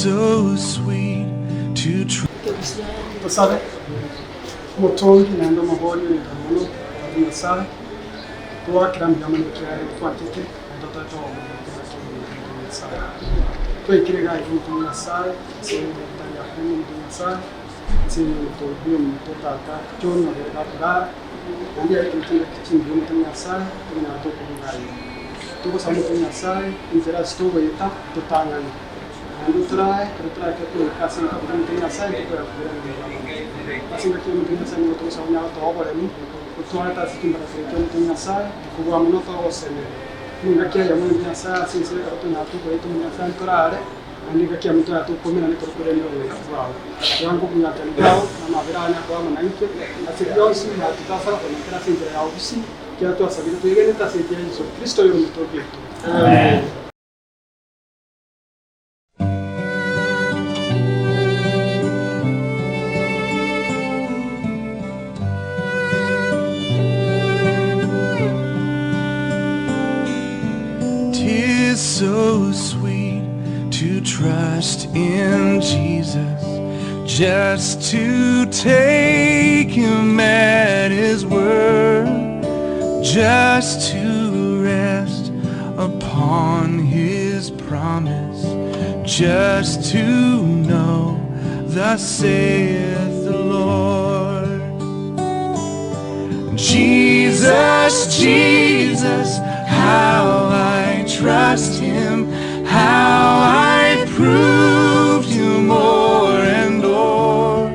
so sweet to trust. Tosabe, Omotongi naende Omoboria oyoka mono, Tata Nyasae, togoakera mbuya mono ekiagera twanchete naende otoete obomo bw'engaki eye Omotongi Nyasae. Twaikire iga aiga Omotongi Nyasae, ase enyagitari ya Homa Omotongi Nyasae, ase omotongi omonto Tata John nabere gakorara, naende yaikire chingaki chingiya Omotongi Nyasae, tonyare tokorwa iga aiga. Togosaba Omotongi Nyasae, enchera ase togoeta totang'ane. Naende torae, ekero torake toike ase egetabu ki'omonto o Nyasae, ntokoya koirana mbuya mono. Ase engaki y'omonto o Nyasae nigo togosaba onye agotoa oboremu, otwarete ase chimbarasero chi'omonto o Nyasae, kobua mono togosemeria. Buna engaki eyemo y'omonto o Nyasae ase ense ekero tonyara tokoeta omonto o Nyasae ntorare, naende engaki eyemo tonya tokomerana ekero koirania oboyera bwao. Tiga nkobwanchani bwao na amabera aane akobe amo naintwe, ase bionsi, na totasaba konekera ase enchera ya obisi, ekiagera twasabire twegenete ase enchera ya Yeso Kristo oyore Omotoori oito. Amen. Tis so sweet to trust in Jesus, just to take him at his word, just to rest upon his promise, just to know, thus saith the Lord. Jesus, Jesus, how I trust him, how I proved him o'er and o'er.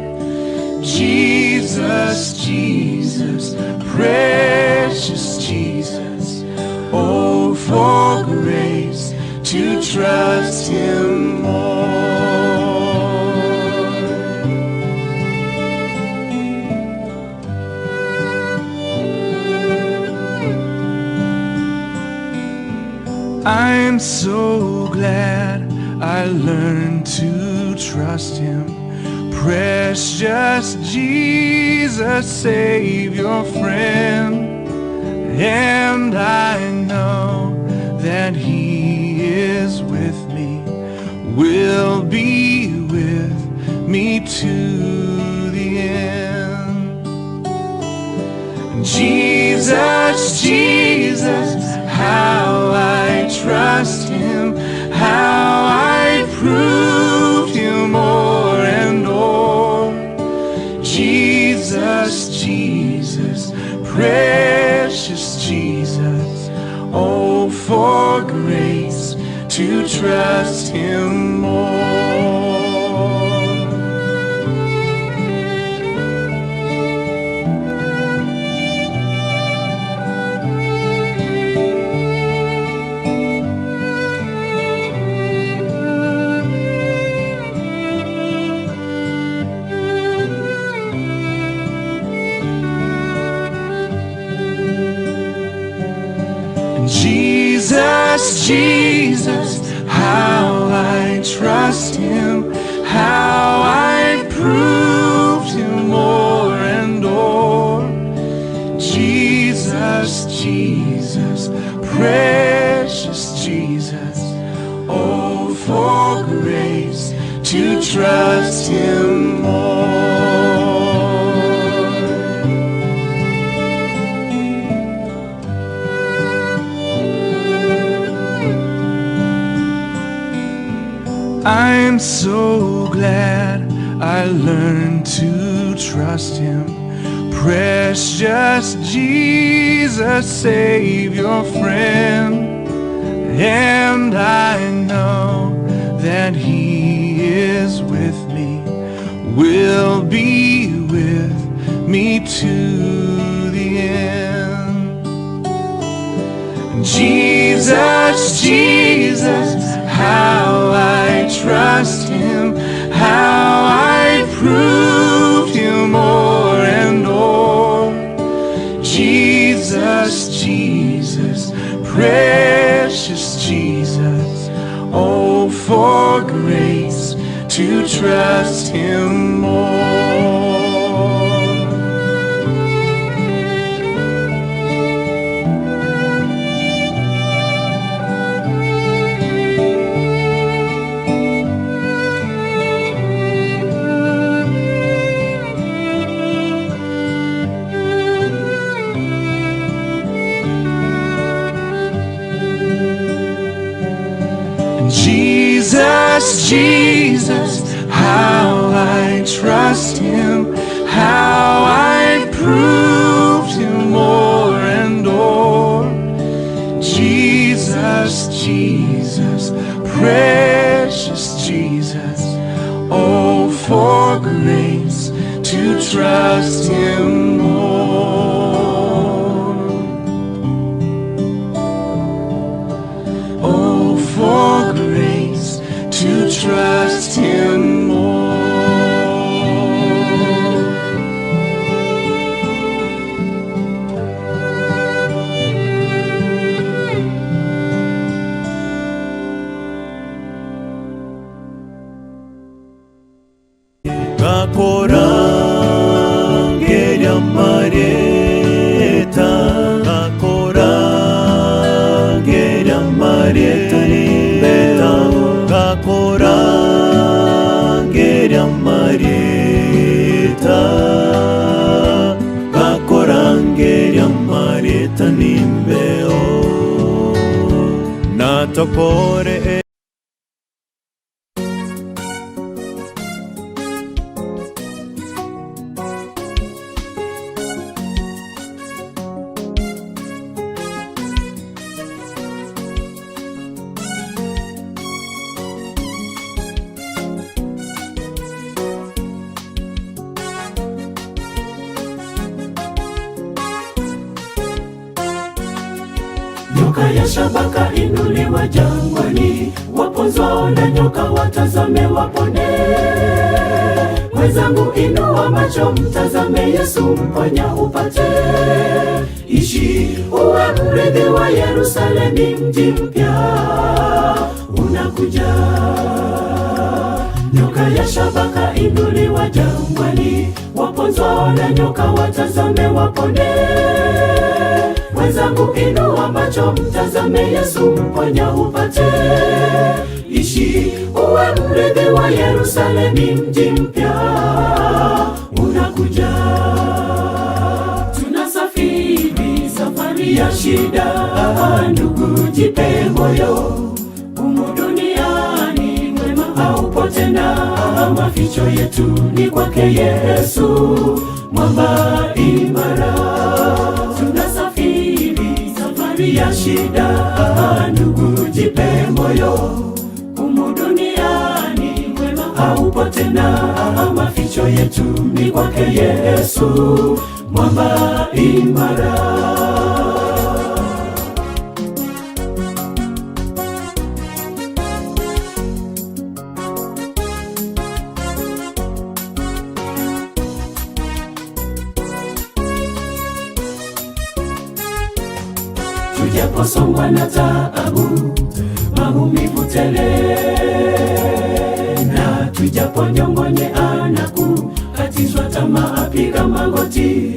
Jesus, Jesus, precious Jesus, oh, for grace to trust him more. I'm so glad I learned to trust him. Precious Jesus, Savior, friend. And I know that he is with me, will be with me to the end. Jesus, Jesus, how I trust him, how I proved him o'er and o'er. Jesus, Jesus, precious Jesus, oh, for grace to trust him more. Jesus, Jesus, how I trust him, how I proved him o'er and o'er. Jesus, Jesus, precious Jesus, oh, for grace to trust him more. I'm so glad I learned to trust him. Precious Jesus, Savior, friend. And I know that he is with me, will be with me to the end. Jesus, Jesus, how I trust him, how I proved him o'er and o'er. Jesus, Jesus, precious Jesus, oh, for grace to trust him more. Jesus, Jesus, how I trust him, how I proved him o'er and o'er. Jesus, Jesus, precious Jesus, oh, for grace to trust him more. Oh, for grace to trust him more. Gakorangeria amarieta, gakorangeria amarieta nimbeta, gakorangeria amarieta, gakorangeria amarieta nimbeo, natokore. Nyoka ya shabaka inuliwa jangwani, waponzwao na nyoka watazame wapone. Mwenzangu inua macho, mtazame Yesu, mponya upate ishi, uwe mrithi wa Yerusalemi, mji mpya unakuja. Nyoka ya shabaka inuliwa jangwani, waponzwao na nyoka watazame wapone. Mwenzangu inua macho, mtazame Yesu, mponya upate ishi, uwe mrithi wa Yerusalemi, mji mpya unakuja. Tunasafiri safari ya shida, ndugu, jipe moyo, humu duniani mwema haupo tena, maficho yetu ni kwake Yesu, mwamba imara. Tunasafiri safari ya shida, ndugu, jipe moyo, humu duniani mwema haupo tena, maficho yetu ni kwake Yesu, mwamba imara. Tujaposongwa na taabu, maumivu tele, na tujaponyong'onye anaku katizwa tamaa, piga magoti,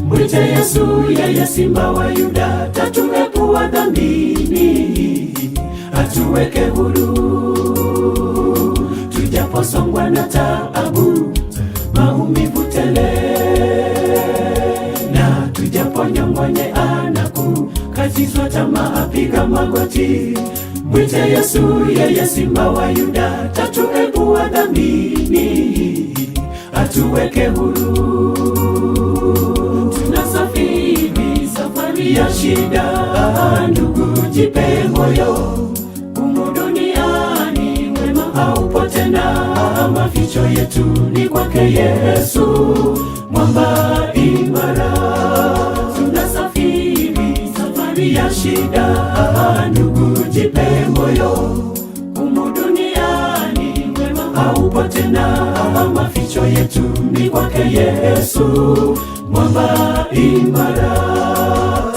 mwite Yesu, yeye simba wa Yuda, tatuepua dhambini, atuweke huru. Tujaposongwa na taabu, maumivu tele, na tujaponyong'onye anaku katizwa tamaa, piga magoti, mwite Yesu, yeye simba wa Yuda, tatuepua dhambini, atuweke huru. Tunasafiri safari ya shida, ndugu, jipe moyo, humu duniani mwema haupo tena, maficho yetu ni kwake Yesu, mwamba imara. Tunasafiri safari ya shida, ndugu, jipe moyo, humu duniani mwema haupo tena, maficho yetu ni kwake Yesu, mwamba imara.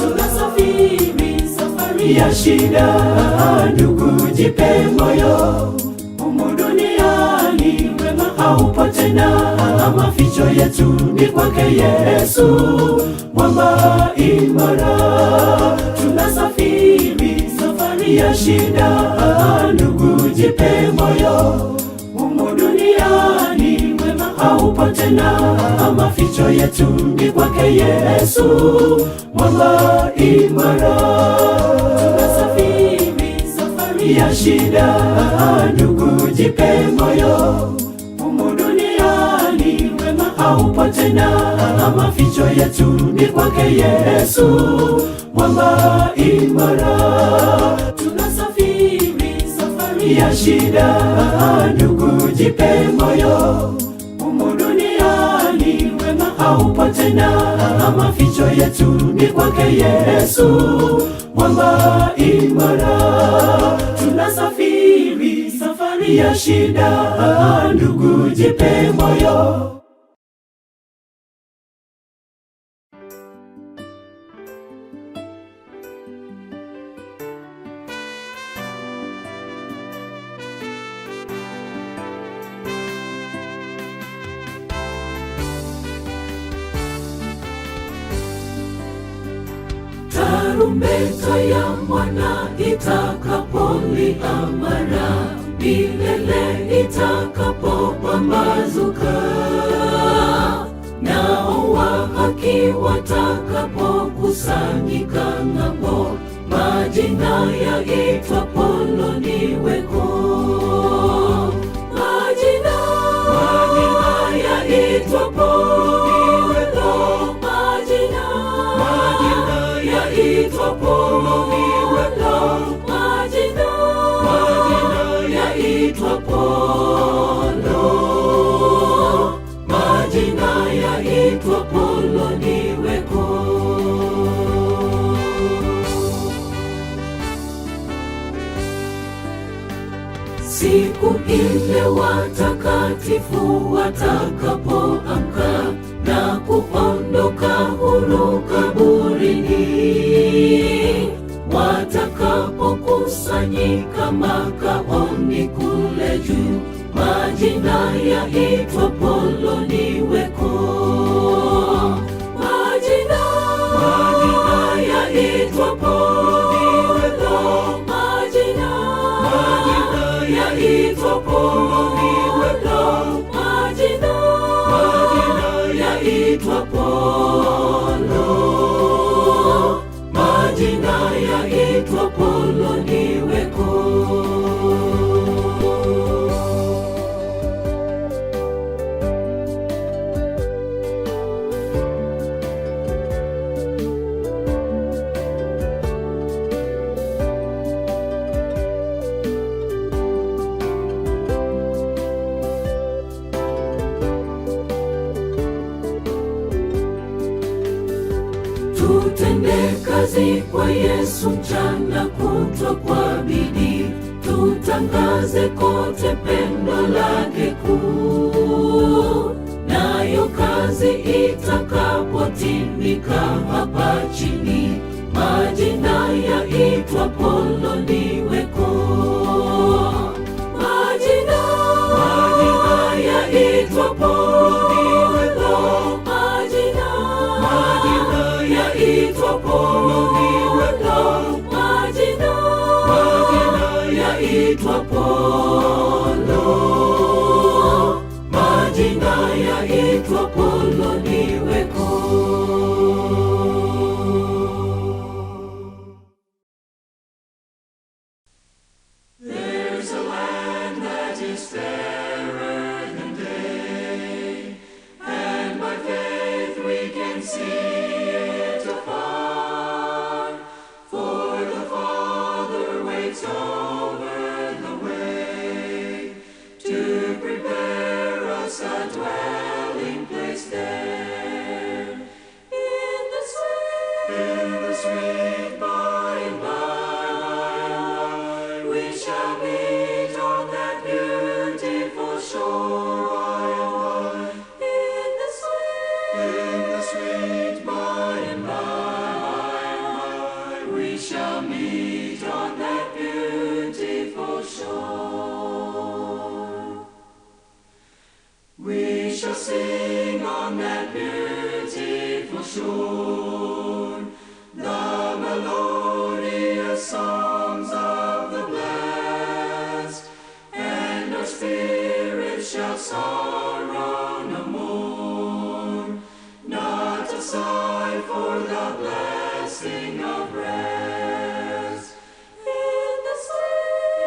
Tunasafiri safari ya shida, ndugu, jipe moyo, humu duniani mwema haupo tena, maficho yetu ni kwake Yesu, mwamba imara. Tunasafiri safari ya shida, ndugu, jipe moyo, humu duniani mwema haupo tena, maficho yetu ni kwake Yesu, mwamba imara. Tunasafiri safari ya shida, ndugu, Jipe moyo, humu duniani wema haupo tena, maficho yetu ni kwake Yesu, mwamba imara. Tunasafiri safari ya shida, ndugu, jipe moyo, humu duniani wema haupo tena, maficho yetu ni kwake Yesu, mwamba imara. Tunasafiri safari ya shida, ndugu, jipe moyo. Tarumbeta ya mwana itakapolia mara, milele itakapopambazuka, nao wa haki watakapokusanyika ng'ambo, majina yaitwapo loniweko. Majina yaitwapo loniweko, majina yaitwapo loniweko, majina yaitwapo lo, majina yaitwapo loniweko. Siku ile watakatifu watakapoamka na kuondoka huru kaburini, watakapokusanyika makaoni kule juu, majina yaitwapo loniweko. Majina yaitwapo loniweko, majina yaitwapo loniweko, majina yaitwapo lo, majina yaitwapo loniweko. Tutende kazi kwa Yesu mchana kutwa kwa bidii, tutangaze kote pendo lake kuu. Nayo kazi itakapotimika hapa chini, majina yaitwapo loniweko. Majina yaitwapo loniweko, majina yaitwapo loniweko, majina yaitwapo lo, majina yaitwapo loniweko.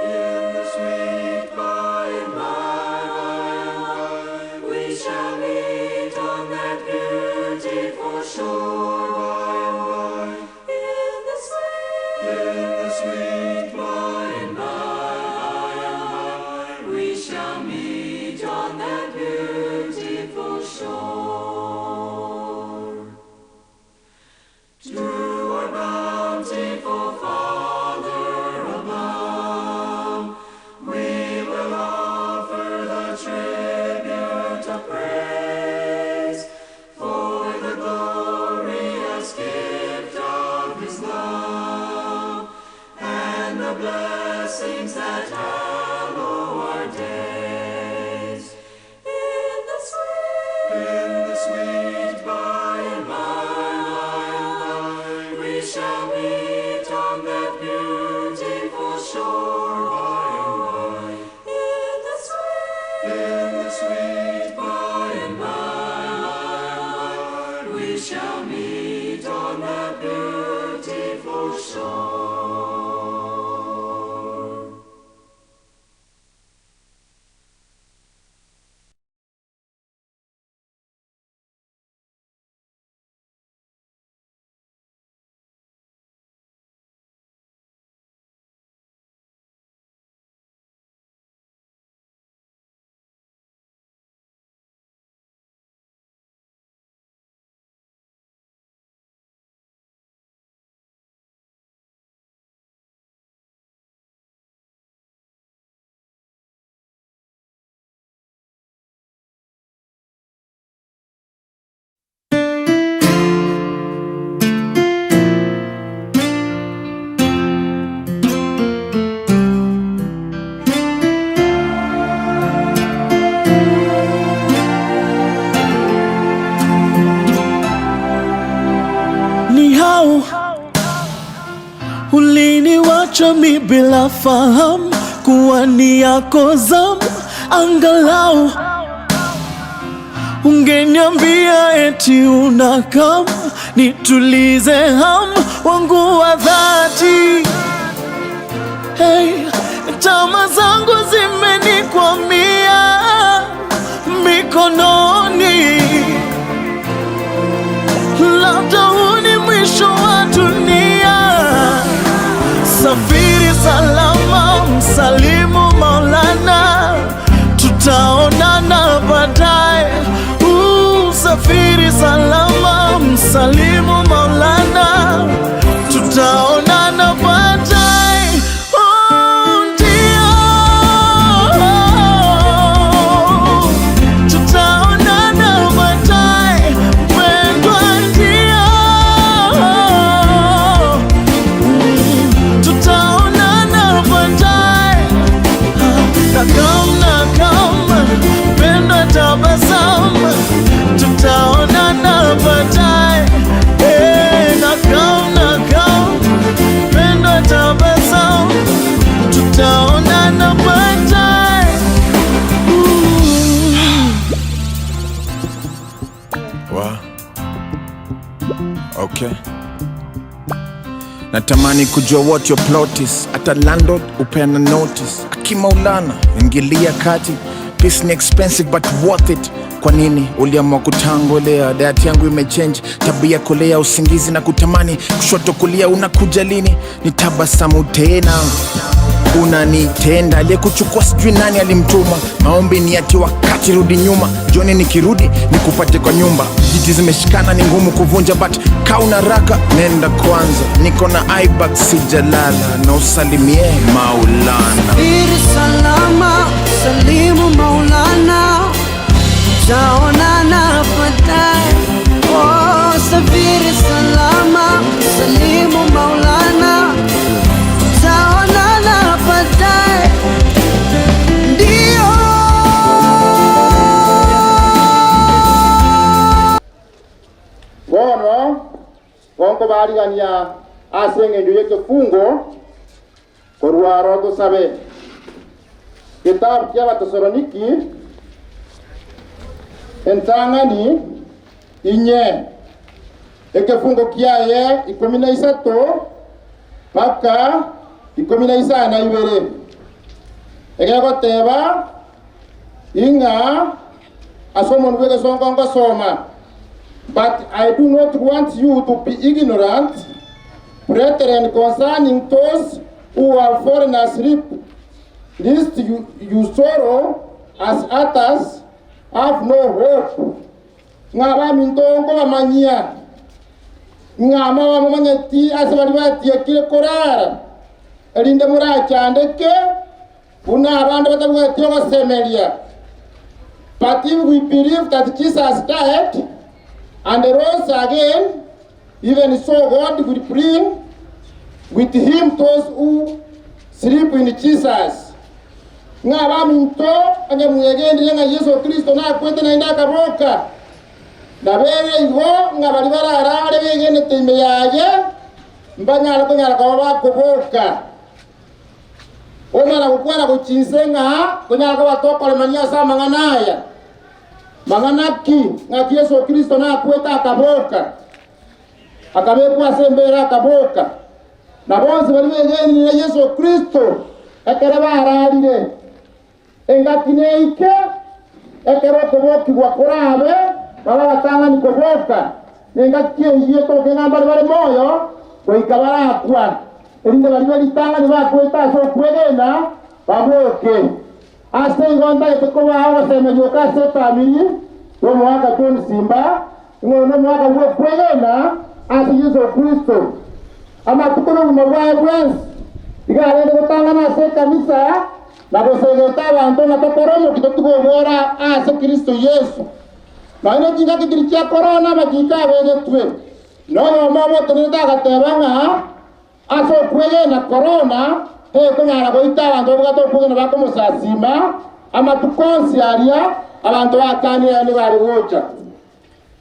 In the sweet by and that beautiful shore. To our bountiful Father above, we will offer the tribute of praise for the glorious gift of His love and the blessings that hallow our days. In the sweet, in the sweet by and by, we shall meet on that beautiful shore by and by. In the sweet, in the sweet by and by, we shall meet on that beautiful shore. Ni hao uliniwacha mi bila fahamu kuwa ni yako zamu, angalau ungeniambia eti unakam nitulize hamu wangu wa dhati. Hey, tama zangu zimenikwamia mikononi, labda huu ni mwisho wa dunia. Safiri salama, msalimu Maulana, tutaonana baadaye. Safiri salama, msalimu Maulana, tutaonana baadaye. Oh, ndio tutaonana baadaye, mpendwa, ndio tutaonana baadaye. Nakam nakam, pendwa tabasamu, tutaonana baadaye. Eh, nakam nakam, pendwa tabasamu, tutaonana baadaye. Ooh. Wow. Okay. Natamani kujua what your plot is. Hata landlord upeana notice. Akimaulana ingilia kati. Peace ni expensive but worth it. Kwa nini uliamua kutangolea? Diet yangu imechange, tabia kolea, usingizi na kutamani, kushoto kulia, unakuja lini? Nitabasamu tena unanitenda aliyekuchukua sijui nani alimtuma maombi ni ati wakati rudi nyuma joni nikirudi nikupate kwa nyumba jiti zimeshikana ni ngumu kuvunja but kauna raka nenda kwanza niko na ibak sijalala na usalimie maulana Safiri salama, salimu Maulana, tutaonana baadaye. Oh, safiri salama, salimu Maulana, tutaonana baadaye. Ndio. Bono gonkobarigania ase eng'encho ya ekefungo korwaro tosabe getabu kia abatesaloniki entang'ani inye ekefungo kiaye 13 mpaka 52 egegoteba ing'a ase omondu bwa egesongo ngosoma. But I do not want you to be ignorant, brethren, concerning those who are fallen asleep, lest you sorrow as others Have no hope, ng'a abaminto nkobamanyia, ng'a mabamomanyeti ase baria batiekire korara, erinde morachandeke buna abande batabwati ogosemeria. But if we believe that Jesus died and rose again, even so God will bring with him those who sleep in Jesus. Ng'a abaminto, onye mwegenire ng'a Yeso Kristo nakwete naende akaboka, nabere igo ng'a baria bararare begenete ime yaye mbanyare konyara koba bakoboka. Omana gokwana gochia inse ng'a tonyare koba tokoremania ase amang'ana aya. Mang'ana ki? Ng'aki Yeso Kristo nakwete akaboka, akabekwa ase embeera akaboka. Na bonsi baria begenire Yeso Kristo ekero bararire, engaki neike ekero okobokigwa korabe, babe abatang'ani koboka, na engaki eyio etoke ng'a mbare bare moyo goika barakwa, erinde baria be ritang'ani bakwete ase okwegena baboke. Ase igo ntagete kobaa ogosemeria oko ase efamiri y'omogaka John Simba, ng'a oyo nomogaka bw'okwegena ase Yeso Kristo. Amatuko n'obogima bwaye bwensi iga arenge gotang'ana ase ekanisa na gosegeta abanto ng'a tokore omokia totige obworo ase Kristo Yeso. Nonya ne chingaki chiria chia korona amachiko abegetwe, na oyomo obotenerete agateba ng'a Ase okwegena korona tekonyara goita abanto babwate okwegena bakomosasiima, amatuko onsi aria abanto batanire ere nigo are gocha.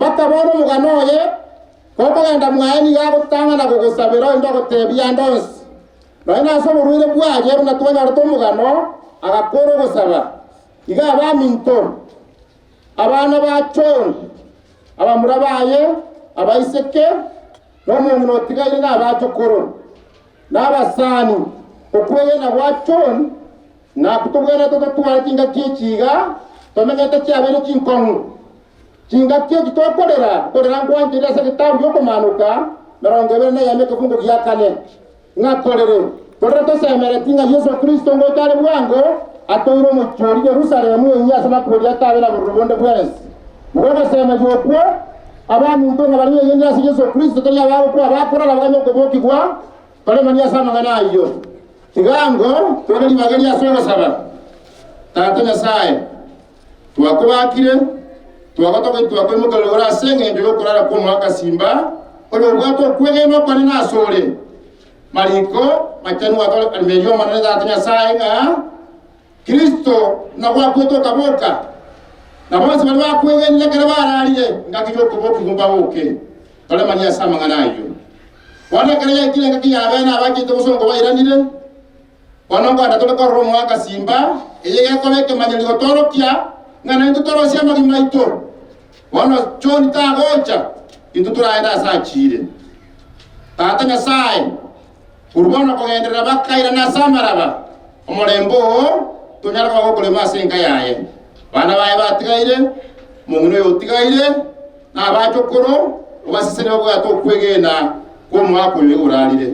Mpaka bono omogano oye gokogenda mwaye nigo agotang'ana gogosabera onde ogotebia ande onsi. Nonya nase oborwaire bwaye buna twanyorete omogano, agakora ogosaba. Iga abaminto, abana ba John, abamura baye, abaiseke, Na omong'ina otigaire nabachokoro, na abasani, okwegena gwa John nakwo tobwenerete totware chingaki echi iga tomenyete chiabeire chinkong'u. Chingaki echi tokorera, korera nkwancheire ase egetabu gi'okomanoka 21 ekefungo gia kane, ng'a torere, torere tosemereti ng'a Yeso Kristo ngocha are bwango atoire omochie oria Yerusalemu enyia ase amakweri atabe na bororo bonde bwensi. Igo ogosemeria okwo abaminto ng'a baria begenire ase Yeso Kristo tari abagokwa abakorara baganye okobokigwa, toremanie ase amang'ana ayio. Tiga ango tore ribaga eria ase ogosaba. Tata Nyasae, twakobakire, twagotogetie twakoimokereria igoro ase engencho y'okorara kw'omogaka Simba, oyobwate okwegena okonene asore. Mariko machenu gwatoremeria Omonene Tata Nyasae ng'a Kristo nagwakwete okaboka, na bonsi baria bakwegenire ekero bararire engaki y'okobokigwa mbaboke. Toremanie ase amang'ana ayio. Bono ekero yaikire engaki y'abene abachete bosongo bairanire, bono nkoenda tore korora omogaka simba, eye gekoba ekemanyererio gotorokia ng'a naintwe torosie amagima aito. Bono John tagocha, intwe toraende ase achiire. Tata Nyasae, Korwa bono kogenderera bakairana ase amaraba, omorembe oo tonyare koba gokorema ase enka yaye. Abana baye batigaire, omong'ina oyo otigaire, na abachokoro, obasesenie babwate okwegena kw'omwaka oyo iga orarire.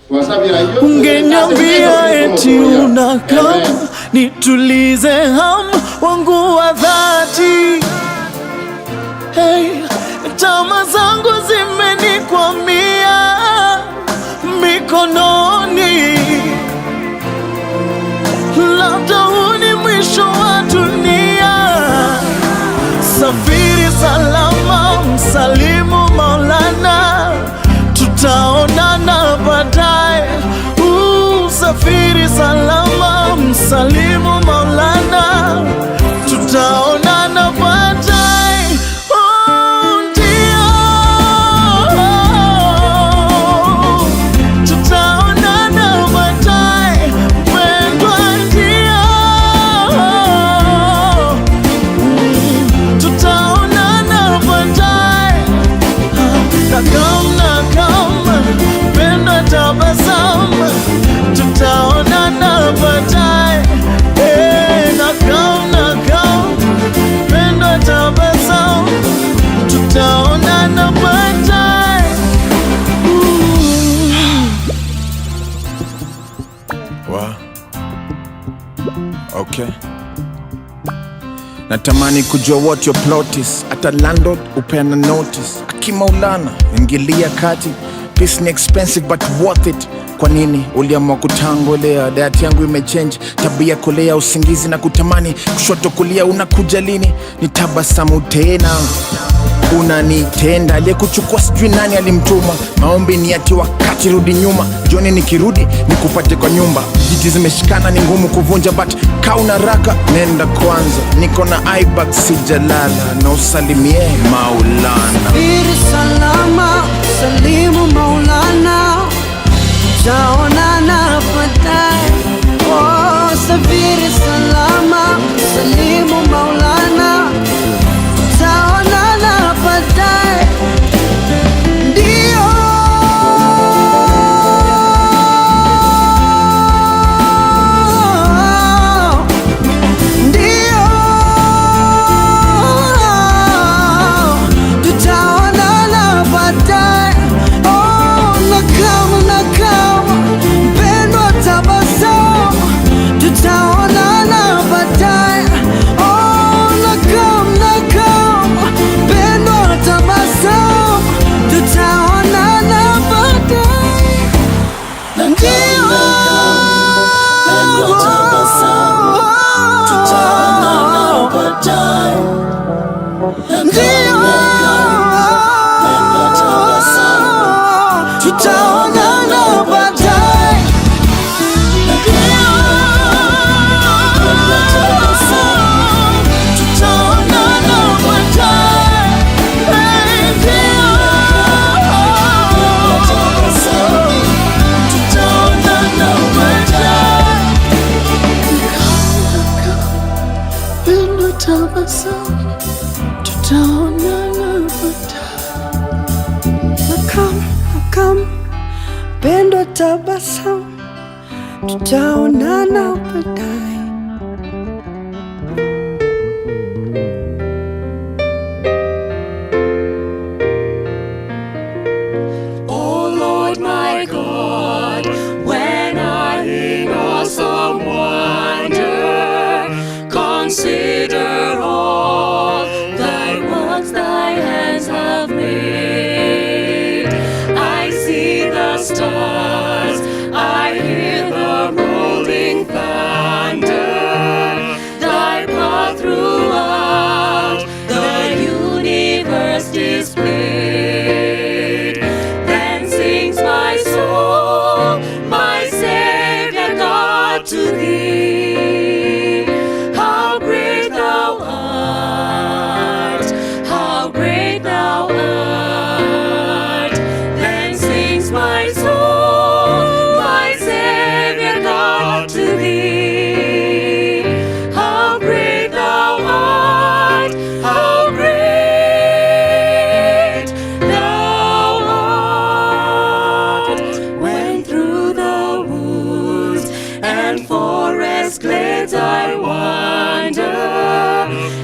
Twasabire ayio twegenete ase Yeso Ungeniambia Kristo eti Omotoria. unakam Amen. nitulize hamu wangu wa dhati. Hey, tama zangu zimenikwamia mikononi, labda huu ni mwisho wa dunia. Safiri salama, msalimu Maulana, tutaonana baadaye. Safiri salama, msalimu Maulana, tutaonana baadaye. Oh, ndio tutaonana baadaye, mpendwa, ndio. Natamani kujua what your plot is. Hata landlord upeana notice. Akimaulana ingilia kati. Peace ni expensive but worth it. Kwa nini uliamua kutangolea? Diet yangu imechange, tabia kolea, usingizi na kutamani, kushoto kulia, unakuja lini? Nitabasamu tena unanitenda aliyekuchukua sijui nani alimtuma. Maombi ni ati wakati rudi nyuma, jioni nikirudi nikupate kwa nyumba. Jiti zimeshikana ni ngumu kuvunja, but kauna raka nenda kwanza, niko na ibak sijalala, na usalimie Maulana. Safiri salama, salimu Maulana, tutaonana baadaye. Oh, safiri salama, salimu Maulana, tutaonana baadaye. Ndio. Ndio, tutaonana baadaye. Oh, nakam nakam, mpendwa tabasamu, tutaonana baadaye. Oh, nakam nakam, mpendwa tabasamu, tutaonana baadaye. Ndio. Ndio, tutaonana baadaye. Tutaonana baadaye. Tutaonana baadaye. Pendo tabasamu, tutaonana baadaye. Nakam, nakam, pendo tabasamu, tutaonana baadaye. O Lord my God, when I in awesome wonder consider all thy works thy hands have made, I see the stars, I hear the rolling thunder, thy power throughout the universe displayed. Then sings my soul, my Savior God, to thee. How great thou art, how great thou art. Then sings my soul, my Savior God, to thee. How great thou art, how great thou art. When through the woods and forest glades I wander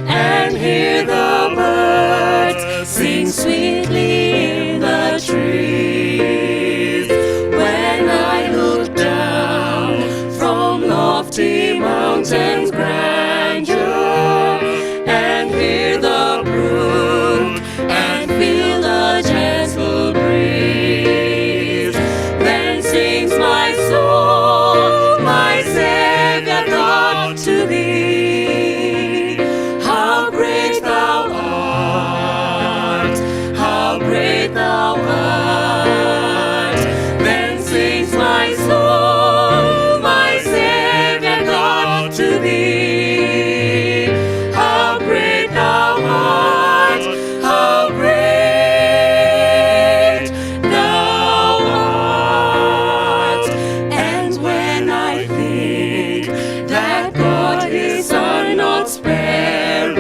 and hear the birds sing sweetly in the trees. When I look down from lofty mountains grandeur and hear the brook and feel the gentle breeze, then sings my soul, my Savior God, to thee. How great thou art, how great thou art. Then sings my soul, my Savior God, to thee. How great thou art, how great thou art. And when I think that God his Son not sparing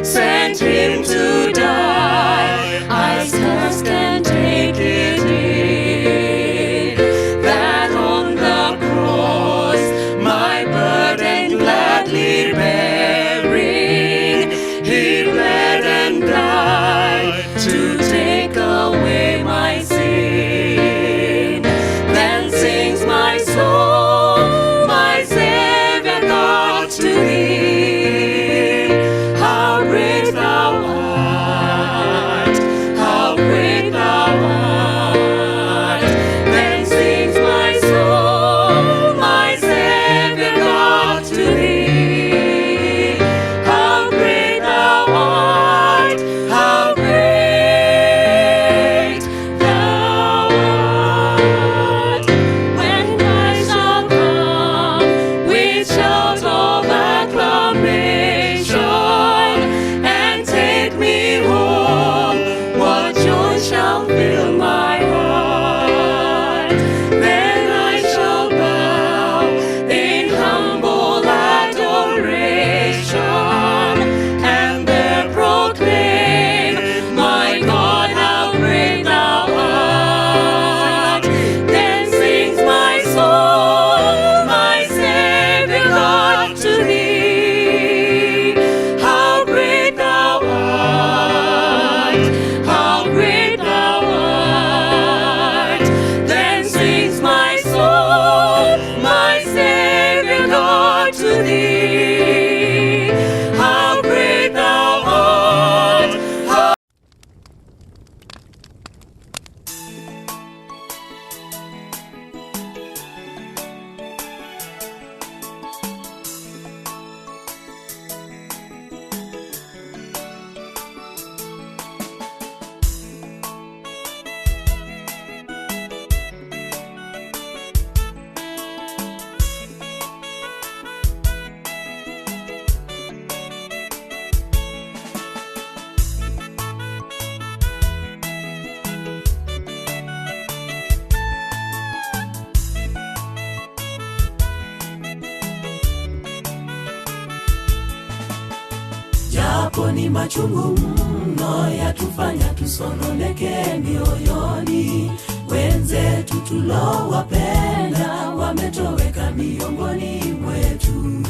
sent him to die, I scarce can take it in that on the cross my burden gladly bearing, he bled and died to take away my sin. Then sings my soul, my Savior God, to thee. Kwapo ni machungu mno, yatufanya tusononeke mioyoni. Wenzetu tulowapenda wametoweka miongoni mwetu.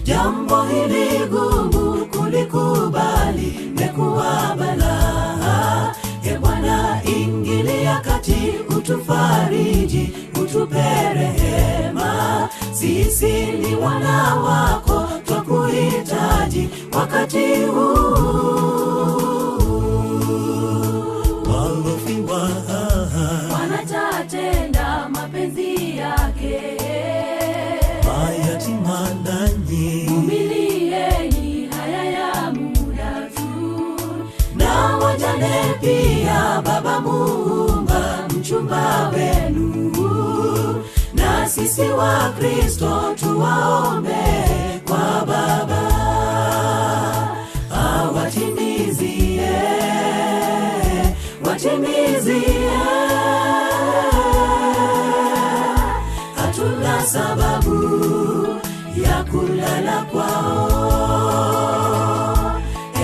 Jambo hili gumu kulikubali, mekuwa balaa. E Bwana, ingilia kati, utufariji, utupe rehema. Sisi ni wana wako, twakuhitaji wakati huu. Walofiwa Wanatatenda mapenzi yake, mayatima nanyi vumilieni haya ya muda tu, na wajane pia. Baba Muumba, mchumba wenu, na sisi wa Kristo tuwaombe kwa Baba awatimizie, watimizie. Hatuna sababu ya kulala kwao.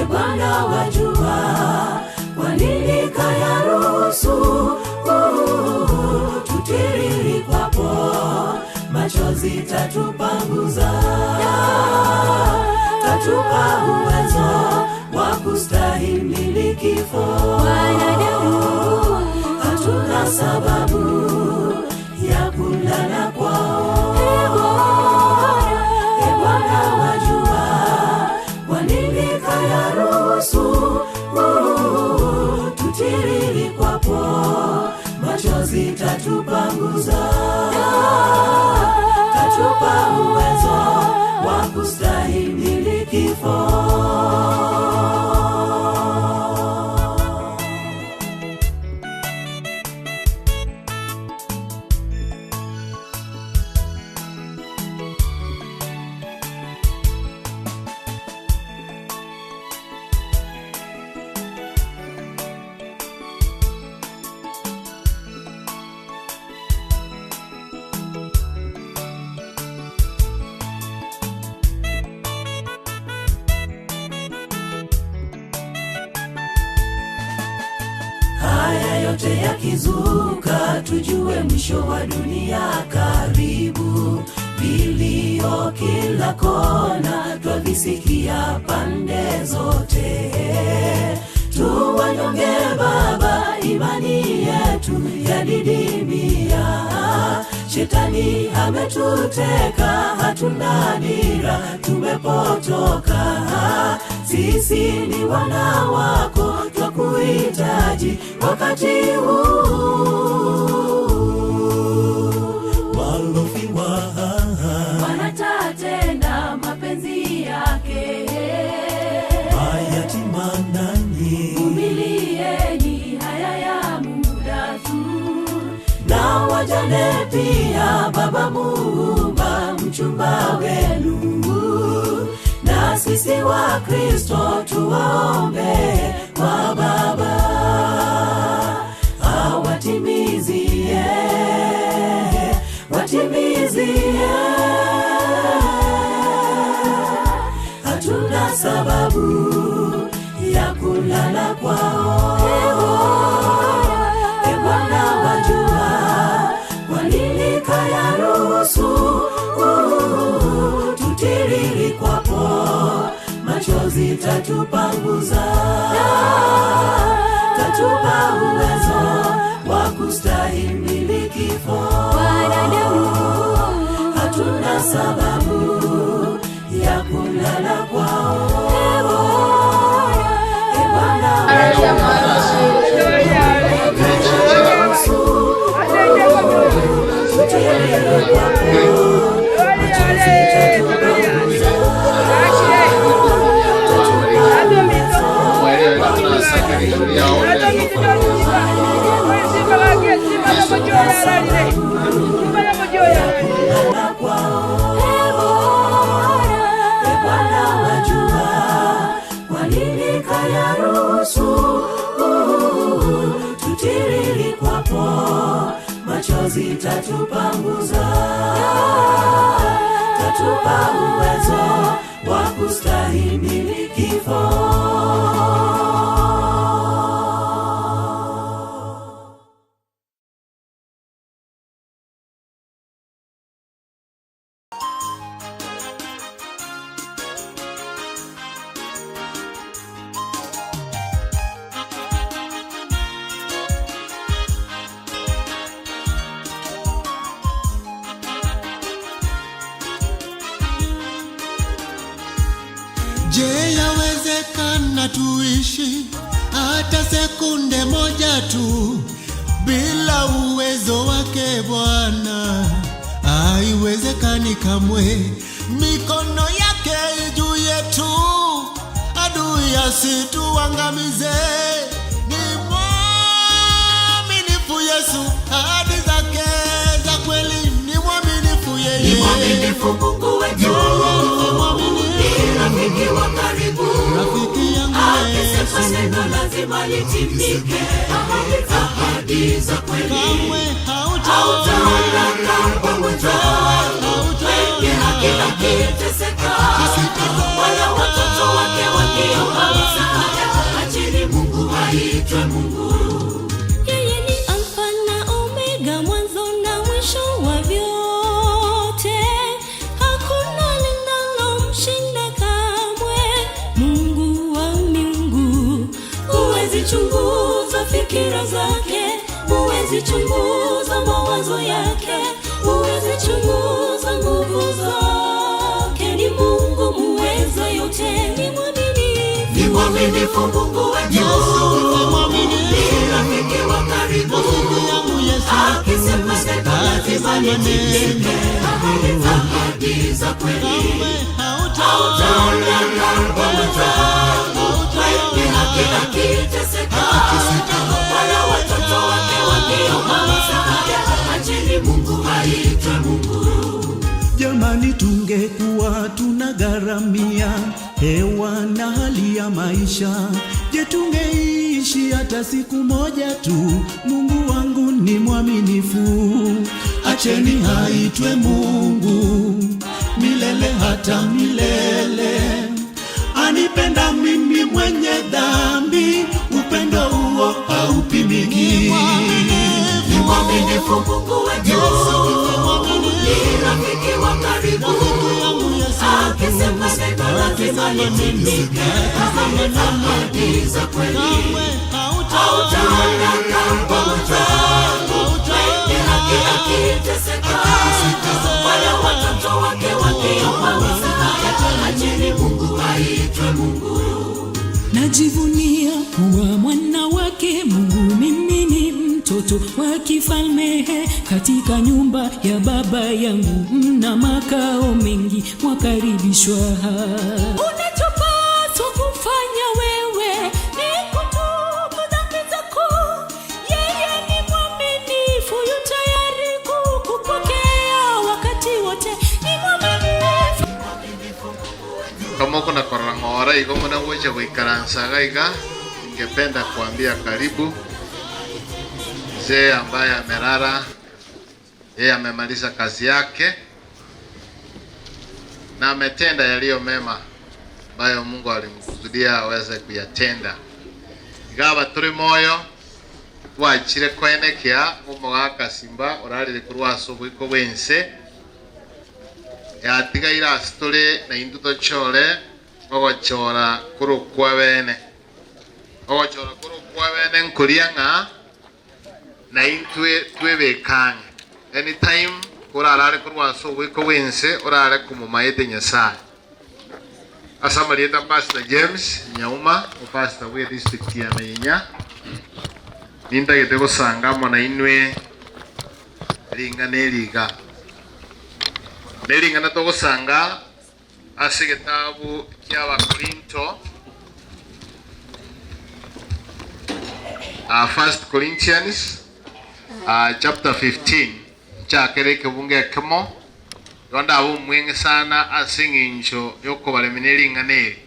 E Bwana, wajua kwa nini kayaruhusu tutiriri kwapo, machozi tatupanguza, tatupa uwezo wa kustahimili kifo. Hatuna sababu ya kulala kwao. E Bwana, wajua kwa nini kayaruhusu tutiriri kwapo, machozi tatupanguza, tatupa uwezo wa kustahimili kifo. Haya yote yakizuka, tujue mwisho wa dunia karibu. Vilio kila kona, twavisikia pande zote. Tuwanyonge Baba, imani yetu yadidimia. Shetani ametuteka, hatuna dira, tumepotoka. Sisi ni wana wako, twakuhitaji wakati huu. walofiwa Wanatatenda mapenzi yake, mayatima nanyi vumilieni haya ya muda tu, na wajane pia. Baba Muumba, mchumba wenu, na sisi wa Kristo tuwaombe kwa Baba awatimizie, watimizie. Hatuna sababu ya kulala kwao. E Bwana, wajua kwa nini kayaruhusu tutiriri kwapo, machozi tatupanguza, tatupa uwezo wa kustahimili kifo. Hatuna sababu ya kulala kwao. E Bwana, E Bwana, wajua kwa nini kayaruhusu tutiriri kwapo, machozi tatupanguza, tatupa uwezo wa kustahimili kifo. Je, yawezekana tuishi hata sekunde moja tu bila uwezo wake Bwana? Haiwezekani kamwe. Mikono yake juu yetu, adui asituangamize. Ni mwaminifu Yesu, ahadi zake za kweli, ni mwaminifu yeye. Ni mwaminifu Mungu wetu, ni rafiki wa karibu, Rafiki yangu akisema Yesu, neno lazima litimike. Ahadi za kweli kamwe hautaona hautaondoka pamoja wenye haki akiteseka, wala watoto wake wakiomba msaada. Acheni Mungu aitwe Mungu. Yeye ni Alfa na Omega, mwanzo na mwisho wa vyote. Hakuna linalomshinda kamwe. Mungu wa miungu, huwezi chunguza fikira zake, huwezi chunguza mawazo yake, huwezi chunguza nguvu zake. Ni Mungu muweza yote, ni mwaminifu. Ni mwaminifu Mungu wetu, ni rafiki wa karibu, akisema neno lazima litimike. Ahadi za kweli hautaondoka pamoja wenye haki akiteseka, wala watoto wake wakiomba msaada. Acheni Mungu aitwe Mungu. Jamani, tungekuwa tunagharamia hewa na hali ya maisha, je, tungeishi hata siku moja tu? Mungu wangu ni mwaminifu, acheni aitwe Mungu milele hata milele. Anipenda mimi mwenye dhambi, upendo huo haupimiki. Ni mwaminifu Mungu wetu, ni rafiki wa karibu, akisema neno lazima litimike. Ahadi za kweli hautaondoka pamoja wenye haki akiteseka, wala watoto wake wakiomba msaada. Acheni Mungu aitwe Mungu. Najivunia kuwa mwana wake Mungu, mimi ni mtoto wa kifalme. Katika nyumba ya baba yangu mna makao mengi, mwakaribishwa. Unachopaswa kufanya wewe ni kutubu dhambi zako. Yeye ni mwaminifu, yu tayari kukupokea wakati wote. Ni mwaminifu. Kama uko na korora igo muna gocha goikaransa iga iga, ningependa kuambia karibu mzee ambaye amelala, yeye amemaliza kazi yake na ametenda yaliyo mema ambayo Mungu alimkusudia aweze kuyatenda. Igaba turi moyo twachire kwenekia omogaka simba orarire korwa ase oboiko bwense yatigaire ase tore na intwe tochore ogochora korokwa bene ogochora korokwa bene nkoria ng'a na intwe twebekang'e anytime korarare korwa ase oboiko bwense orare komomaete Nyasaye. Ase amarieta Pastor James Nyauma, opastor bwe district ya Meinya, nintagete gosanga amo na inwe ring'ana eri iga. Na ering'ana togosanga ase egetabu kia Abakorinto, uh, First Corinthians uh, chapter 15 nchakere ekebungo ekemo igo ndabe omweng'e sana ase eng'encho yokobaremia ne ring'ana eri.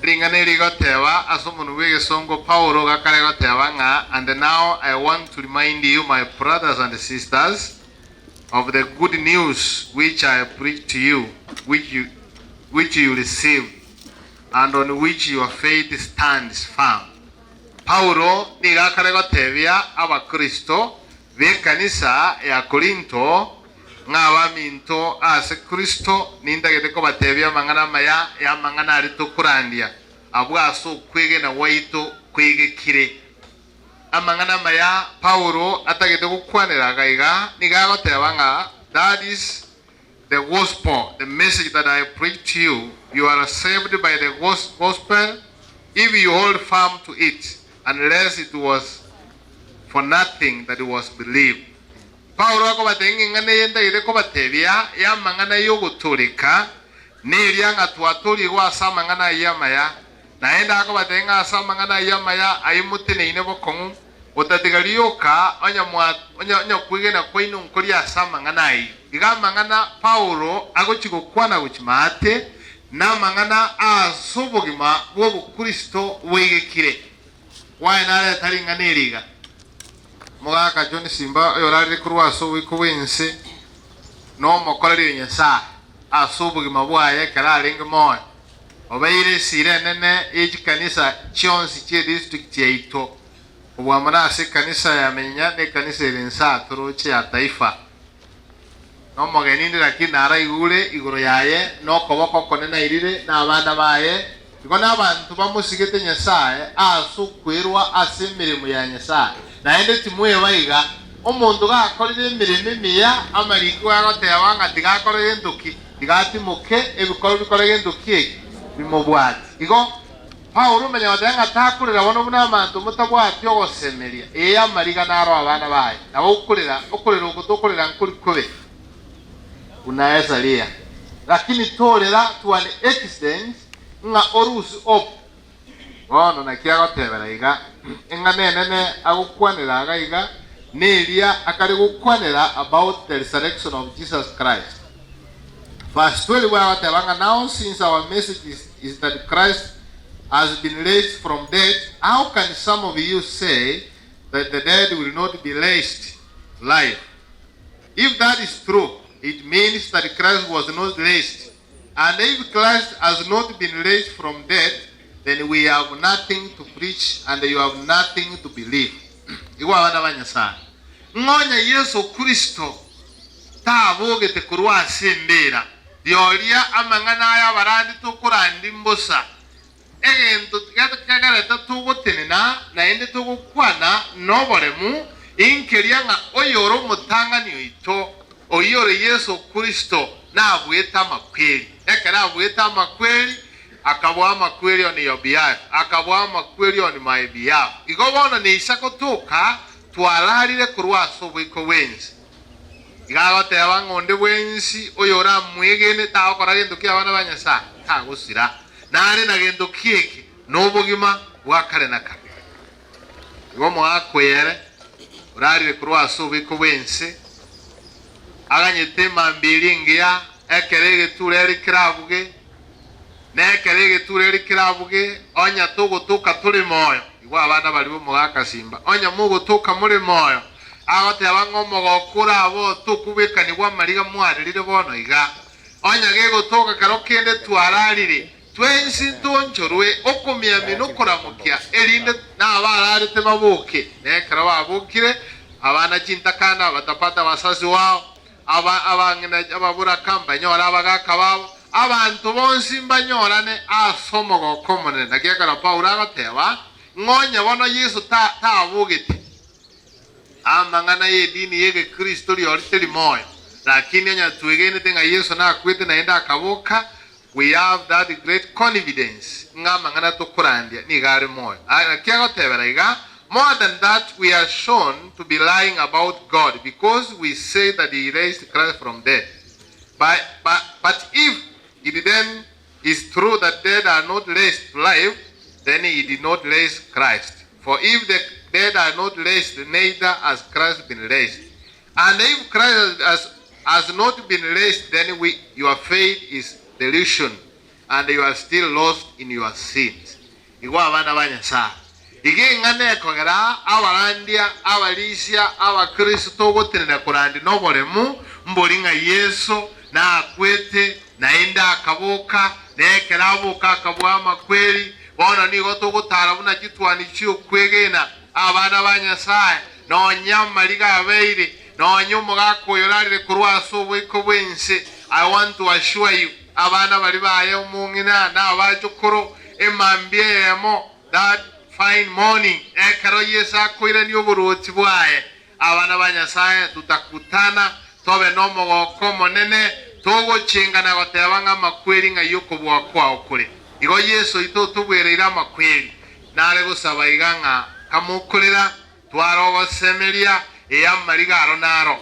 Ring'ana eri rigoteba ase omonwa bw'egesongo Paulo gakare goteba ng'a and now I want to remind you my brothers and sisters of the good news which I preached to you, which you, which you received, and on which your faith stands firm. Paulo nigo akare gotebia Abakristo b'ekanisa ya Korinto ng'a abaminto ase Kristo nintagete kobatebia amang'ana amaya y'amang'ana aria tokorandia abwo ase okwegena gwaito kwegekire. Amang'ana amaya Paulo atagete gokwanera iga iga nigo agoteba ng'a that is the. the gospel, the message that I preached to you, you are saved by the gospel if you hold firm to it, unless it was for nothing that was believed. Paulo akobatebia ng'a eng'ana eye ntagete kobatebia y'amang'ana y'ogotooreka neria ng'a twatoorigwe ase amang'ana ayio amaya, naende akobatebia ng'a ase amang'ana ayio amaya ayio moteneine bokong'u, gotatiga rioka onye onye onye okwegena kwaino nkoria ase amang'ana ayio. Iga amang'ana Paulo agochia gokwana gochia maate namang'ana ase obogima bw'obokristo boigekire. Kwaye nareta ring'ana eri iga, Omogaka John Simba oyorarire korwa ase oboiko bw'ense nomokoreri o Nyasae ase obogima bwaye ekero arenge moyo, obeire esira enene ye chikanisa chionsi chi'edistrict yaito, kobua mono ase ekanisa ya Menya na ekanisa ere inse toroche ya Taifa. Nomogeni inde lakini naraigure igoro yaye nokoboko okonene airire na abana baye, igo nabanto bamosigete Nyasae ase okwerwa ase emeremo ya Nyasae. Naende timweba iga, omonto gakorire emeremo emiya, amariko agoteba ng'a tiga akore gento ki? Tiga atimoke, ebikoro bikore gento ki eki? Bimobwate. Igo Paulo omanya goteba ng'a takorera bono buna abanto motabwati ogosemeria, ee, amariga naro abana baye, nabo okorera, okorera oko tokorera nkori kobe buna esaria. Lakini torera to an extent ng'a o lose hope. Bono naki agotebera iga, eng'ana enene agokwanera iga iga neria akare gokwanera about the resurrection of Jesus Christ. Verse 12 agoteba ng'a now since our message is, is that Christ has been raised from dead, how can some of you say that the dead will not be raised to life? If that is true, it means that Christ was not raised. And if Christ has not been raised from dead, then we have nothing to preach and you have nothing to believe. Igwa abana ba Nyasaye. Ng'onya Yeso Kristo tabogete korwa ase embeera, rioria amang'ana aya abarandi tokorandi mbosa, egento kegerete togotenena naende togokwana noboremu, inkeria ng'a oyore omotang'ani oito, oyio ore Yeso Kristo, nabuete amakweri. Ekero abuete amakweri, akabua amakweri on your behalf, akabua amakweri on my behalf. Igo bono neisa gotoka twararire korwa ase oboiko bw'ense. Iga agoteba ng'a onde bwensi oyoramwegene tagokora gento ki'abana ba Nyasae, tagosira, nare na gento ki eke? Nobogima bwa kare na kare. Igo omoaka oyo ere orarire korwa ase oboiko bw'ense, aganyete emambia eria engiya, ekero egetureri kerabuge, na ekero egetureri kerabuge, onya togotoka tore moyo. Igwa abana baria b'omogaka simba, onye mogotoka more moyo, agoteba ng'a omogoko orabe oo tokobekanigwa amariga mwarerire bono iga. Onye gegotoka kero kende twararire, twensi ntoonchorwe okomiamia nokoramokia, erinde nabararete baboke. Na ekero babokire, abana chintakana batapata abasasi wao, aba abang'ina ababoraka mbanyore abagaaka babo, abanto bonsi mbanyorane ase omogoko omonene. Naki ekero Paulo agoteba, ng'a onye bono Yeso tabogete, amang'ana y'edini y'Egekristo riori teri moyo, lakini onye twegenete ng'a Yeso nakwete naende akaboka, we have that great confidence ng'a amang'ana tokorandia nigo are moyo. Naki agotebera iga, More than that, we are shown to be lying about God because we say that he raised Christ from dead. But, but, but if it then is true that dead are not raised to life, then he did not raise Christ. For if the dead are not raised, neither has Christ been raised. And if Christ has, has not been raised, then we, your faith is delusion, and you are still lost in your sins. Igwa abana ba Nyasae. Iga eng'ana ekogera abarandia, abarisia, abakristo togotenena korandia noboremu, mbori ng'a Yeso nakwete, naende akaboka, na ekero aboka akabua amakweri. Bono nigo togotara buna chitwani chi'okwegena, abana ba Nyasae, nonya amariga abeire, nonya omogaka oyo orarire korwa ase oboiko bw'ense. I want to assure you, abana baria baye omong'ina na abachokoro, emambia eyemo, that fine morning, ekero Yeso akoirania oboruoti bwaye, abana ba Nyasae tutakutana, tobe nomogoko omonene. Togochenga na goteba ng'a amakweri ng'ai okobua kwao kore. Igo Yeso oito otobwereire amakweri, nare gosaba iga ng'a kamokorera, tware ogosemeria, ee amariga aro naro.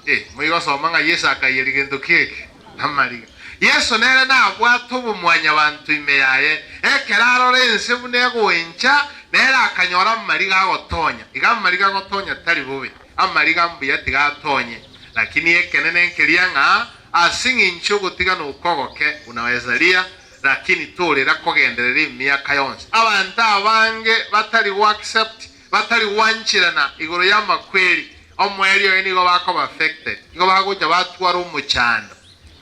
Eh, moigosoma ng'a Yeso akaiyeria gento ki eke? Amariga. Yeso nere nabwate obomwanyabanto ime yaye, ekero arora ense buna egoencha, nere akanyora amariga agotonya. Iga amariga agotonya tari bobe, amariga mbuya tiga atonye. Lakini ekenene nkeria ng'a ase eng'encho ogotigana okwo ogoke unaweza ria, lakini torera kogenderera emiaka yonsi. Abanto abange batari go accept, batari gwancherana igoro y'amakweri, omoerio oye nigo bakoba affected, nigo bagocha batwara omochando.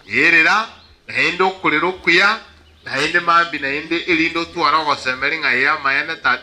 Erera, naende okorera okuya, naende mambia naende erinde otware ogosemeria ng'a ee amaene ta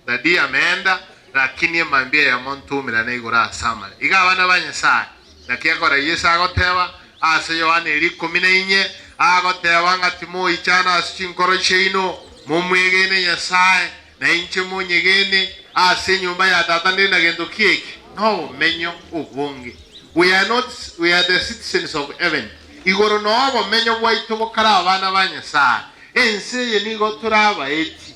Daddy ameenda, lakini emambia eyemo ntumirane igoro ase amare. Iga abana ba Nyasae, naki ekora Yeso agoteba ase Yohana eria ikomi na inye, agoteba ng'a timoichana ase chinkoro chiaino, momwegene Nyasae, na inche monyegene, ase enyomba ya Tata ndire na gento ki eke? Nobomenyo obonge. We are not, we are the citizens of heaven. Igoro noo obomenyo bwaito bokare abana ba Nyasae. Ense eye nigo tore abaeti.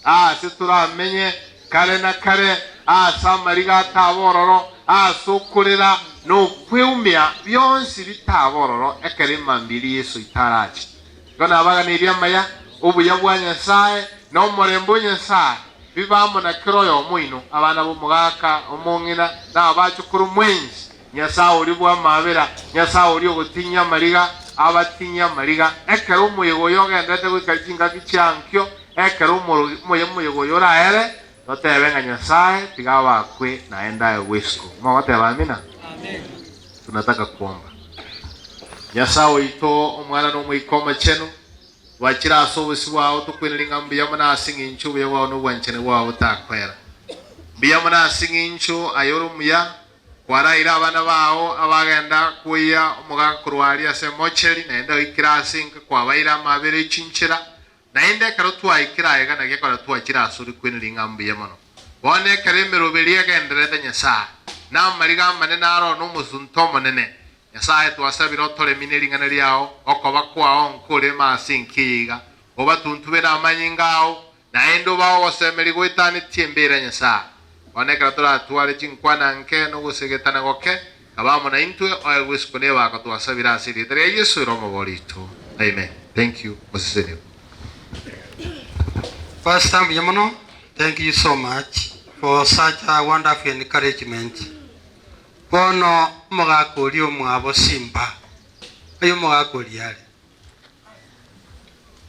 Aase toramenye kare na kare, aase amariga ataba ororo, aase okorera na okweumia bionsi bitaba ororo ekero emambia eria Yeso itarache. Igo nabaganeirie amaya, obuya bwa Nyasae, na omorembe o Nyasae, bibe amo na kera oyomo oino, abana b'omogaka, omong'ina, na abachukuru mwensi. Nyasae oria bw'amaabera, Nyasae oria ogotinyia amariga, abatinyie amariga. Ekero omoyega oyo ogenderete goika chingaki chiankio, ekero omoyega oyo oraere, totebe ng'a Nyasae tiga abakwe naende aye bw'isiko. Mogoteba amina? Tunataka kuomba. Nyasae oito, Omwana na Omoika Omochenu, twachire ase obosio bwao tokwenerie ng'a mbuya mono ase eng'encho obuya bwao na obwanchani bwao botakwera. Mbuya mono ase eng'encho aye ore omuya, Kwaraire abana bao abagenda kwoyia omogaka korwa aria ase emocheri, naende oikire ase inka kwabaire amaabera e chinchera, naende ekero twaikire aiga naki ekero twachire asore kweneria ng'a mbuya mono. Bono ekero emeroberi egendererete Nyasae, na amariga amanene aroo na omosunte omonene, Nyasae twasabire otoremie ne ring'ana riao, okoba kwao nkoreme ase enka eye iga, obatuntube namanyinga ao, Naende obae ogosemeria goetanetie embeera ya Nyasae. Bono ekero toratware chinkwana nke na ogosegetana goke, kabe amo naintwe, oegwe isiko nebaako twasabire ase erieta ria Yeso ere Omobori oito. Amen. Thank you. Mosesenigwe. Pastor mbuya mono thank you so much for such a wonderful encouragement bono omogaka oria omwabo simba oyo omogaka oria are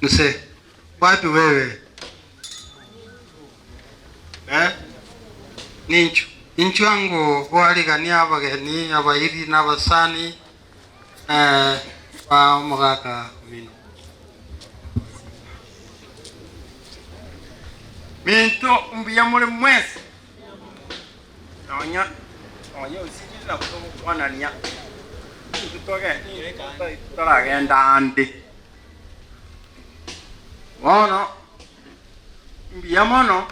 Mzee, wapi wewe? Eh? Ninchu. Ninchu ango gwarigania abageni, abairi na abasani eh, ba omogaka omino. Minto mbuya more mwensi, nonya nonya osirire nabo togokwanania, intwe toge intwe toragenda ande. Bono mbuya mono,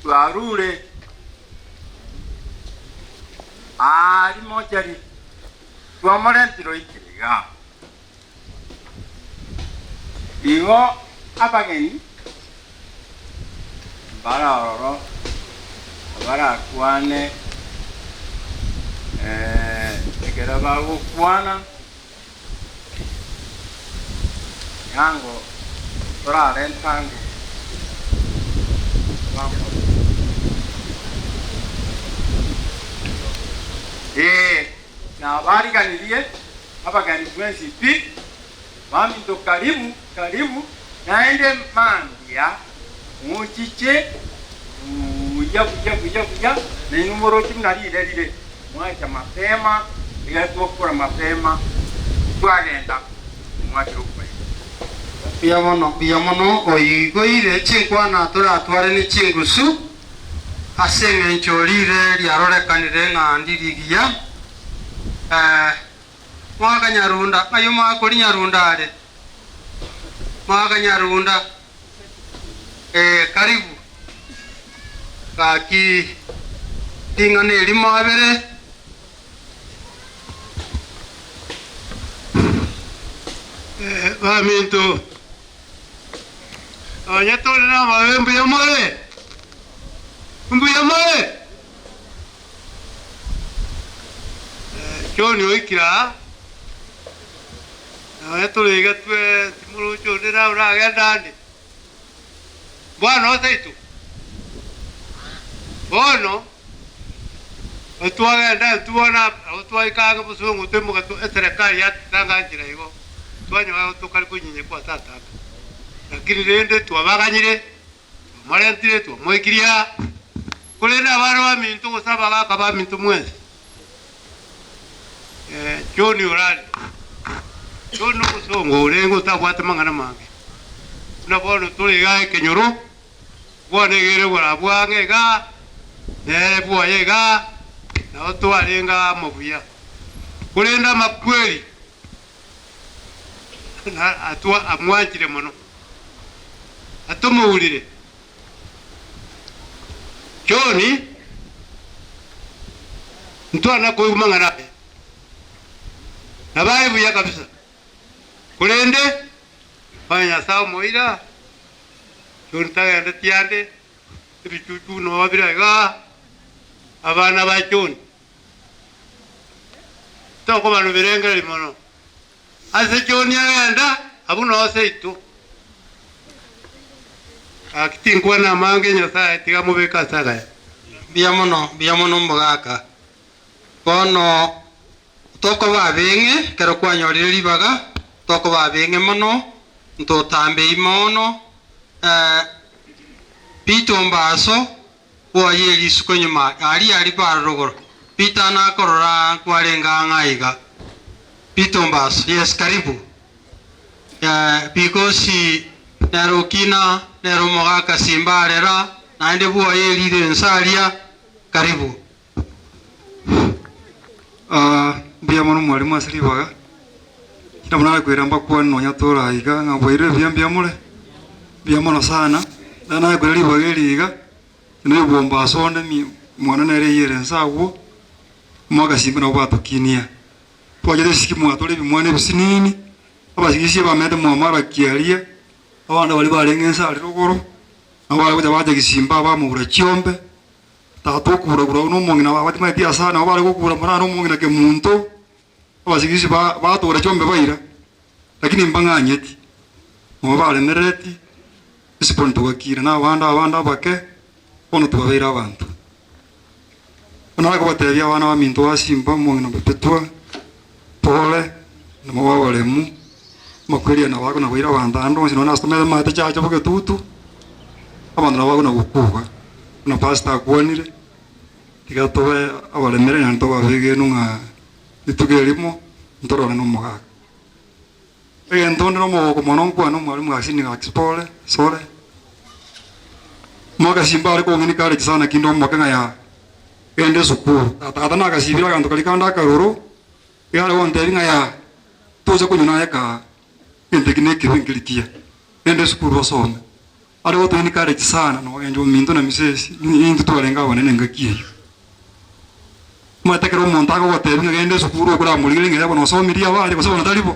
twarure aria mochari twamorentire oikire igaa. Igo abageni mbare ororo barakwane, ekero bagokwana, yango torarente ango Ee, nabariganirie abageni bwensi pi, baminto karibu, karibu, naende mambia mochiche buya buya buya buya, nainwe moroche buna riire rire, mwacha mapema, ekero twakora mapema, twagenda mwachire okobaisa. Mbuya mono, mbuya mono oigoire chinkwana toratware ne chingusu, ase engencho riire riarorekanire ng'a ndirigiya. Eh, Mwaka Nyarunda, ng'ai omwaka oria Nyarunda are? Mwaka Nyarunda, eh, karibu. Gaki ring'ana erimo abere. Baminto, nonya tore namabe mbuya more? Mbuya more? John oikire aa, nonya tore iga twe timoroche onde naye oragende ande. Bono seito, bono twagenda intwe bono aba twaika ang'e bosongo toimoka eserekari yatotanga nchera igo, twanyora tokare konyinyekwa ase atambe. Lakini rende twabaganyire, twamorentire, twamoikirie aa, korende abana baminto gose abagaka baminto mwensi, John orare, John nomosongo orenge otabwate mang'ana mange. Buna bono tore igaa ekenyoro, bono iga ere oborabu ang'e igaa, nere bwoye igaa, nabo twarenge amo buya. Korende amakweri atwa amwanchire mono, atomourire. John, ntwana koigwa mang'ana aye, nabo are buya kabisa, korende Onye Nyasae omoira, John tagendetie ande, ebichuchu noba bire igaa, abana ba John. Tokobanwa birengererio mono. Ase John agenda, abwo noo seito. Gaki tinkwana amange Nyasae tiga amobeke ase agaya. Mbuya mono, mbuya mono omogaka. Bono tokoba abeng'e ekero kwanyorire ribaga, tokoba abeng'e mono, ntotambei mono, Peter Ombaso bwoyie risuko nyuma aria aria para rogoro. Peter nakorora nkwarenge ang'e aiga. Peter Ombaso, yes karibu. Because nere okina, nere omogaka Simba arera, naende bwoye erire ense aria, karibu. Mbuya mono mwalimu ase ribaga, kera buna nakwera mbakwane nonya tore aiga ng'a bwairire buya mbuya more, mbuya mono sana, nere nakwera ribaga eri iga, inwe obwomba ase onde mi mwana nere eyere nse agwo, omwagasimba nabo bwatokinia. Twachete esiki mwatore ebimwana ebisinini, abasigisi abamete mwamara kiaria, abande baria barenge nse aria rogoro, nabo bare gocha bacha gisimba bamobura chiombe. Tata okura-kura na omong'ina baba timanyeti ase nabo bare gokura mono na omong'ina kemunto, abasigisi ba batora chiombe baira, lakini mbang'anyeti, nabo baremerereti, discipline togakira na abande abande abake, bono twabeire abanto. Bono nare kobatebia abana baminto basimba omong'ina Perpetua, pole, nabo babaremu, amakweri aya nabo akona koira abanto ande onsi nonye nase tomanyete maate chiacha bogetutu, abanto nabo bakona gokuga, buna pastor akwanire, tiga tobe abaremere naende tobe abegenwa ng'a rituko erimo ntororane na omogaka. Egento onde nomogoko mono nkwane omwalimu gaki gaki pole, sore. Omwaka simba are kong'ina college sana kinde omoke ng'a yaa genda esukuru. Tata nagasibire aganto karia kande akaroro, iga are gontebia ng'a yaa tocha konywa naye kaa, egento eki nekebe nkeri kiya, genda esukuru osome. Are gotoa encourage sana nogencha ominto na misesi, intwe twarenge abanene engaki eyio. Omanyete ekero omonto agogotebia ng'a genda esukuru okoramorigereria ng'a bono osomirie abare gose bono tari bo.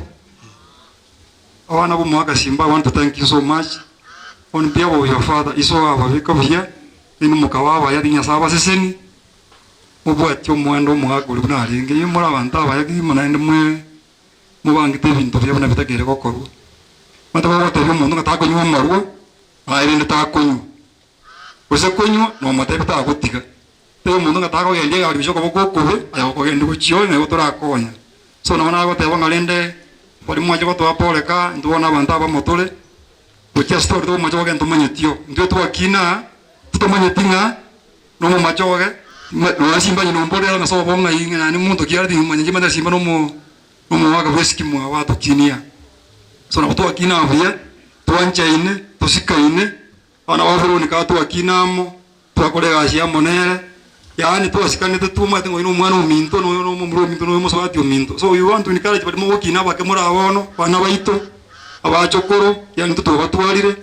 Abana b'omwaka simba I want to thank you so much on behalf of your father iso ababeka buya nainwe mokaba abaya riria Nyasaye abaseseni mobwatie omwando omogaka oria buna arenge inwe more abanto abaya kegima naende mwe mobangete ebinto buya buna bitakeire gokorwa. Omanyete bagotebia omonto ng'a takonywa amarwa aye rende takonywa. Gose konywa nomotebia tagotiga. Tebia omonto ng'a takogendia egari gochia okoboko okobe, aye okogendia gochia oyo naigo torakonya. So nabo nagoteba ng'a rende baria mwanche gotoa pole ka, intwe bono abanto abamo tore, gochia ase tore tomomache oge ntomanyeti oo. Intwe twakina aa, titomanyeti ng'a nomomache oge, nonya simba onye nomborere ng'a sobo ng'ai ng'a yaani monto ki are ting'imanya inche manyete simba nomo nomogaka bw'esiki mwabo atokinia. So nabo twakina buya, twanchaine, tosikaine. Abana ba Veronica twakina amo, twakora egasi amo nere, yaani twasikanete twomanyete ng'a oyo nomwana ominto, na oyo nomomura ominto, na oyo omosubati ominto. So we want to encourage baria mogokina abake more bono, abana baito, abachokoro, yaani intwe twabatwarire,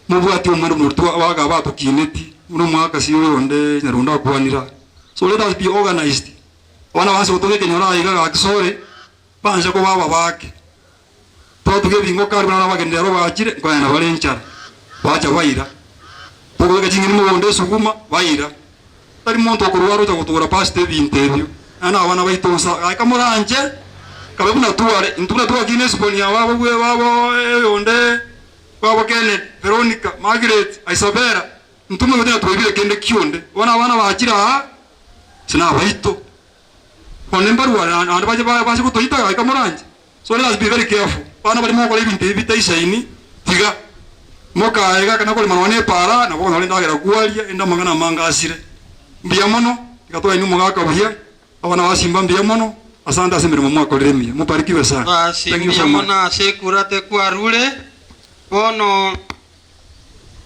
mobwati omwando buna oria twa abagaka batokineti, buna omwakasi oyo onde Nyarondo akwanire aa. So let us be organized, abana bansi gotoka ekenyoro aiga gaki sorry, banche koba ababake. Twatuga ebingo kare buna abageni rero bachire, nkoyana bare enchara, bacha baira. Tokobeka ching'eni mogondo esuguma, baira. Tari monto okorwara ocha gotugora pastor ebinto ebio, naende abana baito nsa gaika moranche kabe buna tware, intwe buna twakina esiboni aba abwo babo oyonde babo Kennedy, Veronica, Margaret, Isabella, intwe moigwete ng'a twaibire kende kionde. Bono abana bachire aa, ase nabaito. Bono mbarware naende bache bache gotoita gaika moranche. So let us be very careful, abana baria mogokora ebinto ebi bitaisaini, tiga mokae iga ekero korema nonya nepaara nabo okonyora endagera kwaria ende amang'ana amange asire. Mbuya mono, tiga twaenie omogaka buya, abana ba Simba mbuya mono, asante ase emeremo mwakorire emiya. Mobarikiwe sana. Basi Thank you mbuya so much. mono ase ekura tekwarure, bono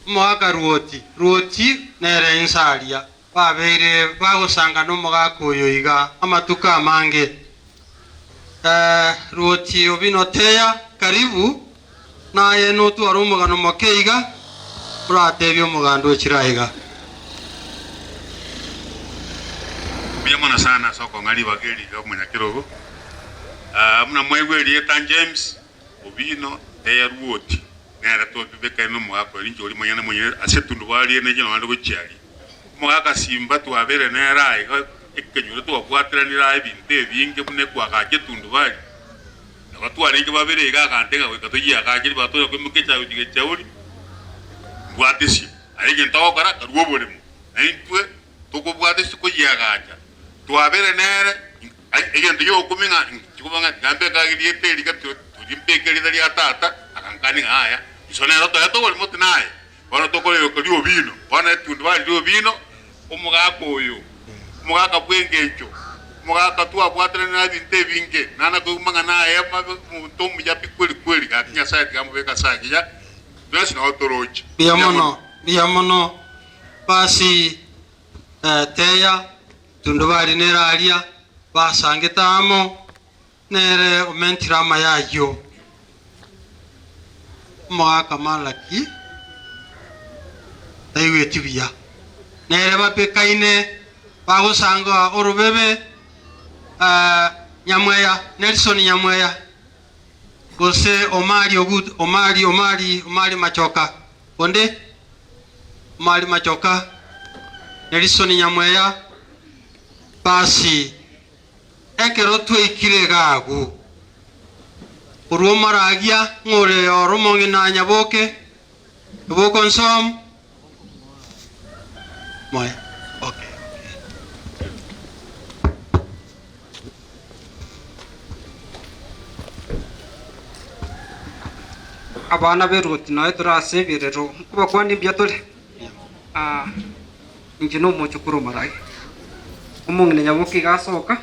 omogaka Ruoti, Ruoti nere inse aria. Babeire bagosanga nomogaka oyo iga amatuko amange. Eh, Ruoti Obinoteya, karibu, naye notware omogano moke iga, oratebie omoganda ochire aiga. Mbuya mono sana ase okong'a ribaga eri iga omonyakerogo. Ah, buna mwaigwa erieta James Obino Teya Ruoti, nere tobibekaine nomogaka oyo, ninche oria monyene monyene ase etundubari ere neche nonye gochia aria. Omogaka Simba twabeire nere aiga ekenyoro twabwateranire aye ebinto ebinge buna ekwagacha etundubari. Nabo twarenge babere iga agante ng'a goika toyiagache ribaga tonya koimoka echaye gochia gechauri mbwatesie. Aye egento ogokora karue oboremo na intwe tokobwatesie koyiagacha. Twabeire nere egento giogokumia ng'a nchikoba ng'a tiga mbeke age rieta eri gati toria mbeke erieta ria tata agankania ng'a yaya iso nere otoete oboremo tinaye. Bono tokoreroka riobino, bono etundubari riobino, omogaka oyo, omogaka bw'engencho, omogaka twabwatanire nabinto ebinge, nana koigwa mang'ana aye amabe, omonto omuya pi kweri kweri, gaki Nyasae tiga amobeke ase agiya, twensi nao toroche. Mbuya Mbuya mono, mono. mbuya mono. Basi eh, teya tundubari nere aria, basangete amo, Nere omentire amaya ayio. Omogaka Malaki taigweti buya. Nere babekaine bagosanga orobebe Nyamweya, Nelson Nyamweya, gose Omari Ogut, Omari, Omari, Omari Machoka, onde? Omari Machoka, Nelson Nyamweya, basi. Ekero twaikire iga agwo, korwa omoragia ng'a ore oro omong'ina nyaboke, nyaboke onsomu, moe, okay, okay. Abana b'eruoti noe tore ase ebirero, nkobakwania mbuya tore? Ah, Inche nomochokoro omoraai, omong'ina nyaboke iga asoka,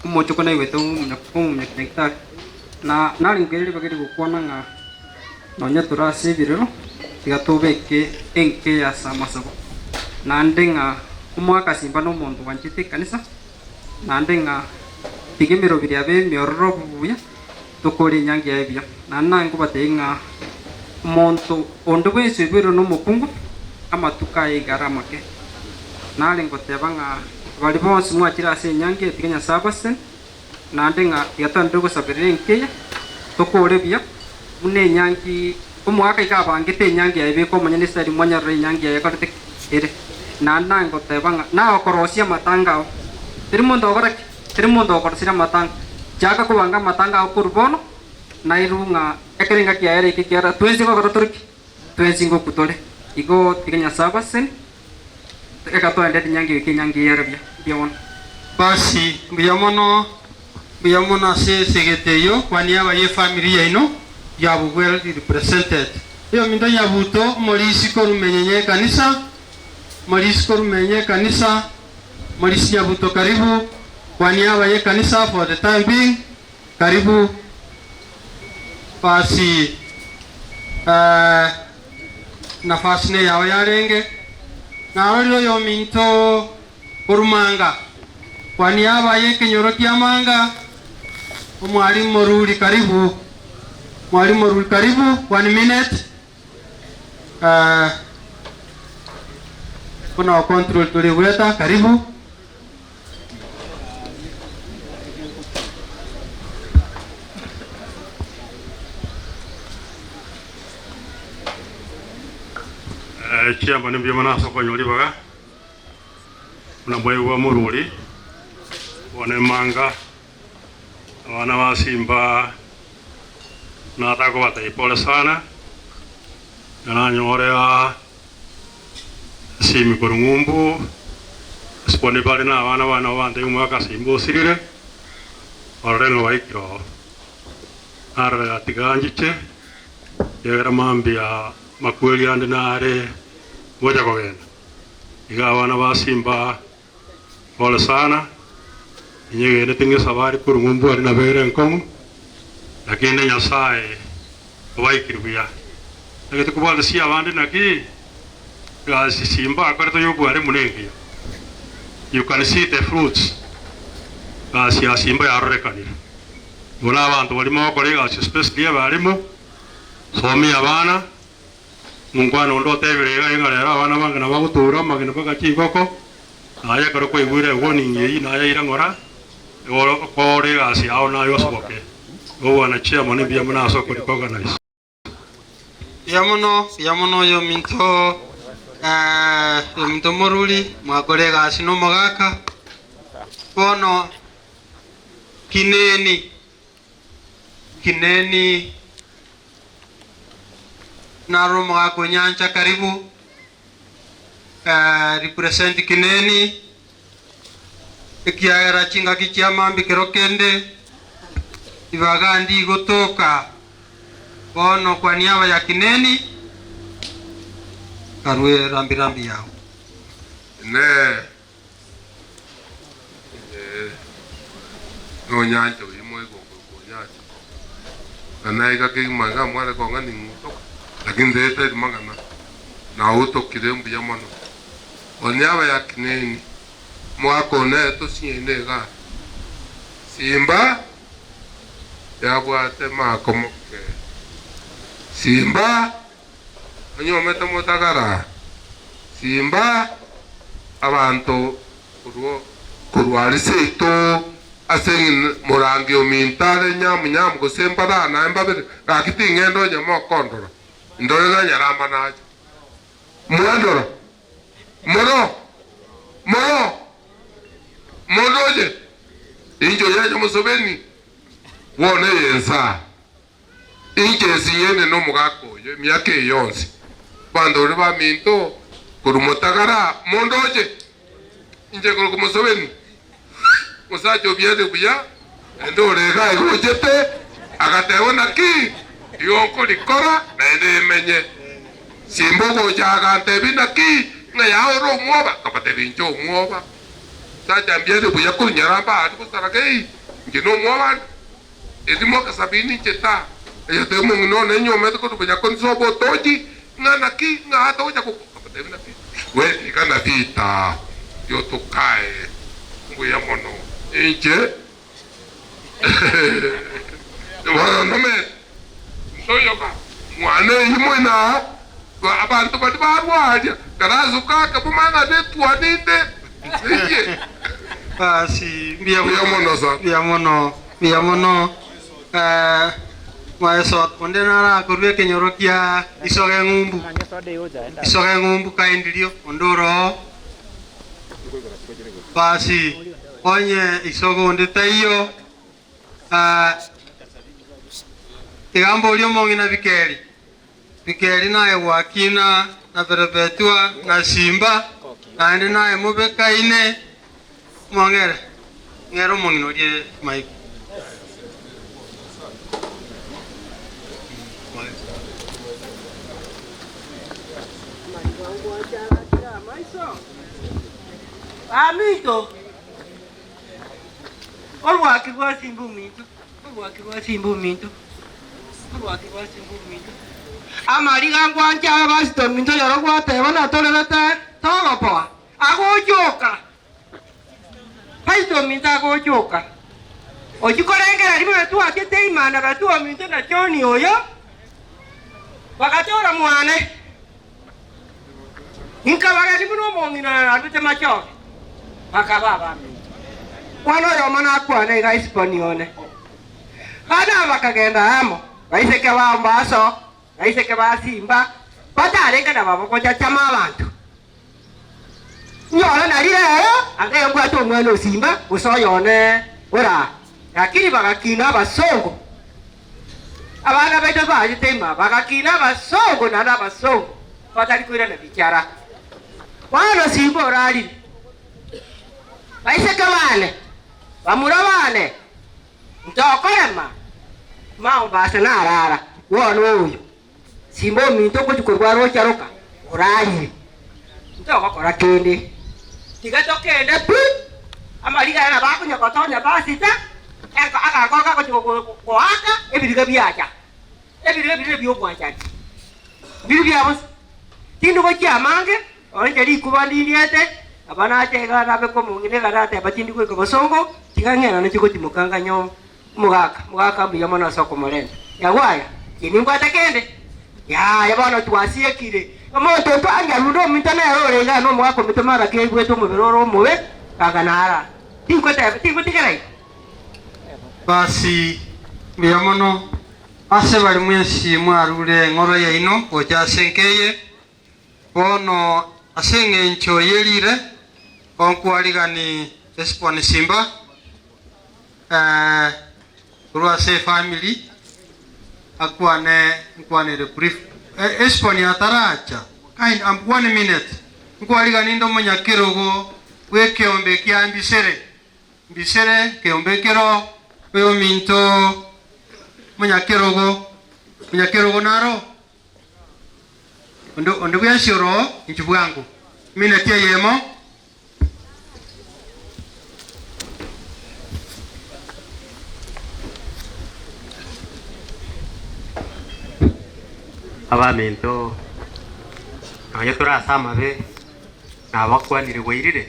omochoko naigwete omonyakinyagitari, na narengereria ribaga eri gokwana ng'a nonya tore ase ebirero, tiga tobeke enka eye ase amasabo. Naende ng'a omwaka simba nomonto bwanchete ekanisa, naende ng'a tiga emeroberi yabe emiororo buya, tokore enyangi yaye buya. Naende nankobatebia ng'a omonto onde bwensi oiboirwe nomokungu, amatuko aye iga are amake. Nare ngoteba ng'a baria bonsi mwachire ase enyangi eye tiga Nyasae abasesenie, naende ng'a tiga twenderere gosaberera enka eye, tokore buya, buna enyangi omogaka iga abangete enyangi yaye beka omonyene ase aria mwanyarora enyangi yaye ekorete ki? Ere. Naende nangoteba ng'a nagokorosia amatanga ao, teri monto ogokora ki? Teri monto ogokorosera amatanga. Chaka kobanga amatanga ao korwa bono, nairwe ng'a ekero engaki yaye eraike ekiagera twensi ngokora tore ki? Twensi ngokwa tore. Igo tiga Nyasae abasesenie, reka toende rinyangi goika enyangi eye ere buya. Mbuya mono. Basi mbuya mono, mbuya mono ase esegete eyio, kwa niaba ye family yaino, you have well represented. Oyominto Nyabuto, omorisi korwa Menyenye ekanisa, omorisi korwa Menyenye ekanisa, omorisi Nyabuto karibu, kwa niaba ye kanisa for the time being, Karibu basi nafasi neyao yarenge, narorire oyominto korwa Manga, kwani yabaye ekenyoro kia Manga, omwalimu Moruri karibu, mwalimu Moruri karibu, one minute, buna ocontrol tore goeta karibu. Echiambo nimbuya mono ase okonyora ribaga, buna mwaigwa morwori, bono emanga, abana ba Simba nataka kobatebia pole sana, na nanyore aa esimi korwa ng'umbu, ase kwane bare na abana bane nabo bantebia omwaka Simba osirire, barore ng'a baikire oo. Narora tiga nchiche, ekiagera mambia makweri ande nare ngocha kogenda. Iga abana ba Simba pole sana, inyegenete ng'a esabari korwa ng'umbu aria nabo ere enkong'u, lakini Nyasaye obaikire buya. Naki tikobwatisia abande naki egasi Simba akorete y'obware buna engiya. You can see the fruits, egasi ya Simba yarorekanire. Igo nabanto baria mogokora egasi especially abalimu, somia abana, Omokwana onde otebire iga ng'a rero abana bange nabagotuura amagena mpaka chingoko, naye ekero kwaigwire ewarning eyio naye ira ng'ora, igo okore egasi yao naye osoboke. Igo bwana chairman mbuya mono ase okorecognize. Mbuya mono, mbuya mono oyominto eh, oyominto Moruri, mwakora egasi na omogaka. Bono kineni, kineni. Naro omogaka o nyancha karibu represent Kineni ekiagera chingaki chia mambia kero kende ribaga ndigotoka bono kwa niaba ya Kineni karue rambi rambi yao. Inee! Nonyancha oyio moigo okorokwa onyancha, na naiga kegima iga mware kong'a ning'utoka, lakini ndeteri mang'ana, nautokire mbuya mono. Onye abayakineni, omogaka one tosinyaine igaa, Simba yabwate mako moke, Simba Onyuomete motagara, simba abanto korwa aria seito ase ng'ina morangi ominto are nyamu nyamu gose mbare naye mbabere, gaki ting'enda onye mokondora, indore ng'a nyaramba nache. Mwandora? Moro? Moro? Mondoche? Inche oyo mosobeni bwone yensaa. Inche nsinyene nomogaka oyo emiaka eye yonsi, abanto baria baminto korwa motagara mondoche, inche korwa komosobeni, omosacha obiarire buya, naende ore iga iga ochete, agateba naki igo nkorikora naende emenye. Simba ogocha agantebia naki ng'a yaye ore omwoba, nkabatebia inche omwoba. Omosacha mbiarire buya korwa nyaramba aria gosaraga ei, inche nomwoba nde. Erio mwaka sabini inche ta, aye omong'ina one nyomete korwa bonyakonisa obotochi, ng'a naki ng'a atogocha gokwa? Nkamotebia, Naki gwetiga na vita yotokae mbuya mono inche bono nomete ntoyoka mwana eyio moino aa abanto baria barwaria karasuka akaboma ng'a netwani inde inche. Basi mbuya mono sana. Mbuya mono. Mbuya mono mwaeso onde narakorwe ekenyoro kia isoga eng'umbu, isoga eng'umbu kaendirio onde oroo, basi onye isoga onde taiyo tiga mborie omong'ina Bikeri, Bikeri naye gwakina na Perepetua na Simba, naende naye mobekaine Mong'ere, ng'ere omong'ina oria maiga. Baminto, orwaki rwa simba ominto, orwaki rwa simba ominto, orwaki rwa simba ominto. Amariga ngwancha abasito ominto yoro gwateba natorerete togopoa, agochoka. Pastor ominto agochoka, Ochia korengereria buna twachete imana gati ominto na John oyo, bagatora mwane. Inkabageni buna omong'ina ararwete machoge, bakaba abaminto. Mwana oyomo nakwane iga Hispania one. Bana aba bakagenda amo, baiseke ba Ombaso, baiseke ba Simba. Batarenge nababo gochachama abanto. Nyora nari rero anga embwate omwana o Simba gose oyone ora lakini bagakina abasongo. Abana baito bachete ima bagakina abasongo naende abasongo batari koirana bichara. Bono Simba orarire. Baiseke bane, bamura bane, ntokorema maombasa narara bono oyo. Simba ominto ogochia korwa rocharoka orarire, ntogokora kende, tiga tokende pi. Amariga aya nabo akonya gotonya pasita, agakoro kagochia goaka ebiriga biacha, ebiriga biria bi'obwanchani, biria bia bosa. Tindi gochia amange, oinche rikuba ndiriete, nabo nacha iga nabeka omong'ina iga nateba tindi goika bosongo, tiga ng'ende nache gotimoka nganyoo. Omogaka, omogaka mbuya mono ase okomorenta. Nyagwaya, inche nimbwate kende? Yaya bono twasiekire. Omonto otwange runda ominto nere ore igaa na omogaka ominto mara keigwete omobere ore omobe, kaka nara. Tingoteba, tingotigera igo. Basi, mbuya mono ase baria mwensi mwarure eng'oro yaino gocha ase enka eye. Bono ase engencho ye riire, onkwarigani Esboni Simba, korwa ase efamiri, akwane nkwanere brief. Esboni ataracha, kind one minute, nkwarigani inde omonyakerogo bw'ekeombe kia Mbisere, Mbisere ekeombe ekero oyominto omonyakerogo, omonyakerogo naro. Onde onde bwensi oroo inchuo bwango. Emineti eyemo. Abaminto, nonya tore ase amabe, nabakwanire bwairire,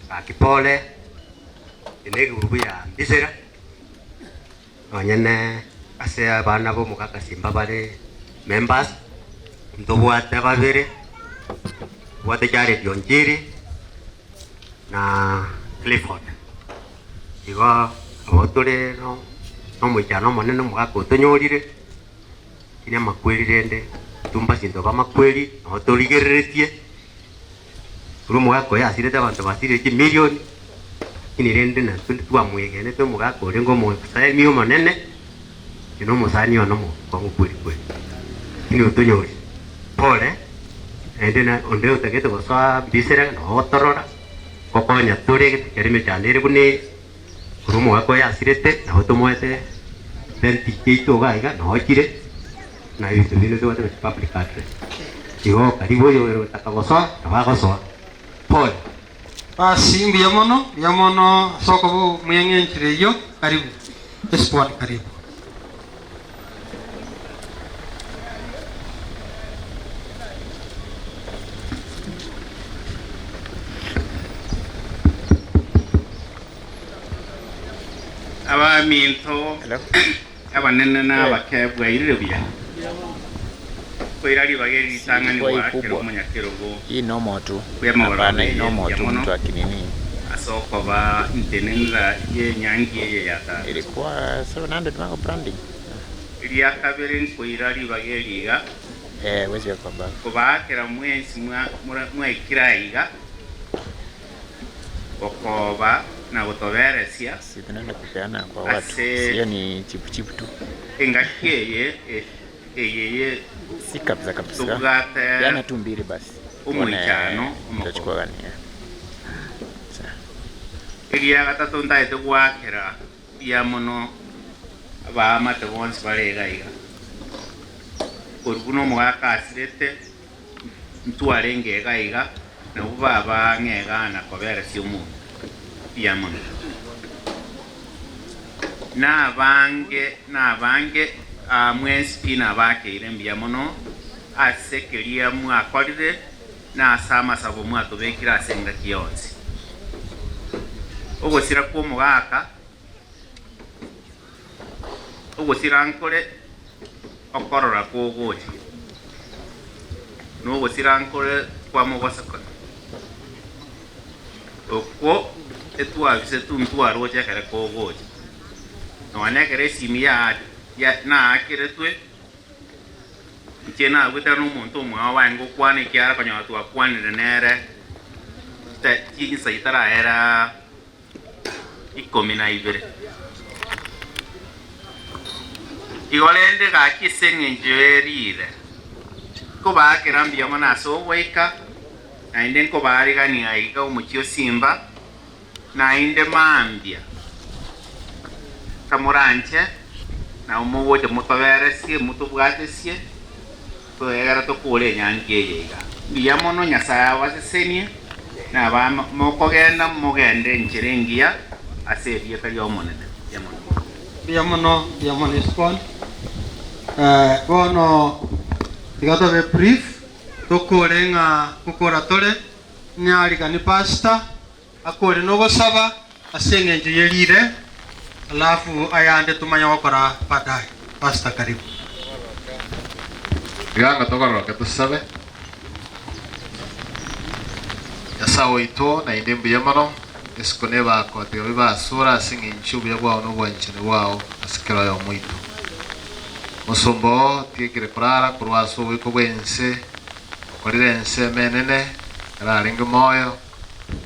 gaki pole, eye negegurubu ya mbisera. Nonye ne ase abana b'omogaka Simba bare members, ntobwate babere, ntobwate Jared Onchiri na Clifford. Igo abo tore no omoichano omonene omogaka otonyorire, lakini amakweri rende tumba sinto b'amakweri nabo torigereretie, korwa omogaka oyo asirete abanto basirire chimilioni. Lakini rende naintwe ntitwamwegenete omogaka orenge omosani omonene, inche nomosani one omokong'u kweri kweri, lakini otonyorire. Pole, naende na onde otagete gosoa mbisera nabo ogotorora, ngokonya tore ekero emechando ere buna eye, korwa omogaka oyo asirete nabo tomoete benti chiaito iga iga noo chire, na ebinto binde tobwate gochia public address. Igo karibu oyo otaka gosoa nabo agosoa. Pole. Basi mbuya mono, mbuya mono ase okoba omweng'enchera eyio. Karibu. Esboni karibu. Abaminto abanene na abake bwairire buya, koira ribaga eri ritang'ani Ilikuwa hii goakera kubwa. omonyakerogo Hii normal tu. bw'emegorogo Hapana, hii eye normal mbuya tu mono mtu akinini. ase okoba intenenera y'enyangi eye ya tata. Ilikuwa 700 mango branding. Eria kabere nkoira ribaga eri iga, Eh, wezi weka kwa bag. kobaakera mwensi mwaikire aiga, gokoba na gotoberesia Si tunaenda kupeana kwa watu. ase Sio ni chipu chipu tu. engaki eye eye ye Si kabisa kabisa. tobwate Peana tu mbili basi. Tuone omoichano omokong'u. tutachukua gani. eh. Eria gatato ntaete goakera mbuya mono abaamate bonsi bare iga iga, korwa buna omogaka asirete ntwarenge iga iga, nabwo baba ang'e iga na koberesia omonto. Mbuya mono. Nabange nabange mwensi pi nabakeire mbuya mono ase keria mwakorire na ase amasabo mwatobekire ase engaki yonsi. Ogosira kw'omogaka, ogosira nkore okorora kogocha, na ogosira nkore kwa mobosokano, okwo etwabisetwe ntwaroche ekero kogocha. Nonya ekero esimi ya naakeretwe. Inche nagwete na omonto omwao baye ngokwana ekiagera konyora twakwanire nere chinsa chitarahera ikomi na ibere. Igo rende gaki ase engencho y'eriire, nkobaakera mbuya mono ase ogoika, naende nkobaarigania aiga omochie o Simba, naende mambia kamoranche, nabo mogocha motoberesie, motobwatesie, toegere tokore enyangi eye iga. Mbuya mono Nyasae abasesenie, na aba mokogenda mogende enchera engiya ase erieta ri'Omonene. Mbuya mono. Mbuya mono, mbuya mono Iscon. Eh, bono tiga tobe brief, tokore ng'a gokora tore, nyarigani pastor, akore nogosaba ase engencho ye riire, alafu ayande tomanye gokora baadaye. Pastor karibu. Tiga anga togororoke tosabe. Nyasae oito, naende mbuya mono, isiko nebakoa tiga bibasure ase eng'encho y'obuya bwao na obwanchani bwao ase kera oyomo oito. Omosomba oo tiekire korara korwa ase oboiko bw'ense, okorire ensemo enene ekero arenge moyo,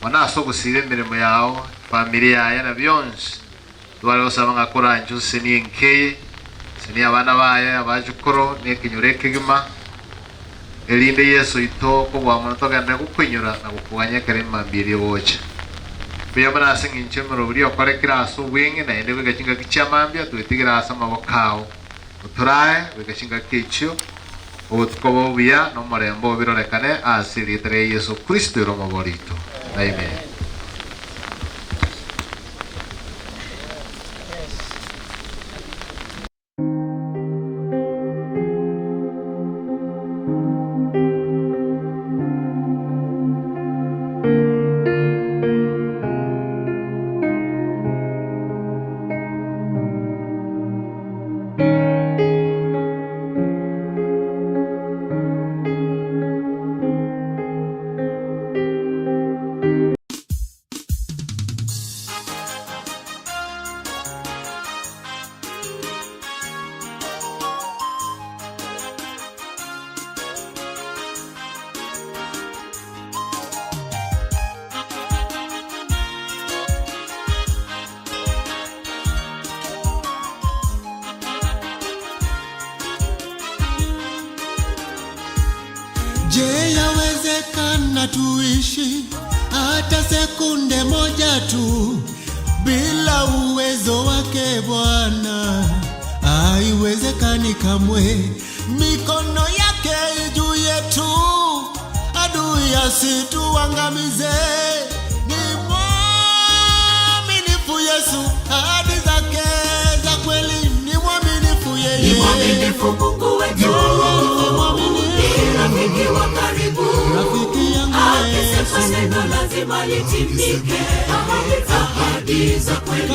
Mono ase ogosiba emeremo yao, efamiri yaye, na bionsi, tware gosaba ng'a koranche osesenie enka eye, osesenie abana baye, abachukuru, na ekenyoro ekegima, erinde Yeso oito kobua mono togenderere gokoinyora na gokoganya ekero emambia eria egocha. Mbuya mono ase engencho y'emeroberi okorekire ase obweng'e naende goika chingaki chia mambia twetigere ase amaboko ao. Otorae goika chingaki echio, obotuko obo obuya na omorembe oo birorekane ase erieta ria Yeso Kristo ere Omobori oito. Amen. Je, yawezekana tuishi hata sekunde moja tu bila uwezo wake Bwana? Haiwezekani kamwe. Mikono yake juu yetu, adui asituangamize. Ni mwaminifu Yesu, ahadi zake za kweli ni mwaminifu yeye. Ni mwaminifu Mungu wetu, ni rafiki wa karibu, akisema neno lazima litimike, ahadi za kweli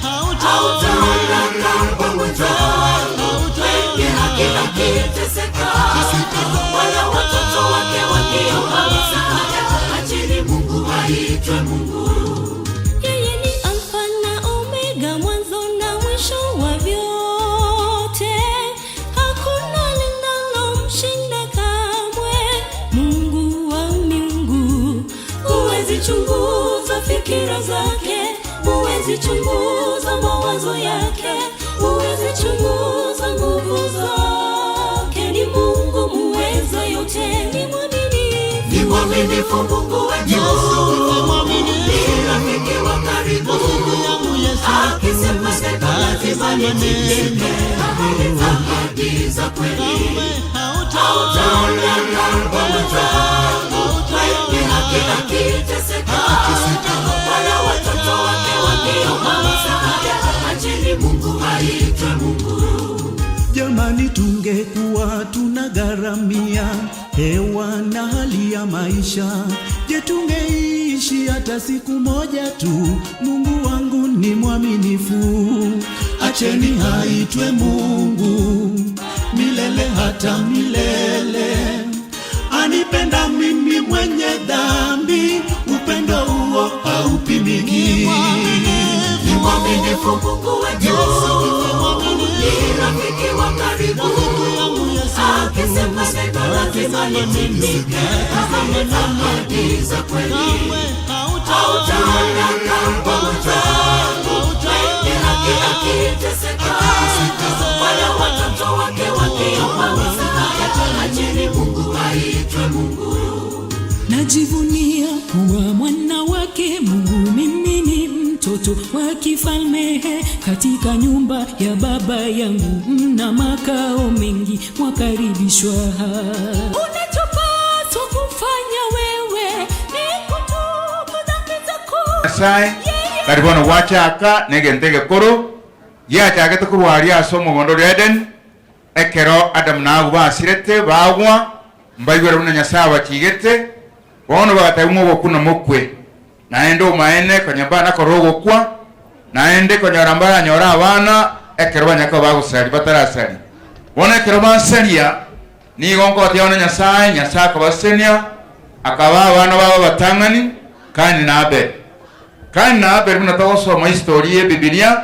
hautaondoka pamoja, wenye haki akiteseka, wala watoto wake wakiomba msaada, acheni Mungu aitwe Mungu. Yeye ni Alfa na Omega, mwanzo na mwisho wa vyote. Hakuna linalomshinda kamwe. Mungu wa miungu, huwezi chunguza fikira zake, huwezi chunguza mawazo yake, huwezi chunguza nguvu zake. Ni Mungu muweza yote, ni mwaminifu, Ni mwaminifu Mungu wetu, ni rafiki wa karibu, akisema neno lazima litimike, ahadi za kweli hautaondoka pamoja, wenye haki akiteseka, wala watoto wake wakiomba msaada, acheni Mungu aitwe Mungu. Jamani, tungekuwa tunagharamia hewa na hali ya maisha, je, tungeishi hata siku moja tu? Mungu wangu ni mwaminifu, acheni aitwe Mungu milele hata milele. Anipenda mimi mwenye dhambi, upendo huo haupimiki. Ni mwaminifu Mungu wetu, ni rafiki wa karibu, akisema Litimike ahadi za kweli. Hautaona kama mwenzangu mwenye haki akiteseka, wala watoto wake wakiomba msaada. Acheni Mungu aitwe Mungu. Najivunia kuwa mwana wake Mungu, mimi ni mtoto wa kifalme. Katika nyumba ya baba yangu mna makao mengi, mwakaribishwa. Unachopaswa kufanya wewe ni kutubu dhambi zako. Nyasae, tari bono gwachaka negento egekoro, giachagete korwa aria ase omogondo oria Edeni, Ekero Adamu na Hawa basirete bagwa, mbaigwera buna Nyasae abachigete, bono bagatebiwa ng'a ogokwa namokwe. Naende omaene konya mbana korora ogokwa, naende konyora mbaranyore abana ekero banyare koba bagosaria batarasaria. Bono ekero basaria, nigo nkobatebia bono Nyasae, Nyasae akabasesenia, akabaa abana babo abatang'ani, Kaini na Abeli. Kaini na Abeli buna togosoma history y'Ebibilia,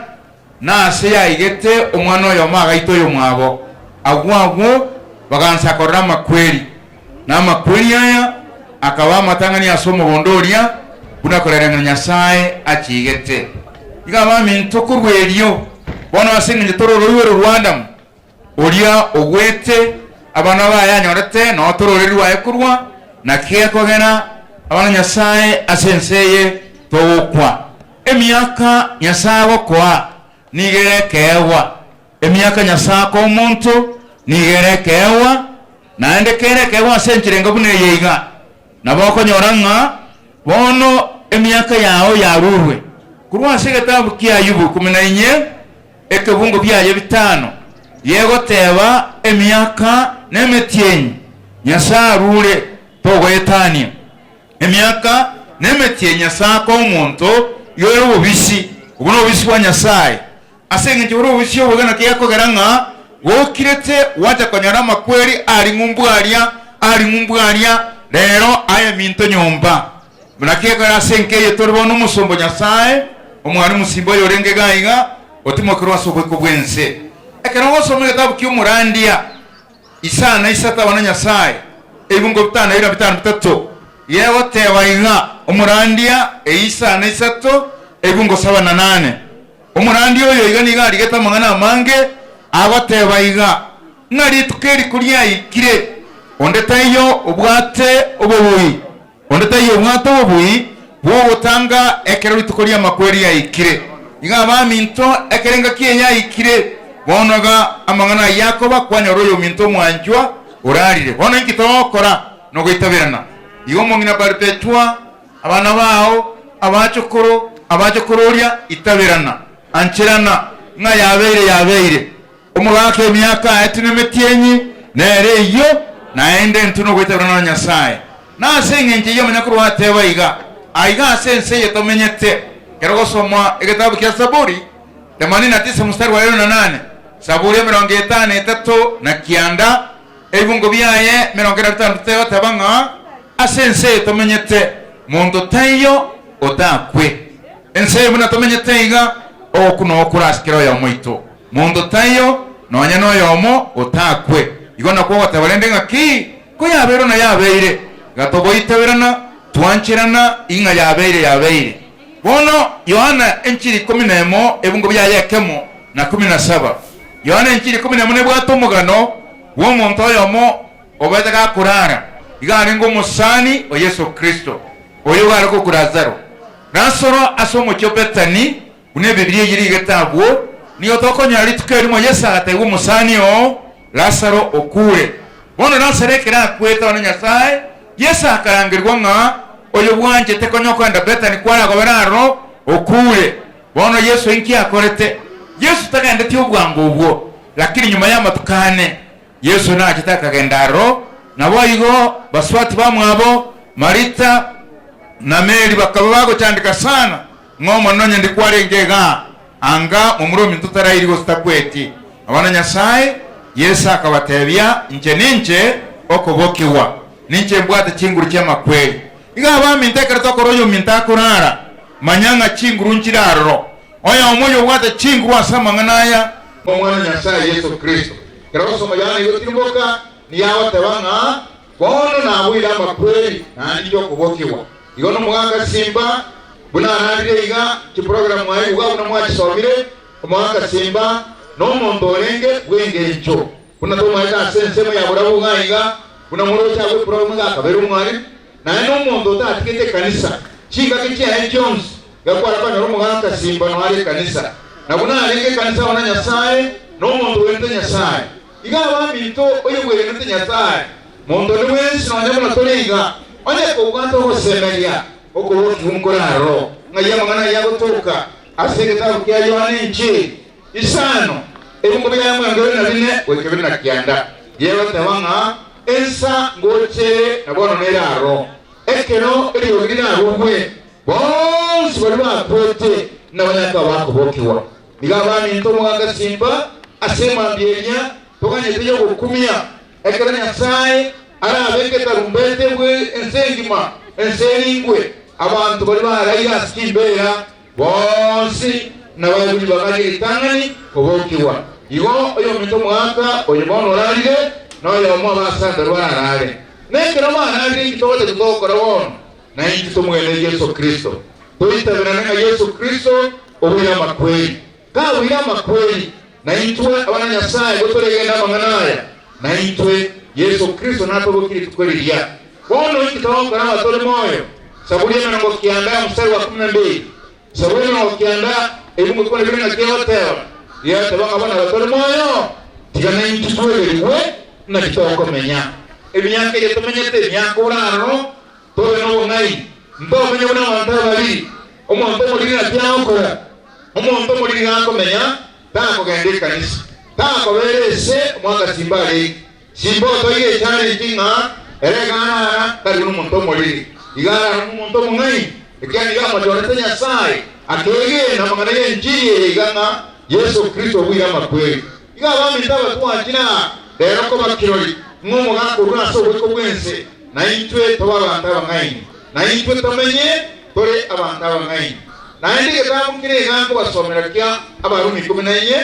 Na aase yaigete omwana oyomo agaita oyomwabo, agwo agwo bagansa korora amakweri, na amakweri aya akaba amatang'ani ase omogondo oria, buna korereng'ana Nyasae achiigete. Iga abaminto korwa erio, bono ase engencho tore oroiboro rw'Adamu, Oria ogwete abana baye anyorete noo tororeri rwaye korwa, naki gekogera abana Nyasae ase ense eye togokwa. Emiaka Nyasae agokoa nigo ere ekeegwa. Emiaka Nyasae akoa omonto nigo ere ekeegwa, naende kere ekeegwa ase enchera enga buna eye iga, nabo okonyora ng'a bono emiaka yao yarurwe. Korwa ase egetabu kia Ayubu ikomi na inye, Ekebungo biaye bitano gegoteba emiaka na emetienyi Nyasae arure togoetania. Emiaka na emetienyi Nyasae akoa omonto igo ere obobisi, obwo nobobisi bwa Nyasae. Ase engencho bore obobisi obo iga naki gekogera ng'a gokirete gwacha konyora amakweri aria ng'umbu aria, aria ng'umbu aria, rero aye minto nyomba. Naki ekero ase enka eye tore bono omosomba o Nyasae, omwarimu simba oyorenge iga iga, otimokerwe ase oboiko bw'ense. Ekero ogosoma egetabu ki'omorandia, isano na isato abana Nyasae, ebibungo bitano na bibere na bitano bitato, gegoteba iga, Omorandia, eisano na isato, ebibungo saba na nane. Omorandia oyo iga nigo arigete amang'ana amange, agoteba iga, ng'a rituko eri koriaikire, onde taiyo obwate obobui, Onde taiyo obwate obobui bw'ogotanga ekero rituko ri'amakweri riaikire. Iga abaminto, ekero engaki eye yaikire, bono iga amang'ana ayio akoba, kwanyora oyominto omwanchwa orarire. Bono inki togokora? Nogoitaberana. Igo omong'ina Baripetwa, abana bao, abachokoro, abachokororia, itaberana, ancherana, ng'a yabeire yabeire. Omogaka emiaka aetwe nemetienyi, nere eyio, naende intwe nogoitaberana na Nyasae. Na ase engencho eyio omanya korwa ateba iga, Aiga ase ense eye tomenyete. Ekero ogosoma egetabu kia Saburi 89 mstari wa 28, Saburi 53, ebibungo biaye 45 tegoteba ng'a ase ense eye tomenyete monto taiyo otakwe. Ense eye buna tomenyete iga, ogokwa noo kore ase kera oyomo oito. Monto taiyo, nonya noyomo, otakwe. Igo nakwo ogoteba rende ng'a ki? Ko yabeirwe na yabeire, iga togoitaberana, twancherana, ing'a yabeire yabeire. Bono Yohana enchiri ikomi nemo, ebungo biaye ekemo na kumi na saba. Yohana enchiri ikomi nemo nebwate omogano bw'omonto oyomo obete gakorara, iga arenge omosani o Yeso Kristo, oyo iga are korokwa Lazaro. Lazaro ase omochie o Bethany, Buna Ebibilia eyio rigete agwo, nigo tokonyora rituko erimo Yeso agateebia omosani oo, Lazaro okure. Bono Lazaro ekero akwete one Nyasae, Yeso akarangerigwa ng'a oyo bwanchete konya okogenda Bethany kwaragobera aroro, okure. Bono Yeso inki akorete? Yeso tagendetie obwango obwo, lakini nyuma y'amatuko ane, Yeso nachete akagenda aroro, naboigo baswati bamwabo Marita na Meri bakaba bagochandeka sana, ng'a Omonene onye ndi kwarenge igaa, anga momura ominto tarairi gose takweti. Abana Nyasae, Yeso akabatebia, Inche ninche okobokigwa, ninche mbwate chinguru chi'amakweri. Iga abaminto ekero tokora oyominto akorara, manya ng'a chinguru nchire aroro. Oyomo oyobwate chinguru ase amang'ana aya, Omwana o Nyasae Yeso Kristo. Ekero ogosoma Yohana igo tirimboka, nigo agoteba ng'a. Bono naboire amakweri, naende inche okobokigwa. Igo nomogaka Simba, buna ararire iga, chiprogramu aye iga buna mwachisomire, omogaka Simba nomonto orenge bw'engencho. Buna tomaete ase ensemo ya borabu iga iga, buna moroche agwo eprogramu iga akabera omwalimu, naende nomonto otatigete ekanisa chingaki chiaye chionsi, iga kware konyora omogaka Simba noare ekanisa. Na buna arenge ekanisa amo na Nyasae, nomonto bwegenete Nyasae. Iga abaminto, oyo bwegenete Nyasae, monto onde bwensi nonya buna tore iga, onye kobwate ogosemeria okobokigwa nkore aroro, ng'ai amang'ana ayio agotoka ase egetabu kia Yohana Enchili isano, ebungo biaye emerongo ebere na bine goika ebere na kianda, riegoteba ng'a ensa ngocha ere na bono nere aroro, ekero eriogi rirarugwe, bonsi baria bakwete nabanyare koba bakobokigwa. Nigo abaminto omogaka simba ase emambia eria toganyete y'ogokumia, ekero Nyasae arabeke etarumbete bwe ense engima, ense eringwe, abanto baria baraire ase chimbeera bonsi nabaegwe ribaga rie ritang'ani kobokigwa. Igo oyominto omogaka oyo bono orarire, noyomo abasanderwe ararare. Nekero bararire inki togocha togokora bono? Naintwe tomwene Yeso Kristo, toitaberane ng'a Yeso Kristo obuire amakweri. Kabuire amakweri, naintwe abana Nyasae gotoregene amang'ana aya, naintwe Yeso Kristo natobokie rituko riria. Bono inki togokora abatore moyo? Saburi emerongo kianda omstari wa kumi na mbili. Saburi emerongo kianda ebungo kumi na bibere naki egoteba, Riateba ng'a bono abatore moyo, tiga naintwe twegerigwe naki tokomenya. Emiaka eye tomenyete emiaka ore aroro, Tobe nobong'aini, ntomenye buna abanto abariri. Omonto omoriri naki agokora? Omonto omoriri gakomenya, takogenda ekanisa, takobera ese omwaka simba arenge. Simba otoire echallenge ng'a ere iga arara tari buna omonto omoriri, iga arara buna omonto omong'aini, ekiagera nigo amochorete Nyasae, akegena amang'ana y'enchiri eye iga ng'a Yeso Kristo obuire amakweri. Iga abaminto abatwanchire aa rero koba kirori, ng'a omogaka orure ase oboiko bw'ense, na intwe tobe abanto abang'aini, na intwe tomenye tore abanto abang'aini. Naende egetabu nkere iga nkobasomera kia Abarumi ikomi na inye,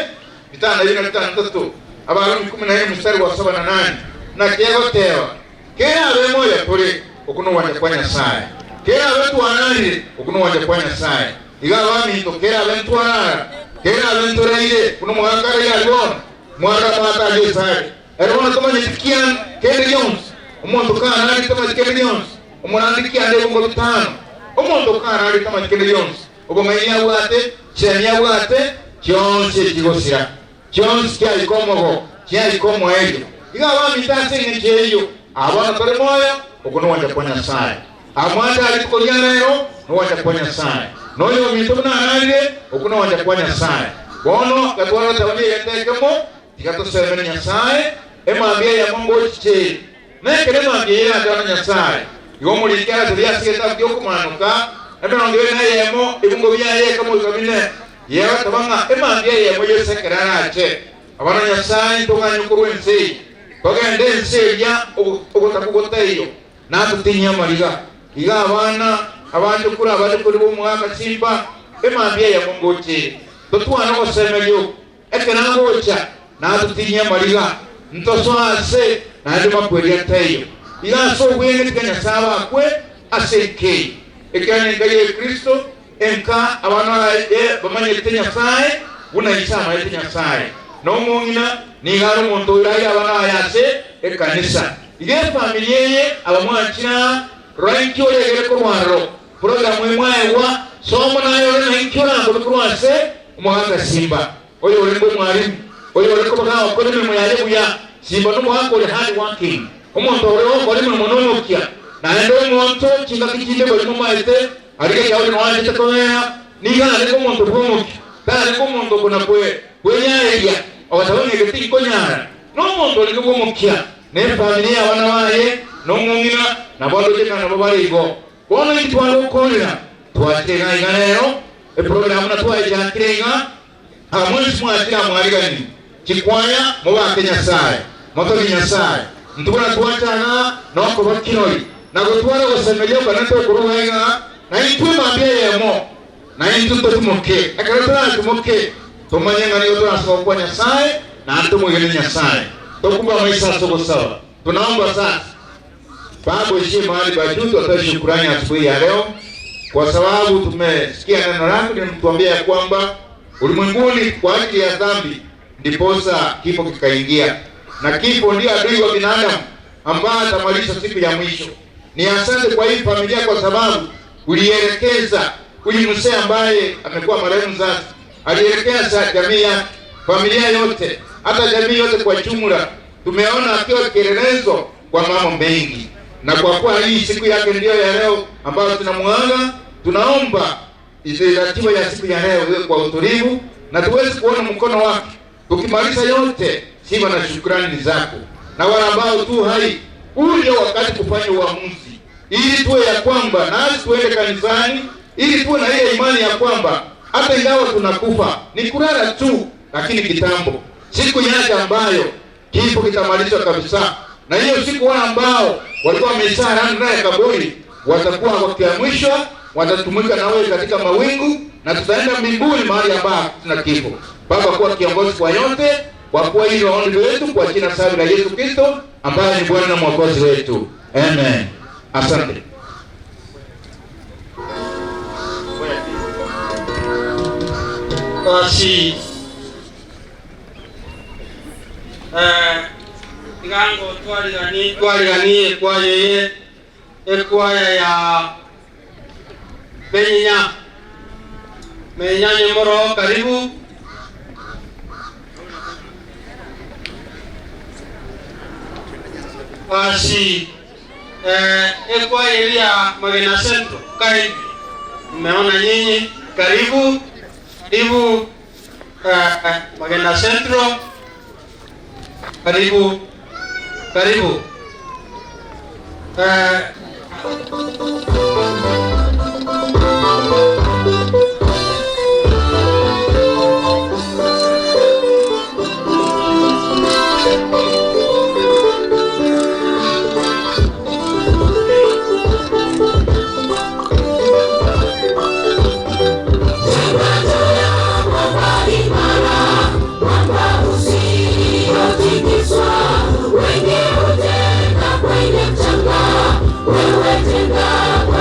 bitano na bine na bitano na bitato, Abarumi ikomi na inye omositari gwa saba na nane, naki egoteba, Kerabe moyo tore, okwo nogwancha kwa Nyasae, kerabe twanarire, okwo nogwancha kwa Nyasae. Iga abaminto, kerabe ntwarara, kerabe ntoraire, buna omogaka araire aria bono, mwarora amaato aria Isaya. Ere bono tamanyeti kianda kende gionsi, omonto kararire tamanyeti kende gionsi, omorandi kianda ebungo bitano, omonto kararire tamanyeti kende gionsi, obong'aini abwate, chisemi abwate, chionsi echigosira, chionsi chiaika omogo, chiaika omoerio. Iga abaminto ase engencho eyio, aa bono tore moyo, okwo nogwancha kwa Nyasae. Amwanche aa rituko ria rero, nogwancha kwa Nyasae. Na oyominto buna ararire, okwo nogwancha kwa Nyasae. Bono gatwara goteba negento ekemo, Tiga tosemere Nyasae, emambia eyemo ngochiche ere. Na ekero emambia eye erachore na Nyasae, igo omoriki aratebie ase egetabu gi'okomaanoka, emerongo ebere na eyemo, ebungo biaye ekemo goika bine, yegoteba ng'a emambia eyemo Yeso ekero arache, Abana Nyasae ntoganye korwa ense eye, togende ense eria ogotakwa gotaiyo, Natotinyie amariga. Iga abana abanchokuru abachokori b'omogaka simba, emambia eyemo ngocha ere. Totwane ogosemeria oko. Ekero agocha, natotinyie amariga, ntosoe ase, naende makweri ataiyo. Iga ase obwenge tiga Nyasae abakwe ase enka eye, ekiagera nenka ye Kristo, enka abana baye bamanyete Nyasae buna ise amanyete Nyasae. Na omong'ina nigo are omonto oiraire abana baye ase ekanisa. Iga efamiri eye abamwanchire aa, rora inki oregere korwa aroro. Programu emwaegwa, soma naye ore na inki orakore korwa ase omogaka Simba, oyo orenge omwalimu, oyo ore koba gagokora emeremo yaye buya. Simba nomogaka ore hard working, omonto ore gokora emeremo nomokia, naende omonto chingaki chinde bari momaete arigereria ore noanchete kobera, nigo arenge omonto bw'omokia, tarenge omonto okona kwenyareria ogateba ng'a eke tinkonyara. Nomonto orenge bw'omokia, na efamiri y'abana baye, na omong'ina, nabo aroche ng'a nabo bare igo. Bono inki twagokoorera? Twachire iga iga rero, eprogramu na twayechakire iga, aa mwensi mwachire aa mwariganirie. Chikwaya, mobake Nyasae, motogie Nyasae. Intwe buna twacha iga nokoba kirori, na gotwara ogosemeria okonene tokoruga iga, na intwe mambia eyemo, na intwe totimoke. Ekero toratimoke, tomanye ng'a nigo torasoke gokwa Nyasae, naende tomwegene Nyasae. Tokumbe amaiso ase ogosaba. Tunaomba sasa. Baba uishie mahali pa juu, tuatoe shukrani asubuhi ya leo kwa sababu tumesikia neno lako linatuambia ya kwamba ulimwenguni kwa ajili ya dhambi ndiposa kifo kikaingia, na kifo ndio adui wa binadamu ambaye atamaliza siku ya mwisho. Ni asante kwa hii familia kwa sababu ulielekeza huyu mzee ambaye amekuwa marehemu sasa, alielekeza jamii yake, familia yote, hata jamii yote kwa jumla. Tumeona akiwa kielelezo kwa mambo mengi, na kwa kuwa hii siku yake ndiyo ya leo ambayo tunamuaga, tunaomba ile ratiba ya siku ya leo iwe kwa utulivu na tuweze kuona mkono wake. Tukimaliza yote, sifa na shukrani ni zako, na wale ambao tu hai, huu ndio wakati kufanya uamuzi, ili tuwe ya kwamba nasi tuende kanisani, ili tuwe na ile imani ya kwamba hata ingawa tunakufa ni kulala tu, lakini kitambo siku yake ambayo kifo kitamalizwa kabisa, na hiyo siku wale ambao walikuwa wameshalala ndani ya kaburi watakuwa wakiamshwa, watatumika na wewe katika mawingu, na tutaenda mbinguni mahali ambapo hatuna kifo. Baba, kuwa kiongozi kwa yote, kwa kuwa hilo ombi letu kwa jina safi la Yesu Kristo ambaye ni Bwana na Mwokozi wetu, amen. Asante. Basi igango twarigani twariganie ekwaya eye ekwaya ya Menyinya Menyinya Nyemoro karibu basi ekwaya eria Magena Central karibu nimeona nyinyi karibu karibu Magena Central karibu karibu Wewe jenga kwenye mchanga, wewe jenga.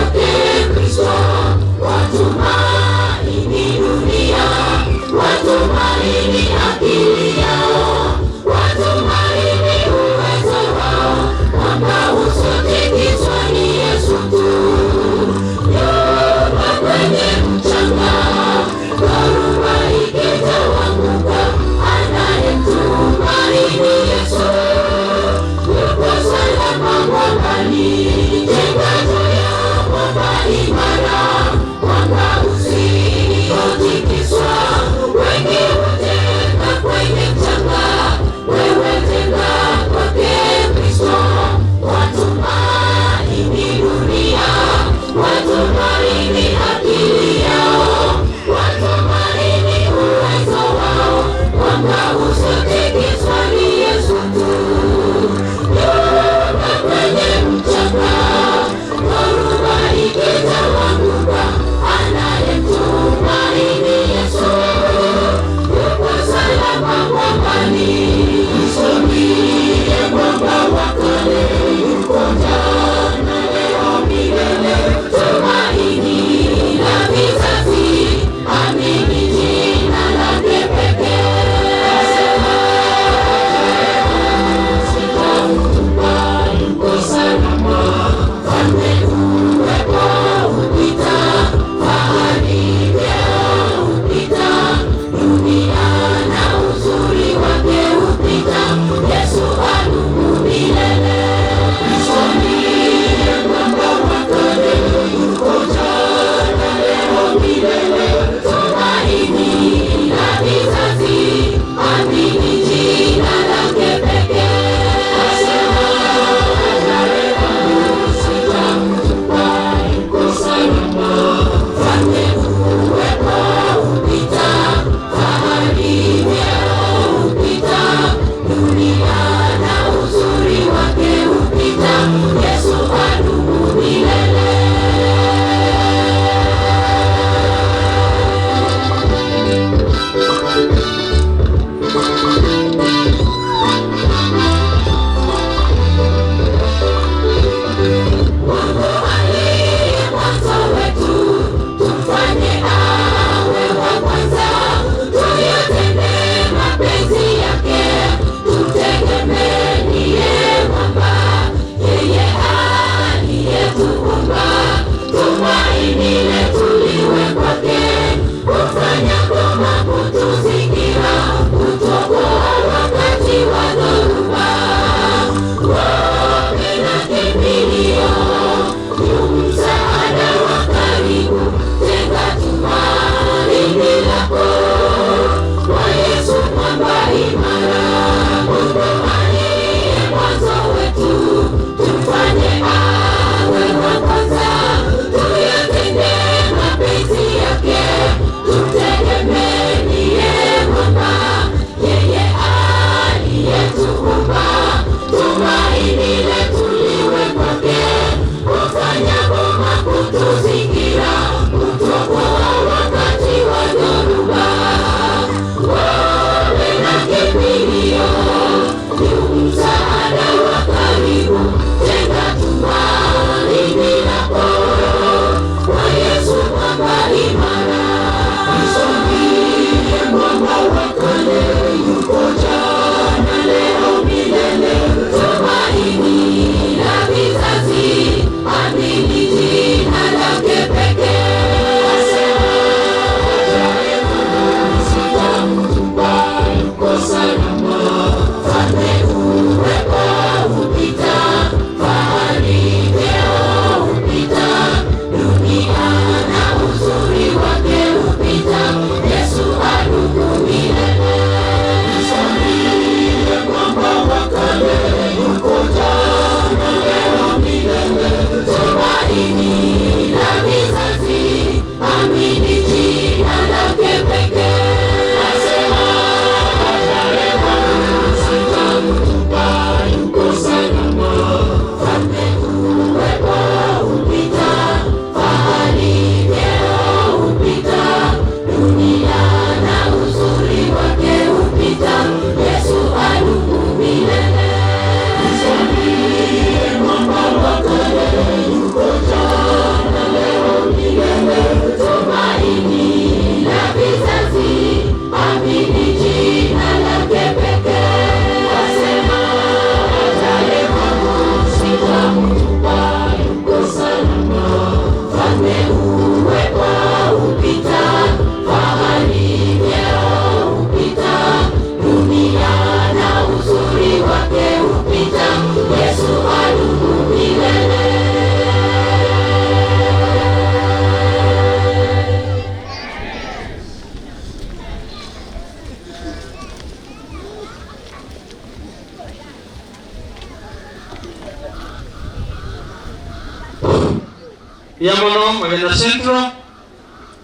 Mbuya mono Magena Central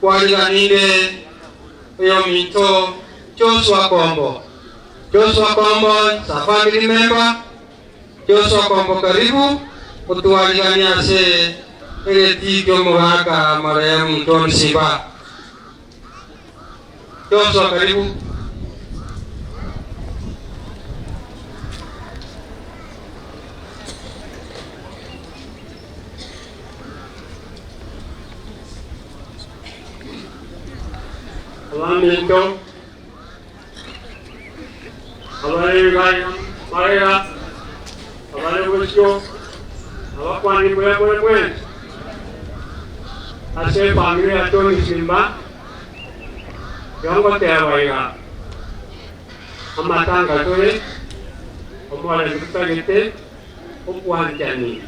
kwariganire oyominto Joshua Kombo. Joshua Kombo is a family member. Joshua Kombo karibu otwariganie ase egetii ki'omogaka marehemu John Siba. Joshua karibu. Abaminto, abare magega, abare bosio, abakwani mbuya more mwensi ase efamiri ya Tony Simba, igo ngoteba iga, amatanga tore, omorembe totagete, obwanchani.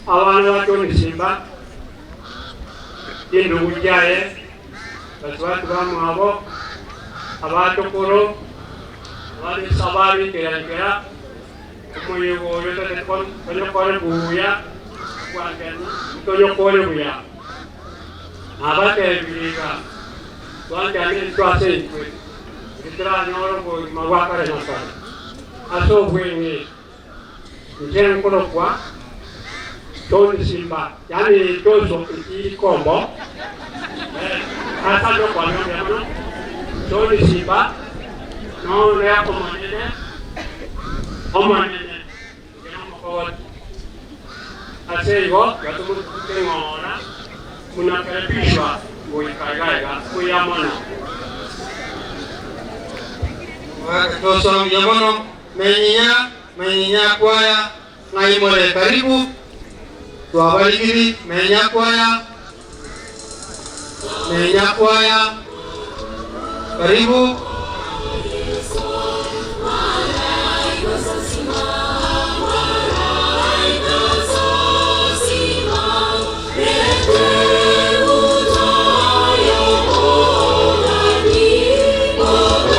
Abana ba Tony Simba, chindugu chiaye, basubati bamwabo, abachokoro, abare esabari nkera nkera, omoyega oyo totagete tonyokore buya, obwanchani ntonyokore buya. Nabatebirie iga, twanchane intwe ase intwe, riria toranyore obogima bwa kare na kare. Ase obweng'e, inche nkorokwa John Simba, yaani Joshua Ikombo, ase ande okwana mbuya mono, John Simba, nore omonene, omonene, inche nomokogoti. Ase igo, tiga tomotugute ng'ora, buna karibishwa goika iga iga, mbuya mono. Joshua mbuya mono, menyinya, menyinya kwaya. Ng'ai more karibu, twabarigiri menya kwaya, menya kwaya, karibu.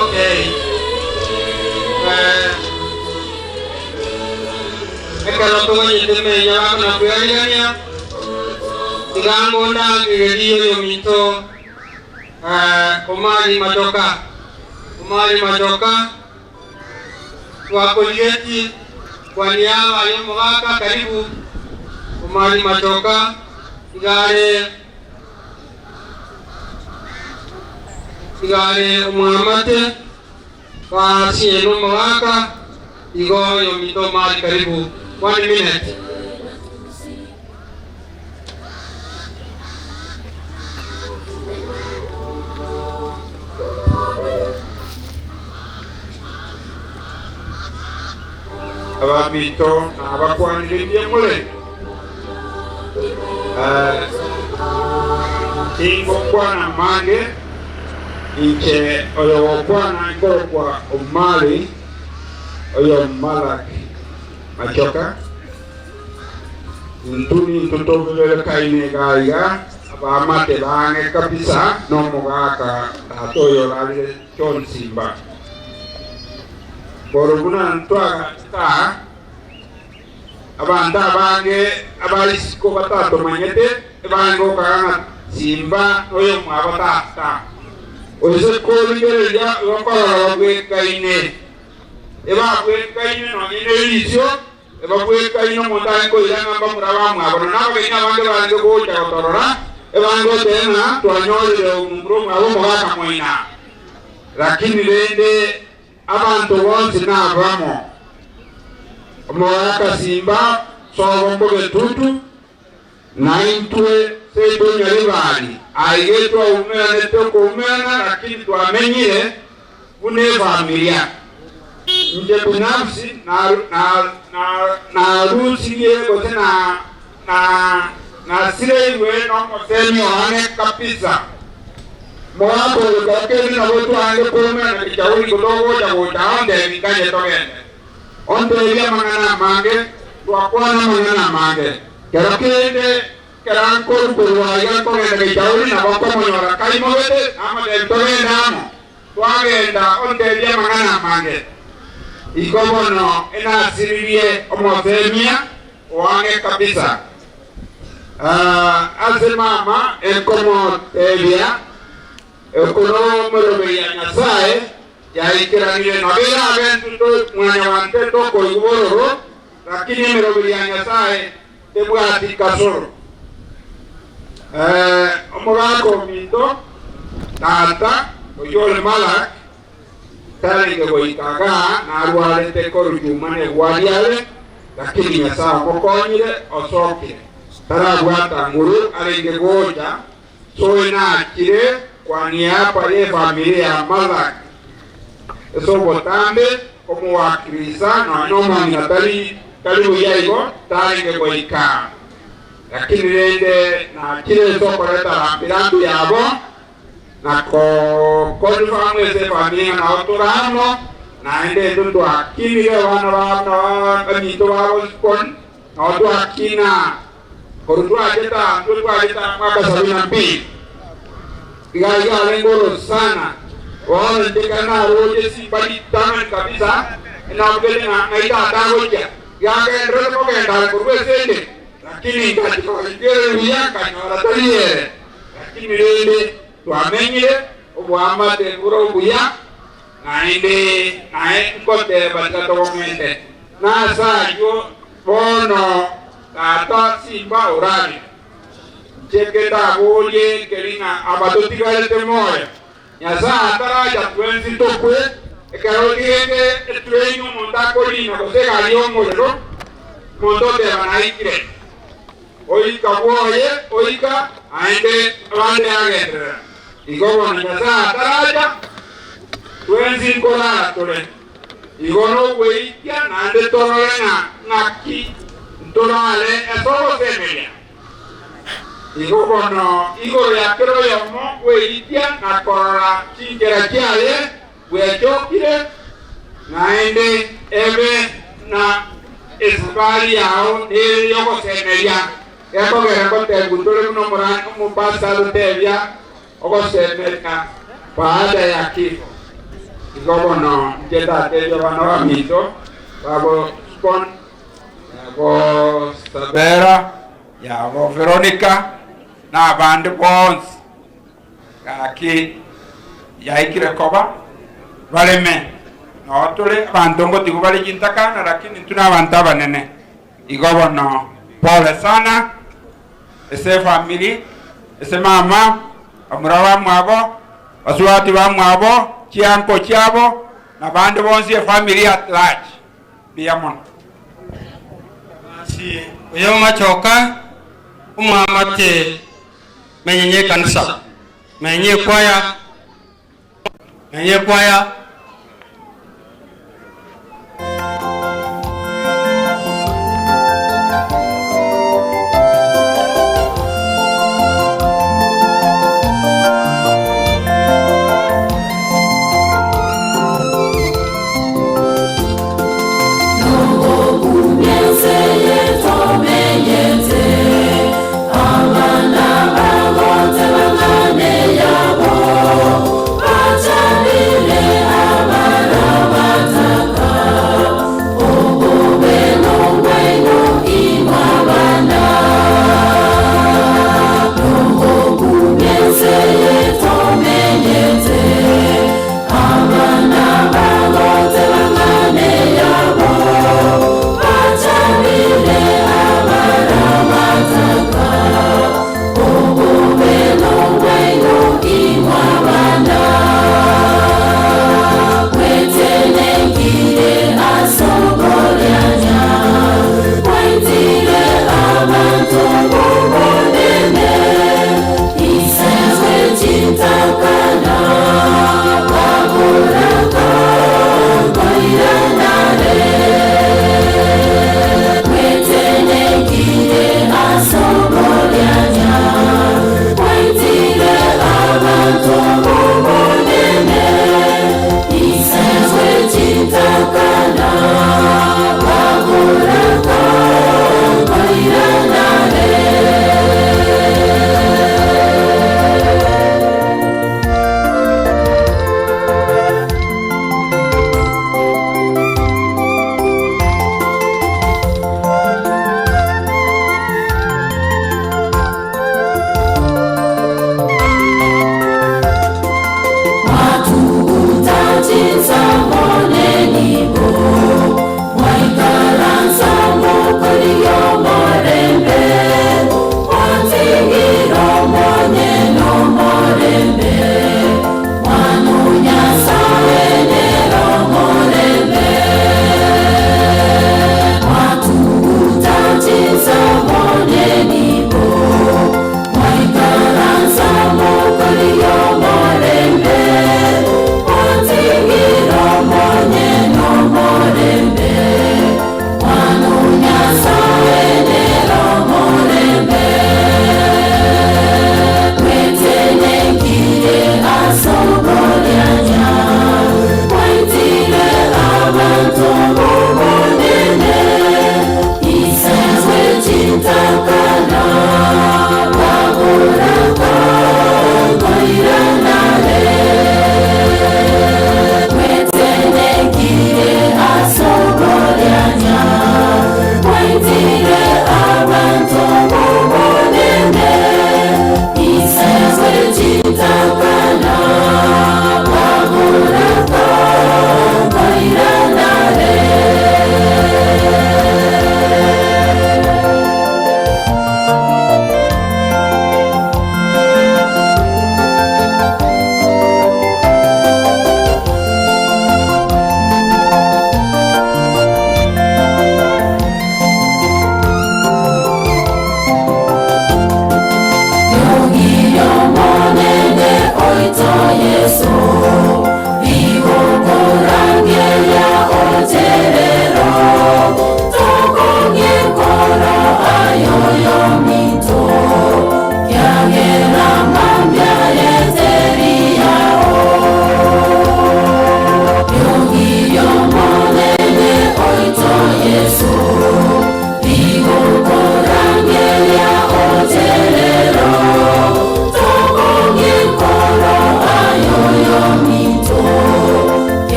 Okay. Eh, toganyete menya bakona kwearigania, tiga ngondangererie oyominto Omari Machoka. Omari Machoka, twakorigetie kwa niaba y'omogaka karibu Omari Machoka iga are iga are omwamate Baasie nomogaka igo oyominto Omari karibu one minute. Abaminto nabakwanirie more? Tingokwana amange, inche oyogokwana nkorokwa Omari oyo Malak Machoka. Intwe nintwe tobeberekaine iga iga, abaamate bang'e kabisa nomogaka tata oyo orarire John Simba. Korwa buna ntwagachete aa, abanto abange aba isiko batatomanyete ebange gokaga ng'a Simba noyomwabo tata. Ose korigereria igo nkorora babwekaine, ebabwekaine nonye nerisio. Ebabwekaine omonto arenge koira ng'a mbamura bamwabo, na nabageni abange barenge gocha gotorora, ebange goteba ng'a twanyorire omomura omwabo omogaka moina. Lakini rende abanto bonsi nabamo. Omogaka simba sobo mbogetutu, na intwe seito Nyaribari, aiga twaumeranete okoumerana, lakini twamenyire buna efamilia. Inche binafsi narusirie gose nasireirwe nomosemi one kabisa. Omogaka oyo kero kende nabo twarenge koumerana kichauri gotogocha gocha ontebi nkanye togende. Ontebie amang'ana amange, twakwana amang'ana amange. Kero kende Ekero nkorwa korwa aiga nkogenda Geitauri, nabo nkomonyora kaimogete, namotebi togende amo. Twagenda, ontebia amang'ana amange. Igo bono enasiririe omosemia oange kabisa. Ase mama enkomotebia, Oko nomoreberia Nyasae yaikeranire, nabo erabe intwe mwanyabanto tokoigwa bororo, lakini emeroberi ya Nyasae tebwati kasoro. Omogaka ominto, tata, oyio ore Malak, tarenge goika igaa, narwarete korwa chuma negwari are, lakini Nyasae omokonyire, osokire, tarabwata nguru arenge gocha, soe nachire kwa niaba y'efamiri ya Malak ase obotambe komowakilisa nonya omong'ina tari tari buya igo tarenge goika. Lakini rende nachire ase okoreta rambirambi yabo na koconfirm ase efamiri ng'a nao tore amo, naende intwe twakinire abana ba baminto babo Spon, nao twakina korwa twachete aa intwe twachete aa mwaka sabini na mbili. Iga iga arenge orosana, bono inche ekero naroche simba ritang'ani kabisa, enabugete ng'a ng'ai tata agochia. Yagenderete kogenda are korwa ase ende, lakini ngachia koigereria buya nkanyora tari ere. Lakini rende twamenyire oboamate bore obuya, naende naye nkoteba tiga togong'ente. Nase ayio bono tata simba orarire. Inche ngendaborie nkeri ng'a aba totigarete moyo, Nyasae ataracha twensi tokwe, ekero gende etrain omonto akorina gose egari y'omorero, omonto oteba naikire, oika bwoye oika naende abande yagenderera. Igo bono Nyasae ataracha, twensi nkorara tore. Igo nogweitia naende torore ng'a ng'aki ntorare ase ogosemeria. Igo bono igoro ya kera oyomo bw'erikia na korora chinchera chiaye bwechokire, naende ebe na esafari yao nere y'ogosemeria, gekogera ngotebwa tore buna omopasta agotebia ogosemeria baada ya kifo. Igo bono inche ndatebie abana baminto babo Spon. Yabo Sabera, yabo Veronica, na abande bonsi. Gaki yaikire koba bareme noo tore abanto ngotigwa bare chintakana lakini intwe nabanto abanene. Igo bono pole sana ase efamiri, ase mama, bamura bamwabo, basubati bamwabo, chianko chiabo, na bande bonsi efamiri at large. Mbuya mono. Basi oyo machoka omwamate menyenye ekanisa menye ekwaya menye ekwaya.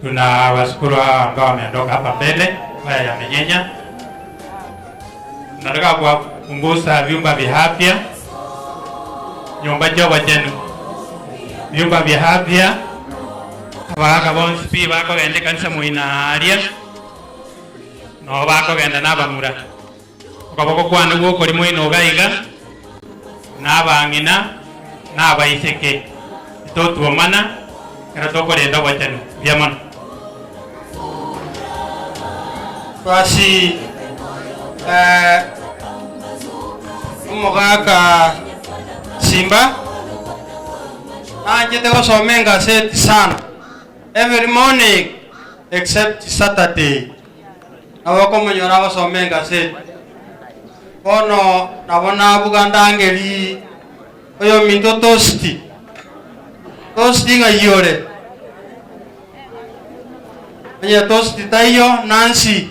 Tunawashukuru hawa ambao wameondoka hapa mbele, kwaya ya Menyenya. Tunataka kuwapunguza vyumba vya afya, nyumba jogo chenu, vyumba vya afya abagaka bonsi pi bakogenda ekanisa moina aria noo bakogenda na abamura okoboko kwane gwokori moino iga iga na abang'ina na abaiseke titotwomana ekero tokorenda obochenu. Mbuya mono. Basi eh, omogaka Simba anchete gosoma engaseti sana every morning except Saturday nabo okomonyora agosoma engaseti bono nabo nabuga ndangeri oyominto Tosti Tosti ng'ai ore onye Tosti taiyo Nancy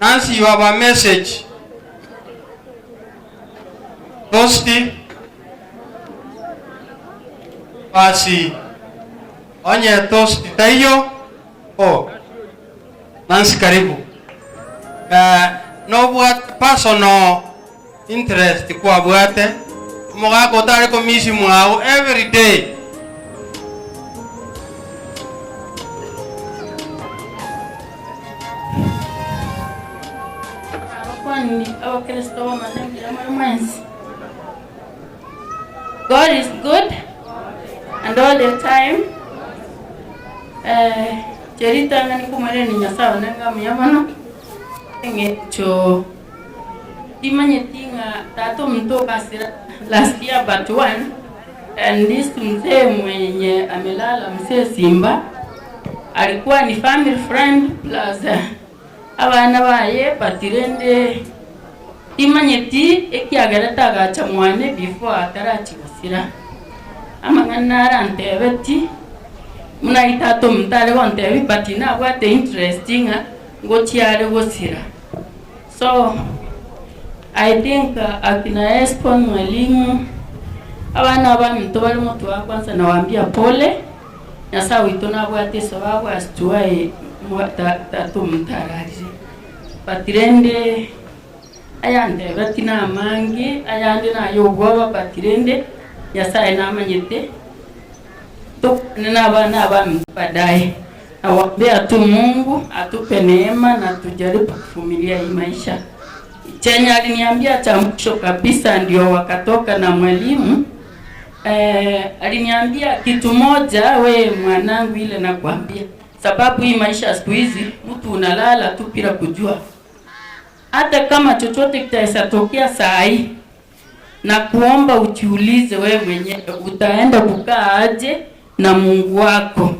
Nancy you have a message Tosti basi onye Tosti taiyo oh Nancy karibu eh, nobwate personal interest kwabwate omogaka otare komisi mwao every day. Abakwani abakristo b'amane mbuya more mwensi. God is good and all the time. Eh, inche ritang'ani nkomoiraneria Nyasae one ng'a muya mono, eng'encho timanyeti ng'a tata omonto ogasira last year but one, and this mzee mwenye amelala mzee Simba alikuwa ni family friend plus abana baye but rende timanyeti ekiagerete agacha mwane before atarachia gosira. Amang'ana arantebeti buna aye tata omonto are gontebia but nabwate interest ng'a ngochia are gosira. So I think akina Eston mwalimu abana abaminto bare motwe wa kwanza nawaambia pole, Nyasaye oito nabwate esababu as to why tata omonto ararire. But rende ayantebeti namange, ayande naye obwoba but rende Nyasaye namanyete tokwane na abana abaminto baadaye. Nawaambia tu Mungu atupe neema na tujaribu kuvumilia hii maisha. Chenye aliniambia cha mwisho kabisa ndio wakatoka na mwalimu eh, aliniambia kitu moja, we mwanangu, ile nakwambia, sababu hii maisha siku hizi mtu unalala tu bila kujua, hata kama chochote kitaweza tokea saa hii, na kuomba ujiulize we mwenyewe utaenda kukaa aje na Mungu wako.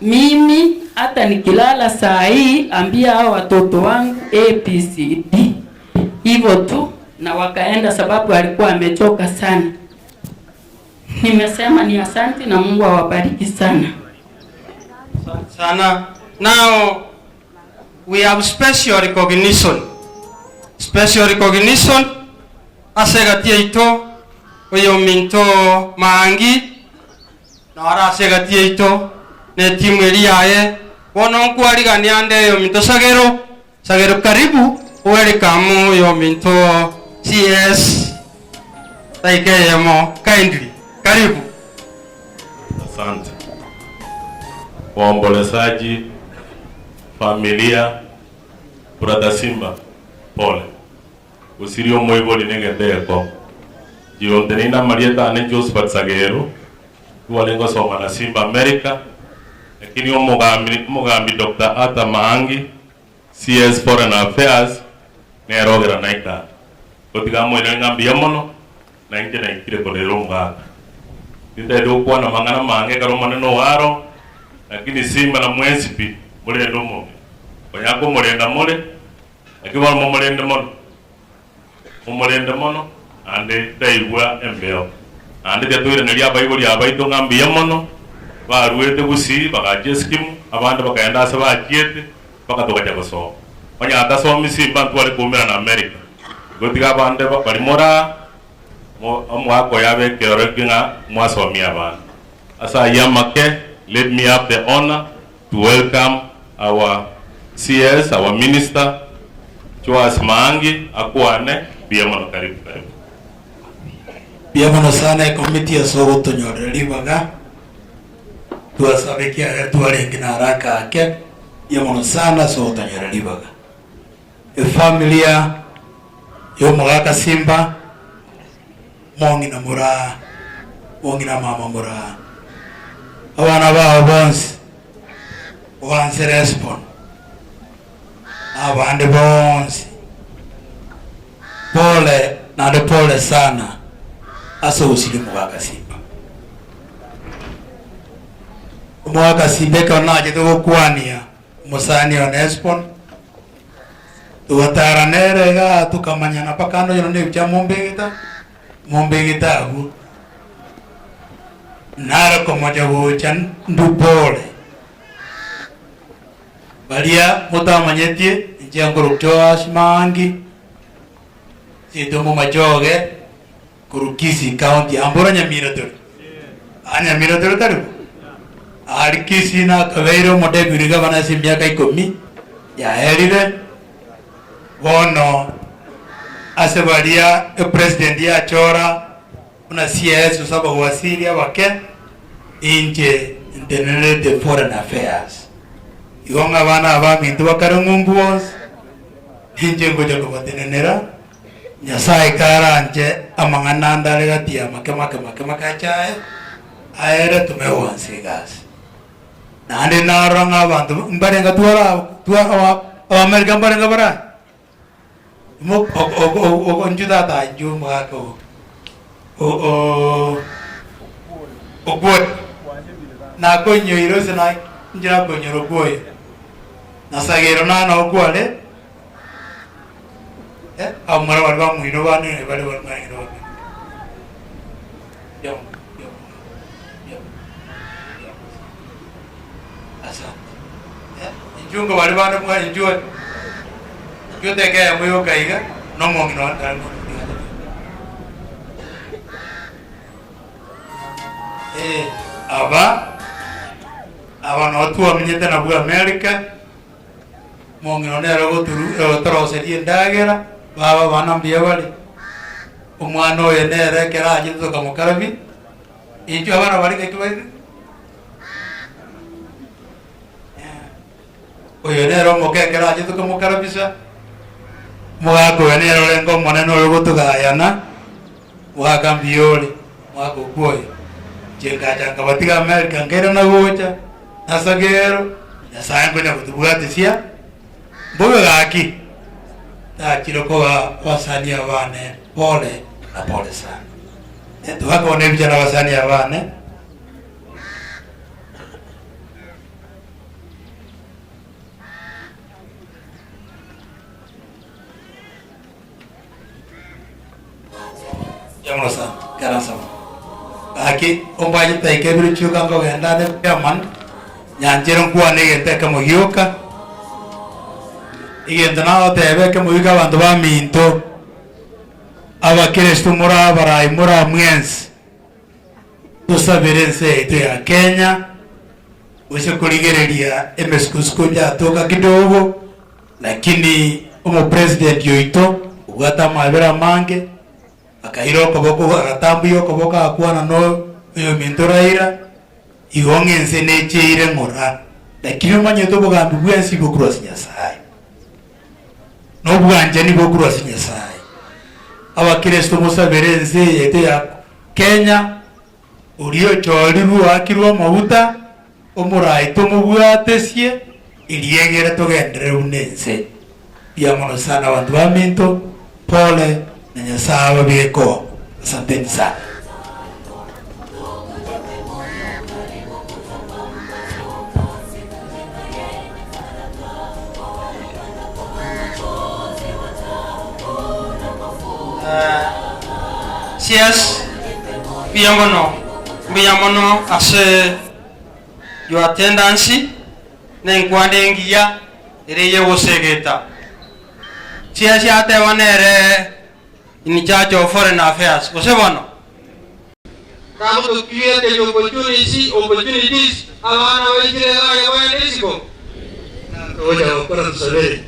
Mimi hata nikilala saa hii, ambia hao watoto wangu A, B, C, D hivyo tu, na wakaenda sababu alikuwa amechoka sana. Nimesema ni asante na Mungu awabariki sana. Asante sana. Now we have special recognition. Special recognition ase egati yaito oyominto Maangi naro ase egati yaito na etimu eria yaye bono nkwarigania ande oyominto Sagero Sagero karibu welcome oyominto CS daika eyemo kindly karibu. Asante waombolezaji, familia, brother Simba, pole. Gosiria omoibori negento egekong'u. Gionte ninde amarieta ane Josephat Sagero, nigo ngosoma na Simba America, lakini omogambi omogambi Doctor Arthur Maangi, CS Foreign Affairs, nere ogera naikare. Gotiga amoirane ng'a mbuya mono, na inche naikire korera omogaka. Tintagete gokwana amang'ana amange ekero Omonene oo aro, lakini Simba na mwensi pi, morende omobere. Konya komorenda more, Naki bono momorende mono, momorende mono, naende taigwa embeo. Naende tiatoiraneria abaibori abaito ng'a mbuya mono, baruete gusii bagachia Eskimu, abande bakagenda ase bachiete, mpaka togachia gosoma. Onye atasomi simba ntware koumerana America. Igo tiga abande baria moraa, omwaka oyo abe ekeorokia ng'a mwasomia abana. Ase ayio amake, let me have the honour to welcome our CS, our Minister, Joash Maangi, akwane. Mbuya mono, karibu, karibu. Mbuya mono sana ekomiti ase ogotonyorera ribaga twasabe ekiagera twarenge na haraka ake, mbuya mono sana ase ogotonyorera ribaga. Efamilia ya omogaka Simba, mong'ina moraa, mong'ina mama moraa, abana bao bonsi oanse Resbon, na abande bonsi, pole naende pole sana ase ogosiria omogaka Simba. Omogaka Simba ekero nachete gokwania Omosani one Hesbon, togataara nere igaa tokamanyana mpaka ande onye nebicha mombegete, mombegete agwo. Nare komocha gocha ndubore. Baria motamanyetie, inche nkorokwa Joash Maangi, seito momachoge, Korwa Kisii County ambora Nyamira tore. Aa Nyamira tore tari bo? Aria Kisii nakabeire omo deputy governor ase emiaka ikomi yaerire, bono ase baria epresident yachora buna CS gose abawaziri abake, inche ntenenerete foreign affairs. Igo ng'a abana aba baminto bakare ng'umbu bonsi, ninche ngocha kobatenenera. Nyasae karanche amang'ana ande are gati ya make make make make achaye, aere tumegwansa egasi. Naende narora ng'a abanto mbarenge twara twa aba Abamerika mbarenge bare imo o inchuo tata inchuo omogaka oo o Okwori nakonyoire ase na inche nakonyora Okwoyo, na Sagero nane okware. Eh, abamura baria bamwino bane bare bare mwarenge nabamino. Mbuya mono, mbuya mono, mbuya mono, mbuya mono. Asante. Eh, inchuo nkobare bande mwa inchuo inchuo teke eyemo yoka iga na omong'ina one tari mono Eh, aba aba noo twamenyete nabwo America. Omong'ina one nere ogotoroseria endagera, baba abana mbuya bare, omwana oye nere ekero achete tokamokarabia, intwe abana baria ng'aki bare? Oyo nere omoke ekero achete tokamokarabisa, omogaka oyo nere orenge omonene ore gotogayana, omogaka mbuya ore, omogaka okwo oyo. Inche ngacha nkabatiga America nkairana gocha. Nasagero Nyasae nkonya gotobwatisia, mbobe gaki tachire koba abasani abane pole na pole sana. Togakona ebicha na abasani abane. Mbuya mono sana, ikaransa bono. Gaki ombaye chidakika ibere chioka nkogenda ande chairman, nyanchere nkwane egento ekemo gioka, egento nagoteba ekemo gioka abanto baminto, abakristo more abarai more aa mwensi, tosabere ense yaito ya Kenya, gose korigereria emesukosuko yatoka kidogo. Lakini omopresident oito obwate amabera amange, akaira okoboko agatambuia okoboko agakwana na oyominto Raila, igo ng'a ense necheire ng'ora. Lakini omanyete obogambi bwensi bokorwa ase Nyasaye, na obwanchani bokorwa ase Nyasaye. Abakristo mosabere ense eye yaito ya Kenya, Oria ochorirwe oakirwe amaguta, omoraai tomobwatesie, eriegere togenderere buna ense. Mbuya mono sana abanto baminto, pole na Nyasae ababeke oo. Asanteni sana. CS, Mbuya mono, mbuya mono ase your attendance na enkwana engiya ere eyegosegeta. CS ateba nere in charge of foreign affairs, gose bono? Kagotokireteria opportunities, opportunities, abana baikire iga aye bagende isiko. Togocha gokora tusabere.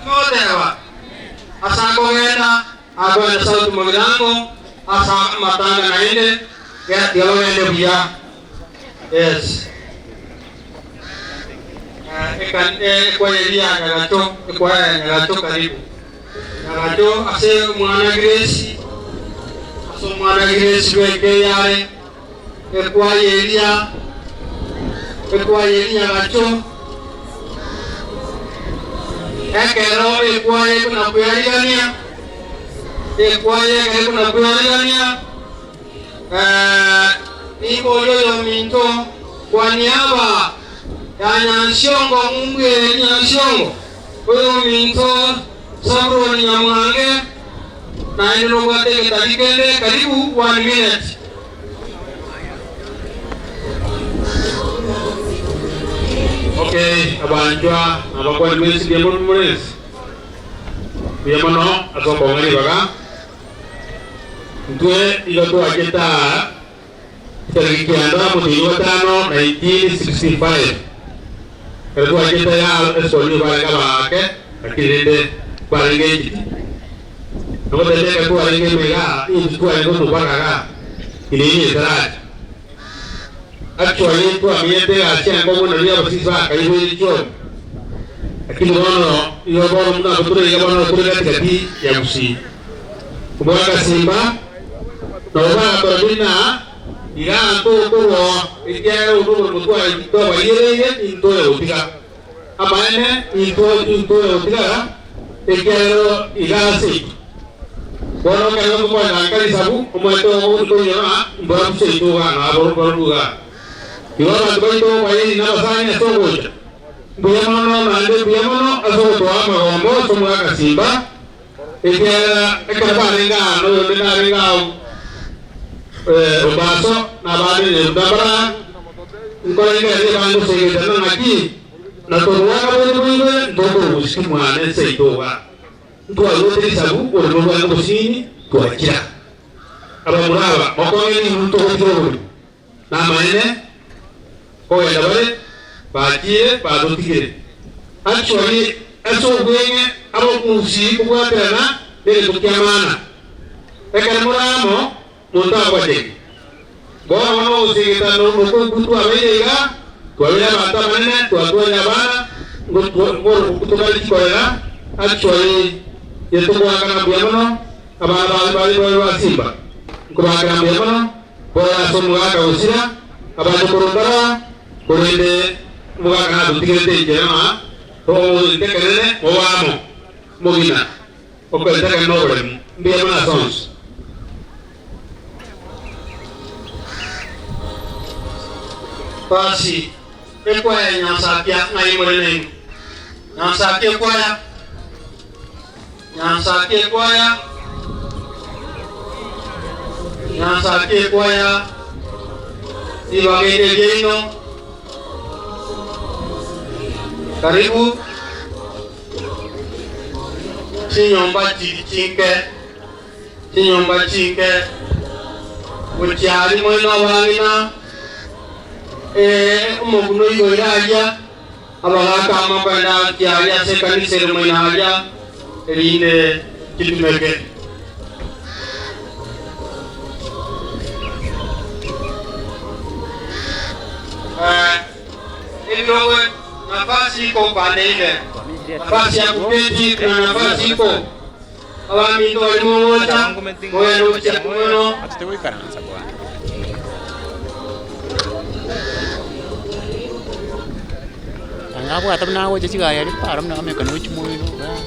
Goteba, ase akogenda, akoenda South Mogirango, ase amatanga naende, tiga bagende buya. Yes. Ekwaya eria ya Nyagacho, ekwaya ya Nyagacho karibu. Nyagacho ase omwana Grace, ase omwana Grace bweke eyare, ekwaya eria, ekwaya eria Nyagacho, ekero ekwaya ekona kwearigania, ekwaya ekero ekona kwearigania, Nigo oria oyominto kwa niaba ya Nyansiongo ng'umbwere Nyansiongo, oyominto Saburoni Nyamwange, naende nobwate egetari kende karibu one minute. Okay, abanchwa na abakwani mwensi mbuya mono morensi. Mbuya mono ase okong'a ribaga. Intwe igo twachete aa chitariki kianda omotienyi o gatano 1965. Ekero twachete aa esukuru nigo barenge abaake, lakini rende kwarenge enchiti. Nogotebia ekero twarenge ime igaa, intwe twarenge omobaka igaa, inini etaracha. Actually twamenyete egasi enkong'u nario abasisi bakaiboire chiombe. Lakini bono igo bono buna abwo tore iga bono tore gati gati ya Gusii. Omogaka Simba nabo bagatora buna iga ntokorwa ekiagera obo noborimo twabaiereire intoe gotiga. Amaene intwe intoe gotigara ekiagera iga ase intwe. Bono ekero tokoenda nka risabu, omwete ogo nkoinyora ng'a mbora busa intwe iga na barobwo iga. Igo abanto baito baye nabasani ase ogocha. Mbuya mono naende mbuya mono ase ogotoa amagombo ase omogaka Simba, ekiagera ekero barenge aa noyonde narenge aa Obaso na abande Nyarudabara, nkorengereria ebangosegetana ng'aki, na torwana boire boigo ntokorusia mwane seito iga. Ntwaruete risabu orimo bwange obosini, twakira. Abamura aba mokong'e nigo ntogotira oborimo. Namaene, kogenda bare, bachiire batotigire. Actually, ase obweng'e abokung'usi kobwaterana negento ki'amana. Ekero more amo, monto akwacheki. Bono bono ogosegeta nokonkwu twabeire iga, twabeire abanto abanene, twatwarire abana, tokare chikorera, actually, yetokoakana mbuya mono, abana ba ba Simba, nkobaakera mbuya mono. Bora ase omogaka gosira abanto korwa mbarao, korende omogaka natotigerete enchera ng'a togogoita ekenene mobe amo, omogina okoeta ekenene noboremu. Mbuya mono ase onsi. Basi, ekwaya ya Nyansakia ng'ai more nainwe? Nyansakia ekwaya. Nyansakia ekwaya, Nyansakia ekwaya, ribaga eri eriaino, karibu chinyomba chiri chinke, chinyomba chinke, gochia aria moino abang'ina, omoguno oigoire aria. Abagaaka amo nkoenda kiaria ase ekanisa ere moino aria, erinde chitumeke. Ebirogo nafasi iko upande ile, nafasi ya kuketi kuna nafasi iko. Abaminto baria mogocha, mogende gochia mono. Anga abwate buna agocha chigari aria para buna amekano gochia moino igaa.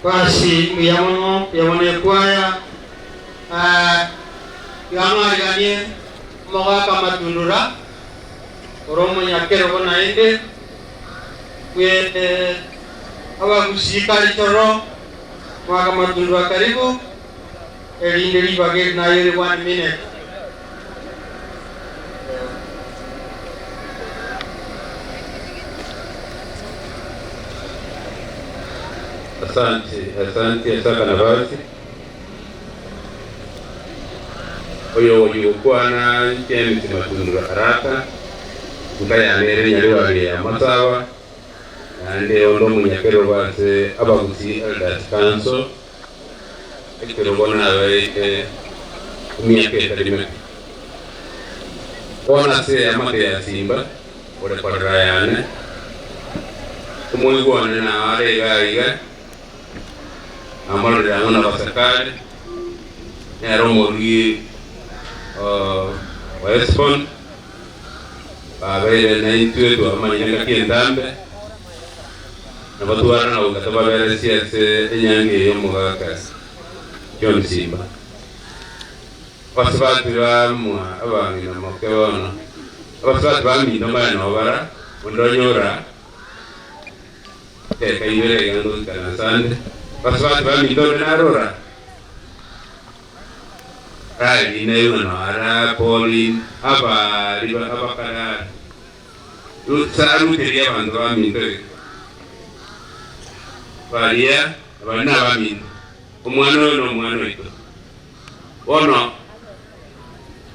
Basi mbuya mono, mbuya mono ekwaya. Tiga ng'ariganie omogaka Matundura, ore omonyakerogo naende bwe abagusii karichoro, Omogaka Matundura karibu, erinde ribaga eri naye ore one minute. Asante, asante ase akanabasi. Oyo ogochia gokwana James Matundura Araka, nka yane ere Nyaribari ya Masaba, naende onde omonyakerogo ase Abagusii Elders Council, ekerogo nabeire emiaka etari meke. Bono ase eamate ya Simba, ore korera yane, omoigwa one nao are iga iga, Namororire ang'o na Basakari, nere omorugi o Hesiboni, babeire naintwe twabamanyire engaki entambe, na batwarana goika tobaberesie ase enyangi eye y'omogaka John Simba. Abasubati bamwa abang'ina moke bono, abasubati baminto mbaye nabo bara, onde onyora Teka ibere iga ngoikana asande, Basubati baminto onde narora, Raeli neywe ng'a noara Pauline, abari abakarari, Saruteria abanto baminto iga, Baria bari nabaminto, omwana oyo nomwana oito. Bono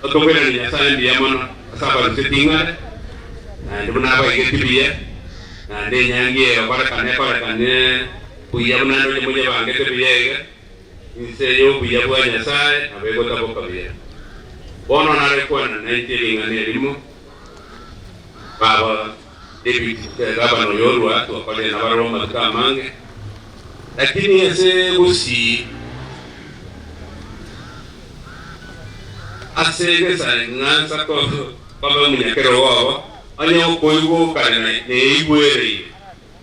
otokoirania Nyasae mbuya mono ase abaruseti ing'are, naende buna abaigeti buya, naende enyangi eye egokorekana ekorekane buya buna nonye moyebangete buya iga, inse y'obuya bwa Nyasae nabo egotaboka buya. Bono nare kwana nainche ring'ana erimo, baba David gavana oyo orwa twakorire nabarabwo amatuko amange, lakini ase gusii ase egesang'ansa kobe omonyakerogo obo, onye okoigwa okare neigwereire,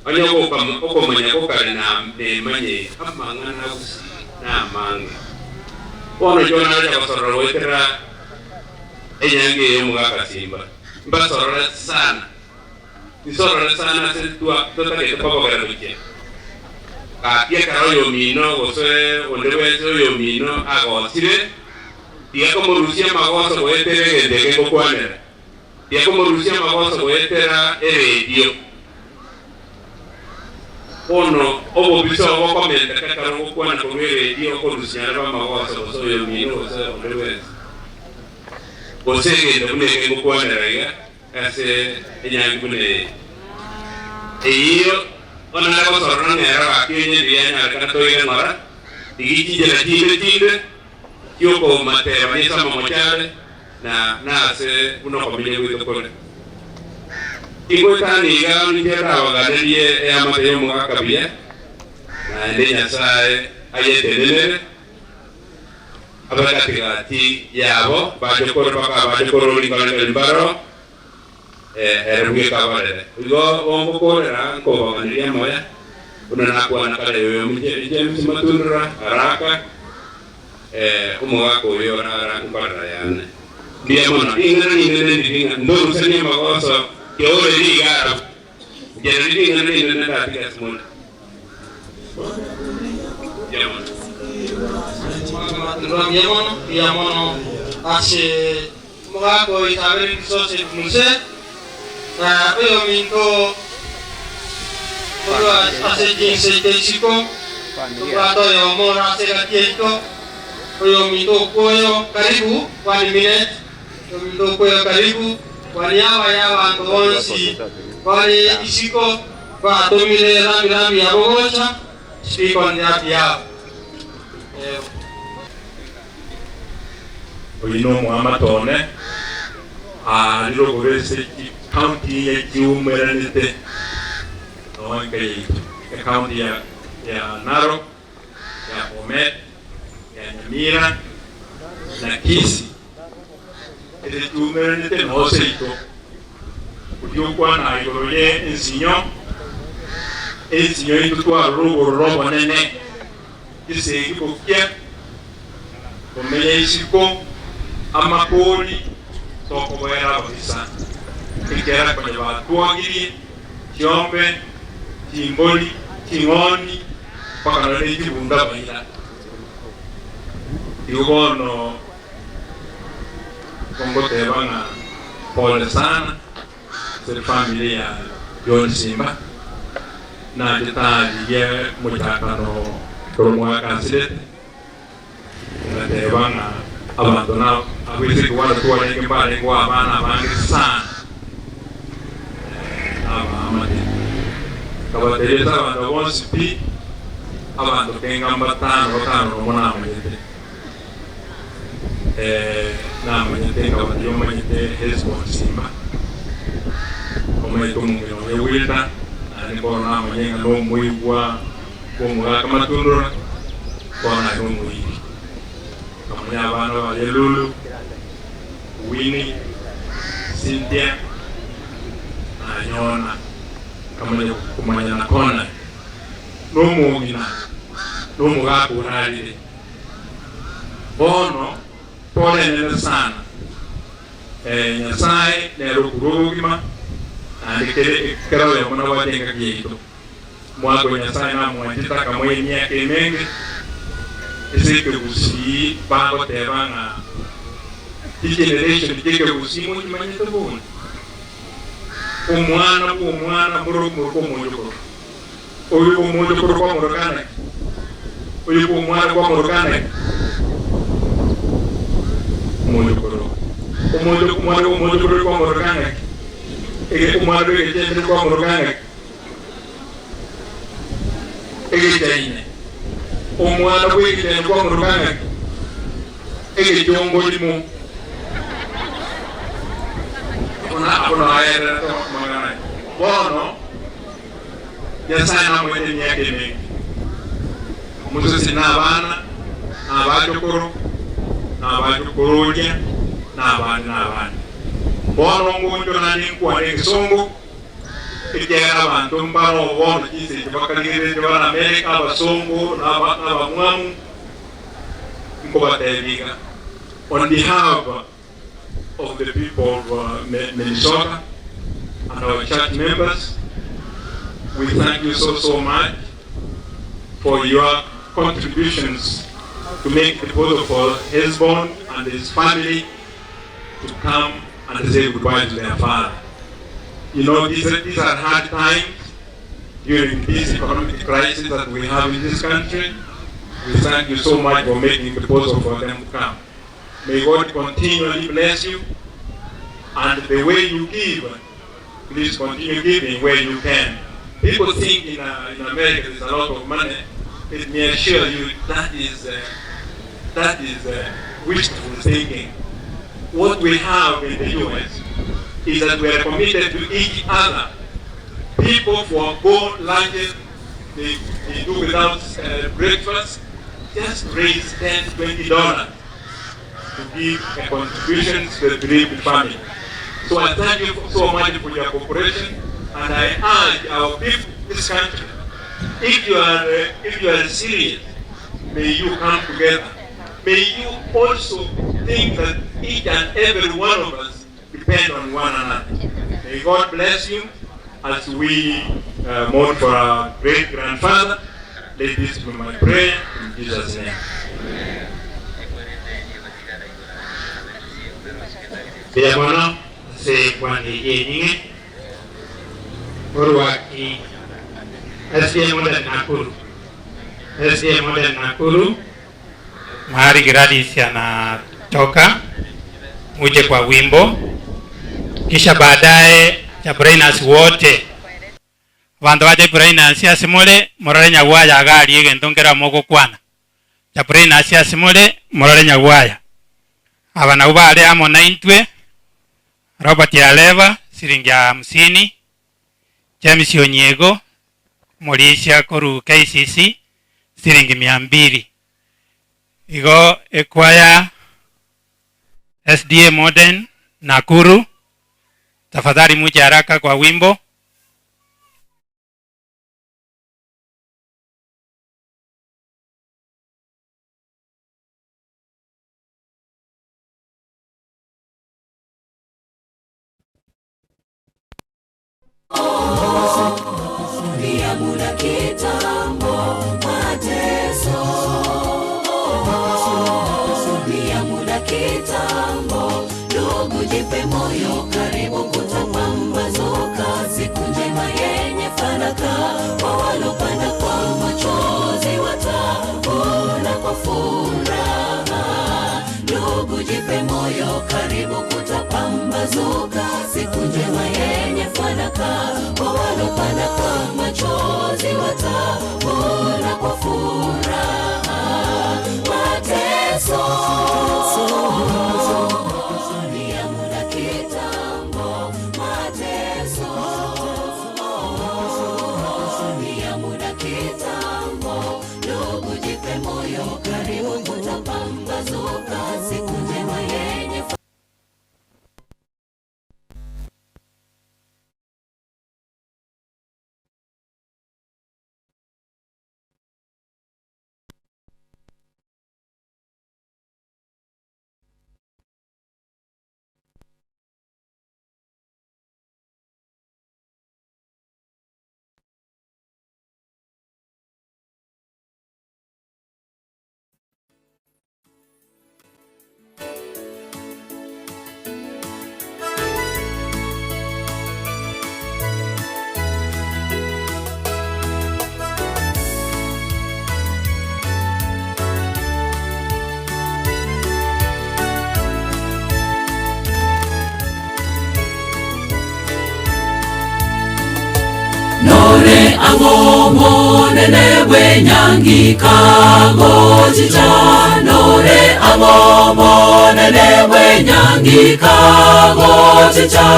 onye okomanya gokare nemanyeire, amang'ana a gusii namange. Bono Jona acha gosorora goetera enyangi eye y'omogaka Simba. Mbasorore sana, nsorore sana ase totagete kobogera gochia. Gaki ekero oyomino gose onde bwensi oyomino agosire, tiga komorusia amagoso goetera egento eke ngokwanera, tiga komorusia amagoso goetera eredio. Bono obobisa obo bokomenteka ekero ngokwana korwa eredio okorusia arebe amagoso gose oyomino gose onde bwensi. Gose egento buna eke ngokwanera iga ase enyangi buna eye. Eyio bono nare gosorora ng'a ero gaki onye riria yanyarekana toire ng'ora, rigia chinchera chinde chinde chi'okomatebania ase amamocho are na nase buna okomenya gwaito kore. Tingoetania iga inche ndabaganerie eamate y'omogaka buya, naende Nyasae ayetenenere. Abe gati-gati yabo bache korwa mpaka abache korwa rinkorengeri mbaro, ere bweka abarere. Igo bongokorera nkobaganeria amoya, buna nakwana kare oyo James Matundura araka, omogaka oyo orara nkorera yane. Mbuya mono. Ring'ana rinene ndiri ng'a ndorusanie amagoso keore riga arabu. Inche nario ring'ana rinene ndatige ase more. Mbuya mono. Mbuya mono, mbuya mono ase omogaka oyo Isabeli Joseph Muse, na oyominto korwa ase chinse chia isiko, tobwate oyomo ore ase egati yaito, oyominto okwoyo, karibu one minute. Ominto okweyo karibu, kwania abaye abanto bonsi bare isiko batomire rambi-rambi yabo gocha, speak on their behalf. Oyio nomoamate one, aarire obobe ase chikaunti inye chiumeranete nonya enka yaito, ekaunti ya Narok, ya Bomet, ya Nyamira, na Kisii, ere chiumeranete noo seito, oria okwana igoro ye ensinyo, ensinyo intwe twarora obororo obonene. Chisegi bokia, komenya isiko, amakori, tokoboera ababisa, ekiagera konya batwogirie chiombe, chimbori, ching'ondi, mpaka nonya ne chibunda baira. Igo bono ngoteba ng'a pole sana ase efamiri ya John Simba, nachete arigie mochakano ekero omwaka asirete, ngateba ng'a abanto na abwo ase ekewango twarenge mbarengeo abana abange sana na abaamate. Nkabatebia ase abanto bonsi pi, abanto kenga mbatano batano nomo namanyete. Namanyete nkabatebia omanyete Hesbon Simba, omanyete omong'ina oye Wilda, naende bono namanye ng'a nomoigwa bw'omogaka Matundura, bono aye nomoiri. Nkamanya abana baye Lulu, Winnie, Cynthia, na Yona. Nkamanya komanya na Conard, nomong'ina, nomogaka orarire. Bono torenene sana. Ee, Nyasae nere okorua obogima, naende kere kera oyomo nabwate engaki yaito. Omwaka o Nyasae namwanchete akamoa emiaka emenge, ase ekegusii bagoteba ng'a chigeneration chi'ekegusii mochimanyete bori? Omwana bw'omwana mboro moroka omonchokoro, oyo bw'omonchokoro kwamoroka naki? Oyo bw'omwana kwamoroka naki? Omonchokoro. Omoncho omwana bw'omonchokoro kwamoroka ng'aki? Ege omwana bw'egechembere kwamoroka ng'aki? Egechaine. Omwana bw'egechaine kwamoroka ng'aki? Egechongorimo. Abwo abwo naererete amang'ana aya. Bono Nyasae namoete emiaka emenge. Omoseseni na abana, na abachokoro, na abachokororia, na abande na abande. Bono ngoncho naende nkwane egesongo. Ekiagera abanto mbaroo bono chinsa echi bakarigereretie bare Amerika, abasongo na abamwamu, nkobatebia iga, on behalf of the people of Minnesota and our church members, we thank you so so much for your contributions to make it possible for Hesbon and his family to come and say goodbye to their father. You know, these are, these are hard times during this economic crisis that we have in this country. We thank you so much for making it possible for them to come. May God continually bless you. And the way you give, please continue giving where you can. People think in, uh, in America there's a lot of money. Let me assure you that is, uh, that is uh, wishful thinking. What we have in the US is that we are committed to each other. People forego lunches, they, they do without uh, breakfast, just raise 10 $20 to give a contribution to the bereaved family. So I thank you so much for your cooperation, and I urge our people in this country, if you are, uh, if you are serious, may you come together. May you also think that each and every one of us depend on one another. May God bless you as we uh, mourn for our great grandfather. Let this be my prayer in Jesus' name. Mbuya mono ase enkwana eyio enying'e. Orwaki SDA Modern Nakuru. SDA Modern Nakuru. Mahali Gladys anatoka muje kwa wimbo, kisha baadaye Jabrainas wote abanto ba Jabrainas ase more morore Nyagwaya iga aria egento nkere mogokwana. Jabrainas ase more morore Nyagwaya. Aba nabwo bare amo naintwe, Robert Aleva siringi hamsini, James Onyiego omorisia korwa KCC siringi mia mbili. Igo ekwaya SDA Modern Nakuru, tafadhali muje haraka kwa wimbo. karibu kutapambazuka, siku njema yenye fanaka, kwa walopanda kwa machozi watavuna kwa furaha. Mateso ni ya muda kitambo, mateso ni ya muda kitambo. Ndugu, jipe moyo, karibu kutapambazuka, siku njema yenye Nore ang'omonene bwenyangikagochicha nore ang'omonene bwenyangikagochicha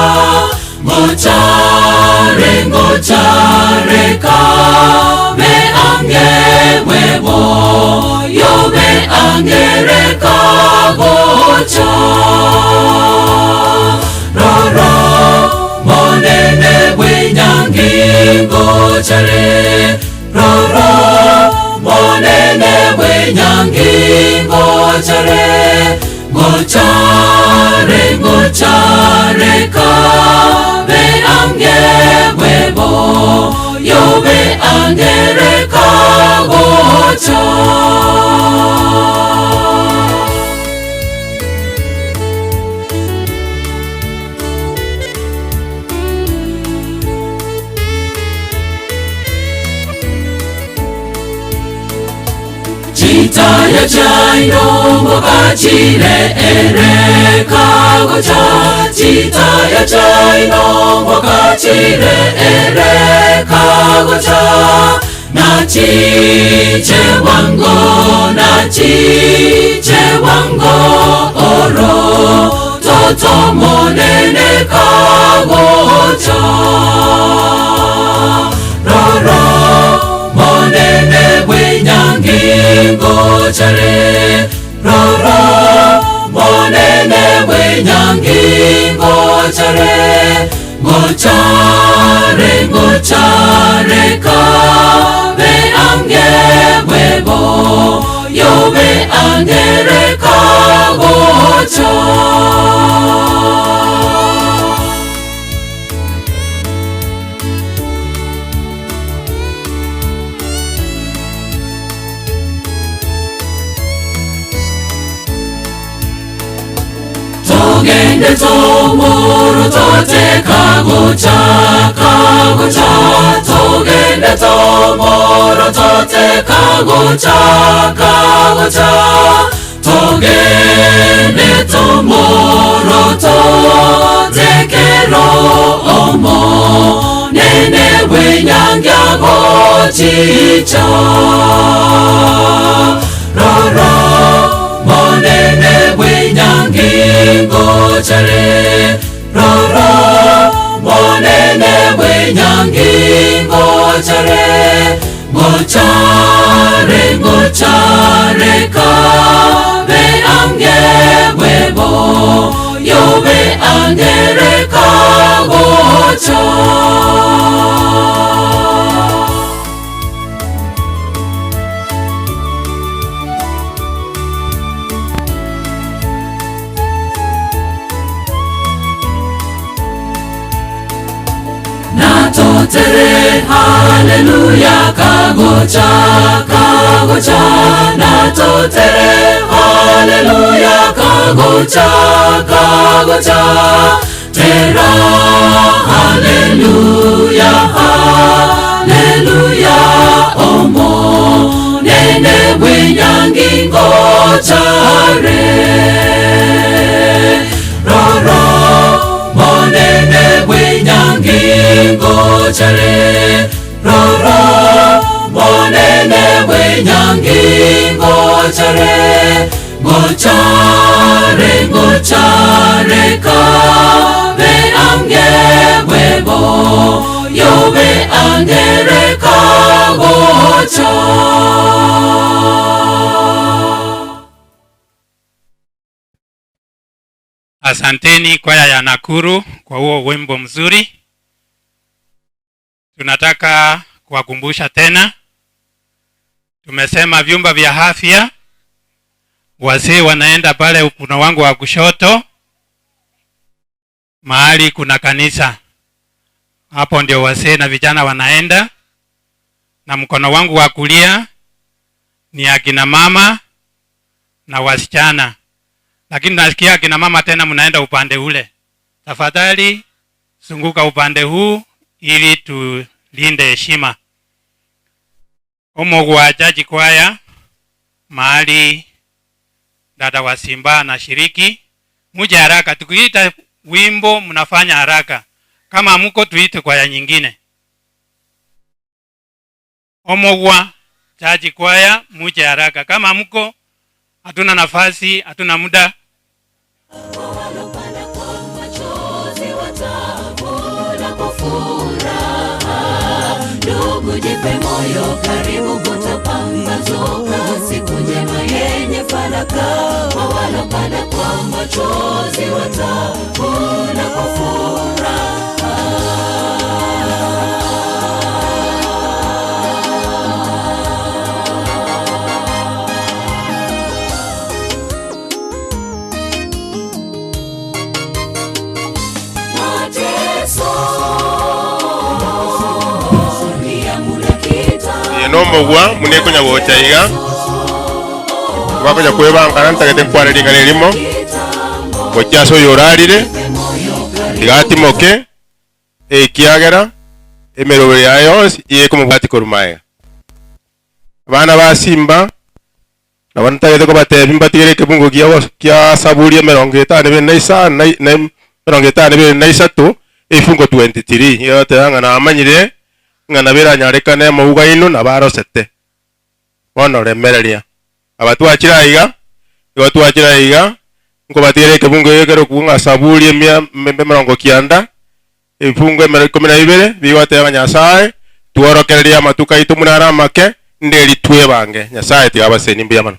ngochare ngochare kabe ange bwebo yobe angere kagocha roro monene bwenyangi ngochare roro monene bwenyangi ngochare ngochare ngochare kabe ange bwebo yobe angere kagocha. Chitaya chaino kachire ere kagocha Chitaya chaino kachire ere kagocha Na chiche wango na chiche wango oro Toto monene kagocha Roro monene bwenyangi ngochare roro monene bwenyangi ngochare ngochare ngochare kabe ange bwebo yobe angere kagocha. Togende tomoro tote kagocha kagocha togende tomoro tote kagocha kagocha togende tomoro tote kero omo nene wenyanga gochicha roro monene bwenyangi ngochare roro monene bwenyangi ngochare ngochare ngochare kabe ange bwebo yobe angere kagocha. Natotere haleluya kagocha kagocha natotere haleluya kagocha kagocha tera haleluya haleluya omo nene bwenyangi ngochare. Enyangi ngochare, ngochare, ngochare kabe ange bwebo, yobe angere kagocha. Asanteni kwaya ya Nakuru kwa huo wimbo mzuri. Tunataka kuwakumbusha tena, tumesema vyumba vya afya, wazee wanaenda pale mkono wangu wa kushoto, mahali kuna kanisa, hapo ndio wazee na vijana wanaenda, na mkono wangu wa kulia ni akina mama na wasichana lakini nasikia akina mama tena mnaenda upande ule. Tafadhali zunguka upande huu ili tulinde heshima. Omo jaji kwaya mahali dada wa Simba anashiriki, muje haraka. Tukiita wimbo mnafanya haraka, kama mko tuite kwaya nyingine. Omogwa jaji kwaya muje haraka, kama mko hatuna nafasi, hatuna muda. Ndugu, jipe moyo, karibu kutapambazuka, siku njema yenye fanaka. Kwa walopanda kwa machozi watavuna kwa furaha. Mateso ni ya muda kitambo. Eye nomogwa buna ekonya gocha iga, bakonya kwebangana ntagete nkwane ring'ana erimo, gochia ase oyo orarire, tiga atimoke, ekiagera emeroberi yaye yonsi iga ekomobwati korwa magega. Abana ba Simba, nabo ntagete kobatebia mbatigere ekebungo kia gos- kia Saburi emerongo etano ebere na isano na na emerongo etano ebere na isato, ebifungo 23, iga egoteba ng'a namanyire ng'a nabo eranyarekane amauga aino nabo arosete. Bono remereria, aba twachire aiga, igo twachire aiga, nkobatigera ekebungo eke ekerokwa ng'a Saburi emia emerongo kianda, ebifungo emero ikomi na ibere, bigoteba ng'a Nyasaye, tworokererie amatuko aito buna are amake, nderi twebange. Nyasaye tiga abasenie mbuya mono.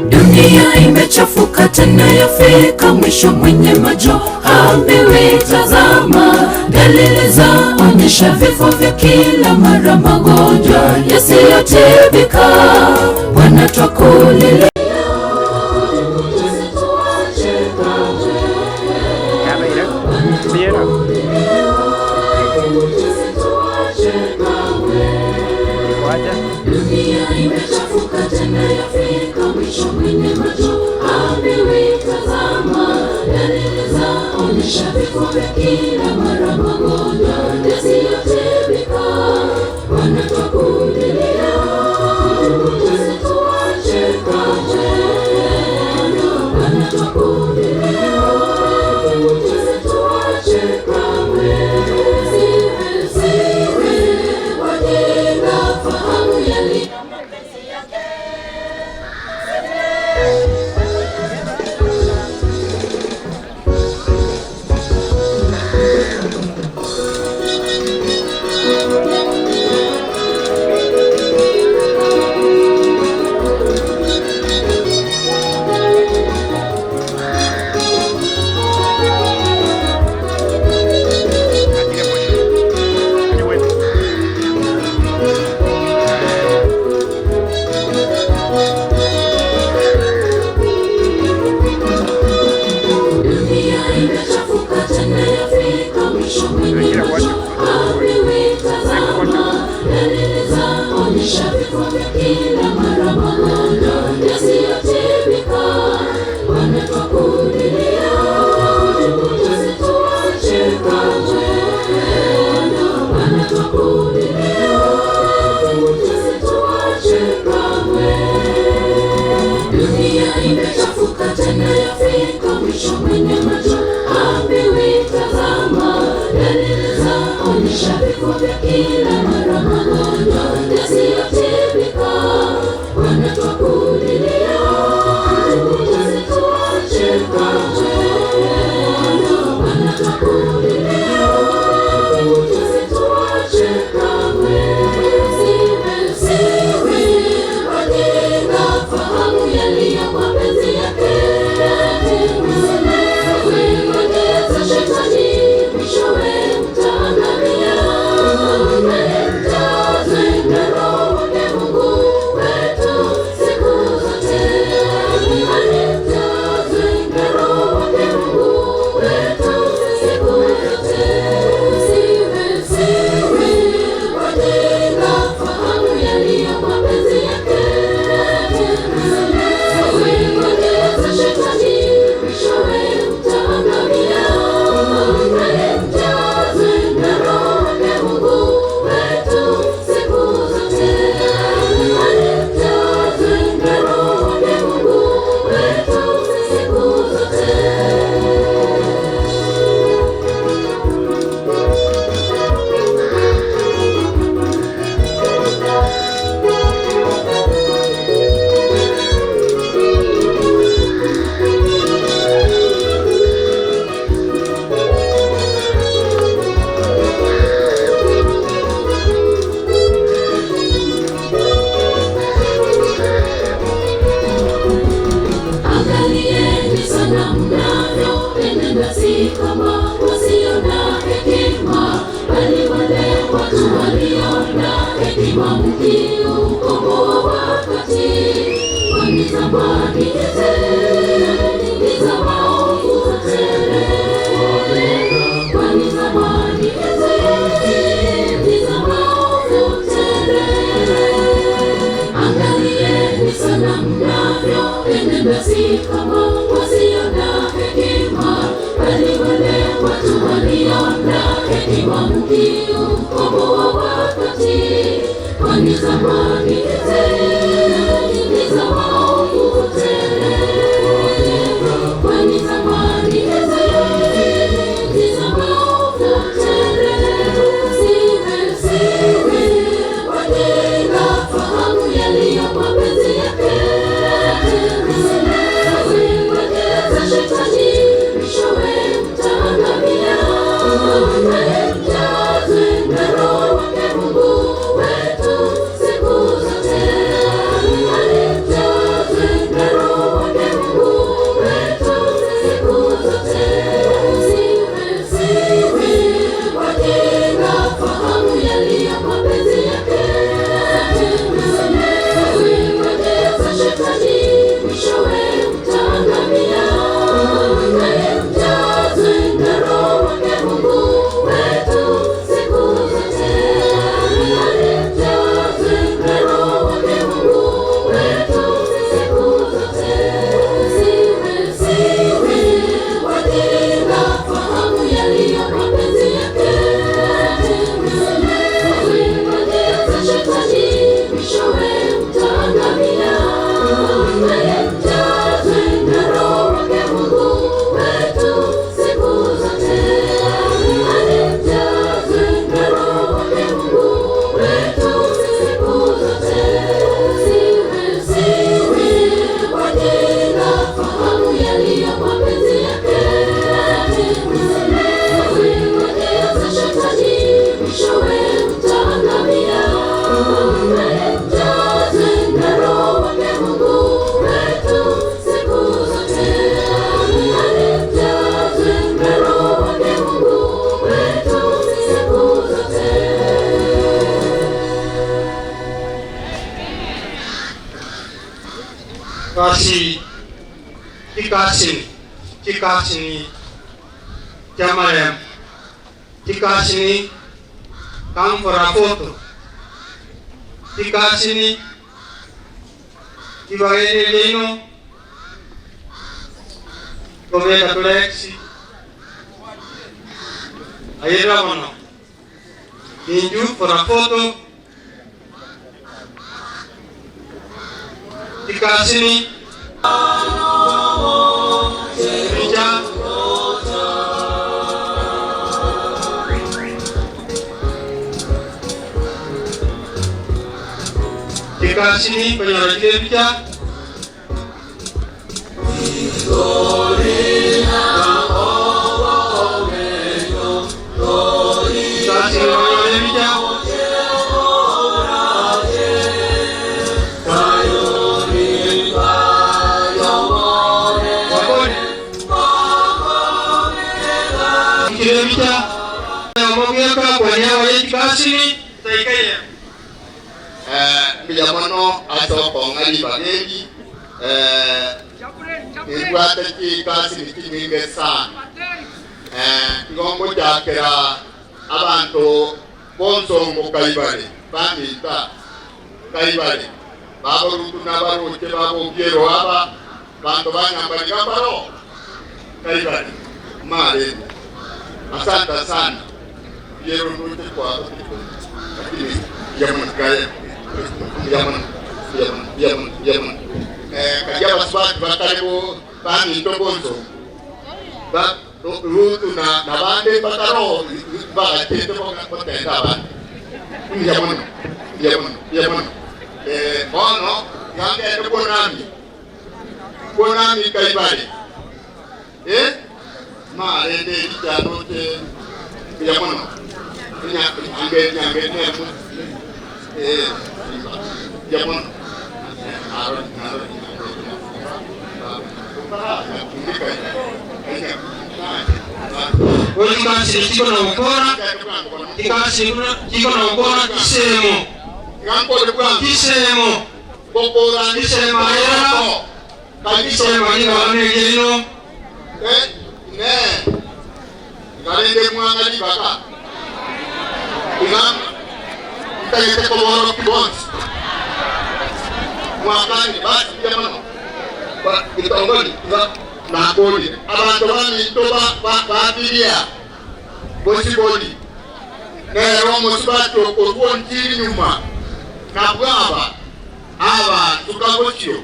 Dunia imechafuka tena yafika mwisho, mwenye macho haambiwi tazama. Dalili zaonyesha vifo vya kila mara, magonjwa yasiyotibika. Bwana twakulilia Dunia imechafuka tena yafika mwisho, mwenye macho haambiwi tazama. Dalili zaonyesha vifo vya kila mara, magonjwa yasiyotibika. Bwana twakulilia, usituache kamwe. Bwana twakulilia, usituache kamwe. Siwe wajinga, fahamu yaliyo mapenzi yake. Dunia imechafuka tena yafika mwisho, mwenye macho haambiwi tazama. Dalili Dalili zaonyesha vifo vya kila mara, magonjwa yasiyotibika. Bwana twakulilia, usituache kamwe. Bwana twakulilia, usituache kamwe. Siwe wajinga, fahamu yaliyo mapenzi yake. Usiwe shetani, mwishowe mtaangamia. Mjazwe na Roho wake Mungu wetu siku zote. Mjazwe na Roho wake Mungu wetu siku zote. Siwe wajinga, fahamu yaliyo mapenzi yake. Usiwe shetani, mwishowe mtaangamia. Mjazwe na Roho wake Mungu wetu siku zote. Mjazwe na Roho wake Mungu wetu siku zote. Angalieni sana mnavyoenenda, si kama wasio na hekima, bali wale watu walio na hekima, mkiukomboa wakati. Kwani zamani hizi ni za maovu tele, kwani zamani hizi ni za maovu tele. Angalieni sana mnavyoenenda, si kama wasio na hekima, bali wale watu walio na hekima, mkiukomboa wakati. Kwani zamani hizi ni za maovu tele, kwani zamani hizi ni za maovu tele. Siwe wajinga, fahamu yaliyo mapenzi yake. Usiwe shetani, mwishowe mtaangamia. Mjazwe na Roho wake Mungu wetu siku zote. Mjazwe na Roho wake Mungu wetu siku zote. Siwe wajinga, fahamu yaliyo mapenzi yake. Usiwe shetani, mwishowe mtaangamia. Mjazwe na Roho wake Mungu wetu siku zote. Mjazwe na Roho wake Mungu wetu siku zote. Siwe wajinga, fahamu yaliyo mapenzi yake. Usiwe shetani, mwishowe mtaangamia. Mjazwe na Roho wake Mungu wetu siku zote. Mjazwe na Roho wake Mungu wetu siku zote. Siwe wajinga, fahamu yaliyo mapenzi yake. Usiwe shetani, mwishowe mtaangamia. Mjazwe na Roho wake Mungu wetu siku zote. Mjazwe na Roho wake Mungu wetu siku zote. Basi chikasini chikasini chamarembo chikasini kamforafoto chikasini chibagerereino tobeka tulexi ayera bono inju forafoto chikasini picha. Chikasini konyora chire ebicha. Chikasini konyora ebicha. Chire ebicha. Omogiaka kwania abaye chikasini taika eyemo. Mbuya mono ase okong'a ribaga eri, nimbwate chikasini chinyinge sana. Igo ngochakera abanto b'onsongo Kaibare, bamita Kaibare, baborutu nabaroche babobiero aba, banto ba Nyambariga mbaro Kaibare, marende. Asante sana. Biero ndoche kwabo lakini mbuya mono gaya mbuya mono mbuya mono mbuya mono mbuya mono eh karia abasubati bakare bo baminto bonso ba Rutu na nabande bakaro bagachete gotenda abande mbuya mono mbuya mono mbuya mono eh bono gangende kwonami kwonami kaibare Eh, marende richa roche mbuya mono ange nyange nemu eh mbuya mono aro aro Olikasiri chiko na gokora, chikasiri chiko na gokora chisemo. Chisemo. Chisemo ayera. Chisemo nigo negerino. Ne ngarende mwanga libaka iga ntagete koboro kibonsi mwakani basi mbuya mono gitongoli iga nakori abanto baminto babiria bosiboli nero omosubati okorwa onchiri nyuma nabwo aba aba tukagosio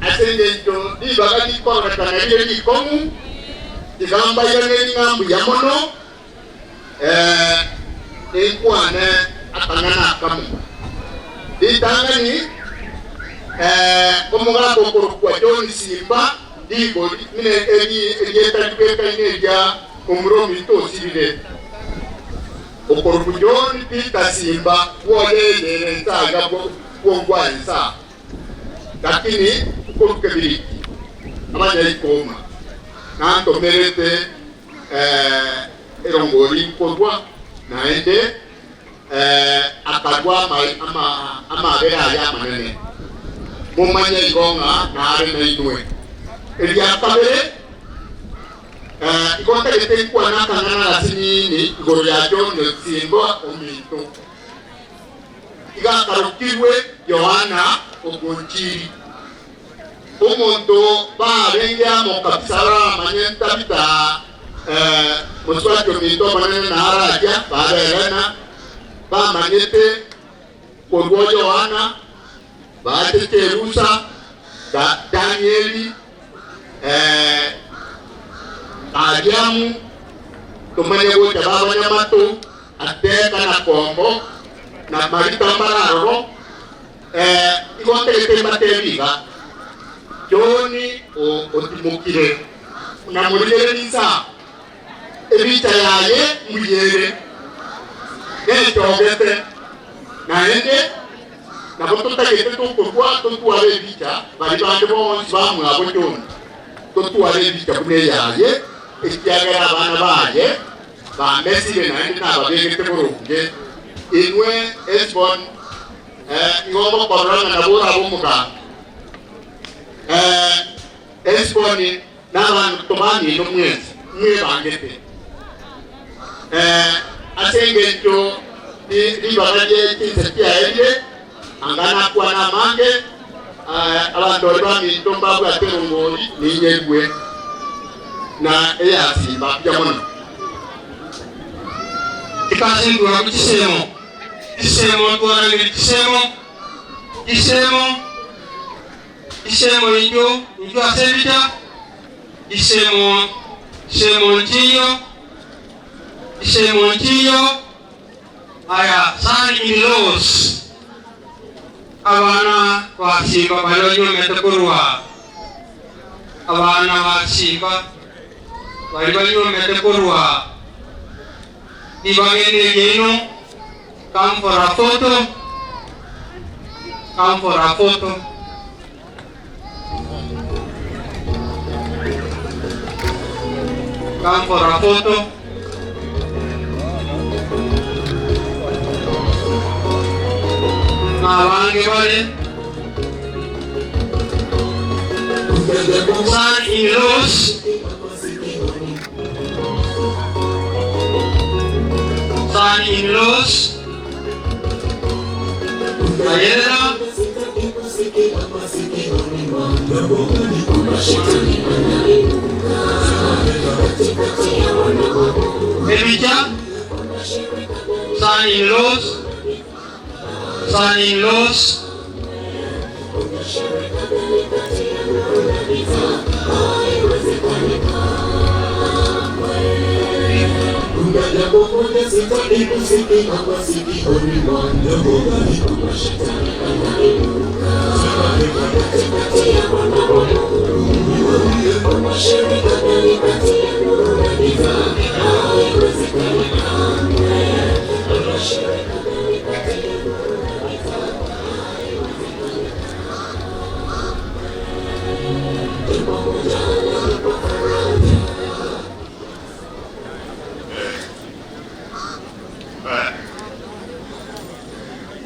ase eng'encho ribaga rikororekana rire rikong'u tigambairane ng'a mbuya mono ninkwane akang'ana akamo ritang'ani omogaka okorokwa John Simba rigori mine erieta ribwekaine eria omura ominto osirire okorokwa John Peter Simba bwoyeyere ensaga bwongwa ensa lakini okoruka ebiriki abanyaikoma nantomerete erongori nkorwa naende akarwa amabere aya amanene mumanye igo ng'a nare nainwe eria kabere igo ntagete nkwana akang'ana gasinini igoro ya John Simba ominto igakarokirwe Yohana ogonchiri omonto barenge amo kabisa baramanye ntabita mosubati ominto omonene nararia baberena bamanyete korwa Yohana bachete Rusa Danieli Kariamu tumanye gocha babanyamato ateka na kombo na marita mbararoro igo ntagete mbatebiga John otimokire na murigere nisa ebicha yaye muyere nechogete naende nabo totagete tokorwa totware ebicha bari bande bonsi bamwabo John totware ebicha buna eyaye ekiagera abana baye bamesire naende nababegete boronge inwe Esbon igo bokororana nabo oraba omoganga Esbon n'abantu tobamino mwensi mwebangete ase eng'encho ribaga rie chinse chiaerie anga nakwana amange abanto baria baminto mbabwate erongori ninyerwe na eyasimba mbuya mono. Chikasindwa chisemo chisemo twarangire chisemo chisemo chisemo injo injo ase ebicha chisemo chisemo nchiyo chisemo nchiyo Aya, son in laws, abana ba Simba baria banyuomete korwa, abana ba Simba baria banyuomete korwa ribaga eri riaino, come for a photo, come for a photo. Come for a photo. Abange bare son in laws son in laws Ayera Ebicha son in laws son in laws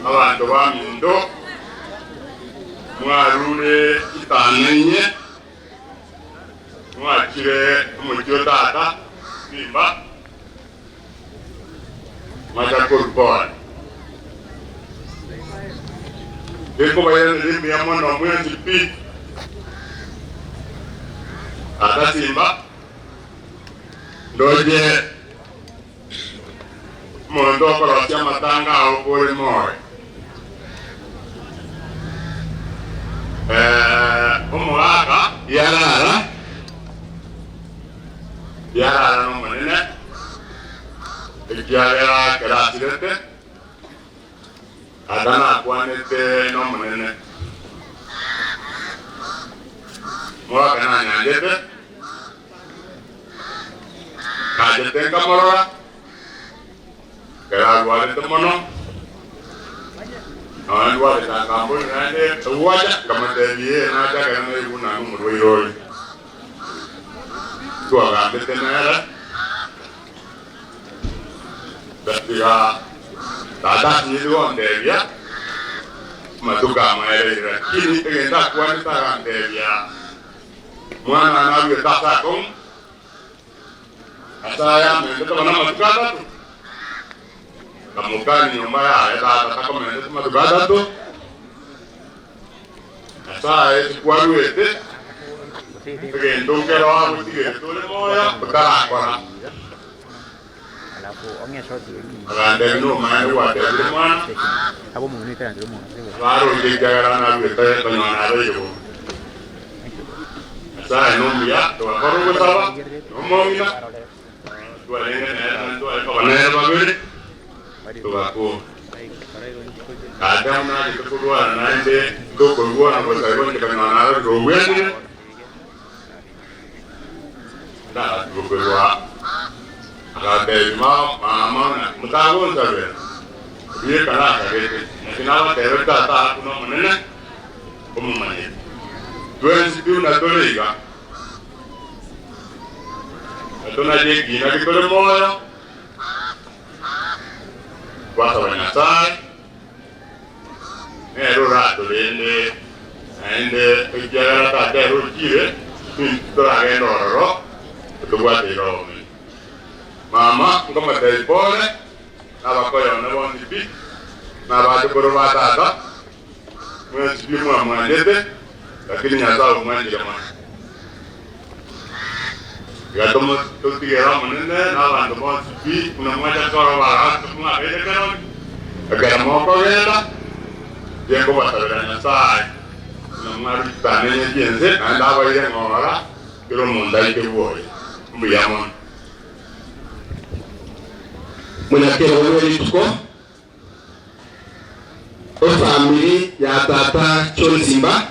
Abanto baminto, mwarure chitanenye, mwachire omochie o tata Simba, mwacha korwa Gekobayereria mbuya mono mwensi pi. Tata Simba, ndoche omonto okorosia amatanga ao kore moyo. Eh, omogaka yarara yarara nomonene ekiagera kerasirete Tata nakwanete n'Omonene, Omogaka nanyanchete, nachete nkamorora, ekero arwarete mono, nonya ndwarete akamboria naende egwacha, nkamotebia ee nacha ekero naigwa buna nomorwaire ore. Twagambete nere. Gatiga tata asinyete gontebia amatuko amaereire, lakini egento akwanete agantebia, Mwana one aruete ase akong'u, ase aya amentete bono amatuko atato. Nkamokania nyomba yaye, tata takomentete amatuko atato, ase aye tikwaruete egento nkero agotigerete ore moyo otarakora. Agantebia, Nomaene gwatebire mwana, abaronge ekiagera naruete konyora nabeire bobe. Nyasae nomuya, togakora ogosaba nomong'ina, twarenge nere naende tware koba nere babere, togakora. Tata nachete korwara naende ntokorwana bosa igo inche konyora narorire obwenire. Ndagatigwa agatebia mama ng'a motagonsabera rieka nasabete, naki nabatebete tata aa buna Omonene omomanyete. Twensi pi buna tore iga, na tonache ekiina getore moyo, twasaba Nyasae, Nere oratorende, naende ekiagera Tata ere ochire, intwe toragende ororo, totobwate ira obomenyo. Mama nkomotebia pole, na abakoyo one bonsi pi, na abachokoro ba tata, mwensi pi mwamwanchete, lakini Nyasae omwanchire mono. Tiga totigere Omonene na abanto bonsi pi, buna mwacha koroba mwabeire kerori, ekero mokogenda, inche nkobasabera Nyasae, buna mwarutitamenye chi'ense, naende abaire ng'ora, kera omonto aike bwoye. Mbuya mono. Monyakerogo bwe rituko. Efamiri ya tata John Simba,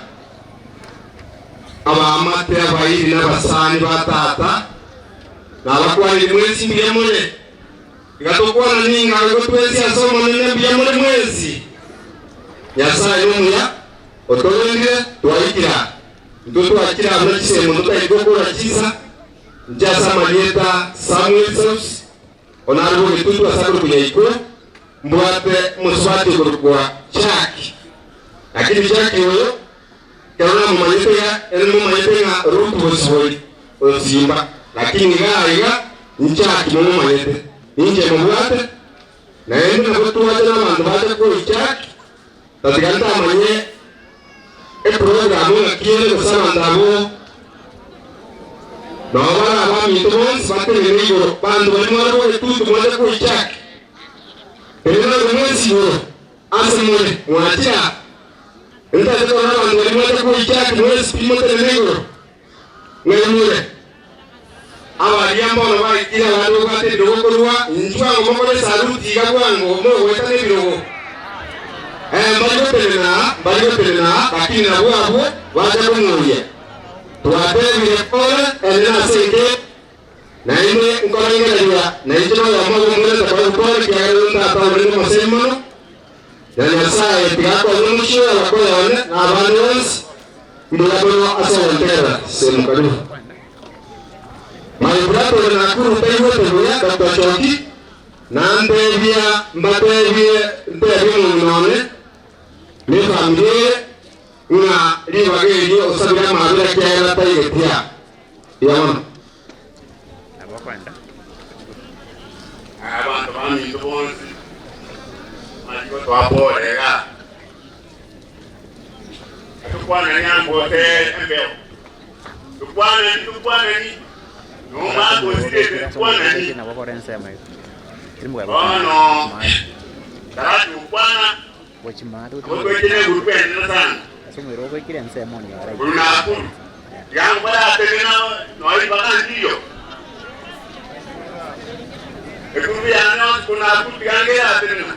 abaamate, abairi na abasani ba tata, nabakwanire mwensi mbuya more. Iga tokwana ninga igo twensi ase Omonene mbuya more mwensi. Nyasae nomuya, otorendire twaikire aa. Intwe twachire aa buna chisemo totari gokora chinsa, inche ase amarieta Samuel Sausi, one are bogetutu ase akorokwa Nyaikwe, mbwate omosubati okorokwa Jackie. Lakini Jackie oyo, ekero namomanyete iga, ere momanyete ng'a Ruth Bosibori osimba, lakini iga aiga Jackie momomanyete, ninche mobwate, naende nabo twacha nabanto bacha koi Jackie, tatiga ntamanye eprogramu ng'aki ere gose abanto abwo nabo bare abaminto bonsi batenene igoro, banto baria mware bogetutu mwacha koi Jackie. Tenena ore mwensi igoro ase more, mwachire aa. Ntaete korora abanto baria mwacha koikia aki mwensi pi motenene igoro, ng'ai more? Abaria mbono baikire abande babwate ebirogo korwa inchuo bwango mokore esaruti iga bwango mogoetana ebirogo. Eh, mbari gotenena aa, mbari gotenena aa, lakini nabwo abwo bacha komwoyia. Twatebire pole, enene ase enka eye. Naende nkorengereria, na inche noyomo obomoirete koigwa ekiagera oyo tata orenge omosemi mono, na Nyasae tiga akonye omochie oyo abakoyo one na abande bonsi, mbuya mono ase ogontegerera. Sehemu karibu. My brother ore Nakuru taigwete buya, Doctor Choki, nantebia mbatebie ntebie omong'ina one ne efamiri eye ng'a ribaga erio osabire amabera ekiagera taigeti aa. Mbuya mono. Abanto baminto bonsi, machiko twapore iga, Tukwanani ambote embeo, tukwanani, tukwanani, nomwaka osirete tukwanani. Bono taratukwana, Abo twechire egurupu enene sana korwa Nakuru, tiga mbaratenena nonya ribaga ndiyo. Egurupu yane yonsi korwa Nakuru tiga ngeratenena.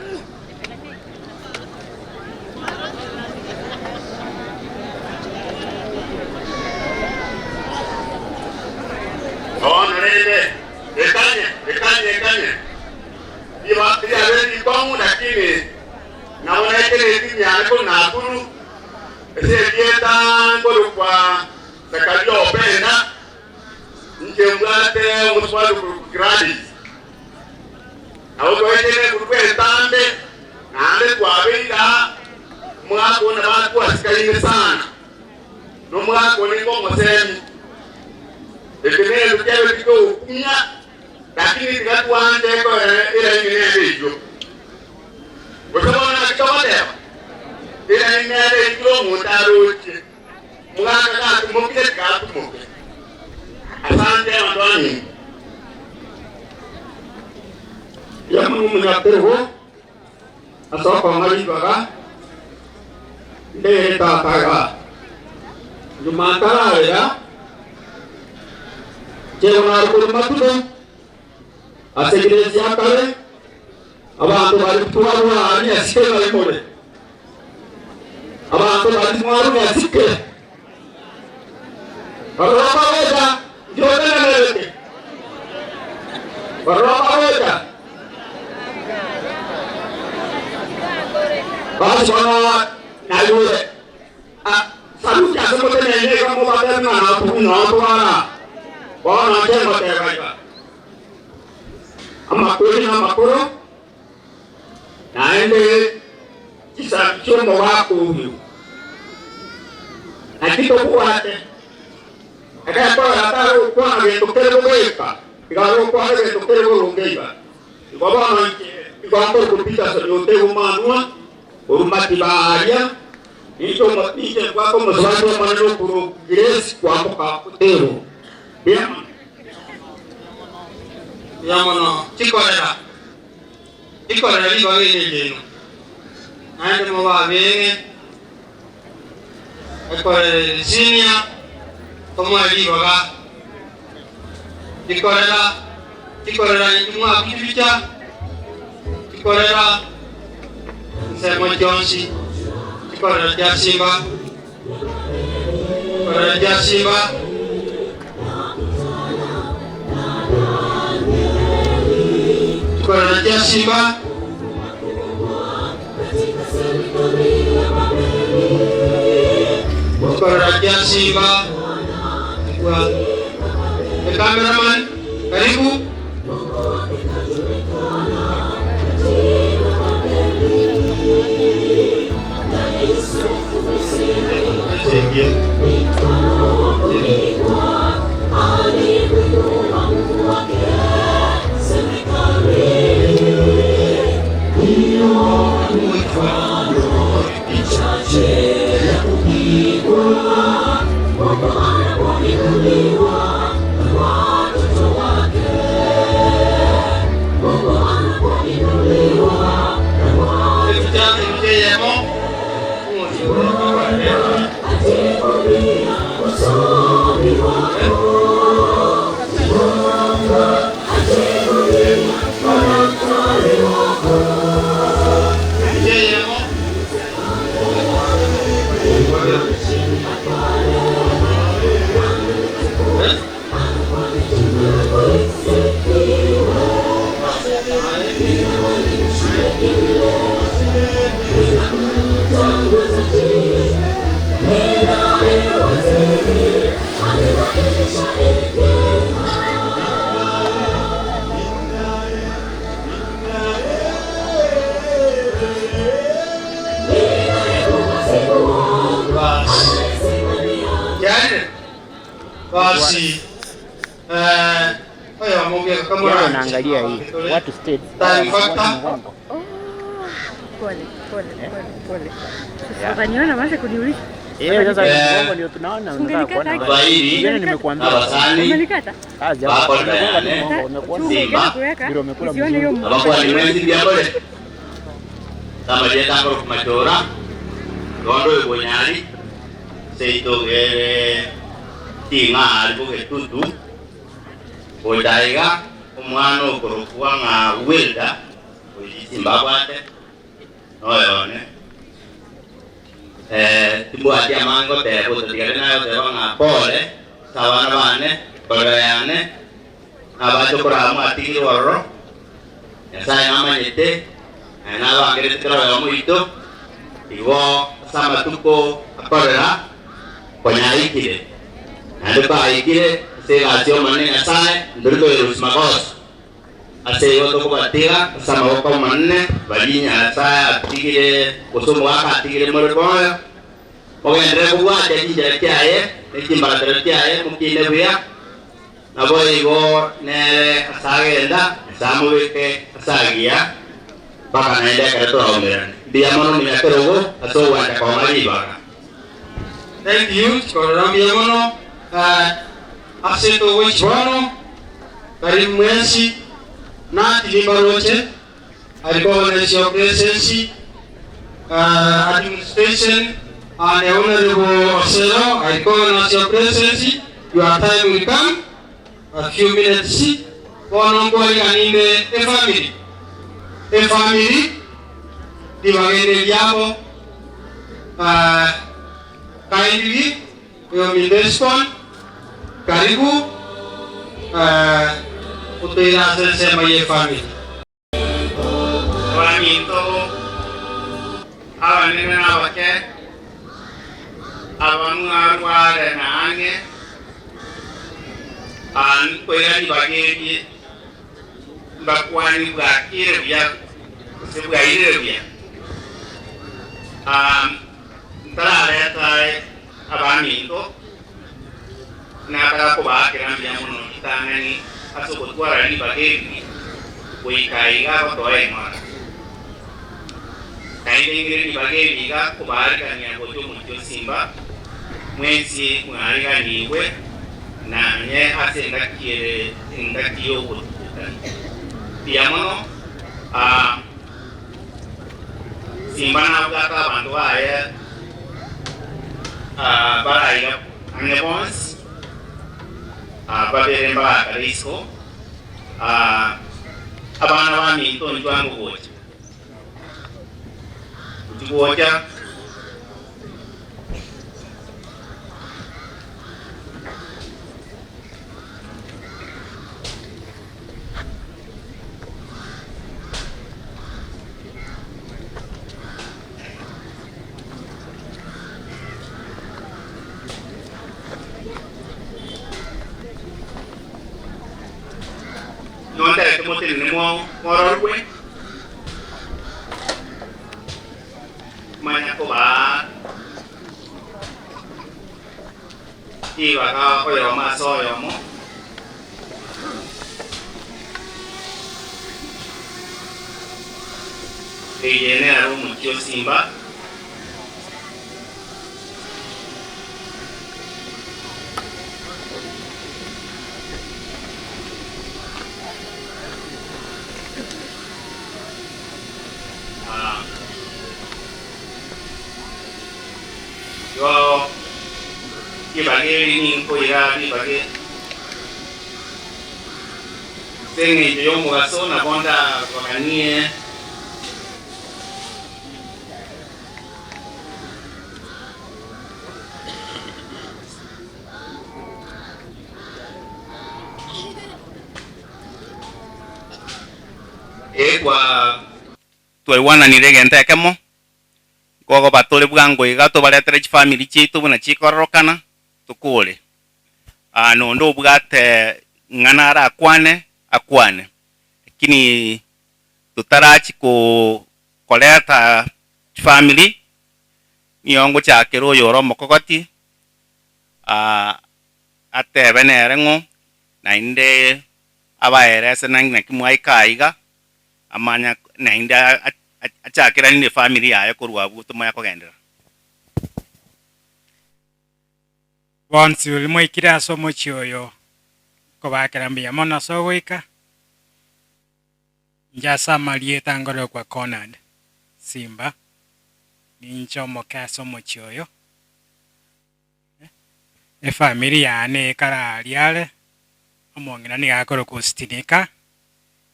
Bono rende, ekanye, ekanye, ekanye, riba riabe rikong'u lakini Nabo naekeretie emianda korwa Nakuru, ase erieta nkorokwa Zakaria Openda, inche mbwate omosubati okorokwa Gladys. Nabo twaikire korwa entambe, naende twabeire aa, omogaka one batwasikaine sana, na omogaka one nigo omosemi. Eke negento kiabeire tikogokumia, lakini tiga twanche korera eraini nere eyio. Gose bono naki togoteba? Eraini nere eyio omonto aroche, omogaka gatumokire tigatumoke. Asante abanto baminto. Mbuya mono omonyakerogo ase okong'a ribaga ndere tata iga. Nyuma ntararera, inche bono nare korwa matuko ase egeresia ya kare. Abanto baria twarua aa niasike ng'ai more? Abanto baria mwarua niasike? Barora bagocha, inche otenenerete. Barora bagocha. Basi bono naigure ah, saluti ase motenene iga mobatebe ng'a notwara. Bono inche ngoteba iga. Amakweri namakoro, naende chisabi chi'omogaka oyio, naki tobwate. Ekero tare gokwana gento kere bogeka, iga are gokwana egento kere boronge iga. Igo bono inche igo nkorokwa Peterson Otego Manua, korwa Matiba aaria, ninche ninche mbwate omosubati omonene okorokwa Grace Kwamboka Otego. Mbuya mono. Mbuya mono chikorera, chikorera ribaga eri riaino, naende mobe abeene, ekorera ere senior, tomoe ribaga, chikorera, chikorera intwe mwabichibicha, chikorera ensemo chionsi. Chikorera chia Simba, Chikorera chia Simba. Chikorera chia Simba. Chikorera chia Simba. The cameraman, karibu. Basi. Basi. Eh, oyo Yeye anaangalia hii watu state Time factor. Pole, pole, pole, pole. Yeah. Utaniona maanza kuniuliza. Eh, sasa Eh. mgongo ndio tunaona unataka kuona. Ungenikata Dhahiri, Vile nimekuambia. Abasani, Umenikata? Kazi Bako hapo. ndayane, Mgongo umekuona. Simba. Ndio umekula Usione hiyo mzuri. abakwani mwezi byakole kamajetangoro kumachora londo ibonyali seitogere ting'a ali bugetutu odaiga omwana okorokwa ng'a wilda oyisimba abwate noyone timbwati amange oteba ototigare naye oteba ng'a pole ase abana bane korora yane abache okorama atigire ororo Nyasaye namanyete nabangerete kero moito igo ase amatuko akorera konyaikire naende kwaikire ase egasi omonene Nyasaye ndori koerusia magoso ase igo tokobatiga ase amaboko amanene bari Nyasaye atigire gose omogaka atigire more moyo ogenderere kobwatia chinchera chiaye na chimbaratero chiaye mokine buya nabo igo nere ase agenda Nyasaye amobeke ase agiya mpaka naende ekero toraumerane mbuya mono omonyakerogo ase ogwancha kong'a ribaga. Thank you, chikorera mbuya mono. Eh, ase togochi bono, karibu mwensi, nati nimbaroche, I recognize your presence, administration, and the Honorable Osero, I recognize your presence, your time will come, a few minutes, bono nkoriganinde efamily, efamily, ribagende riabo, kindly, oyo Desmond, karibu, otoira ase ensemo ye family. Abaminto abanene na abake abamwarware na ang'e nkoira ribagerie mbakwani bwakire buya gose bwairire buya ntarareta abaminto nataka kobakera mbuya mono ritang'ani ase ogotwara ribagerie goika iga gotoa eng'ora naende ingire ribagerie iga kobaarikania gocha omochie osimba mwensi mwariganiwe nanye ase engaki ere engaki ya ogotukani mbuya mono simba nabwate abanto baye baraiga ang'e bonsi babere mbakare isiko abana baminto intwe ango gocha gochi gocha Motenene mororwe, manya kobaa ribaga oyomo ase oyomo. Eye nero omochie o Simba. Igo ribaga eri ninkoira ribaga ase engencho y'omogaso, nabo ndabaganie. Egwa twaigwananire egento ekemo, nkogoba tore bwango iga tobaretere chifamiri chiaito buna chikororokana, tokore. Nonde obwate ng'ana arakwane, akwane. Lakini totarachia koreta chifamiri, nigo ngochakera oyore omokogoti, atebe nere ng'o, naende abaerese naki mwaika aiga, amanya naende achakeranie ne efamiri yaye korwa abwo tomanye kogenderera. Bonsi baria mwaikire ase omochie oyo, nkobakera mbuya mono ase ogoika. Inche ase amarieta nkorokwa Conard Simba, ninche omoke ase omochie oyo. Efamiri yane ekare aria are, omong'ina nigo akorokwa Ostinika,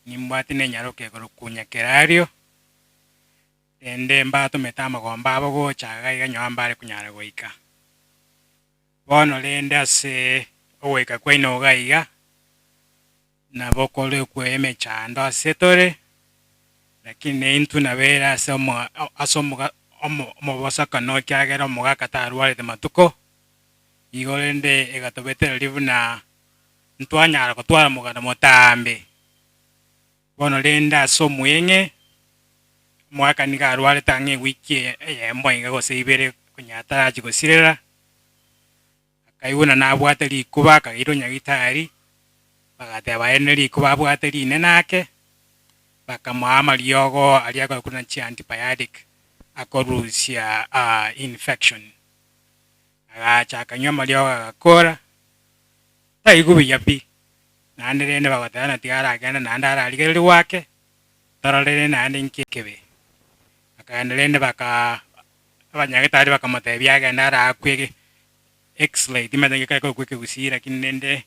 nimbwate na enyaroka ekorokwa Nyakerario, rende mbatomete amagomba abo gocha iga iga nyuma mbare konyara goika. Bono rende ase ogoika kwaino iga iga, Nabo korekwe emechando ase tore, lakini naintwe nabere ase ase omobosokano, ekiagera omogaka tarwarete matuko. Igo rende egatobetereria buna ntwanyara gotwara omoganda motambe. Bono rende ase omweng'e, omogaka nigo arwarete ang'e ewiki eyemo iga gose ibere konya atarachia gosirera. Akaigwa buna nabwate rikuba, akairwa nyagitari, bagateba aye nerikuba abwate rinene ake, bakamoa amariogo aria akorokwa buna chiantibiotic akorusia infection. Agacha akanywa amariogo agakora, taigwa buya pi, naende rende bagoteba ng'a tiga aragende naende ararigererigwe ake, tororere naende inki ekebe. Akagenda rende baka Abanyagitari bakamotebia agende araakwe X-ray, timanyeti naki ekorokwa ekegusii lakini rende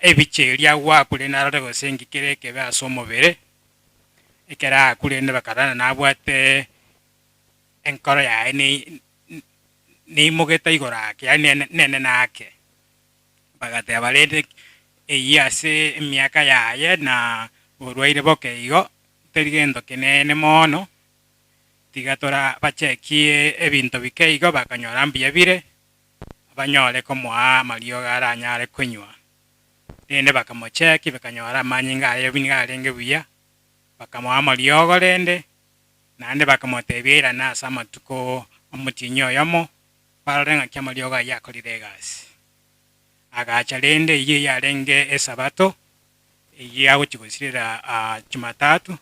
ebicha eria agwakwa rende arore gose nki kere ekebe ase omobere. Ekero aakwa rende bakarora nabwate enkoro yaye neimogete igoro ake yaani nenene ake. Bagateba rende eyio ase emiaka yaye na oborwaire boke igo, teri gento kenene mono. Tiga torabachekie ebinto bike igo bakanyora mbuya bire, banyore komoa amariogo aranyare konywa. Rende bakamocheki, bakanyora amanyinga aye nigo arenge buya, bakamoa amariogo rende, naende bakamotebia airane ase amatuko omotienyi oyomo, barore ng'aki amariogo ayio akorire egasi. Agacha rende eyio yarenge Esabato, Eyio agochia gosirera Jumatatu,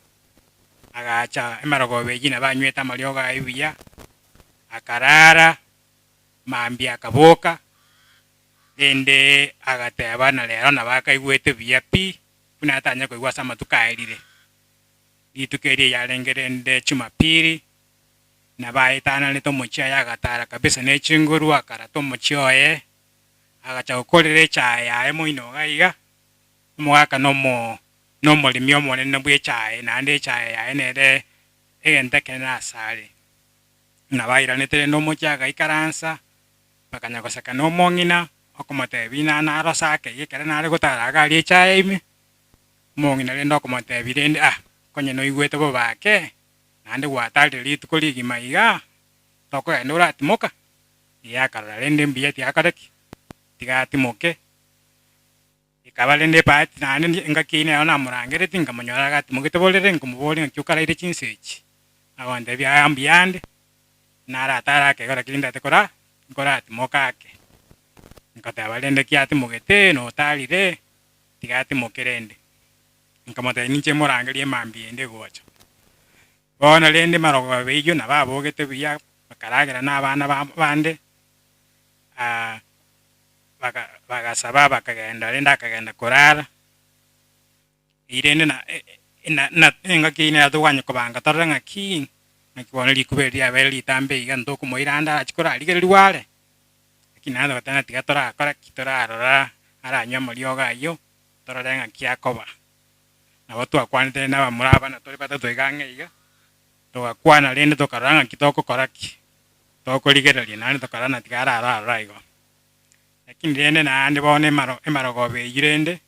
agacha emerogoba eyio nabo anywete amariogo aye buya, akarara, mambia akaboka, rende agateba na rero nabo akaigwete buya pi, buna atanya koigwa ase amatuko aerire. Rituko erio yarenge rende Jumapili, nabo aetananete omochie aye agatara kabisa ne chinguru, akarata omochie oye, agacha gokorera echae yaye moino iga iga. Omogaka nomoremi omonene bw'echae, naende echae yaye nere egento ekenene asare. Nabo airanete rende omochie agaikaransa, bakanya goseka nomong'ina, okomotebia ng'a narose ake iga ekero nare gotara iga aria echae ime, omong'ina rende okomotebia rende ah, konye noigwete bobe ake, naende gwatarire rituko rigima igaa, tokogenda oratimoka? Ee akarora rende mbuya tiakore ki? Tiga atimoke. Ekaba rende ebahati naende engaki eyio nero namorangeretie nkamonyora agatimogete borere nkomoboria ng'aki okaraire chinsa echi. Agontebia aya mbuya ande, naratare ake igo lakini ndete kora nkoratimoka ake. Nkoteba rende ki atimogete notarire, tiga atimoke rende. Nkamotebia ninche morangerie emambia ende egocha. Bono rende marogoba eyio nabo abogete buya, bakaragera na abana bande, bagasaba bakagenda rende akagenda korara. Eyio rende na engaki eyio nero togwanya kobanga torore ng'aki, ng'aki bono rikuba eri riabeire ritambe iga ntokomoira ande arache korarigereriwa are. Lakini naende togoteba ng'a tiga torakora ki, torarora aranywe amariogo ayio, torore ng'aki akoba. Nabo twakwanete na abamura aba na tore batato iga ang'e iga, togakwana rende tokarora ng'aki togokora ki, tokorigereria naende tokarora ng'a tiga arare aroro igo. Lakini rende naende bono emaro emarogoba eyio rende,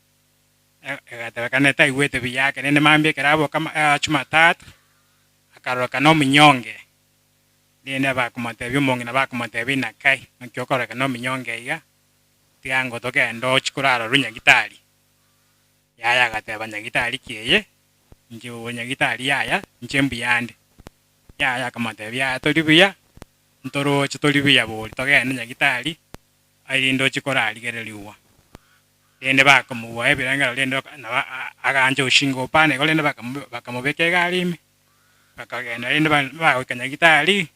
egatebekana etaigwete buya ake rende mambia ekero aboka jumatatu, akarorokana ominyonge, rende bakomotebia omong'ina bakomotebia inaki, naki okororekana ominyonge iga, tiga ngo togende ochie korara ororo nyagitari. Yaya agateba nyagitari ki eye, inche obo nyagitari yaya, inche mbuya ande. Yaya akamotebia yaya tori buya, ntoroche tori buya bori togende nyagitari, erinde ochie korarigereriwa. Rende bakamobua ebirengero rende nabo agancha goshinga opande igo rende bakamobeka egari ime, bakagenda rende bagoika nyagitari,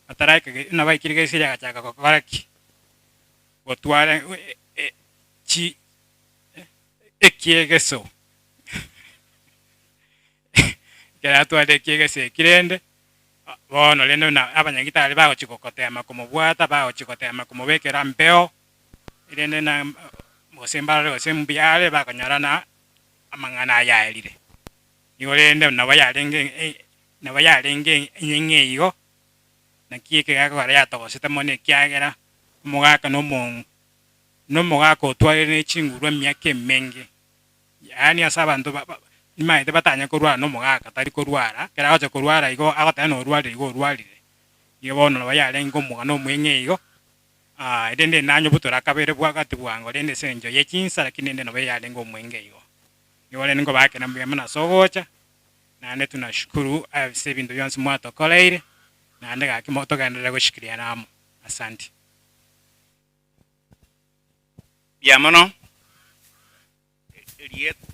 bataraika nabaikire gesieri agachaka gokora ki? Gotwara chi ekiegeso ekero atwarire ekiegeso eki rende, bono rende buna abanyagitari bagochia gotema komobwata, bagochia gotema komobekera mbeo, rende na gose mbarore gose mbuya are bakonyora na amang'ana aya aerire. Nigo rende nabo yarenge nabo yarenge enyeng'e igo, naki ekegakogera yatogosete mono ekiagera omogaka na omong'u. Nomogaka otwarire ne chinguru emiaka emenge, yaani ase abanto nimaete batanya korwara nomogaka tari korwara, ekero agocha korwara igo agoteba norwarire igo orwarire. Igo bono nabo yarenge omogano omweng'e igo, rende nanye obutora akabere bwagati bwango rende ase engencho ye chinsa lakini rende nabo yarenge omwenge igo. Igo rende nkobakera mbuya mono ase ogocha, naende tunashukuru ase ebinto bionsi mwatokoreire, naende gaki togenderere goshikiriana amo. Asanti. Mbuya mono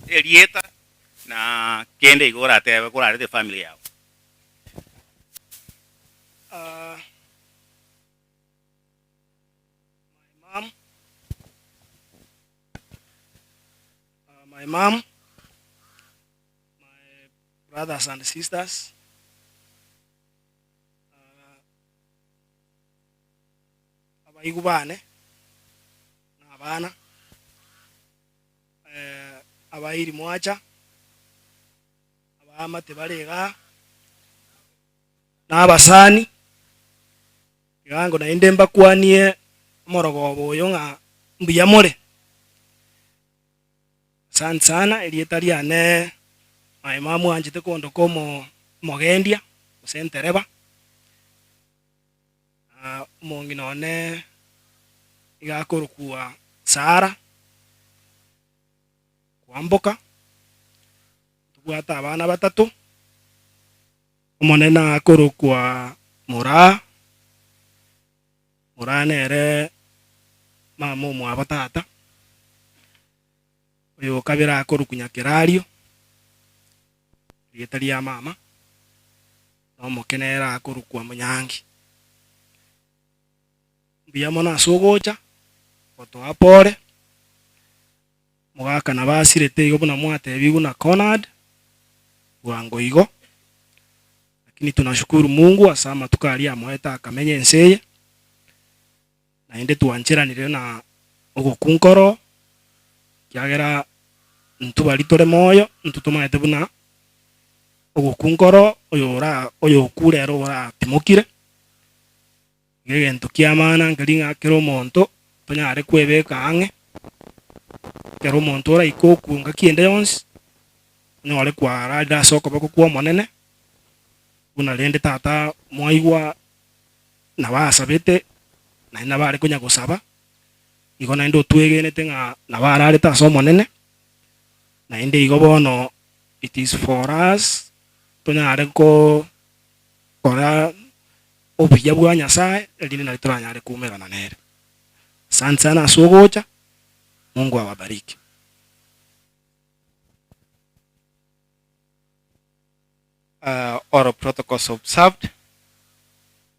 erieta na kende igo oratebe korarete efamiri yago. My mom, my mom, my brothers and sisters. Abaigwa bane, na abana, abairi mwacha, abaamate bare igaa, na abasani, iga ango naende mbakwanie omorogoba oyo ng'a mbuya more. Asante sana, erieta riane my mum anchete kondoka omo omogendia gose entereba. Na omong'ina one nigo akorokwa Sara Kwamboka, tobwate abana batato, omonene akorokwa Moraa, Moraa nere mama omwabo tata, oyo okabere akorokwa Nyakerario, erieta ria mama. na omoke nere akorokwa Monyangi. Mbuya mono ase ogocha gotoa pore, mogaka nabo asirete igo buna mwatebigwe na Conard bwango igo, lakini tunashukuru Mungu ase amatuko aria amoete akamenya ense eye, naende twancheranire na ogokwa nkoro, ekiagera intwe baria tore moyo, intwe tomaete buna Ogokwa nkoro oyora oyokure ere oratimokire, iga egento ki'amana nkeri ng'a kera omonto tonyare kwebeka ang'e, ekero omonto oraike okwe ngaki ende yonsi, onyore kwararire ase okoboko kw'Omonene, buna rende tata mwaigwa nabo asabete, naende nabo are konya gosaba. Igo naende otwegenete ng'a nabo ararete ase Omonene, naende igo bono it is for us tonyare ko kora obuya bwa Nyasaye erinde nario toranyare koumerana nere. Asante sana ase ogocha, Mungu awabariki. All protocols observed,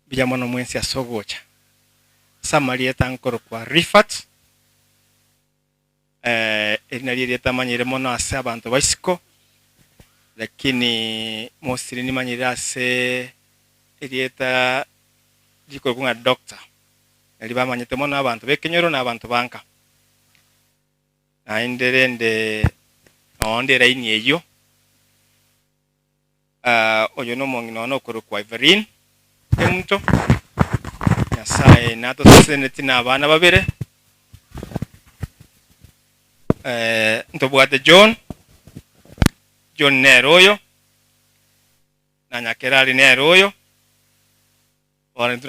mbuya mono mwensi ase ogocha. Ase amarieta nkorokwa Rifat, eri nario erieta manyire mono ase abanto ba isiko, lakini mostly nimanyire ase erieta rikorokwa ng'a doctor, nario bamanyete mono abanto b'ekenyoro na abanto ba nka. Naende rende nonde eraini eyio, oyo nomong'ina one okorokwa Everine Kemunto, Nyasae natoseseneti nabana babere, ntobwate John, John nere oyo, na Nyakerari nere oyo, bono intwe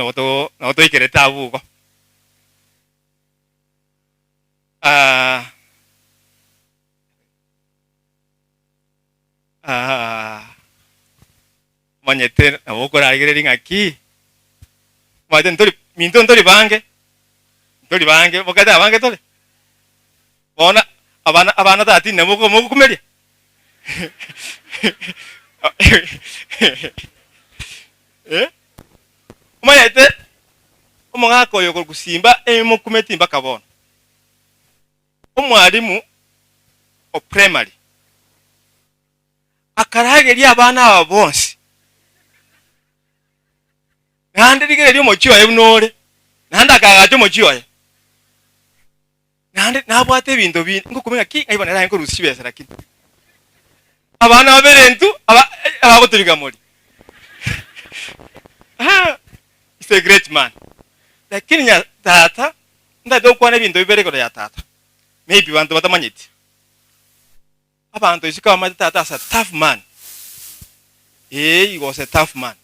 nabo toikerete abwo igo. Ah, ah, omanyete nabo okorarigereria ng'aki, omanyete ntori minto ntori bange, ntori bange, bokete abange tore? Bono abana abana tatini nabo moko mogokumeria? Eh, omanyete omogaka oyo okorokwa Simba emokumeti mpaka bono. Omwalimu o primary akarageria abana aba bonsi, naende rigereria omochie oye buna ore, naende akaagacha omochie oye, naende nabwate ebinto binde, ngokumia ng'a ki ng'ai bono nere aye nkorusia chibesa lakini abana babere intwe aba abagotoriga mori He's a great man lakini nya tata Ntagete gokwana ebinto bibere igoro ya tata, maybe banto batamanyeti. Abanto isiko bamanyete tata as a tough man, ee he was a tough man.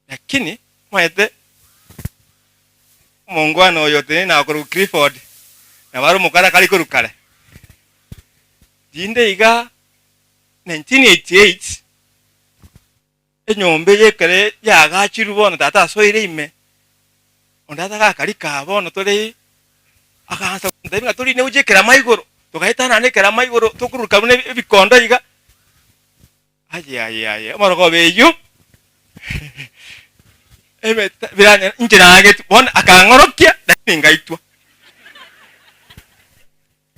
Lakini omanyete omongwana oyo otenene nakorokwa Clifford, nabo are omokara akare korwa kare. Rinde iga 1988, Enyomba eye ekero yaagachirwe bono tata asoire ime, onde atagakari kaa bono tore agansa gontebia ng'a torine gochia ekerama igoro, togaetanana ekerama igoro tokoruruka buna ebikondo iga, aye aye aye omorogoba eywo emeta biranya inche nagetwe bono akang'orokia lakini ngaitwa.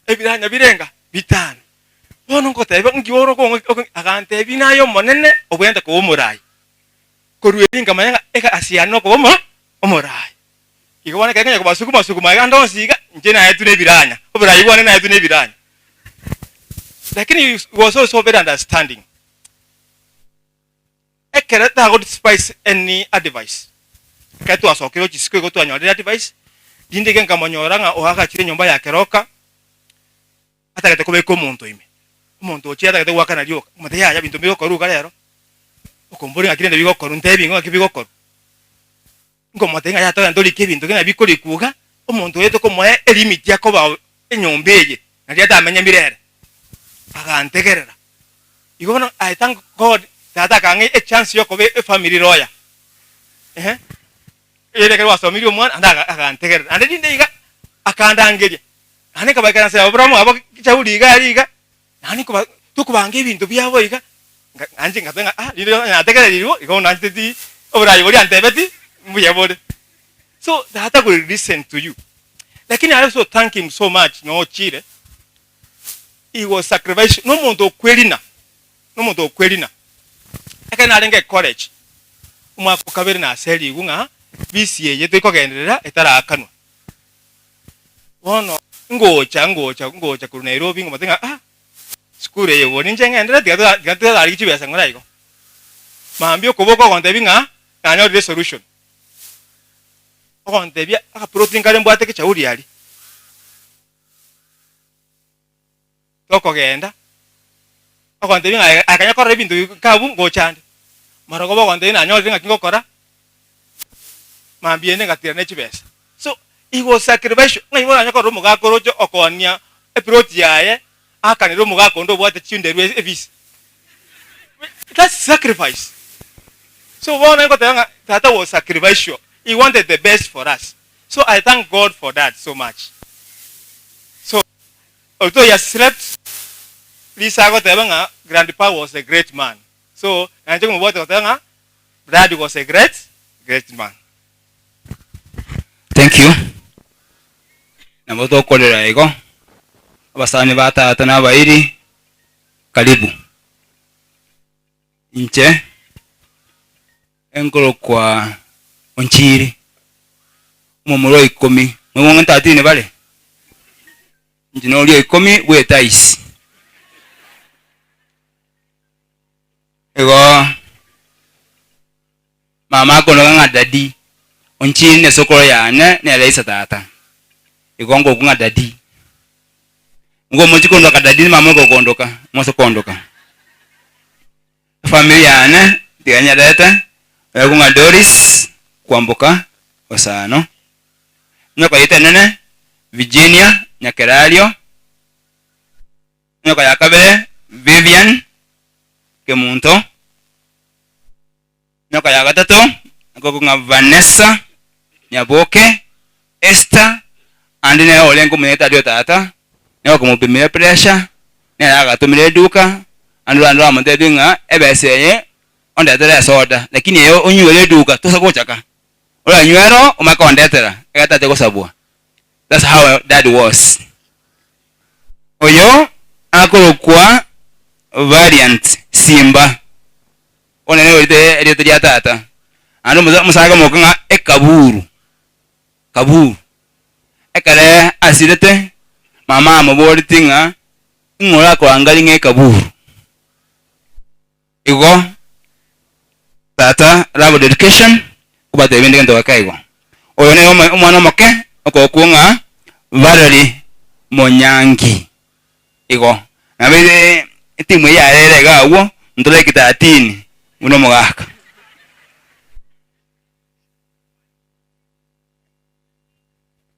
Ebiranya birenga bitano. Bono ngoteba nki ore okong'a agantebia naye Omonene obwenerete koba omoraai. Korwa erio nkamanya ng'a egasi yane nokoba omo omoraai. Igo bono ekero nkonya kobasuguma suguma iga ande onsi iga, inche naetwe na ebiranya, oboraai bwane naetwe na ebiranya. Lakini he was also very understanding. Ekero tago despise any advice, ekero twasokire gochia isiko igo twanyorire advice, rinde iga nkamonyora ng'a oagachire enyomba ya keroka, atagete kobeka omonto ime. Omonto ochire atagete goakana rioka, omotebi yaya binto mbigokorwa iga rero, okomboria ng'aki rende bigokorwa, ntebi ing'o ng'aki bigokorwa. Nkomotebia ng'a yaya togende torike ebinto buna bikorikwa iga, omonto oyo tokomoa elimit akoba enyomba eye, nario atamenye mirere. Agantegerera. Igo bono I thank God tata akang'a echance yokoba efamily lawyer. Ehe, ere ekero gwasomirie omwana naende aga agantegerera. Naende rinde iga, akandangeria, naende nkabaikaransa Abraham abo chauri iga aria iga, naende nkoba tokobanga ebinto biabo iga, nka nainche ngateba ng'a ah rinde onye nategererirwe, igo bono nanchete ti oborai boria antebeti, mbuya bore. So tata will listen to you. Lakini I also thank him so much nochire, he was sacrificial, nomonto okwerina, nomonto okwerina. Ekero narenge ecollege, omwaka o kabere naserigwe ng'a fees eye tokogenderera etaraakanwa. Bono ngocha ngocha ngocha korwa Nairobi ngomotebia ng'a ah, sukuru eye bono inche ng'enderere tiga toa tiga toarigie chibesa ng'ora igo. Mambia okoboka ogontebia ng'a nanyorire esolution. Ogontebia akaploti nkare mbwate ekechauri aria. Tokogenda, ogontebia ng'a aye kanya korora ebinto nkabu ngocha nde. Marogoba ogontebia nanyorire ng'aki ngokora, mambia ende ngatira ne chibesa. So, He was sacrificial. Ng'ai oranye korora omogaka oroche okoonia eploti yaye aakanere omogaka onde obwate chinderu efisi. That's sacrifice. So bono ingoteba ng'a tata was sacrificial. He wanted the best for us. So I thank God for that so much. So although he has slept, Lisa agoteba ng'a grandpa was a great man. So nainche komobwate goteba ng'a dad was a great great man. Thank you. Nabo tokorera igo, abasani ba tata na abairi, karibu. Inche enkorokwa Onchiri, omomura o ikomi, mwebwa ng'a ntatini bare? Inche noria o ikomi bw'etaisi. Igo Mama akondoka ng'a daddy, onchiri nesokoro yane nere ise tata. Igo ngokwa ng'a daddy. Nigo mochie kondoka daddy ni mama ogokondoka, mose kondoka. Efamiri yane tiga nyerete, oyoku ng'a Doris Kwamboka Osano, enyoka yaito enene Virginia Nyakerario, enyoka ya kabere Vivian Kemunto, Emiaka ya gatato akogwa ng'a Vanessa, Nyaboke, Esther, ande nere orenge omonyagetari o tata, nere okomopimera epressure, nere agatomire eduka, ande rwande rwamotebia ng'a ebesa eye ondetere esoda, lakini eye onywere eduka tosa gochaka, oranywe ero omanye kondetera, ekero tachia gosabwa. That's how dad was. Oyo akorokwa Valiant Simba. Bono nere orite erieta ria tata. Naende omosa omosacha akamoka ng'a ekaburu, kaburu. Ekere asirete, mama amoboretie ng'a ing'o orakoangarie ng'a ekaburu. Igo tata loved education, obatebia rende gento geke igo. Oyo nere omo omwana omoke okokwa ng'a Valerie Monyangi. Igo nabeire etimu eye yarere iga agwo, ntore ekitatini buna omogaka.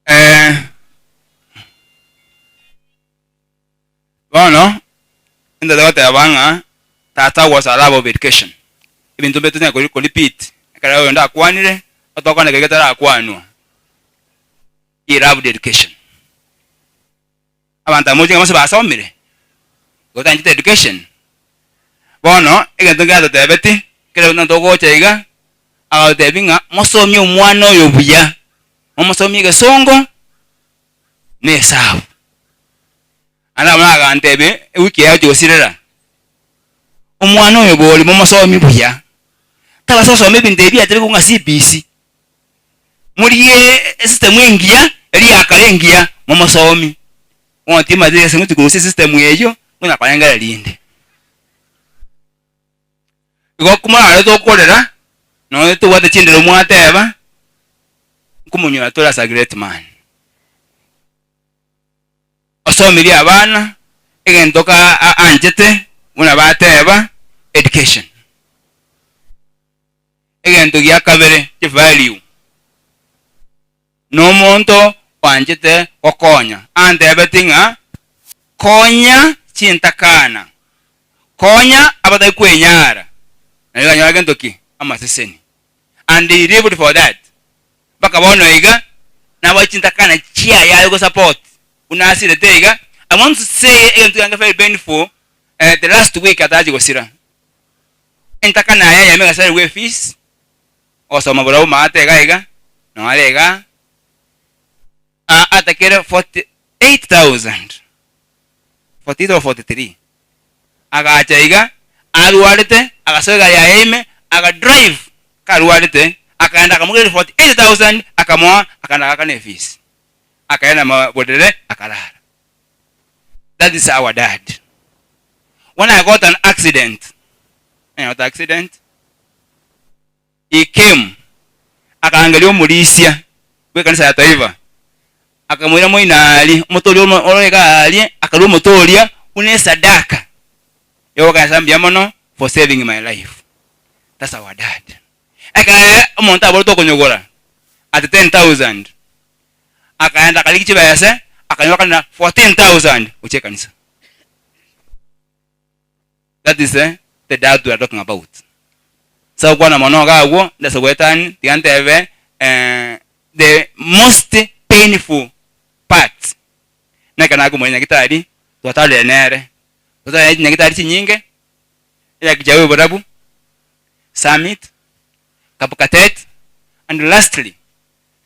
Eh, bono ntote goteba ng'a tata was a lover of education, ebinto mbire tonyare ko repeat ekero oyonde akwanire, otokwana keria getarakwanwa, he loved education. Abanto aba moche ng'a bonsi basomire, igo otanchete education. Bono egento nkere atotebeti, kera buna togocha iga, agotebi ng'a mosomie omwana oyo buya, momosomie egesongo na esabu. Naende abwo agantebia ewiki eye agochia gosirera, omwana oyo bori momosomie buya, tabasa gosoma ebinto ebi biachire korwa ng'a CBC. Morigie esystem engiya, eria ya kare engiya, momosomi. Bono timanyeti ase ngochia korusia esystem eyio, konya korengera rinde. Igo komorare tokorera, nonye tobwate chindero mwateba, nkomonyora tore as a great man. Osomirie abana, egento ka anchete, buna bateba, education. Egento gia kabere, chivalue. Nomonto oanchete gokonya. Antebeti ng'a konya chintakana, konya abatari kwenyara, nario okanyora gento ki? Amaseseni. And he lived for that. Mpaka bono iga nabwate chintakana chiaye are gosupport buna asirete iga. I want to say egento kiange very painful, the last week atarachi gosira. Entakana yaye eyemo egasaregwa efees, ogosoma borobwo maate iga iga, nore igaa, atakere 48,000, 48 or 43, agacha iga, arwarete, agasoa egari yaye ime, aga drive karwarete, akaenda akamogereria 48,000 akamoa, akaenda agakana efees, akaenda maborere akarara. That is our dad. When I got an accident, I got accident, he came akarangeria omorisia bw'ekanisa ya Taifa akamoira moino aria omotoria omo ore iga aria akarua omotoria buna esadaka yogoaka Nyasaye mbuya mono for saving my life. That's our dad. Ekero omonto aborete okonyogora at 10,000. Akaenda akarigia chibese, akanyora kane 14,000 gochia ekanisa. That is the dad we are talking about. Ase gokwana mono iga agwo, ndase goetania, tiga ntebe the most painful part, nekero nakomanya nyagetari, twatarire nere, twatarire chinyagitari chinyinge, eya oborabu, Summit, Kapkatet, and lastly,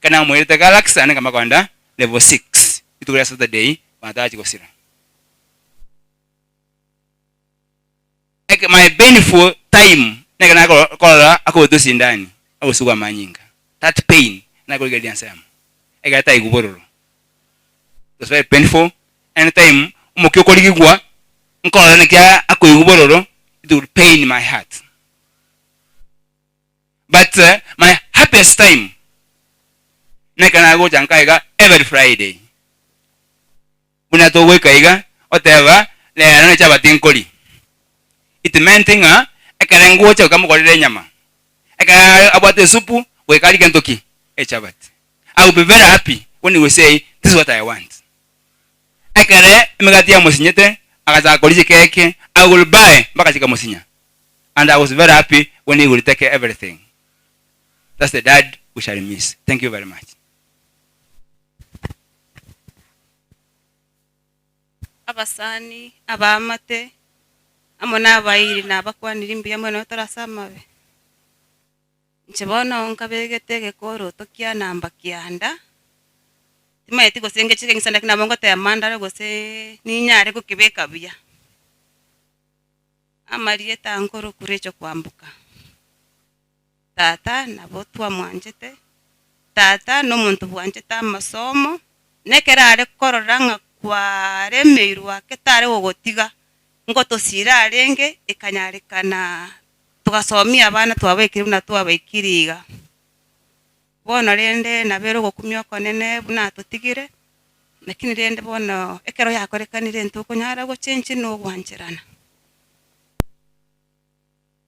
ekero namoirete Galaxy naende nkamokonda level 6, rituko ria Saturday, bono tarachi gosira. My painful time nekero nakorora akobetwa esindani agosugwa amanyinga that pain nakorigereria ensemo ekero taigwa bororo it was very painful anytime omokia okorigigwa nkorora naki akoigwa bororo it would pain my heart but my happiest time nekero nagocha nka iga every Friday. Buna togoika iga, oteba, Rero nechabati nkori. It meant ng'a ekero ngocha goika mokorere enyama, ekero abwate esupu, goika arie gento ki? Echabati. I will be very happy when he will say, this is what I want. Ekere emegati yamosinyete, agachaka koria chikeke, I will buy mpaka chikamosinya. And I was very happy when he will take everything. That's the dad we shall miss. Thank you very much. Abasani, abaamate, amo nabairi nabakwaniri mbuya mono tore ase amabe. Inche bono nkabegete egekoroto kia namba kianda, timanyeti gose ngeche keng'isa naki nabo ngotema ndore gose ninyare gokebeka buya. Amarieta nkorokwa Rachel Kwamboka. Tata nabo twamwanchete, tata nomonto bwanchete amasomo, na ekero are korora ng'a kwaremeirwe ake tare gogotiga, ngotosira arenge ekanyarekana togasomia abana twabaikire buna twabaikire iga. Bono rende nabere ogokumia okonene buna atotigire, lakini rende bono ekero yakorekanire ntokonyara gochenchia na ogwancherana.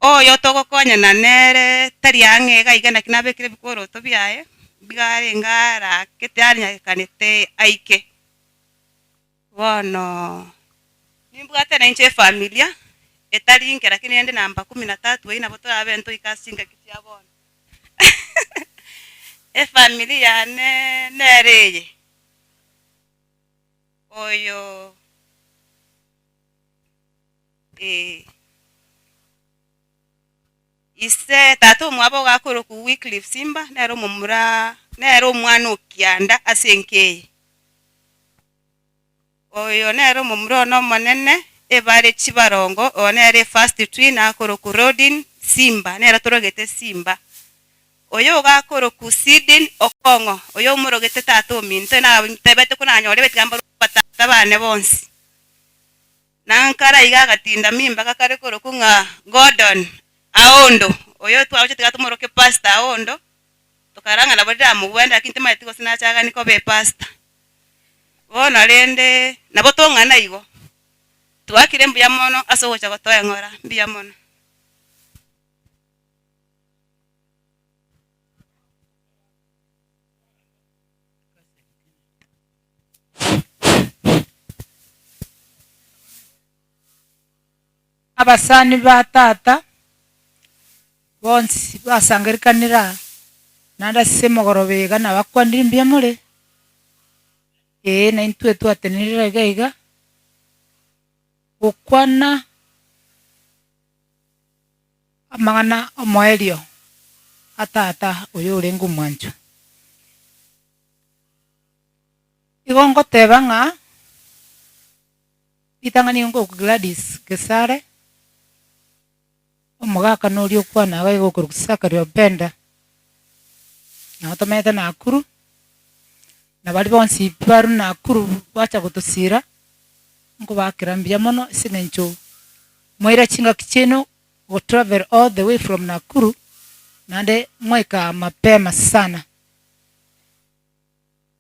Oyo togokonyana nere tari ang'e iga iga naki nabekire ebikoroto biaye, mbiga arenge arakete anyagekanete aike. Bono nimbwate nainche efamilia etari inke lakini rende namba kumi na tatu eyio nabo torabe ntoike ase chingaki chia bono. Efamiri yane nere eye, oyo. Ee. Ise tata omwabo ogakorokwa Wycliffe Simba nere omomura nere omwana o kianda ase enka eye. Oyo nere omomura one omonene ebare chibarongo oyo nere efirst twin akorokwa Rodin Simba nere torogete Simba. Oyo ogakorokwa Sidin Okong'o oyo omorogete tata ominto nabetebete konanyore tiga mbarokwe abatata bane bonsi. Na nkara iga agatinda mimba gakare korokwa ng'a Gordon Aondo, oyo twagocha tiga tomoroke Pastor Aondo, tokarora ng'a nabo riramogwene lakini timanyeti gose nachagani koba epastor. Bono rende nabo tong'ana igo, twakire mbuya mono ase ogocha gotoeng'ora, mbuya mono. Abasani ba tata bonsi basangererekanire aa, naende ase emogoroba iga nabakwanire mbuya more? Ee, naintwe twatenenire iga iga, gokwana amang'ana omoerio a tata oyo orenge omwanchwa. Igo ngoteba ng'a ritang'ani nigo nkorokwa Gladys Gesare, omogaka noria okwana iga iga okorokwa Zachary Openda, nabo tomenyete Nakuru, na baria bonsi pi barure Nakuru bacha gotosira, nkobakera mbuya mono ase eng'encho mwaira chingaki chiaino go travel all the way from Nakuru, naende mwaika mapema sana.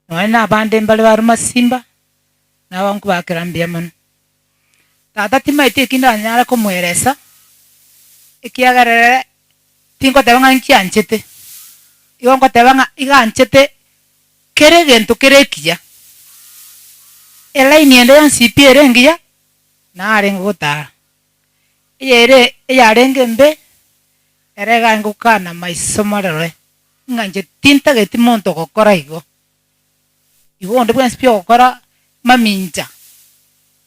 Nonya nabande mbare baruma simba, nabo nkobakera mbuya mono. Tata timaeti eki ndanyare komoeresa, ekiagera ere tingoteba ng'a nkianchete, igo ngoteba ng'a iga anchete. Kera egento kere ekiya, elaini ende yonsi pi ere engiya, narenge gotara. Eyere eyarenge embe, ere iga ngokana maiso marore, ng'a inche tintageti monto ogokora igo. Igo onde bwensi pi ogokora mamincha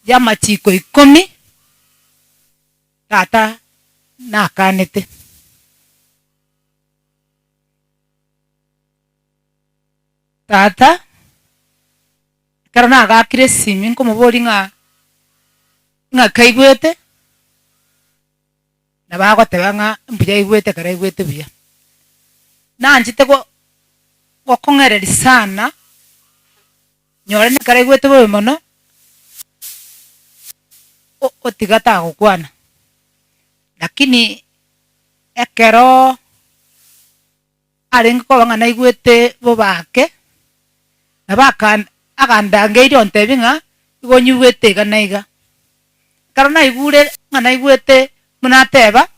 y'amachiko ikomi, tata nakanete. Tata, ekero nagakire esimi nkomoboria ng'a ng'aki aigwete, nabo agoteba ng'a mbuya aigwete ekero aigwete buya. Nanchete go gokong'ereria sana, nyore nekero aigwete bobe mono, o- otiga tagokwana. Lakini ekeroo. Arenge koba ng'a naigwete bobe ake, nabo agandangeirie ontebie ng'a igo onyigwete iga na iga. Ekero naigure ng'a naigwete buna ateba,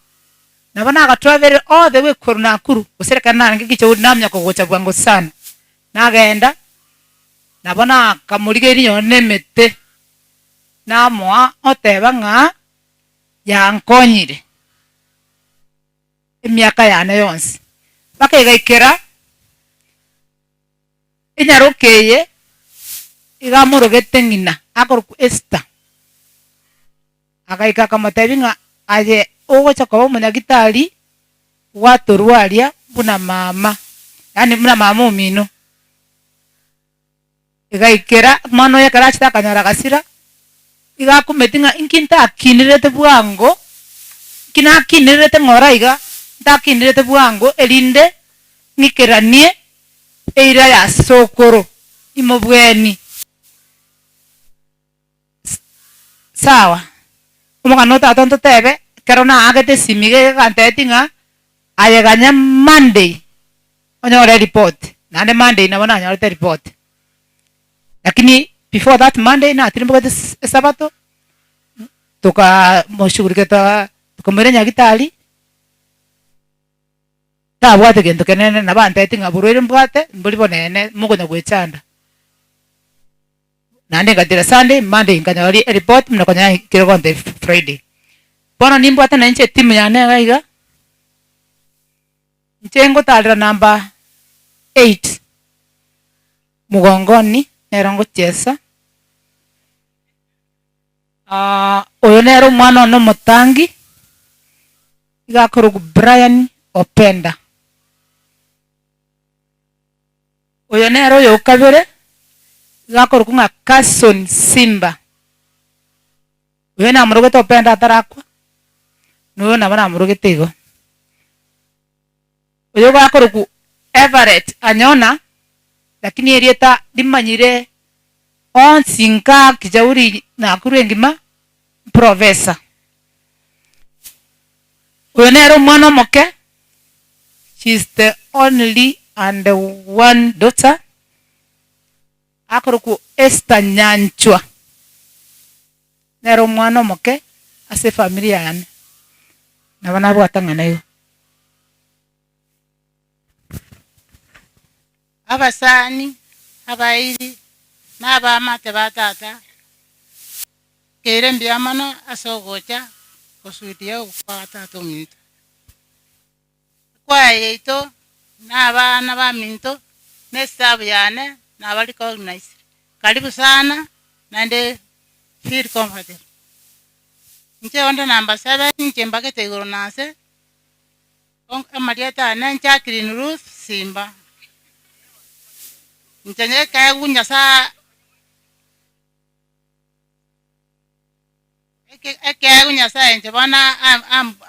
nabo nagatravelire all the way korwa Nakuru, gose ekero narenge Kijauri namanya kogocha bwango sana. Nagenda, nabo nakamorigeria nonye na emete, namoa oteba ng'a yankonyire. Emiaka yane yonsi. Mpaka egaikera enyaroka eye iga amorogete ng'ina akorokwa Esther. Agaika akamotebia ng'a aye ogocha koba omonyagitari gwatorwaria buna mama, yaani buna mama omino. Egaikera omwana oye ekero achete akanyora agasira, iga akumeti ng'a inki ntakinerete bwango, inki nakinerete ng'ora iga, ntakinerete bwango erinde ng'ikeranie eira ya sokoro imobweni. Sawa, omogano o tata ntotebe, ekero naagete esimi iga egantebetie ng'a aye ganya Monday onyore eripoti, naende Monday nabo nanyorete eripoti. Lakini before that Monday natirimbogete es- esabato, tokamoshughulikia tokaa tokamoira nyagitari, tabwate gento kenene, nabo antebetie ng'a borwaire mbwate mbori bonene mokonya goechanda. Naende ngatira Sunday, Monday nkanyora eripoti buna konya yaikire gontebia Friday. Bono nimbwate na inche etimu yane iga iga, inche ngotarera number eight, mgongoni nero ngochiesa, oyo nere omwana one omotangi, iga akorokwa Brian Openda. Oyo nere oyo okabere, iga akorokwa ng'a Carson Simba. Oyo namorogete Openda atarakwa, na oyo nabo namorogete igo. Oyo iga akorokwa Everett Anyona, lakini erieta rimanyire onsi nka Kijauri Nakuru engima, Professor. Oyo nere omwana omoke, she is the only and one daughter, akorokwa Esther Nyanchwa, nere omwana omoke ase efamiri yane, nabo nabwate ang'ana igo. Abasani, abairi, na abaamate ba tata, Keire mbuya mono ase ogocha gosudia ogokwa gwa tata ominto. Ekwaya yaito na abana baminto na estaff yane naba recognized. Karibu sana naende feel comfortable. Inche onde number seven inche mbagete igoro na nse, amarieta ane Jacqueline Ruth Simba. Inche nekeegwa Nyasaye. Ekeegwa Nyasae inche bono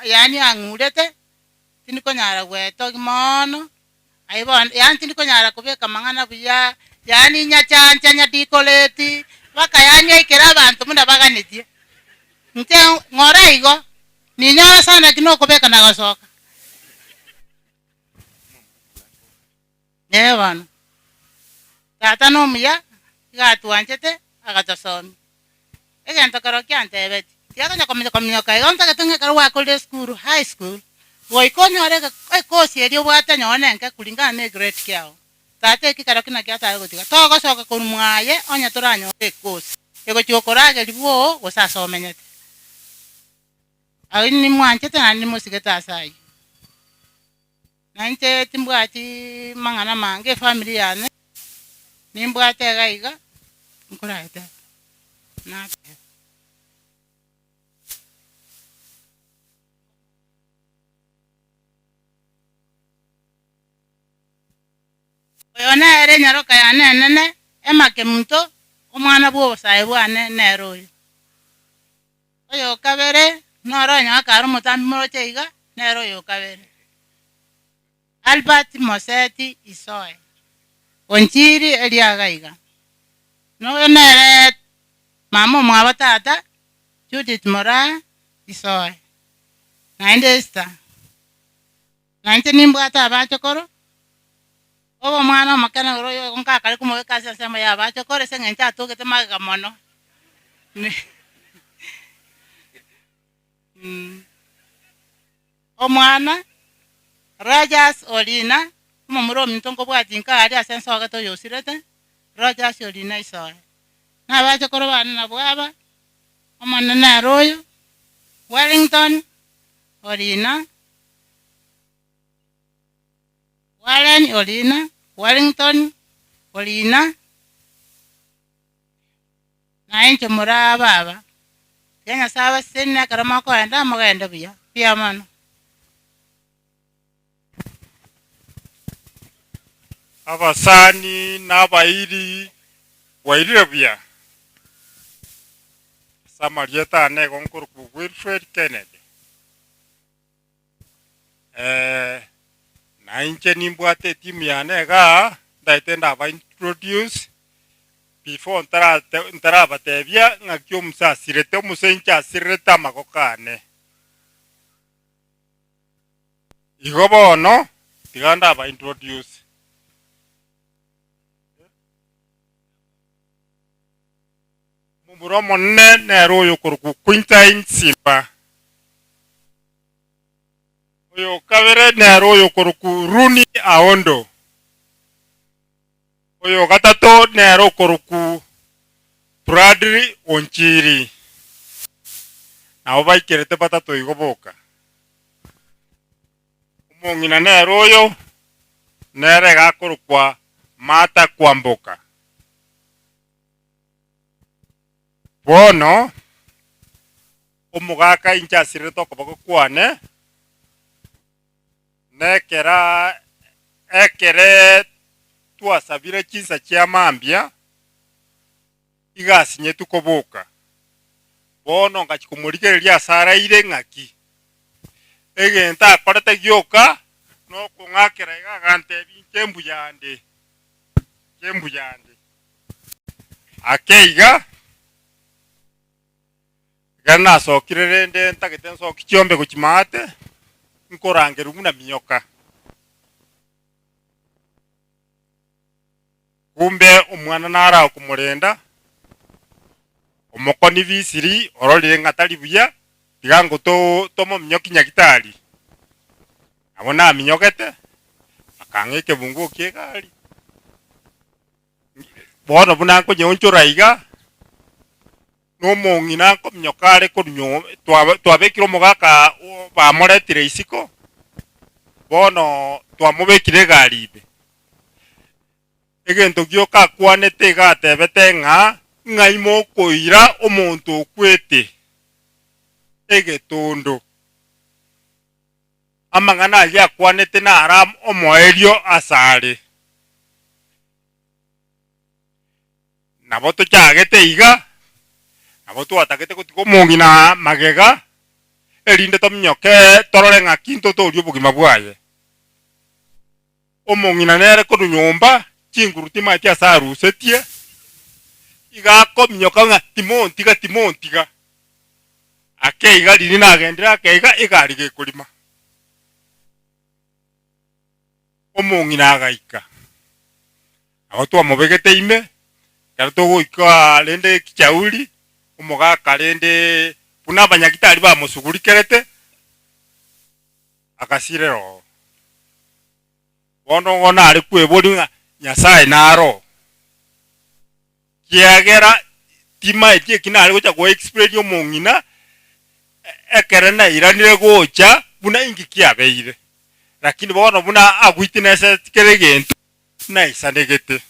yaani ang'urete, tindikonyara gwetogia moono, aye bono yaani tindikonyara kobeka amang'ana buya, yaani nyachancha nyadikoreti, mpaka yaani aikere abanto buna baganetie. Inche ng'ora igo, ninyore sana lakini okobeka na gosoka. Ee bono, tata nomuya, iga atwanchete, agatosomia. Egento kero kiantebetie, tiakonya kominyoka minyoka iga ntagete ng'a ekero gwakorire esukuru, high school, goika onyore ekosi eria obwate nonye nenke kulingana na egrade kiago. Tata eki kero ki nakio atare gotiga. Togosoka korwa mwaye onye toranyore ekosi egochia gokorageria bwoo gose ase omenyete. Ayio nimwanchete naende nimosigete ase ayio. Na inche timbwati mang'ana amange efamiri yane, nimbwate iga iga, nkoraete nateba. Oyo nere enyaroka yane enene, emakemunto, omwana bw'obosae bwane nere oyo. Oyo o kabere noro onye kare omotambi moroche iga, nere oyo o kabere. Albert Moseti Isoe, Onchiri eriaga iga. Noyo nere mama omwabo tata, Judith Moraa Isoe, naende Esther. Na inche nimbwate abachokoro, obe omwana omokene ore oyo nkakare komobeka ase ensemo y'abachokoro ase eng'encho atogete magega mono. Omwana, Rogers Orina, omomura ominto nkobwatia inka aria ase ensogete oyosirete, Rogers Orina Isoe. Na abachokoro bane nabwo aba, Omonene nere oyo, Wellington Orina, Warren Orina, Wellington Orina, na inche moraa baba. Tiga Nyasae abasesenie ekero mokoenda, mogende buya. Mbuya mono. Abasani na abairi bwairire buya? Ase amarieta ane igo nkorokwa Wilfred Kennedy. Eh, na inche nimbwate etimu yane igaa, ntaete ndaba introduce before ntarate ntarabatebia ng'aki omusa asirete, omusa inche asirerete amagoko ane. Igo bono, tiga ndaba introduce. Momura omonene nere oyokorokwa Quintine Simba. Oyo kabere nere oyokorokwa Rooney Aondo. Oyo gatato nere okorokwa Bradley Onchiri. Nabo baikerete batato igo boka. Omong'ina nere oyo, nere iga akorokwa Martha Kwamboka. Bono omogaka inche asirerete okoboko kwane, nekera ekere twasabire chinsa chia mambia, iga asinyetwe koboka. Bono ngachia komorigereria ase araire ng'aki, egento akorete gioka nokong'akera iga agantebia inche mbuya ande, inche mbuya ande. Ake iga, ekero nasokire rende ntagete nsoki chiombe gochia maate, nkorangerwa buna minyoka. Kumbe omwana nare okomorenda, omokoni bisiri ororire ng'a tari buya, tiga ngo to tomominyoki nyagitari. Nabo naminyogete, akang'a ekebunguo ki'egari. Bono buna nkonyeonchora iga, nomong'ina nkominyoka are korwa nyomba, twaba twabekire omogaka bamoretire isiko, bono twamobekire egari ime. Egento gioka akwanete iga atebete ng'a, ng'ai mokoira omonto okwete egetondo. Amang'ana ayio akwanete naro omoerio asare. Nabo tochagete iga, nabo twatagete gotiga omong'ina magega, erinde tominyoke torore ng'aki ntotoorie obogima bwaye. Omong'ina nere korwa nyomba, chinguru timaeti ase arusetie, iga akominyoka ng'a timontiga, timontiga. Ake iga riria nagendire ake iga, egari gekorima. Omong'ina agaika, nabo twamobegete ime, ekero togoika rende kichauri, omogaka rende buna abanyagitari bamosugurikerete, agasirera oo. Bono igo nare kweboria ng'a Nyasaye naro. Kiagera timaeti eki nare gocha go explain omong'ina ekere nairanire gocha buna inki kiabeire. Lakini bono buna a witnesseti kera egento naisanegete.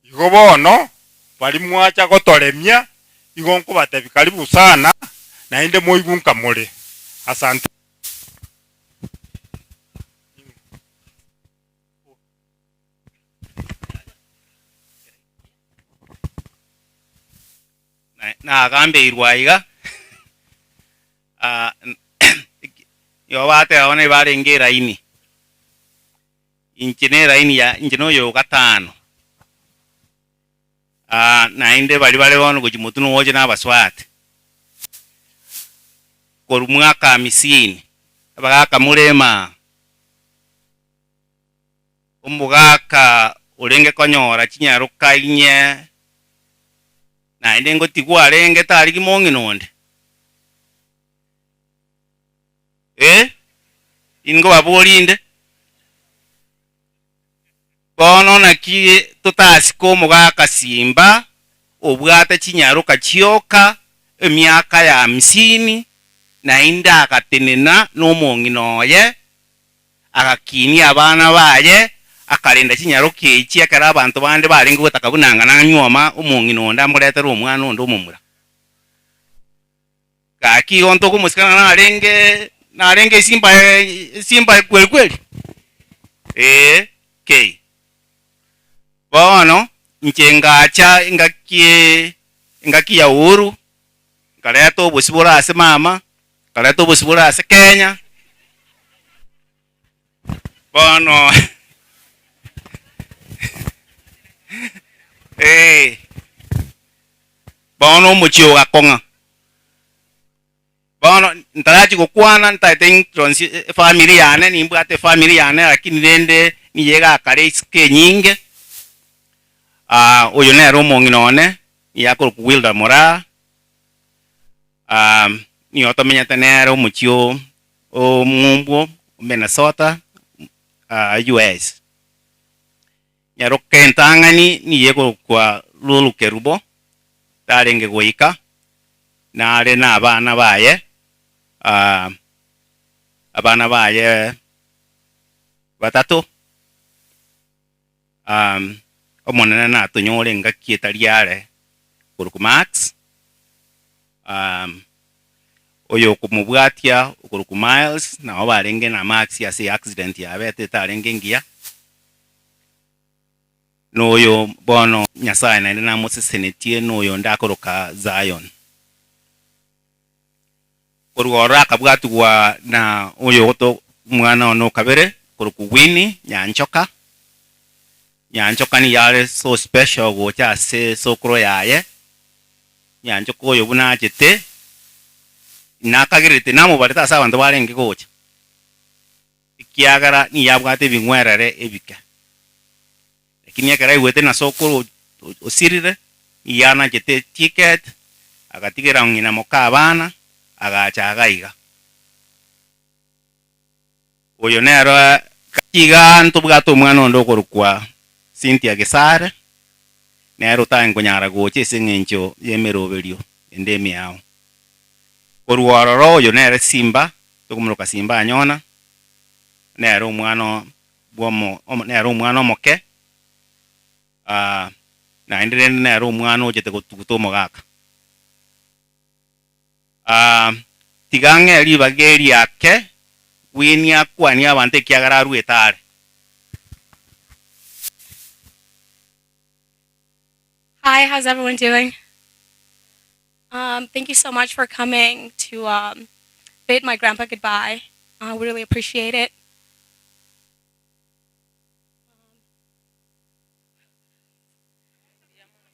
Igo bono baria mwacha gotoremia, igo nkobatebia karibu sana, naende moigwe nka more. Asante. Nagambeirwe aiga, igo bateba bono ebarenge eraini. Inche neraini ya inche noyo o gatano. Naende baria bare bono gochia motwe nogocha na abaswati. Korwa mwaka hamisini, abagaka more emaa. Omogaka orenge konyora chinyaroka inye, naende ngotigwa arenge tarigi mong'ina onde. Eh, ingobaborie inde. Bono naki totasike omogaka Simba obwate chinyaroka chioka emiaka ya hamsini, naende agatenena nomong'ina oye, agakinia abana baye, akarenda chinyaroka echi ekero abanto bande barenge gotaka buna ng'a nanyuoma omong'ina onde amoretere omwana onde omomura. Gaki igo ntokomosika ng'a narenge narenge esimba esimba kweri kweri? Ee, kei. Bono, inche ngacha engaki engaki ya Uhuru, nkareta obosibore ase mama, nkareta obosibore ase Kenya, bono eh. Bono omochie ogakong'a. Bono ntarachia gokwana ntaete introduce efamiri yane, nimbwate efamiri yane lakini rende nigo egakare isiko enyinge. Oyo nere omong'ina one, nigo akorokwa Wilda Moraa, nigo tomenyete nere omochie o omwombwo Minnesota, US. Nyaroka entang'ani nigo ekorokwa Lulu Kerubo, tarenge goika, nare nabana baye, abana baye batato. Omonene natonyore engaki etari are korokwa Max, oyokomobwatia okorokwa Miles, nabo barenge na Max ase accident yabete etarenge engiya. Noyo bono Nyasae naende namosesenetie noyonde akoroka Zion. Korwa ororo akabwatigwa na oyogoto omwana one o kabere okorokwa Winnie Nyanchoka. Nyanchoka nigo are so special gocha ase esokoro yaye. Nyanchoka oyo buna achete, nakagerete namobarete ase abanto barenge gocha. Ekiagera nigo abwate ebing'werere ebike. Lakini ekero aigwete ng'a sokoro osirire, nigo anachete eticket, agatigera ng'ina moka abana, agacha iga iga. Oyo nero gaki igaa ntobwate omwana onde okorokwa Cynthia Gesare, nere otari konyara gocha ase eng'encho y'emeroberio ende emiao. Korwa ororo oyo nere Simba, tokomoroka Simba Anyona, nere omwana bw'omo nere omwana omoke, naende rende nere omwana ochete gotuguta omogaka. Tiga ng'e ribaga eri ake, Winnie akwanie abanto ekiagera aruete are. Hi, how's everyone doing? Um, thank you so much for coming to um, bid my grandpa goodbye. Uh, we really appreciate it.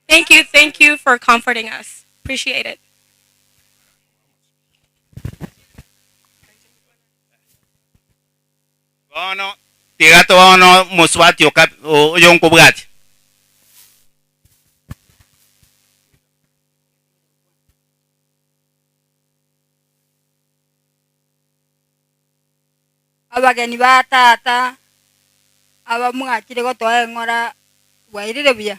Thank you, thank you for comforting us. Appreciate it. Bono tiga tobono mosubati oka oyonkobwatia. Abageni ba tata aba mwachire gotoa eng'ora bwairire buya?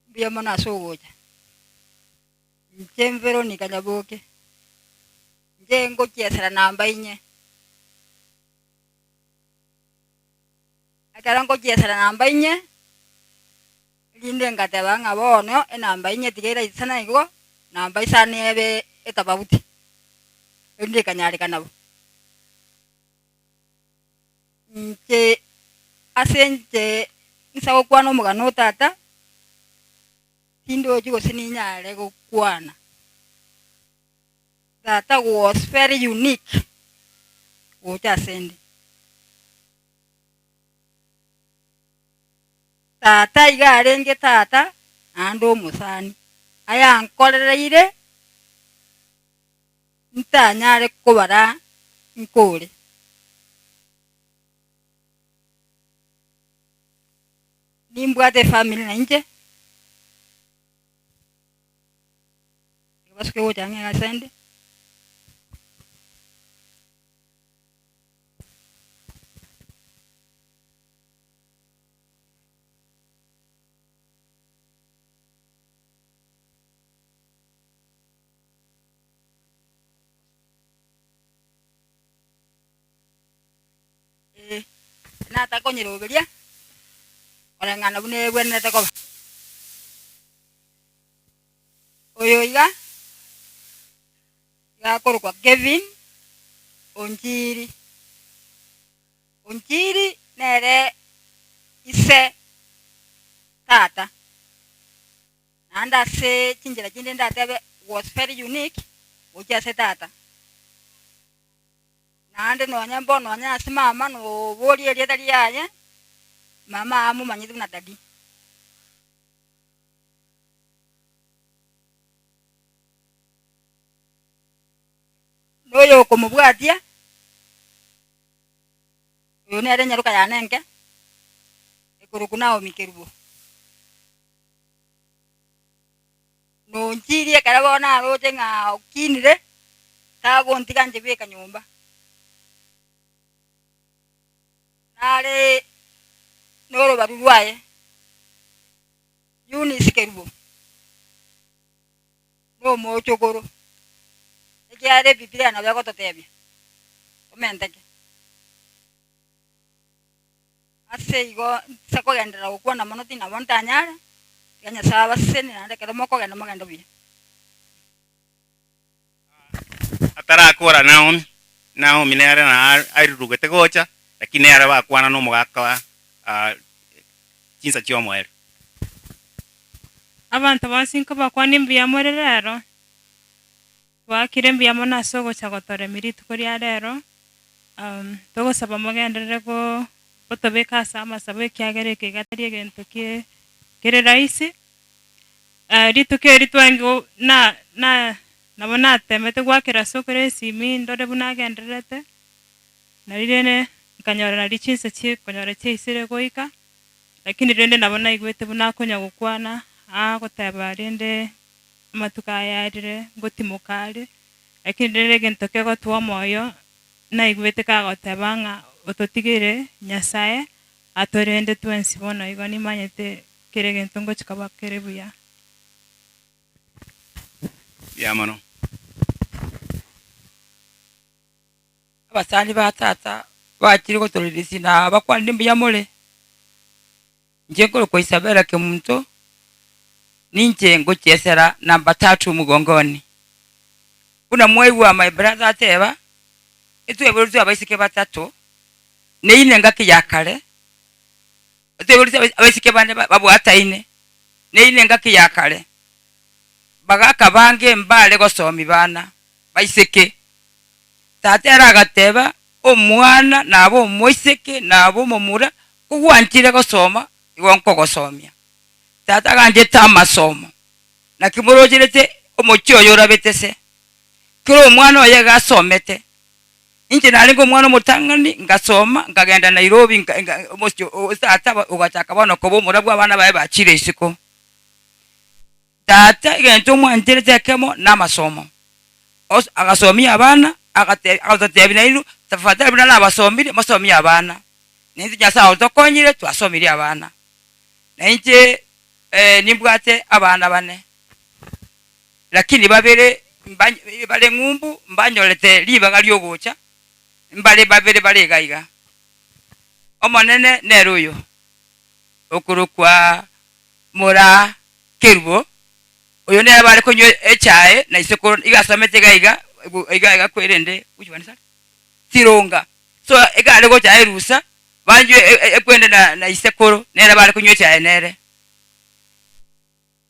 Mbuya mono ase ogocha. Inche Veronica Nyaboke, inche ngochiesera namba inye. Ekero ngochiesera namba inye, rinde ngateba ng'a bono enamba inye tiga eraisane igo, namba isano ebe etofauti, erinde ekanyarekana bo. Inche ase inche nsa gokwana omogano o tata, tindochi gose ninyare gokwana. Tata was very unique gocha ase 'nde. Tata iga arenge tata naende omosani, ayankorereire ntanyare kobara nkore. Nimbwate efamiri nainche, basuke gocha ang'e ase 'nde. Ee, natakonyeroberia koreng'ana buna ebwenerete koba. Oyo iga, iga akorokwa Kevin Onchiri. Onchiri nere ise tata, naende ase chinchera chinde ndatebe was very unique gochia ase tata. Naende nonya mbono nonya ase mama noborie erieta riaye, mama amomanyete buna daddy. Noyo okomobwatia, oyo nere enyaroka yane enke, ekorokwa Naomi Kerubo. Nonchirie ekero bono aroche ng'a okinire, tagontiga inche bweka nyomba. Nare norobaru rwaye, Eunice Kerubo. Nomochokoro, ekiagera Ebibilia nabo egototebia tomenteke. Ase igo nse kogenderera gokwana mono tinabo ntanyare, tiga Nyasae abasesenie naende ekero mokogenda mogende buya. Atarakora Naomi, Naomi nere na arirugete gocha, lakini nere bakwana nomogaka chinsa chi'omoerio. Abanto bonsi nkobakwania mbuya more rero? Twaakire mbuya mono ase ogocha gotoremia rituko ria rero. Togosaba mogenderere gotobeka ase amasabo ekiagera eke iga tari egento kere rahisi. Rituko eri twange na na nabo natemete goakera ase okore esimi ndore buna agendererete, nari rende nkanyora nari chinsa chie konyora chiaisire goika. Lakini rende nabo naigwete buna akonya gokwana, agoteba rende amatuko aya arire ngotimoka are, lakini rende egento kegotoa omoyo naigwete kagoteba ng'a ototigere Nyasaye atorende twensi bono igo nimanyete kera egento ngochia koba kere buya. Mbuya mono. Abasani ba tata bachire gotoreresia na bakwanire mbuya more. Inche nkorokwa Isabella Kemunto, ninche ngochiesera namba tatu omogongoni. Buna mwaigwa my brother ateba, etweboretwe abaiseke batato, neine engaki ya kare, etweboretwe abaiseke bane babwataine, neine engaki ya kare, bagaka bange mbare gosomia bana baiseke. Tata ere agateba, Omwana nabe omoiseke, nabe omomura, kogwanchire gosoma, igo nkogosomia. Tata aganchete amasomo, naki morocherete omochie oyo orabete se. Kera omwana oye iga asomete. Inche narenge omwana omotang'ani, ngasoma, nkagenda Nairobi, nka nka omochie o tata ogachaka bono koba omorabwo abana baye bachire isiko. Tata egento omwancherete ekemo namasomo, os agasomia abana. Agate agatotebia nainwe, tafadhali buna nabasomirie, mosomie abana. Na intwe Nyasaye otokonyire, twasomirie abana. Na inche nimbwate abana bane, lakini babere mba bare ng'umbu mbanyorete ribaga riogocha, mbare babere bare iga iga. Omonene nere oyo, okorokwa Moraa Kerubo, oyo nere bare konywa echae na isiko iga asomete iga iga iga iga kwerende which one is that? Sironga. So iga are gocha erusa banchwe ekwende na na isekoro nere bare konywa echae nere.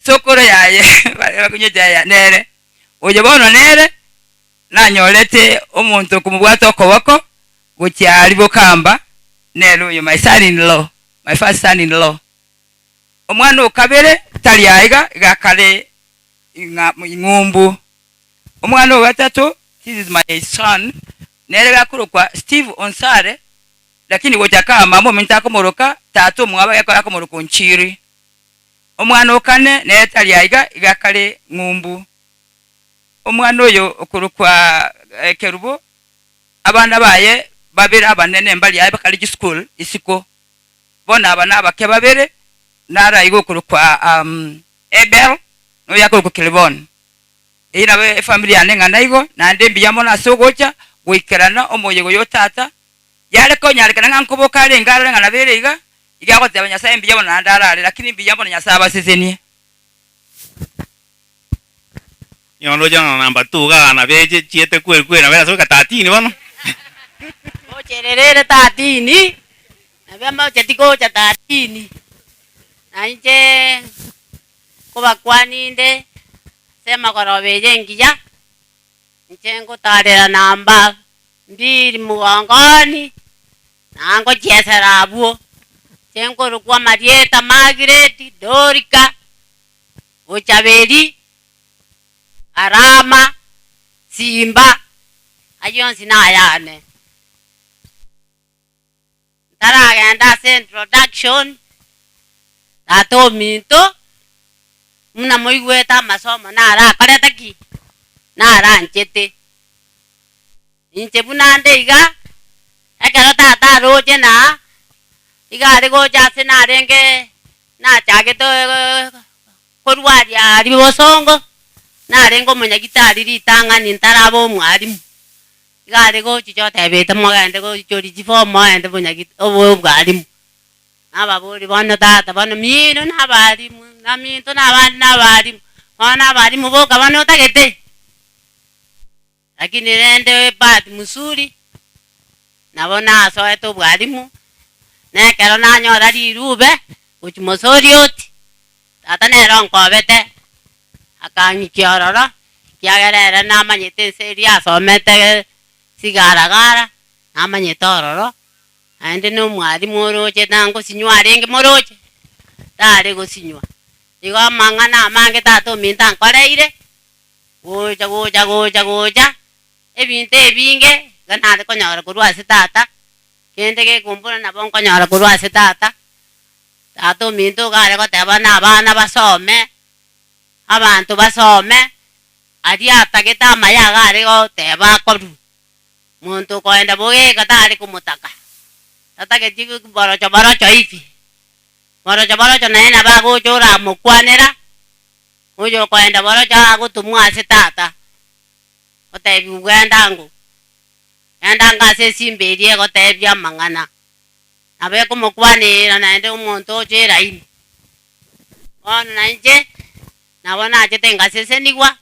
Sokoro yaye bare bakonywa echae ya nere. Oyo bono nere nanyorete omonto okomobwata okoboko gochia aria bokamba nere oyo my son in law, my first son in law. Omwana o kabere tari aiga, iga kare ing'umbu. Omwana o gatato, this is my son, nere gakorokwa Steve Onsare, lakini gocha kaa mama ominto akomoroka, tata omwabo gekora akomoroka Onchiri. Omwana o kane nere tari aiga, iga kare ng'umbu. Omwana oyo okorokwa Kerubo, abana baye babere abanene mbari aye bakare chisukul isiko. Bono aba nabake babere, naro aiga okorokwa Ebel, na oyo akorokwa Kiliboni. Eyio nabo efamiri yane eng'ana igo, naende mbuya mono ase ogocha goikerana omoyega oyo o tata. Yare konyarekana ng'a nkoboka arenge arore ng'a nabo ere iga, iga agoteba Nyasae mbuya mono naende arare, lakini mbuya mono Nyasae abasesenie. Nigo ndoche ng'a namba two igaa nabo eche chiete kweri kweri nabo erasoe goika tatini bono. Gochererere tatini, nabo amaocheti gocha tatini, na inche nkobakwania inde ase emagoroba eye engiya, inche ngotarera namba mbiri mogongoni, na ngochiesera abwo, inche nkorokwa amarieta Margaret Dorika. Bochaberi, Arama, Simba, ayio onsi nayane. Ntaragenda ase introduction, tata ominto, buna moigwete amasomo narakorete ki? Naranchete. Inche buna nde iga, ekero tata aroche na iga are gocha ase narenge nachagete korwaria aria bosongo, narenge omonyagitari ritang'ani ntaraba omwalimu, iga are gochicha otebete mogende goichoria chifomu mogende bonyagit obo obwalimu. Nababoria bono tata bono mino nabalimu, na minto nabande nabalimu, bono abalimu boka bono otagete? Lakini rende bahati mzuri, nabo nasoete obwalimu, na ekero nanyora rirube gochia mosorioti, tata nere onkobete, akang'ikia ororo, ekiagera ere namanyete ense eria asomete sigaragara, namanyete ororo, naende na omwalimu oroche nangosinywa arenge moroche, tare gosinywa. Igo amang'ana amange tata ominto ankoreire. Gocha, gocha, gocha, gocha, ebinto ebinge iga nare konyora korwa ase tata, kende gekombora nabo nkonyora korwa ase tata. Tata ominto iga are goteba na abana basome, abanto basome, aria atagete amaya iga are goteba akorwe. Monto okoenda bogeka tare komotaka, tatageti borocho borocho hivi, borocho borocho naye nabo agocha oramokwanera. Oyo okoenda borocho agotomwa ase tata, otebiwa genda ango, genda ango ase esimba eria egotebia amang'ana. Nabo ekomokwanera naende omonto oche eraini. Bono nainche, nabo nachete ngasesenigwa,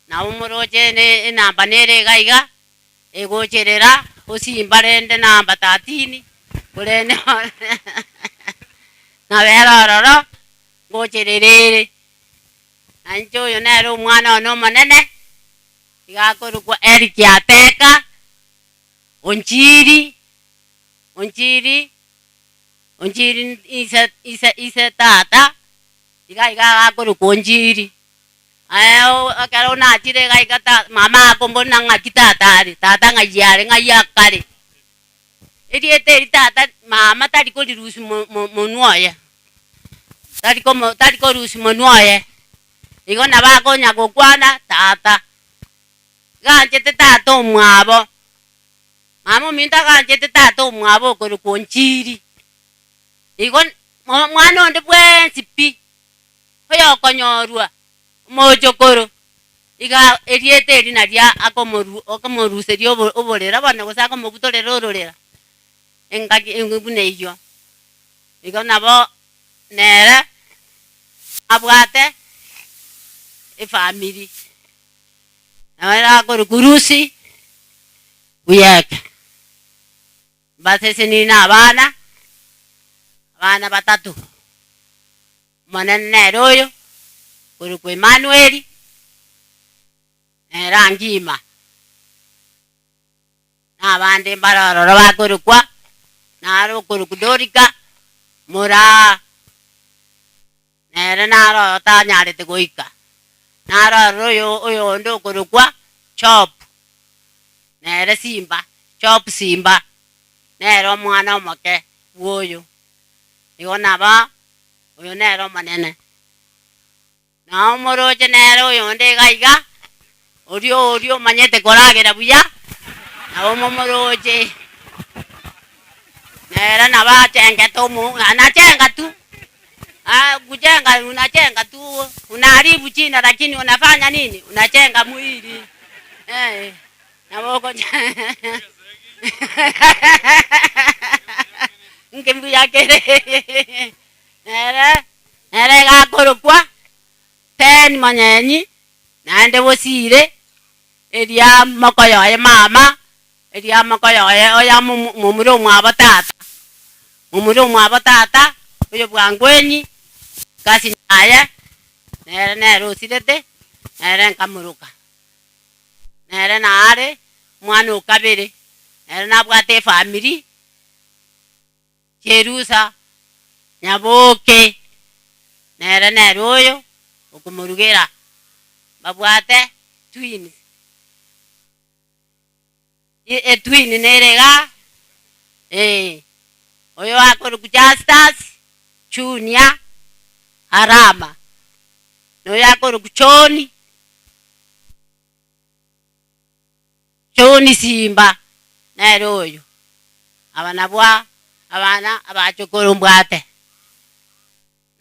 nabo moroche ne enamba nere iga iga, egocherera osimba rende namba tatini, korende nabo ere ororo. Ngocherera ere, na inche oyo nere omwana one omonene, iga akorokwa Eric Ateka, Onchiri, Onchiri, Onchiri ise ise ise tata, iga iga akorokwa Onchiri. Aye ekero nachire iga iga ta mama akombori ng'aki tata are, tata ng'ai are ng'ai akare. Erieta eri tata mama tari korirusia mo- mo- monwa oye, tari komo tari korusia monwa oye, igo nabo akonya gokwana tata. Iga anchete tata omwabo, mama ominto aganchete tata omwabo okorokwa Onchiri. Igo mwana onde bwensi pi, oyokonyorwa omochokoro, iga erieta eri nario akomoru akomoruseria obo oborera bono gose akomobutorera ororera, engaki buna eyio. Igo nabo nere abwate efamiri. Nabo akorokwa Rusi Buyeke. Mbasesenirie na abana, abana batato. Omonene nere oyo, okorokwa Emanueli, nere Angima. Na abande mbare ororo bakorokwa, naro okorokwa Dorika, Moraa. Nere naro otanyarete goika, naro aroro oyo oyonde okorokwa Job, nere Simba, Job Simba, nere omwana omoke bw'oyo. Igo nabo oyo nere omonene. Na omoroche nere oyonde iga iga, oria oria omanyete koragera buya, nabo momoroche. Nere nabo achengete omo anachenga tu, ah kuchenga unachenga tu, unaharibu jina lakini unafanya nini? Unachenga mwili eh, nabo okoche inki mbuya kere nere nere iga akorokwa Ben Monyenyi, naende bosire, eria mokoyoye mama. Erio amokoyo oye oyo momura omwabo tata, momura omwabo tata, oyo bwangwenyi, cousin yaye, nere nere osirete, nere nkamoroka. Nere nare omwana o kabere, nere nabwate efamiri, Cherusa, Nyaboke, nere nere oyo okomorugera, babwate twins. Etwin nere igaa, ee, oyo akorokwa Justus Junior Arama, na oyo akorokwa John, John Simba, nere oyo. Aba nabwo abana abachokoro mbwate.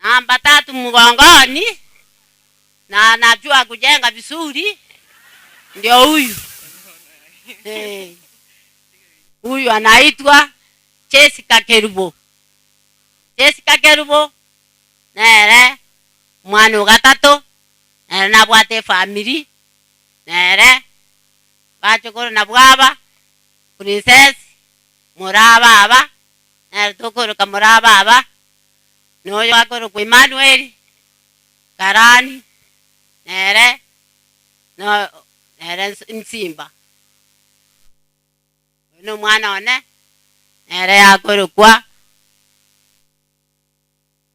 Namba tatu mgongoni na anajua kujenga vizuri ndio huyu eh. Huyu anaitwa Jessica Kerubo. Jessica Kerubo nere omwana o gatato, nere nabwate efamiri, nere bachokoro nabwo aba, Princess, moraba aba, nere tokoroka moraba aba. Noyo akorokwa Imanueli, Karani, nere nere nsimba. Oyo nomwana one, nere akorokwa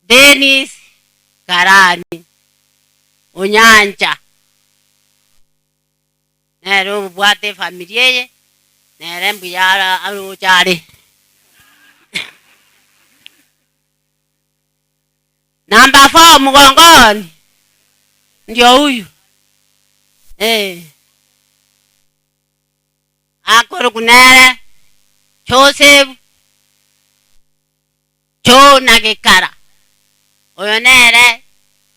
Denis Karani Onyancha. Nere obwate efamiri eye, nere mbuya aroche are. Number four mgongoni ndio huyu eh, akorokwa nere Joseph Jona Gekara, oyo nere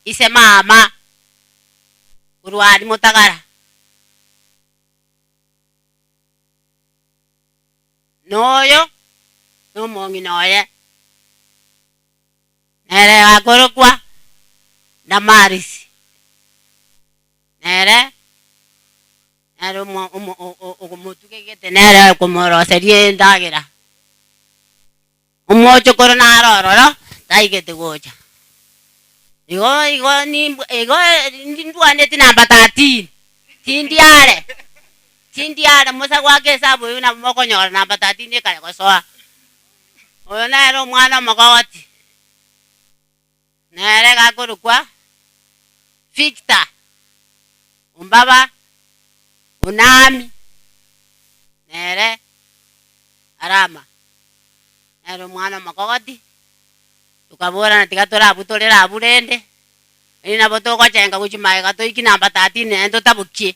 ise mama korwa aria Motagara. Noyo nomong'ina oye. Nere akorokwa Damarisi, nere nere okomotugegete, nere okomoroseria endagera. Omochokoro naro ororo, taigete gocha. Igo igo nimbwa igo ndwaneti namba 13, tindi are, tindi are mosa goaka esabu eywo nabo mokonyora namba 13 ekare gosoa. Oyo nere omwana omogoti, nere gakorokwa Victor ombaba Onami, nere Arama, nere omwana omokogoti, tokaborana tiga torabutorere abwo rende, erio nabo togochenga gochia magega toikie namba 13 naende totabokie.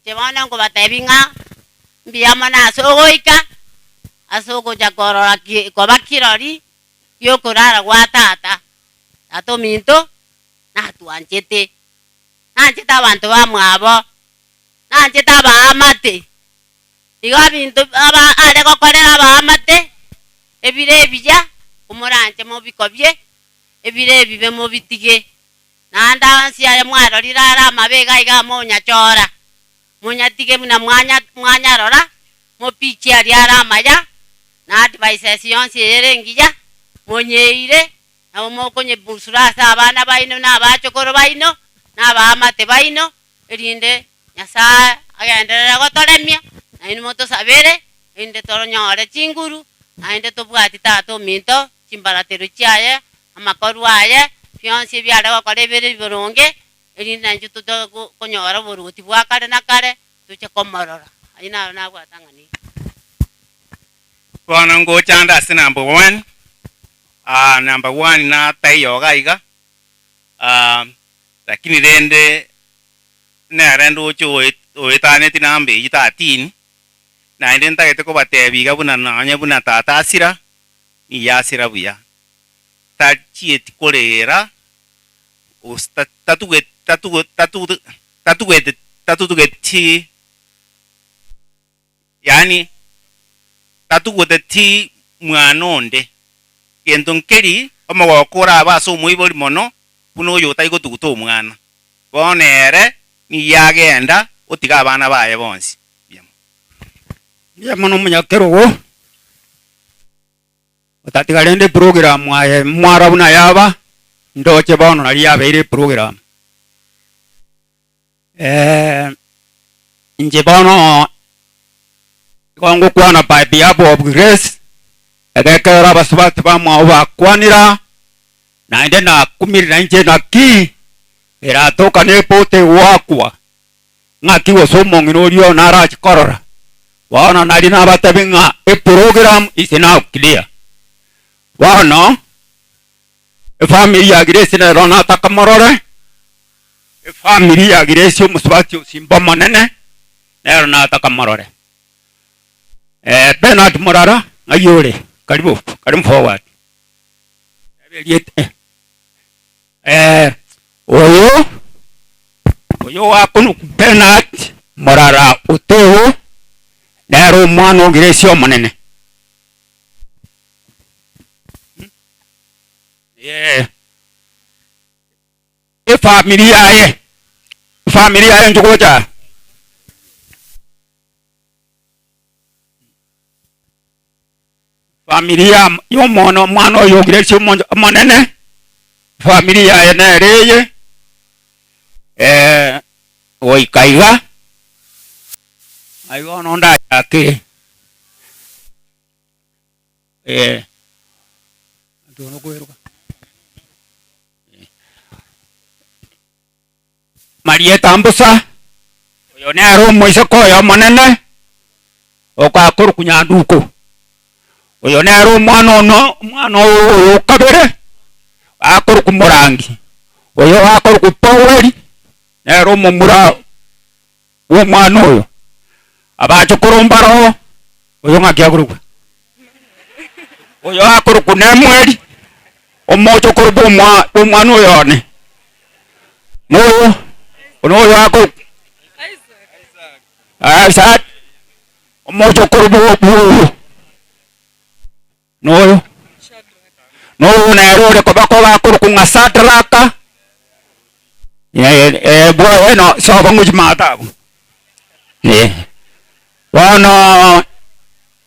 Inche bono nkobateebia ng'a mbuya mono ase ogoika ase ogocha korora ki koba kirori gi'okorara gwa tata. Tata ominto natwanchete, nanchete abanto bamwabo, nanchete abaamate. Igo ebinto aba are gokorera abaamate, ebire ebiya, komoranche mobikobie, ebire ebibe mobitige. Naende onsi aya mwarorire are amabe iga iga monyachora, monyatige buna mwanya mwanyarora, mopichie aria are amaya, na advices yonsi eyere engiya, monyeire, nabo mokonyebusura ase abana baino na abachokoro baino, na abaamate baino, erinde Nyasae agenderere gotoremia, nainwe motosabere, erinde toronyore chinguru, naende tobwati tata ominto chimbaratero chiaye, amakorwa aye, bionsi ebiare gokora ebere ebironge, erinde naintwe toche konyora oboruoti bwa kare na kare, toche komorora. Ayio naro nabwate ang'ana ime. Bono ngocha nde ase number one, number one nataiyo iga iga, lakini rende nere ndoche oetaneti number eyio 13, naende ntagete kobatebia iga buna nonye buna tata asira, nigo asira buya, tachieti korera gose tatugeti yaani tatuguteti mwana onde. Gento nkeri omogoko orabe ase omoibori mono buna oyo otari gotuguta omwana. Bono ere nigo agenda otiga abana baye bonsi. Mbuya mono. Mbuya mono omonyakerogo. Otatiga rende eprogram aye mwara buna yaba, ndoche bono nari yabeire eprogram. Inche bono igo ngokwana by behalf of Grace, egekero abasubati bamwabo bakwanira, naende nakumire nainche naki, eratoka nepote egoakwa. Ng'aki gose omong'ina oria one arache korora? Bono nario nabatebi ng'a eprogram is now clear. Bono efamiri ya Grace nero nataka morore, efamiri ya Grace omosubati osimba omonene nero nataka morore. Bernard Morara ng'ai ore? Karibu, karibu forward. Erieta Oyo oyo oakonokwa Bernard Morara Oteo nere omwana o Grace omonene. Efamiri yaye, efamiri yaye inche gocha aa. Famiri ya y'omwana omwana oyo o Grace omonene, efamiri yaye nere eye, goika iga, aye bono ndachake Marieta mbosa, oyo nere omoiseke oye omonene, okakorokwa Nyanduko. Oyo nere omwana ono, omwana oyo o kabere, akorokwa Morangi. Oyo akorokwa Poweri, nere omomura bw'omwana oyo. Abachokoro mbaroo, oyo ng'aki akorokwa? Oyo akorokwa Nemueli, omochokoro bw'omwa bw'omwana oyo one. Noyo, noyo akorokwa Isaac, omochokoro bwo bw'oyo. Noyo, noyo nere ore koba koba akorokwa ng'a Sadraka, bwoye no sobo ng'ochi maate abwo. Bono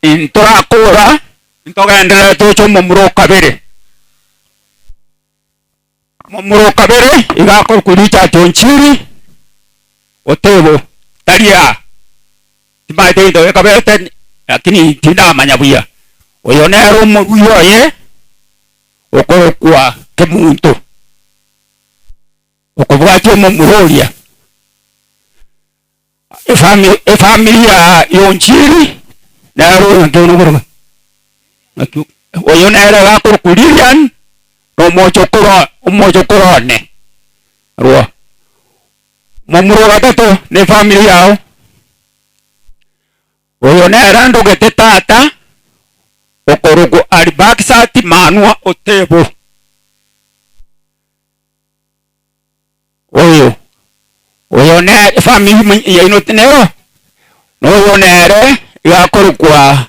intorakora, ntogenderere toche omomura o kabere. Omomura o kabere iga akorokwa Richard Onchiri, Otebo, tari aa, timanyete gento gekabete lakini tindamanya buya. Oyo nere omorwia oye okorokwa Kemunto, okobwatia omomura oria. Efami efamiri ya y'Onchiri nere oyo nki ono okorokwa naki oyo nere gakorokwa Lilian na omochokoro omochokoro one rwo. Momura o gatato na efamiri yao. Oyo nere ndogete tata, okorokwa Aribakisadi manwa o Tebo. Oyo oyo nere efamiri yaino nero, na oyo nere iga akorokwa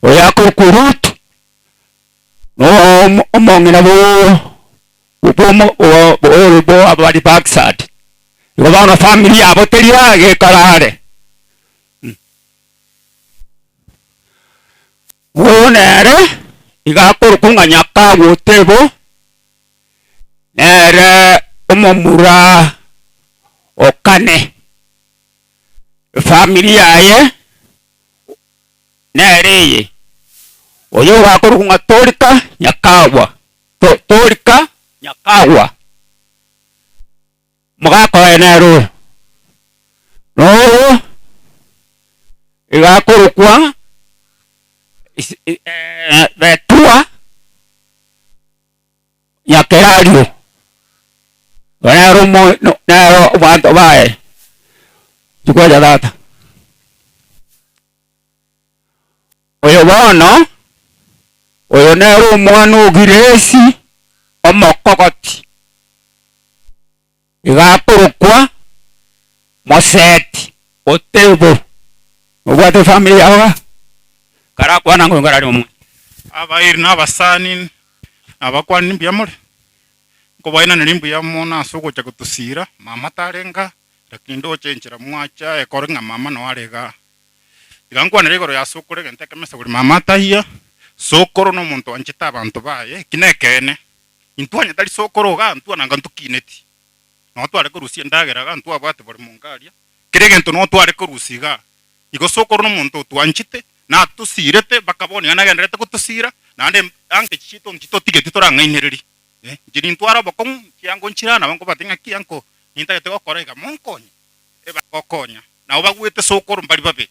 oyo akorokwa Rutu, na omong'ina bwo Aribakisadi. Igo bono famiri yabo teri aa gekara are. Oyo nere iga akorokwa ng'a Nyakagwa Otebo, nere omomura o kane. Efamiri yaye nere eye, oyo ogakorokwa ng'a Torika Nyakagwa, Torika Nyakagwa. Omogaka oye nere oyo, na oyo iga akorokwa Betua Nyakerario, oyo nere omo nere abanto baye. Chikwacha tata. Oyo bono, oyo nere omwana o Giresi omokogoti, iga akorokwa Moseti o Tebo. Nobwate efamiri yao igaa? Karakwana ng'o nkarari omwana. Abairi na abasani na abakwani mbuya more? Nkobairaneria mbuya mono ase ogocha gotosiira, mama tarenge aa, lakini ndoche enchera mwacha ekore ng'a mama noo are igaa. Tiga nkwanere igoro ya sokoro egento ekemo ase buri mama ataiyo, sokoro nomonto oanchete abanto baye, eki nekeene. Intwe onye tari sokoro igaa ntwe nanga ntokineti. Noo tware korusia endagera igaa ntwabwate bori monga aria, kera egento noo tware korusia igaa. Igo sokoro nomonto otwanchete, natosirete mpaka bono iga nagendererete gotosira, naende ange chiaito nchitotigeti torang'ainereria. Inche nintware obokong'u, chiango nchire aa nabo nkobatebi ng'aki anko nintagete gokora iga monkonye, ebagokonya. Nabo bagwete sokoro mbari babe.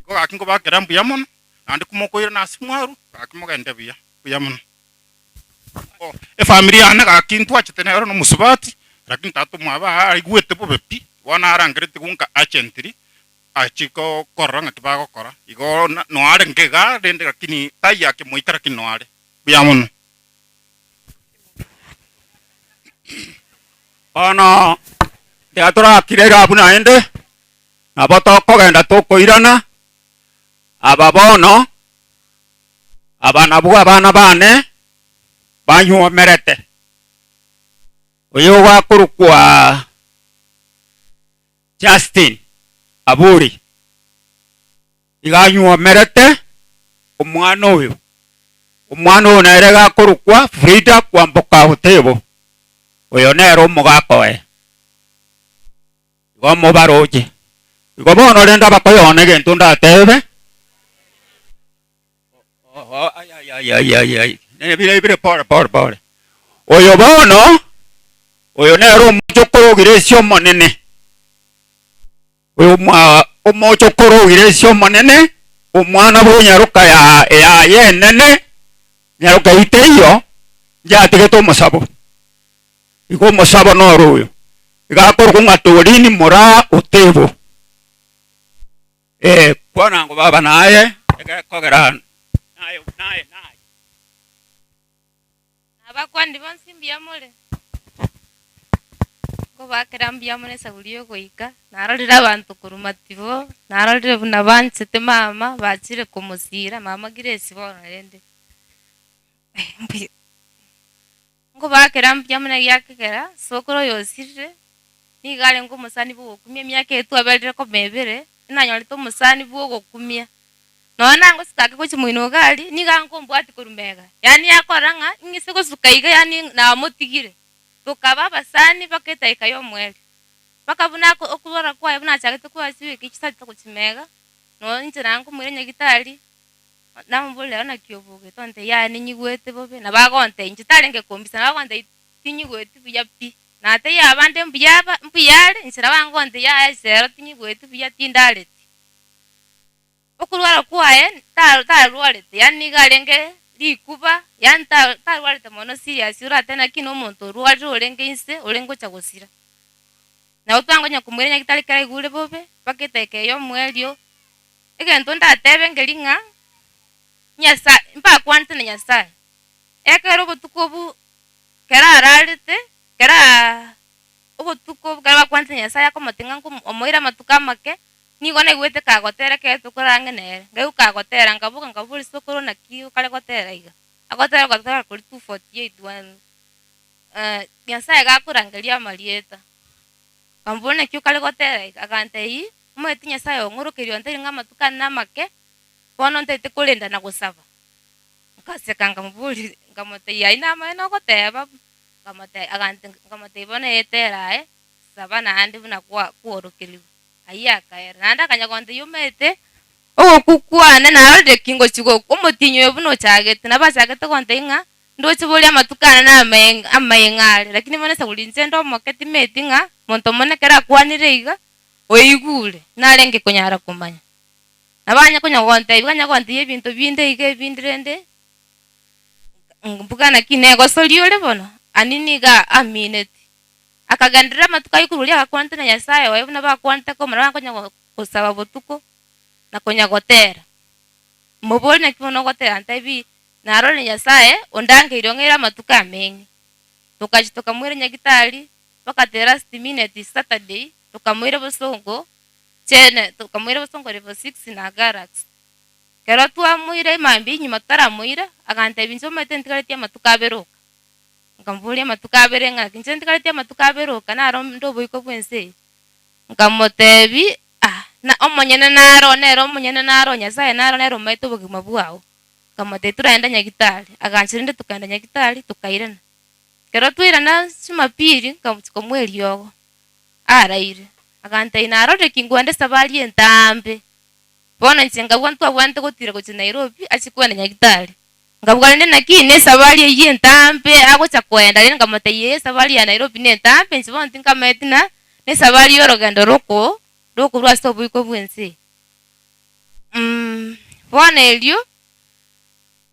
Igo gaki nkobakera mbuya mono, naende komokoirana ase mwarwa, gaki mogende buya, buya mono. Efamiri yane gaki ntwachete nero na omosubati, lakini tata omwabo aa aigwete bobe pi, bono arangeretigwe nka urgently, achie korora ng'aki bagokora. Igo noare nkeiga rende lakini taiyo akemoika lakini noare. Buya mono. Bono tiga torakire iga abwo naende, nabo tokogenda tokoirana, aba bono, aba nabwo abana bane banywomerete. Oyo ogakorokwa Justin Aburi, iga anywomerete omwana oyo. Omwana oyo nere iga akorokwa Frida Kwamboka Otebo, oyo nere omogaka oye. Igo mobaroche. Igo bono rende abakoyona egento ndatebe, Bire pore pore pore. Oyo bono, oyo nere omochokoro o Grace omonene. Oyo omochokoro o Grace omonene, omwana bw'enyaroka yaye enene, nyaroka eyio teiyo, njatigete omosabo. Igo omosabo noro oyo. Iga akorokwa ng'a Torini Moraa Otebo. Ee, kwana ngo baba naye, egekogera naye naye naye. Nabakwani bonsi mbuya more? Nkobakera mbuya mono esaburi y'ogoika, narorire abanto korwa matibo, narorire buna banchete mama, bachire komosira, mama Grace bono rende mbuya. Nkobakera mbuya mono egiakegera, sokoro oyo osirire, nigo arenge omosani bw'ogokumia emiaka eye twaberire koma ebere, nanyorete omosani bw'ogokumia. Nonya nangosuka ake gochia moino iga aria, nigo ankombwatia korwa mega, yaani akorora ng'a ing'ise gosuka iga yaani namotigire. Tokaba abasani mpaka edaika y'omoerio. Mpaka buna ako okorwara kwaye buna achagete koa chiwiki chisatete gochia mega, nonya inche nankomoira nyagitari. Namoboria, Naki obogete? Ontebia, Yaya ninyigwete bobe. Nabo agontebia, inche tarenge kombisa, nabo agontebia, Tinyigweti buya pi. Natebia abande mbuya aba, mbuya are, inche nabo agontebia, Yaya ase ero tinyigweti buya, tindareti. Okorwara kwaye ta- tarwarete, yaani nigo arenge rikuba, yaani ta- tarwarete mono serious oratebe naki na omonto orwarire orenge inse, orenge gocha gosira. Nabo twangonya komoira nyagetari ekero aigure bobe, mpaka edaika eye y'omoerio. Egento ndatebe nkeri ng'a Nyasae, mbakwanete na Nyasae, ekero obotuko obwo kero ararete, kero aa obotuko obwo ekero bakwanete na Nyasae akomotebi ng'a nkomo omoire amatuko amake, nigo naigwete kagotera ekero tokore ang'e nere, nkaigwa kagotera nkaboka nkaboria sokoro naki okare gotera iga, agotera ogotera koria 248 one Nyasae gakorangeria amarieta. Nkamobora naki okare gotera iga, agantebia, Omanyete Nyasae ong'orokereria ontebie ng'a amatuko ane namake, bono ntaete korenda na gosaba. Ngaseka nkamoboria nkamotebia ayio namaene ogoteba? Nkamotebia agante nkamotebia bono etera aye, saba naende buna kwa kworokerigwe. Ayio akaera. Naende akanya gontebia omanyete, ogokwa kwane narorire ki ngochia gokwa, omotienyi oyo buna ochagete, nabo achagete gontebia ng'a Ndoche boria amatuko ane namaeng'a are, lakini bono esaguri inche nde omoke timeti ng'a monto omonene ekero akwanire iga, oigure, narenge konyara komanya. Nabo anye konya gontebia, banya gontebia ebinto binde iga ebinde rende, mbuga naki negosoria ore bono, ani nigo amineti. Akagenderera amatuko ayio korwa oria agakwanete na Nyasaye oye buna bakwanete komorora konya gosaba botuko na konya gotera. Mobori naki bono ogotera ntebi, Narore Nyasae ondangeire ong'eire amatuko ameng'e. Tokachia tokamoira Nyagitari, mpaka last minute Saturday tokamoira bosongo chene tokamoira bosongo level six na Galaxy. Ekero twamoira emambia enyuma totaramoira, agantebia inche omanyete ntigaretie amatuko abere oka. Nkamoboria amatuko abere ng'aki, inche ntigaretie amatuko abere oka naro nde oboiko bwense eye. Nkamotebia ah na omonyene naro nere omonyene naro Nyasaye naro nere omanyete obogima bwao. Nkamotebia toragende Nyagitari, agancha rende tokagenda Nyagitari tokairana. Ekero twairana Jumapili nkamochia komoa eriogo, araire, agantebia narorire ki nkwende esabari entambe, bono inche nkabua ntwabwenerete gotira gochia Nairobi achie kwenda Nyagitari. Nkabua rende naki na esabari eyio entambe agocha koenda rende nkamotebia ee esabari ya Nairobi na entambe inche bono tinkamanyeti na na esabari ya orogendo roko rokorwa ase oboiko bwense eye. Bono erio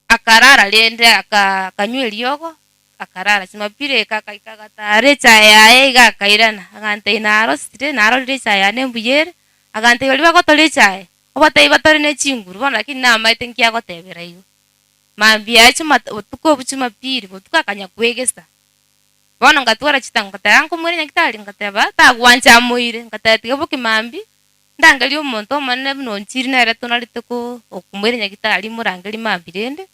akarara rende akanywa eriogo, akarara. Jumapili eka akaika agatara echae yaye iga akairana, agantebia narosire, narorire echae yane mbuya ere, agantebia baria bagotora echae, obatebie batore ne chinguru bono lakini namaete nki agotebera igo. Mambia yaye chuma botuko obwo jumapili, botuko akanya kwegesa. Bono ngatwara chitango ngateba nkomoira nyagetari ngateba tagwancha amoire, ngateba tiga boke mambia. Ndangerie omonto omonene buna onchiri nere tonarete okomoira nyagitari, morangerie mambia rende,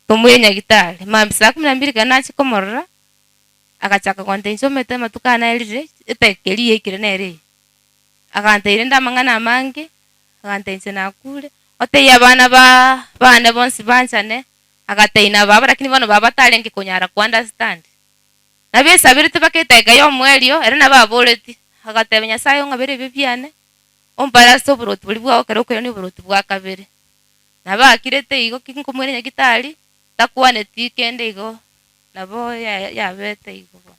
tomoire nyagitari. Mambia saa kumi na mbili ekero nachia komorora, agachaka gontebia inche omanyete amatuko aya naerire, edageka eria yaikire nere eye. Agantebia rende amang'ana amange, agantebia inche nakure, otebie abana ba bane bonsi banchane, agatebia na baba lakini bono baba tarenge konyara ko understand. Nabesaberete mpaka edageka y'omoerio, ere nabo aboreti, agateba, Nyasae ong'abere ebibe biane, ompare ase oboroti boria bwao ekero okoirania oboroti bwa kabere. Nabo akirete igo ki nkomoira nyagitari, takwaneti kende igo, nabo yabete igo bono.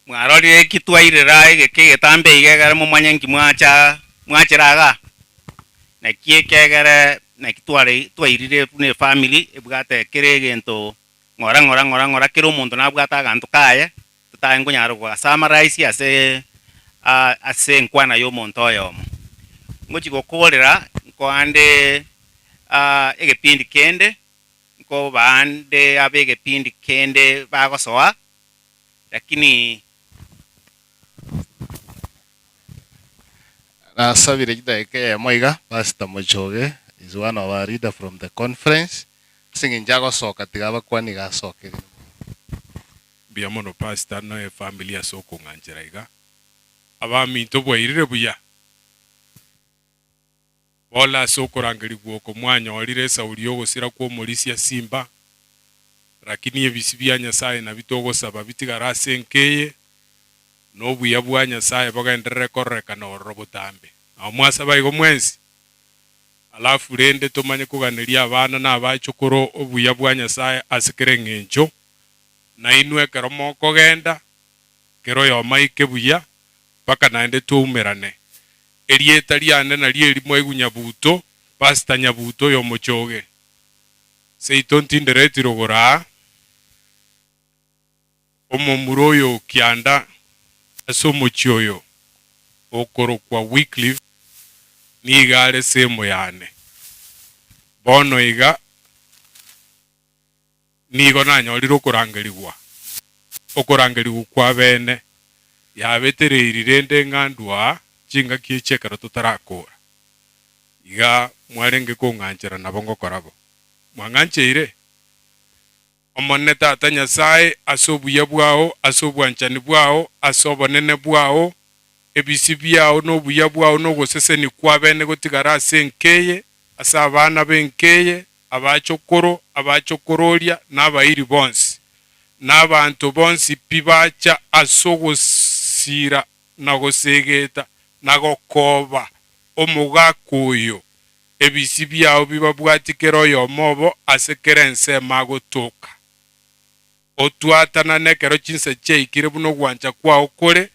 Mwarorire eki twairera egeka egetambe iga egere momanye nki mwacha mwachera igaa? Naki ekegere naki tware twairire buna efamiri ebwate kera egento ng'ora ng'ora ng'ora ng'ora kera omonto nabwate aganto kaye, totae konyara gogasamaraisia ase ase enkwana ya omonto oyomo. Ngochi gokorera nkoande egepindi kende, nkobaande abe egepindi kende bagosoa, lakini. Nasabire chidakika eyemo iga, Pastor Mochoge is one of our leader from the conference, ase eng'encho agosoka tiga abakwane iga asoke rende. Mbuya mono pastor na efamily ase okong'anchera iga. Abaminto bwairire buya? Bono ase okorangerigwa oko mwanyorire esauri y'ogosira kw'omorisia simba, rakini ebisi bia Nyasae nabio togosaba bitigare ase enka eye, na obuya bwa Nyasae bogenderere kororekana ororo botambe. Nao mwasaba igo mwensi? Alafu rende tomanye koganeria abana na abachokoro obuya bwa Nyasae ase kera eng'encho, nainwe ekero mokogenda, kera oyomo aike buya, mpaka naende twaumerane. Erieta riane nario eri mwaigwa Nyabuto, Pastor Nyabuto oyo omochoge. Seito ntindereti rogoro aa, omomura oyo o kianda ase omochie oyo okorokwa Wycliffe. Nigo are semo yane. Bono iga nigo nanyorire okorangerigwa, okorangerigwa kwa bene, yabetereiri rende ng'a ndua chingaki echi ekero totarakora. Iga mwarenge kong'anchera nabo ngokora bo. Mwang'ancheire? Omonene Tata Nyasae, ase obuya bwao, ase obwanchani bwao, ase obonene bwao, ebisio biao na obuya bwao na ogosesenia kw'abene gotigara ase enka eye, ase abana b'enka eye, abachokoro, abachokororia, na abairi bonsi, na abanto bonsi pi bacha ase ogosira na gosegeta na gokooba omogaka oyo, ebisio biao bibabwatie kera oyomo obo ase kera ensemo agotoka. Otwatanane ekero chinsa chiaikire buna ogwancha kwao kore,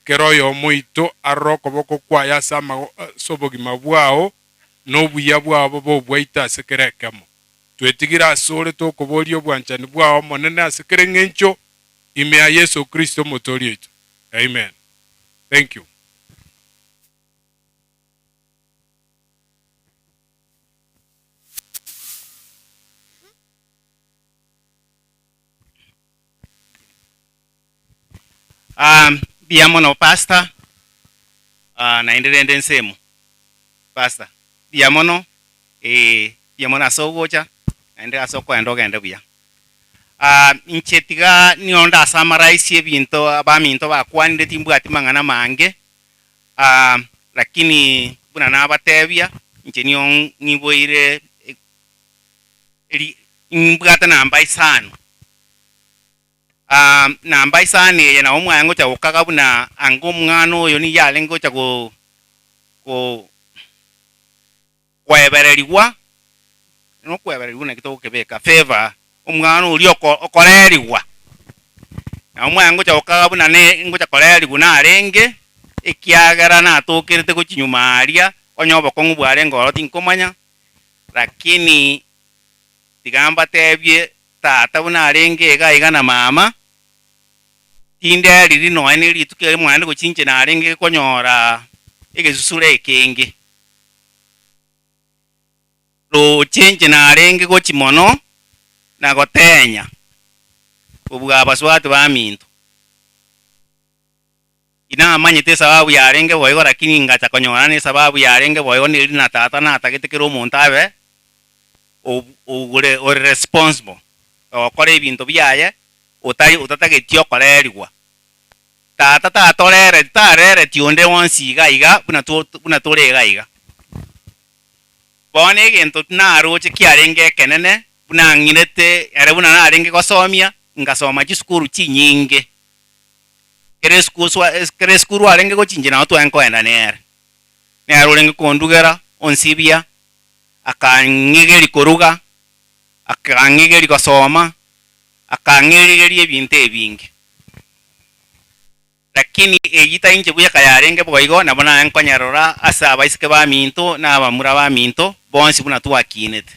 kera oyomo oito arore okoboko kwaye ase ase obogima bwao, na obuya bwao bobe obwaito ase kera ekemo. Twetigire asore tokoboria obwanchani bwao Omonene ase kera eng'encho, ime ya Yeso Kristo Omotoori oito. Amen. Thank you. Ah, mbuya mono pastor, ah, naende rende ensemo pastor, mbuya mono eh, mbuya mono ase ogocha naende ase okoenda ogende buya. Ah, inche tiga nigo ndasamaraisia ebinto abaminto bakwanire timbwati mang'ana mange, ah, lakini buna nabatebia inche nigo ng'iboire eri nimbwate namba isano. Namba isano eye nabo mwaye ngocha gokaga buna anga omwana oyo nigo arenge gocha go go koebererigwa, nokwebererigwa naki togokebeka favor, omwana oria oko okorerigwa. Nabo mwaye ngocha gokaga buna ne ngocha korerigwa narenge, ekiagera natokerete gochia nyuma aria, onye obokong'u bwarenge ororo tinkomanya, lakini tiga mbatebie Tata buna arenge iga iga na mama, tinderiri nonya ne rituko erimo naende gochia inche narenge konyora egesusuro ekenge. Roche inche narenge gochia mono na gotenya kobua abasubati baminto. Inamanyete esababu yarenge boigo lakini ngacha konyora nesababu yarenge boigo neri na tata natagete kera omonto abe ore ore responsible ogokora ebinto biaye otari otatageti okorerigwa. Tata tatorereti tarereti onde onsi iga iga buna buna tore iga iga. Bono egento naroche kiarenge ekenene buna ang'inete ere buna narenge gosomia ngasoma chisukuru chinyinge. Kera esukuru kera esukuru arenge gochinchia nabo tware nkoenda nere. Nere orenge kondugera, onsibia, akang'igeria koruga, akang'igeria gosoma, akang'erigeria ebinto ebinge. Lakini eyio tari inche bweka yarenge boigo, nabo naye nkonyerora ase abaiseke baminto na abamura baminto bonsi buna twakinete.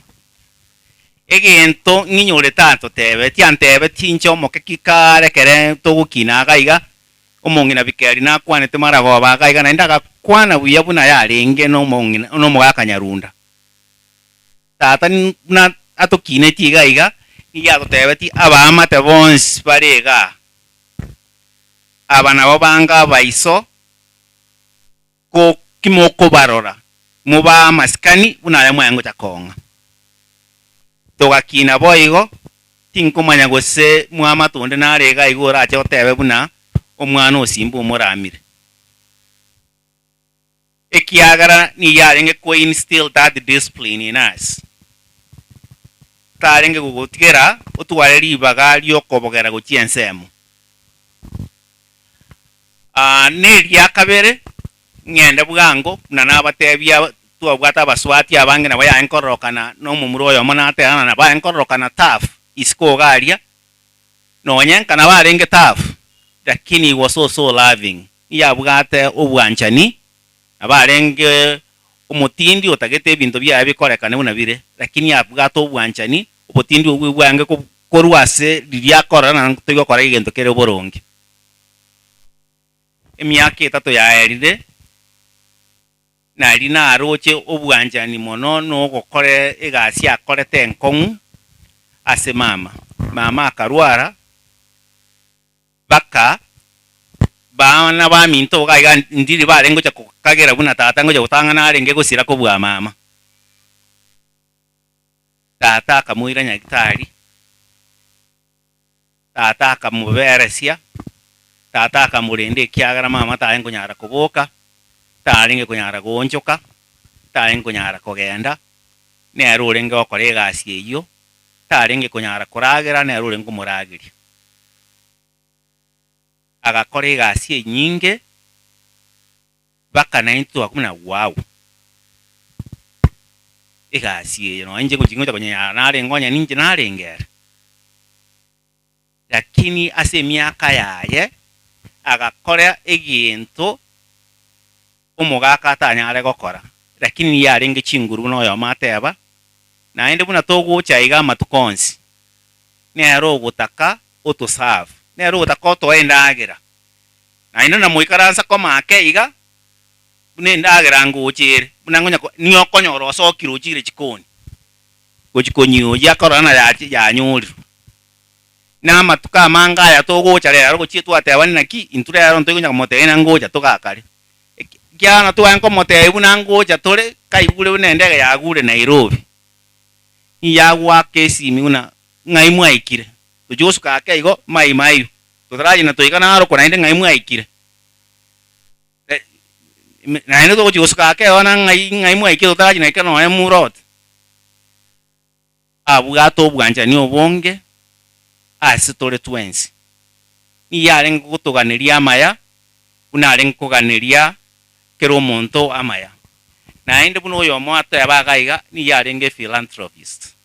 Egento ng'inyorete atotebetie, antebetie inche omoke ki kare ekere togokina iga iga, omong'ina Bikeri nakwanete maragoba iga iga naende agakwana buya buna yarenge nomong'ina nomogaka Nyarunda. Tata buna atokinetie iga iga, nigo atotebetie abaamate bonsi bare igaa, aba nabo banga abaiso, ko ki mokobarora, mobaa amasikani buna aya mwaye ngocha kong'a. Togakina boigo, tinkomanya gose mwamato onde nare iga iga orache otebe buna omwana o Simba omoramire. Ekiagera nigo arenge ko instill that discipline in us. Tarenge gogotigera otware ribaga riokobogera gochia ensemo. Neria kabere, ng'ende bwango, buna nabatebia twabwate abaswati abange nabo yaye nkororokana na omomura oyomo nateana nabo aye nkororokana tough isiko iga aria, nonye nka nabo arenge tough lakini he was so so loving, yabwate obwanchani, nabo arenge omotindi otagete ebinto biaye bikorekane buna bire, lakini abwate obwanchani, obotindi obwo bwange korwa ase riria akorora naende toigokora egento kere boronge. Emiaka etato yaerire, Nari naroche obwanchani mono na ogokora egasi akorete enkong'u ase mama. Mama akarwara baka bana baminto iga iga ndiri barenge gocha kogera buna tata ngocha gotang'ana arenge gosira kobua mama. Tata akamoira nyagitari, tata akamoberesia, tata akamorenda ekiagera mama tarenge konyara koboka, tarenge konyara goonchoka, tarenge konyara kogenda, nere orenge gokora egasi eyio, tarenge konyara koragera nere orenge komorageria. Agakora egasi enyinge, Mpaka naintwe twakumenya wow egasi eye nonya inche ngochi ngocha konyenyara narenge onye ninche narenge ere. Lakini ase emiaka yaye agakora egento omogaka atanyare gokora, lakini nigo yarenge chinguru buna oyomo ateba, naende buna togocha iga amatuko onsi, nere ogotaka otoserve, nere ogotaka otoe endagera. Naende namoikaransa koma ake iga, buna endagera ngocha ere, buna ngonya ko nigo okonyora osokire ochire chikoni, gochia konyioyia akorora ng'a yachi yanyorirwe. Na amatuko amange aya togocha rero gochia twatebani naki, intwe rero ntoikonya komotebia ng'a ngocha togakare. Eki ekiagera tware nkomotebia buna ngocha tore, kaigure buna endege yagure Nairobi, nigo agoaka esimi buna ng'ai mwaikire, tochia gosuka ake igo, mai maiyo. Totaragenda toika narokwo naende ng'ai mwaikire? Naende togochia gosuka ake igo na ng'ai ng'ai mwaikire totarachia naika nonya murote. Abwate obwanchani obonge ase tore twensi. Nigo arenge gotoganeria amaya buna arenge koganeria kera omonto amaya. Naende buna oyomo ateba iga iga, nigo arenge philanthropist.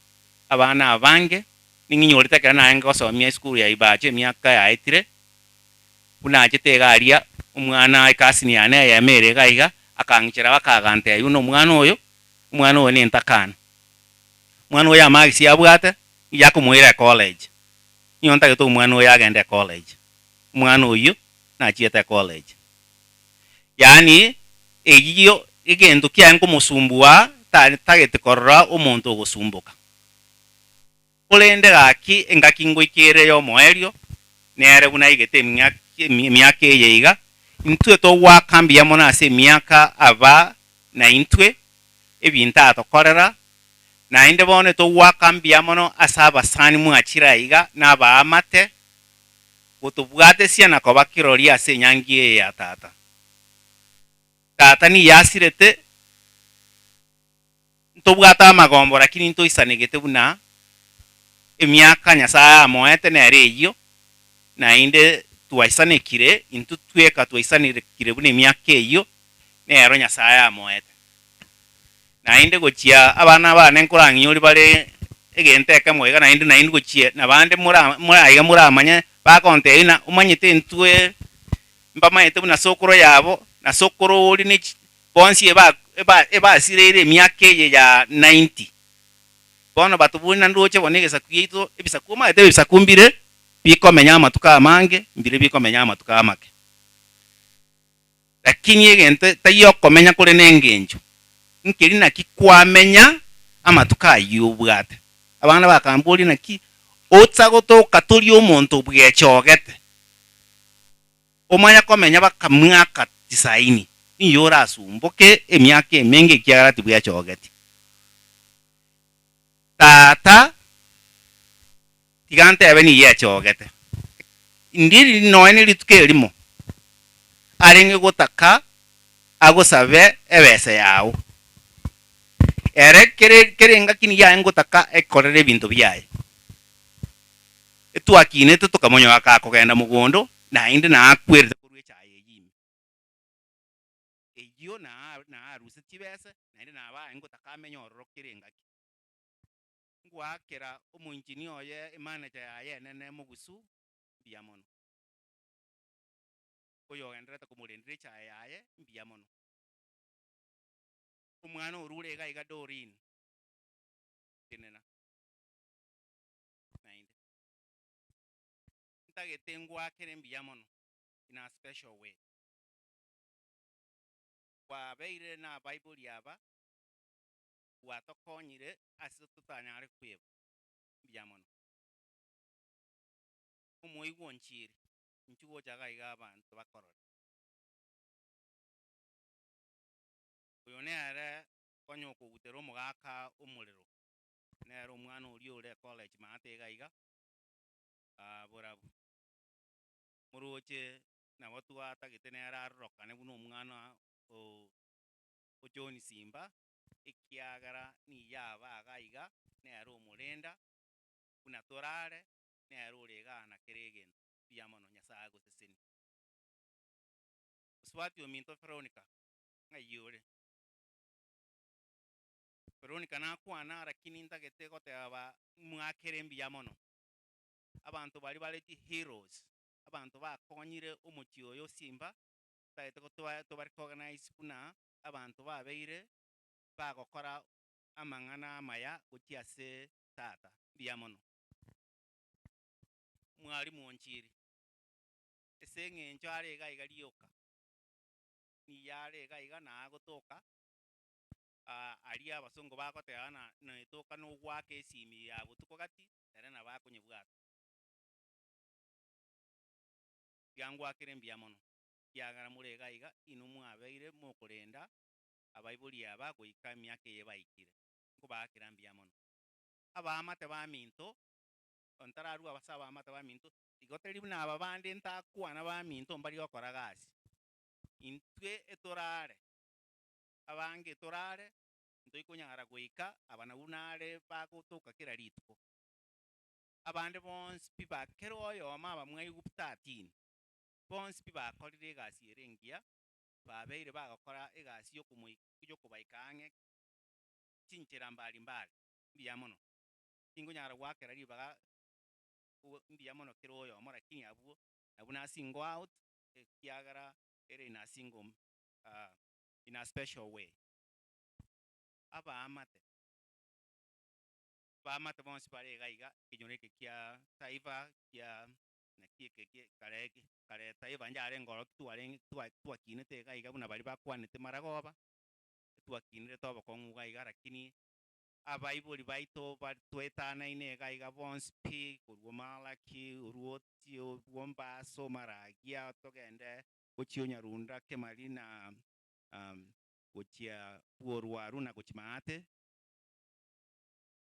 Abana abange Ning'inyorete ekero narenge gosomia esukuru ya Ibacho emiaka yaetire, buna nachete iga aria, omwana ecousin yane eyemo ere iga iga, akang'ichera baka agantebia buna omwana oyo, omwana oyo nentakana. Omwana oyo amagisi abwate, nigo akomoira ecollege. Nigo ntagete omwana oyo agende ecollege. Omwana oyio nachiete ecollege. Yaani eyio egento kiaye nkomosumbua, tagete korora omonto ogosumboka. Korende gaki engaki ngoika ere y'omoerio, nere buna aigete emiaka eye iga, intwe togoaka mbuya mono ase emiaka aba naintwe, ebinto atokorera, naende bono togoaka mbuya mono ase abasani mwachire aiga na abaamate, gotobwatesia na koba kirori ase enyangi eye ya tata. Tata nigo asirete. Ntobwate amagombo lakini ntoisanegete buna emiaka Nyasae amoete nere eyio, naende twaisanekire intwe tweka twaisanekire buna emiaka eyio nero Nyasae amoete. Naende gochia abana bane nkorang'inyori bare egento ekemo iga naende naende gochia nabande mora mora iga moramanye bagontebia ng'a omanyete intwe mbamaete buna sokoro yabo na sokoro oria ne chi Bonsi ebasireire emiaka eye ya 90. Bono batobori na ndoche bono egesaku giaito, ebisaku omanyete ebisaku mbire bikomenya amatuko amange, mbire bikomenya amatuko amake. Lakini egento taiyo okomenya kore nengencho, nkeri naki kwamenya amatuko ayio obwate. Abana bakamboria naki otsa gotoka tori omonto bwechogete. Omanya komenya baka miaka tisaini, nigo orasumboke emiaka emenge ekiagera tibwechogeti. Tata, tiga ntebe nigo echogete. Ndiri nonya ne rituko erimo arenge gotaka agosabe ebesa yao. Ere kere kere engaki nigo arenge gotaka ekorere ebinto biaye. Etwakinete tokamonyoka gakogenda mogondo, naende nakwerete korwa echaye eyio ime. Eyio naruse chibese, naende nabae ngotaka amenye ororo kera engaki. Ngoakera omoinjinia oye emanager yaye enene mogusu mbuya mono. Oyogendererete komorendera echaye yaye mbuya mono. Omwana orure iga iga Doreen, tenena. Naende ntagete ngwakere mbuya mono in a special way. Kwabeire nabaibori aba, gwatokonyire ase totanyare kweba. Mbuya mono. Omoigwa onchiire, inchuo gocha iga iga abanto bakorore. Oyo nere konya okogutera omogaka omorero, nere omwana oria ore ecollege maate iga iga, borabu. Moroche nabo twatagete nere arorokane buna omwana o o John Simba, ekiagera niyo aba iga iga, nere omorenda, buna torare, nere ore igaa na kera egento. Mbuya mono, Nyasaye agosesenie. Mosubati ominto Veronica, ng'ai ore? Veronica nakwana lakini ntagete goteba mwakere mbuya mono. Abanto baria bare chiheroes, abanto bakonyire omochie oyo Simba, ntagete toba recognize buna abanto babeire bagokora amang'ana amaya gochia ase tata. Mbuya mono. Mwalimu Onchiri, ase eng'encho are iga iga rioka, nigo are iga iga na agotoka aria abasongo bagoteba ng'a netoka na ogoaka esimi ya botuko gati, ere nabo akonyebwata. Tiga ngwakere mbuya mono, ekiagera more iga iga, inwe mwabeire mokorenda abaibori aba goika emiaka eye baikire. Nkobaakera mbuya mono. Abaamate baminto, ntararua ase abaamate baminto, igo tari buna aba bande ntakwana baminto mbari gokora gasi. Intwe etorare, abange etorare, ntoikonyara goika aba nabwo nare bagotoka kera rituko. Abande bonsi pi ba kera oyomo aba mwaigwa 13, bonsi pi bakorire egasi ere engiya, babeire bagokora egasi yokobaika ang'e chinchera mbari mbari, mbuya mono. Tinkonyara goakera ribaga mbuya mono kera oyomo lakini abwo nabwo na single out ekiagera ere in a single in a special way. Abaamate, abaamate bonsi bare iga iga ekenyoro eke kia Taifa kia naki eke kie kare kare Taifa njarenge ororo twarenge twakinete iga iga buna baria bakwanete maragoba, twakinete obokong'u iga iga lakini abaibori baito twetanaine iga iga bonsi pi, korwa Malaki, Oruoti, Ombaso, Maragia, togende gochia Onyarunda, Kemari na gochia Bworwaru na gochia Maate.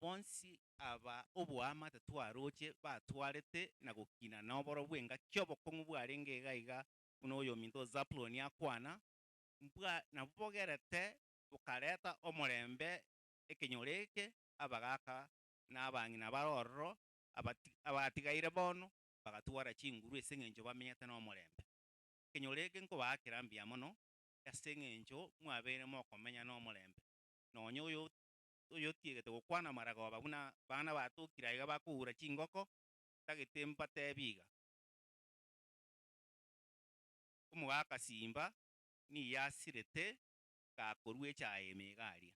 Bonsi aba oboamate twaroche batwarete na gokina na oboro bw'engaki obokong'u bwarenge iga iga buna oyominto Zabuloni akwana, mbwa nabwo bogerete bokareta omorembe ekenyoro eke, abagaka na abang'ina bare ororo, abatigaire bono, bagatwara chinguru ase eng'encho bamenyete nomorembe. Ekenyoro eke nkobaakera mbuya mono, ase eng'encho mwabeire mokomenya nomorembe. Nonya oyo oyotiegete gokwana maragoba buna bana batokire aiga bakoura chingoko, tagete mbatebi iga. Omogaka Simba nigo asirete gakorwa echae ime iga aria.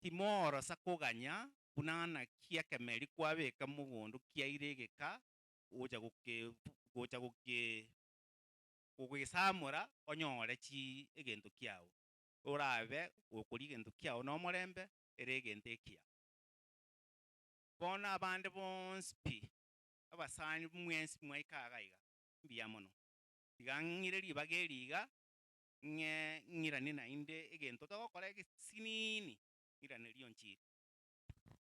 Timorosa koganya buna naki ekemeri kwabeka mogondo kiaire egeka gocha goke gocha goke gogesamora onyore chi egento kiao. Orabe gokoria egento kiao na omorembe ere egento ekiya. Bono abande bonsi pi, abasani mwensi mwaika iga iga, mbuya mono. Tiga ng'ire ribaga eri iga, ng'e ng'irane naende egento togokora egesinini, ng'irane rionchiri.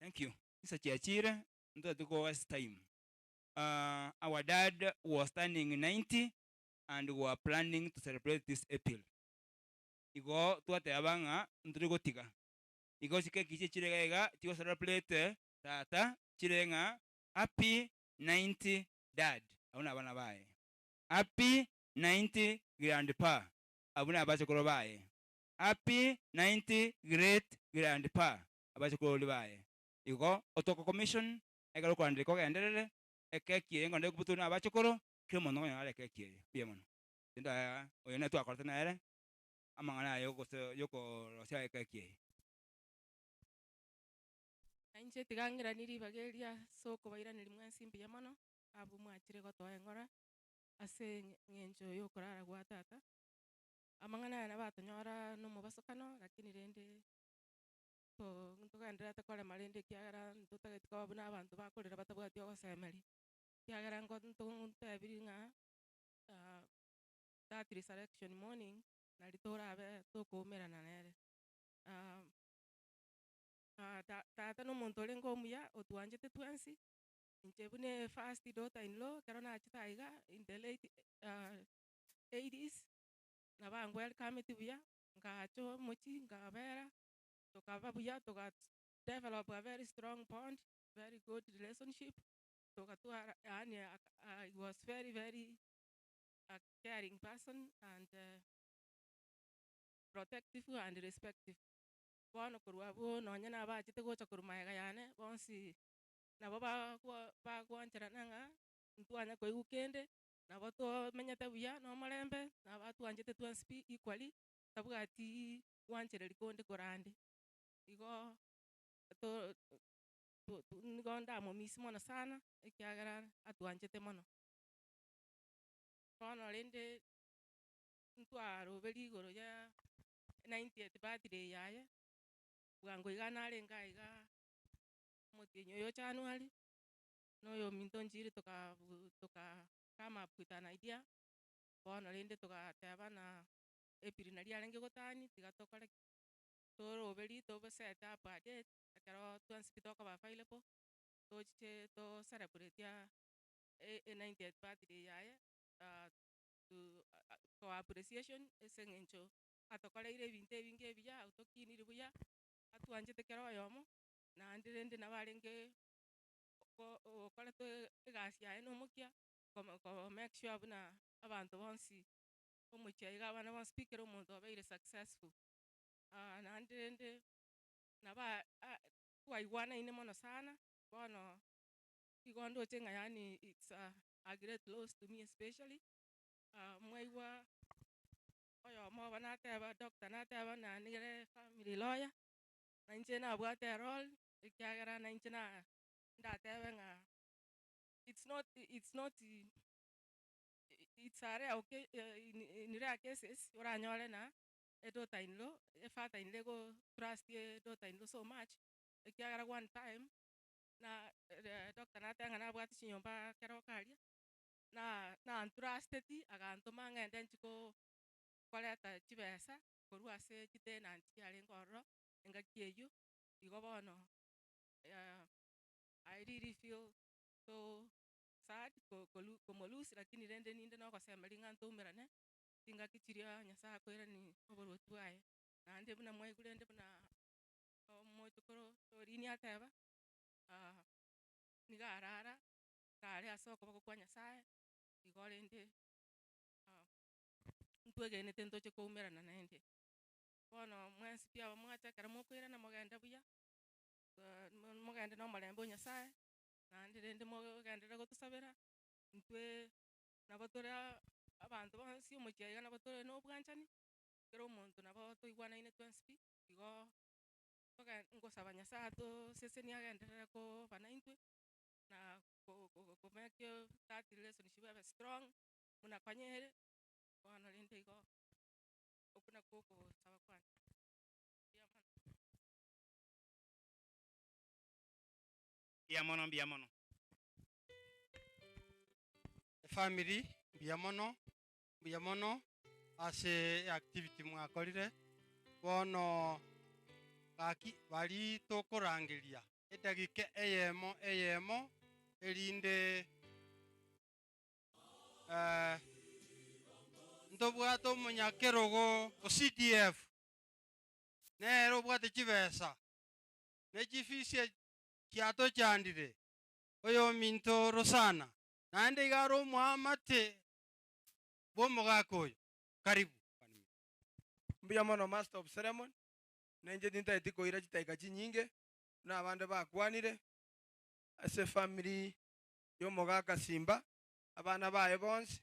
Thank you. Mr. Chiachire, ntotati go waste time. Our dad was turning 90 and we were planning to celebrate this April. Igo twateba ng'a ntori gotiga. Igo chikeki echi chire iga iga tigo celebrate tata chire ng'a happy 90 dad abwo na abana baye. Happy 90 grandpa abwo na abachokoro baye. Happy 90 great grandpa abachokorori baye. Igo otoko commission ekero okoranderia kogenderere ekeki eye ngonde ekobutwa na abachokoro kera omonto nkonyora are ekeki eye. Mbuya mono. Tindi oyo nere twakorete nere amang'ana aya yogose yokorosia ekeki eye. Na inche tiga ng'iranie ribaga eria ase okobairaneria mwensi mbuya mono, abwo mwachire gotoa eng'ora. Ase eng'encho y'okorara gwa tata, amang'ana aya nabatonyora nomobasokano lakini rende to ntogendererete korema rende ekiagera ntotageti koba buna abanto bakorera batabwati ogosemeria, ekiagera nko nto ntebirie ng'a that resurrection morning nari torabe tokoumerana nere. Tata na omonto orenge omuya otwanchete twensi, Inche buna e first daughter in law ekero nachete aiga in the late eighties, nabo angwelcometi buya, nkacha omochie nkabera, tokaba buya toga develop a very strong bond, very good relationship, togatwara yaani he was very very a caring person and protective and respective. Bono korwa abwo nonye nabachete gocha korwa magega yane bonsi Nabo bagwancherana ng'a ntwanya koigwa kende, nabo tomenyete buya nomorembe, na batwanchete twensi pi equally, tabwati gwanchereria konde korande. Igo to nigo ndamomiss mono sana, ekiagera atwanchete mono. Bono rende ntwaroberia igoro ya ninetieth birthday yaye, bwango iga narenge aiga. Omotienyi oyo o January, na oyominto nchire toka toka come up with an idea, bono rende togateba na April naria arenge gotani tiga tokore ki? Toroberie tobe set up a date, ekero twensi pi tokoba available, tochiche to celebrate e ninetieth birthday yaye to for appreciation ase eng'encho atokoreire ebinto ebinge ebiya, otokiniri buya, atwanchete kera oyomo. Naende rende nabo arenge okorete egasi yaye nomokia, ko make sure buna abanto bonsi omochie iga abana bonsi pi kera omonto obeire successful. Naende rende nabo twaigwanaine mono sana, bono igo ndoche ng'a yaani it's a great loss to me especially, mwaigwa oyomo obo nateba doctor nateba nere family lawyer. Na inche nabwate erole, ekiagera na inche na ndatebe ng'a it's not it's not it's a rare oca in in rare cases oranyore ng'a e daughter in law, e father in law ego trust e daughter in law so much, ekiagera one time na doctor nateba ng'a nabwate chinyomba keroka aria, na nantrusteti agantoma ng'ende nchi ko koreta chibesa korwa ase chitenanti chiarenge ororo engaki eyio, igo bono I really feel so sad komolose lakini rende ninde nogosemeria ng'a ntoumerane chingaki chiria Nyasaye akoirani oboruoti bwaye. Naende buna mwaigure rende buna omochokoro Doreen ateba, nigo arara kare ase okoboko kwa Nyasaye, igo rende ntwegenete ntoche koumerana naende. Bono mwensi pi abamwacha ekero mokoirana mogende buya, mogende na omorembe o Nyasaye, naende rende mogenderere gotosabera, intwe nabo tore abanto bonsi omochie iga nabo tore na obwanchani, kera omonto nabo toigwanaine twensi pi, igo toge ngosaba Nyasaye atosesenie agenderere koba naintwe, na ko- ko- ko make that relationship ebe strong, buna konya ere, bono rende igo okwo nakwo okosaba kwane. Mbuya mono. Mbuya mono mbuya mono. Efamiri mbuya mono mbuya mono ase eactivity mwakorire bono gaki bari tokorangeria edagika eyemo eyemo erinde Eh, ntobwate omonyakerogo o CDF, nere obwate chibesa, ne chifisi chiatochandire, oyominto Rosana, naende iga are omoamate bw'omogaka oyo. Karibu. Mbuya mono master of ceremony, na inche tintageti koira chidakika chinyinge buna abande bakwanire, ase efamiri y'omogaka Simba, abana baye bonsi,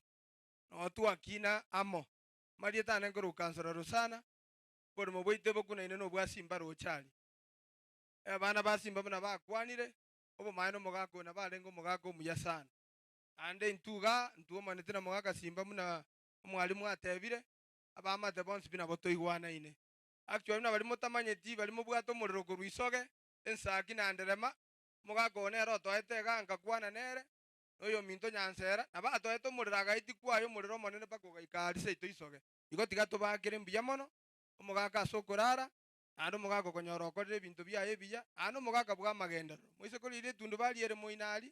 noo twakina amo. Amarieta ane nkorokwa Councillor Rosana, oboremo bwaito bokunaine nobwa Simba roche aria. Abana ba Simba buna bakwanire, obomaene omogaka oyo nabo arenge omogaka omuya sana. Naende intwe igaa ntwomanete na mogaka Simba buna omwalimu atebire, abaamate bonsi pi nabo toigwanaine. Actually buna baria motamanyeti, baria mobwate omorero korwa isoge, ensaki na nderema, omogaka oyo nere otoete igaa nkakwana nere, na oyominto Nyansera, nabo atoete omorero agaetia kwaye omorero omonene mpaka ogaika aria seito isoge. Igo tiga tobakere mbuya mono, omogaka ase okorara, naende omogaka okonyora okorire ebinto biaye ebiya, naende omogaka bw'amagenderero. Moise korigia ritundubari ere moino aria,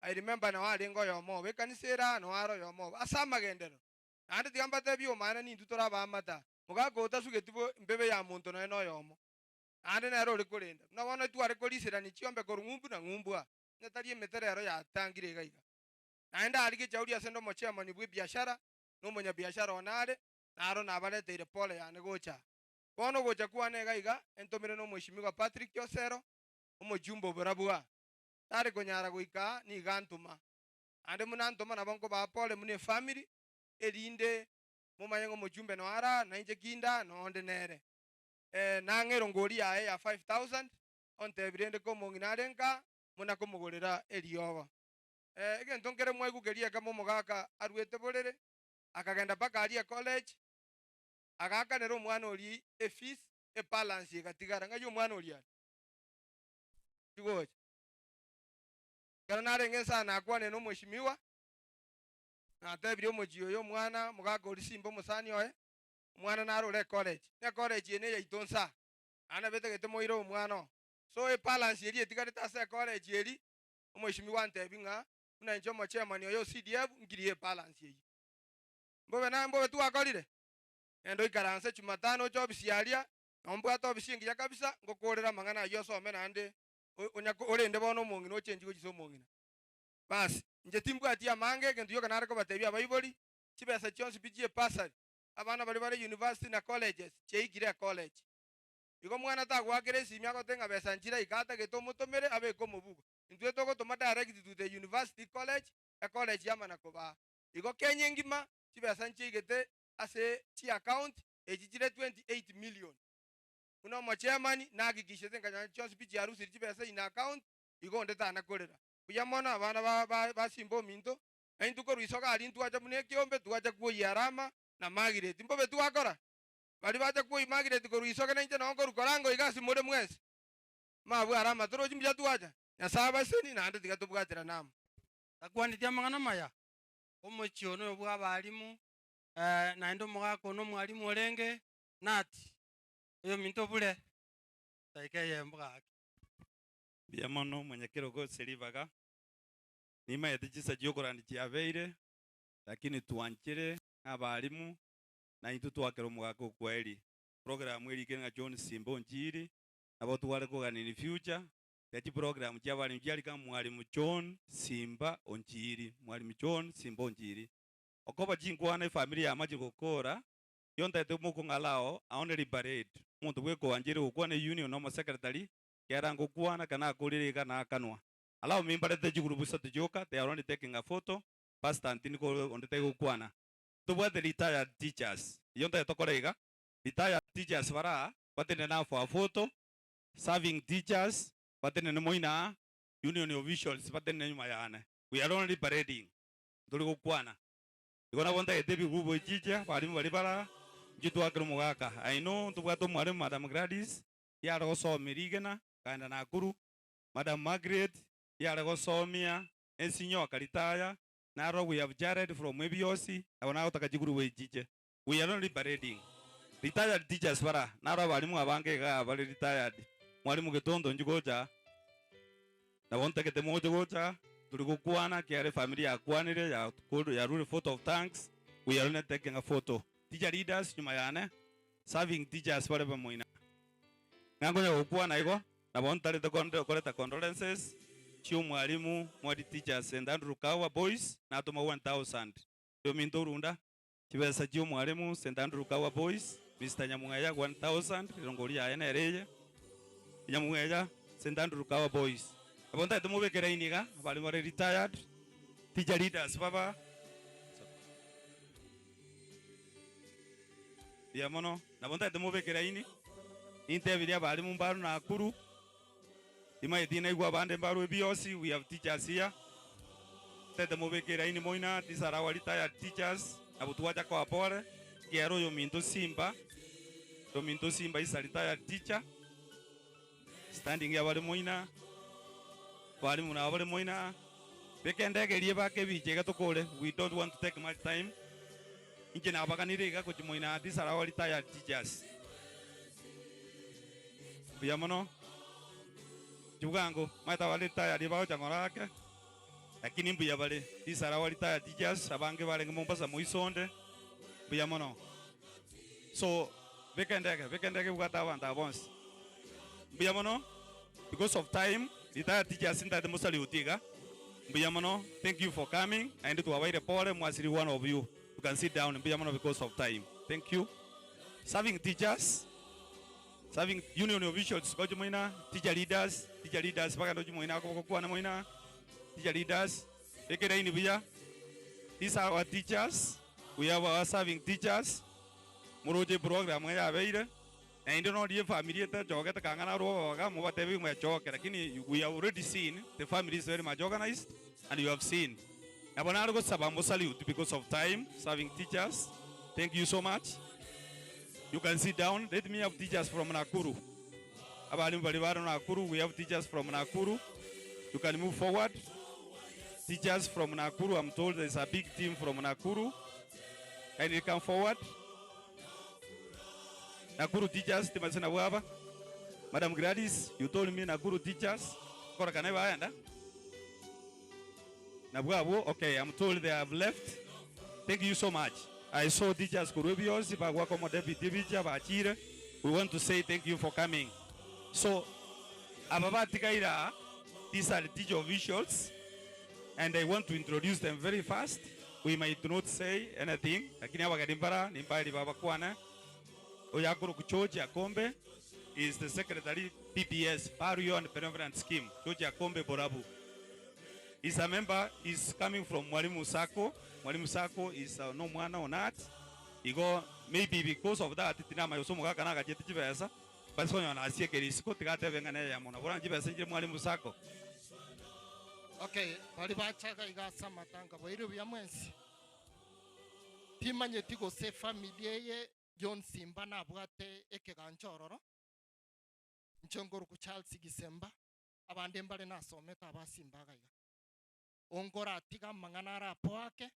I remember nao arenge oyomo obo, ekanisa ere aa nao are oyomo obo, ase amagenderero. Naende tiga mbatebie omaene nintwe tore abaamate aa. Mogaka oyo tasugeti bo mbebe ya monto nonya noyomo. Naende nere ore korenda. Buna bono tware koriserania chiombe korwa ng'umbu na ng'umbu aa, onye tari emete rero yatangire iga iga. Naende aria gechauri ase nde omochairman bw'ebiashara, na omonyabiashara one are, naro nabareteire pole yane gocha aa. Bono ogocha kwane iga iga, entomire nomweshimiwa Patrick Osero, omochumba oborabu aa. Tari konyara goika aa, nigo antoma. Naende buna antoma nabo nkobaa pole buna efamiri, erinde momanye ng'a omochumbe noo are aa, na inche kinde aa, noo onde nere. Eh, nang'e erongori yaye ya 5000, ontebi rende komong'ina are nka, muna komogorera eriogo. Eh, egento nkere mwaigwa keria ekemo omogaka aruete borere, akagenda mpaka aria ecollege, agaakanera omwana oria efees, ebalance egatigara. Ng'ai omwana oria are? Tigocha. Ekero narenge nsa nakwanire na omweshimiwa, natebirie omochie oyo omwana omogaka oria Simba omosani oye, omwana naro ore ecollege. Na ecollege eye neyaito nsa, naende nabetagete moire omwana oo. So ebalance eria etigarete ase ecollege eria, omweshimiwa antebi ng'a buna inche omochairman oye o CDF nkirie ebalance eyio. Mbobe naye mbobe twakorire? Genda oikaranse Jumatano oche ofisi aria, na ombwate ofisi engiya kabisa, ngokorere amang'ana ayio osome naende onya orende bono omong'ina ochenchi gochia ase omong'ina. Basi, inche timbwati amange, egento gioka nare kobatebia abaibori, chibesa chionsi pi chie bursary, abana baria bare university na colleges, chiaikire ecollege. Igo omwana tagoakera esimi agote ng'a besa nchiraika atagete omotomere abeke omobuko. Intwe togotoma direct to the university college, ecollege yamana kobaa. Igo Kenya engima chibesa nchiaigete ase chiaccount echi chire 28 million. Buna omochairman nahakikishete nkanyora chionsi pi chiarusiri chibesa in account igo onde tana korera. Buya mono abana ba ba basimba ominto na intwe korwa isoga aria ntwacha buna ekeombe twacha kwoyia Arama na Margaret. Mbobe twakora? Baria bacha kwoyia Margaret korwa isoge na inche noo nkorwa Korango iga ase more mwensi. Mabwo Arama torochi mbuya twacha? Nyasae abaseni naende tiga tobwaterane amo. Takwaneti amang'ana amaya, omochie one oyo bw'abalimu, naende omogaka one omwalimu orenge, Nati, oyominto obure, dakika eyemo gaki. Mbuya mono mwanyakerogo ase ribaga, nimaete chinsa chi'okorandi chiabeire, lakini twanchire ng'a abalimu na intwe twakera omogaka okweri. Program erikire ng'a John Simba Onchiri, nabo tware kogania in future, tiga chiprogram chia abalimu chiarike ng'a Mwalimu John Simba Onchiri, Mwalimu John Simba Onchiri. Okoba chinkwana efamiri yamachire gokora, Ekio ntaete mokong'alao, ao ne riparade, omonto bw'ekoancha ere gokwana eunion na omosecretary, kera ngokwana ekero nakorire iga naakanwa. Allow me mbarete chigroup isato chioka, they are only taking a photo, pastor Antini ko onde tari gokwana. Ntobwate retired teachers, eyio ntagete tokore iga, retired teachers bare aa, batenene aa for a photo, serving teachers batenene moino aa, union officials batenene nyuma yane. We are only parading, ntori gokwana. Igo nabo ntagete ebigubo echiche, abalimu baria bara, inche twakera omogaka. I know ntobwate omwalimu Madam Gladys, yare gosomia rigena, akaenda Nakuru. Madam Margaret, yare gosomia ensinyo akaritaya, naro we have Jared from Ebiosi, nabo nagotaka chigurubu echiche. We are only parading. Retired teachers bara, naro abalimu abange igaa bare retired. Mwalimu Getondo inche gocha, nabo ntagete moche gocha, tori gokwana ekiagera efamiri yakwanire, yarure vote of thanks, we are only taking a photo. Teacher leaders nyuma yane, serving teachers bare bamoina. Ng'a nkonya gokwana igo, nabo ntarete koreta condolences chi'omwalimu Mwadi Teachers St Andrew Kawa Boys, natoma 1000. Oyominto orunda, Chibesa chi'omwalimu St Andrew Kawa Boys, Mister Nyamweya 1000, rirongori yaye nere eye, Nyamweya, St Andrew Kawa Boys. Nabo ntagete mobeke line iga, abare bare retired, teacher leaders baba, mbuya mono, nabo ntagete mobeke line, nintebirie abalimu mbarwe Nakuru, Timanyeti naigwe abande mbarwe biosi, we have teachers here. Tete mobeke eraini moina, these are our retired teachers, nabo twacha koa pole, ekiagera oyominto Simba, oyominto Simba is a retired teacher, standing here bare moina, abalimu nabo bare moina, beka endege eria ebake ebicha iga tokore, we don't want to take much time, inche nabaganire iga gochia moina, these are our retired teachers. Mbuya mono, chibwango, omanyete abare retired bagocha ng'ora ake. Lakini mbuya bare risara our retired teachers abange barenge Mombasa moisonde mbuya mono so beka endege beka endege ebwate abanto aba bonsi mbuya mono because of time retired teachers ntagete mosalute iga mbuya mono thank you for coming naende twabaire pole mwasiri one of you you can sit down mbuya mono because of time thank you serving teachers Serving union officials gochia moina, teacher leaders, teacher leaders bagende gochia moina gokwana moina, teacher leaders, beka eraini buya. These are our teachers, we have our serving teachers, moroche eprogram ng'a yabeire, naende noria efamiri etachogete kang'ana arwo oboga mobatebi mwechoke lakini we have already seen the family is very much organized and you have seen. Nabo nare gosaba mosalute because of time, serving teachers, thank you so much. You can sit down. Let me have teachers from Nakuru. Abalimu bari baro Nakuru. We have teachers from Nakuru. You can move forward. Teachers from Nakuru. I'm told there's a big team from Nakuru. Kindly come forward. Nakuru teachers, timasina bwaba. Madam Gladys, you told me Nakuru teachers. Kora kana baenda? Nabwabo, okay, I'm told they have left. Thank you so much. I saw teachers korwa bionsi bagwaka omodepute ebicha bachire. We want to say thank you for coming. So aba batigaire aa, these are the teacher officials and I want to introduce them very fast. We might not say anything, lakini abageni mbara nimbaeri babakwane. Oyo akorokwa George Akombe is the secretary PBS, Burial and Benevolent Scheme, George Akombe Borabu. Is a member, is coming from Mwalimu Sacco. Mwalimu Sacco is uh, no mwana on art. Igo maybe because of that tinamanya gose omogaka nagachete chibesa basi konyora nasiekire isiko tigatebe ng'a neye mono bora chibesa nchire Mwalimu Sacco. Okay, baria bachaga iga ase amatanga boire buya mwensi. Timanyeti gose efamiri eye John Simba nabwate ekegancha ororo. Inche nkoruku Charles Gisemba, abande mbare nasomete aba Simba iga iga. Onkoratiga amang'ana are apoake,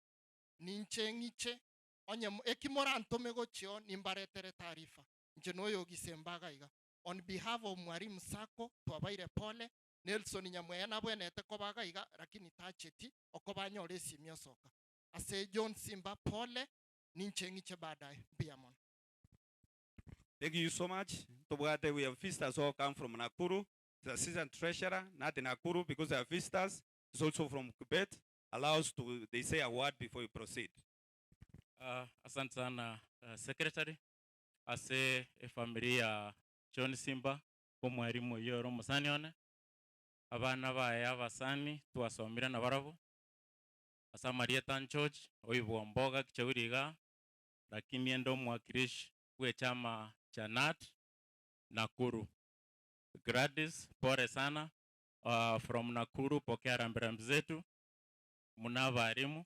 ninche ng'iche, onye eki morantome gochio nimbaretere taarifa. Inche noyo Gisemba iga iga. On behalf of Mwalimu Sacco, twabaire pole, Nelson Nyamweya nabwenerete koba iga iga, lakini tacheti, okoba anyore esimi osoka. Ase John Simba pole, ninche ng'iche baadaye. Mbuya mono. Thank you so much. Tobwate we have visitors who come from Nakuru. The assistant treasurer, not in Nakuru because they are visitors. Is also from Quebec. Allows to they say a word before you proceed. Asante sana secretary ase efamiri ya John Simba omwarimu oyio ore omosani one abana baye abasani twasomire nabarabwo ase amarieta George oibwa Omboga Kichauri igaa lakini ende omwakilishi bwe echama cha Knut Nakuru. Gladys pole sana from Nakuru pokea rambirambi zetu muna abarimu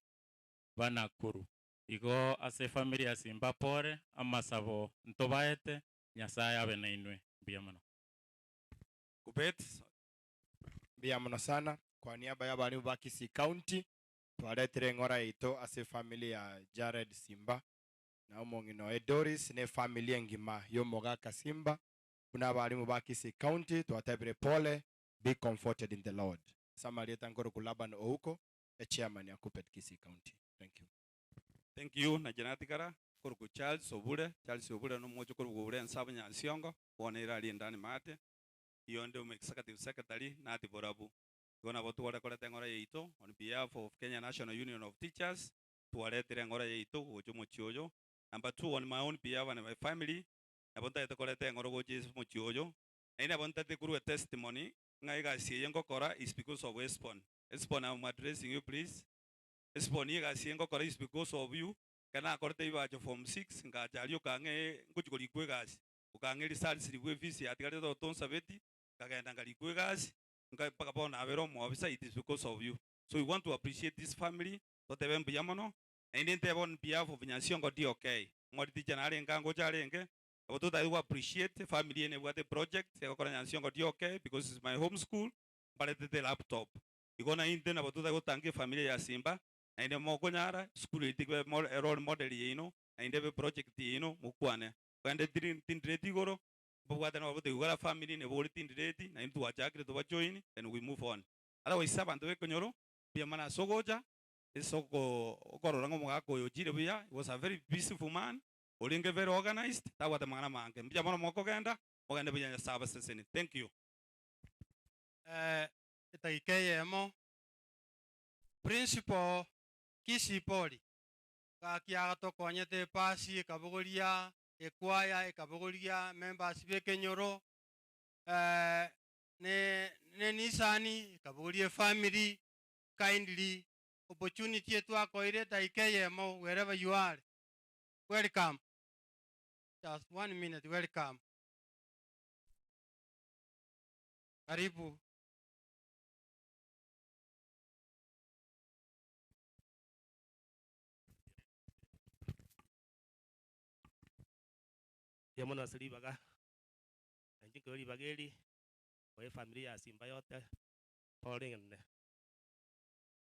ba Nakuru. Igo ase efamiri ya Simba pore amasabo ntobaete Nyasaye abe nainwe mbuya mono. Kubet. Mbuya mono sana kwa niaba ya abarimu ba Kisii County twaretire eng'ora yaito ase efamily ya Jared Simba na omong'ina oye Doris na efamily engima ya omogaka Simba buna abarimu ba Kisii County twatebire pole be comforted in the Lord. Ase amarieta nkoruku Laban Ouko echairman ya Kuppet Kisii County. Thank you. Thank you na inche natigara korokwa Charles Obure, Charles Obure nomoche korokwa Obure ense abo Nyansiongo, bono ere aria endani maate, iyo nde omo executive secretary nati borabu. Igo nabo tware koreta eng'ora yaito on behalf of Kenya National Union of Teachers, twaretire eng'ora yaito gocha omochie oyo. Number two on my own behalf and my family, nabo ntagete koreta eng'oro gocha ase omochie oyo, naende nabo ntagete korwa etestimony ng'a egasi eye ngokora is because of Hesbon. Hesbon I'm addressing you please. Hesbon egasi eye ngokora is because of you, ekero nakorete ebibacho form six, ngacha aria okang'e ngochia korikwa egasi, okang'e results ribwa efisi yatigarete totonsabeti, nkagenda nkarikwa egasi, nka mpaka bono nabere omoofisa it is because of you. So we want to appreciate this family, totebe mbuya mono, naende ntebe on behalf of Nyansiongo DOK, omwari teacher narenge angocha arenge, nabo totagete go appreciate efamily eye nebwate eproject egokora Nyansiongo DOK because is my home school, mbaretete elaptop. Igo naintwe nabo totagete gotanga efamily eye ya Simba, naende mokonyara, esukuru eye tiga ebe erole model yaino, naende ebe eproject yaino mokwane. Ogende tiri tindireti igoro, mbabwate nabo toigwera family nebori tindireti, naintwe twachakire tobajoin then we move on. Otherwise abanto b'ekenyoro, mbuya mono ase ogocha, ase oko okorora ng'a omogaka oyo ochire buya, he was a very peaceful man, orenge very organized, tabwate amang'ana amange. Mbuya mono mokogenda, mogende buya Nyasae abasesenie. Thank you. Eh, edagika eyemo, Principal Kisii Poly, gaki agatokonyete epasi ekabogoria ekwaya ekabogoria members b'ekenyoro, eh, ne ne Nissan ekabogoria efamily, kindly opportunity etwakoire edagika eyemo wherever you are, welcome. Just one minute, welcome. Karibu. Mbuya mono ase ribaga, na inche nkoira ribaga eri, koa efamiri ya Simba yote pole eng'ene.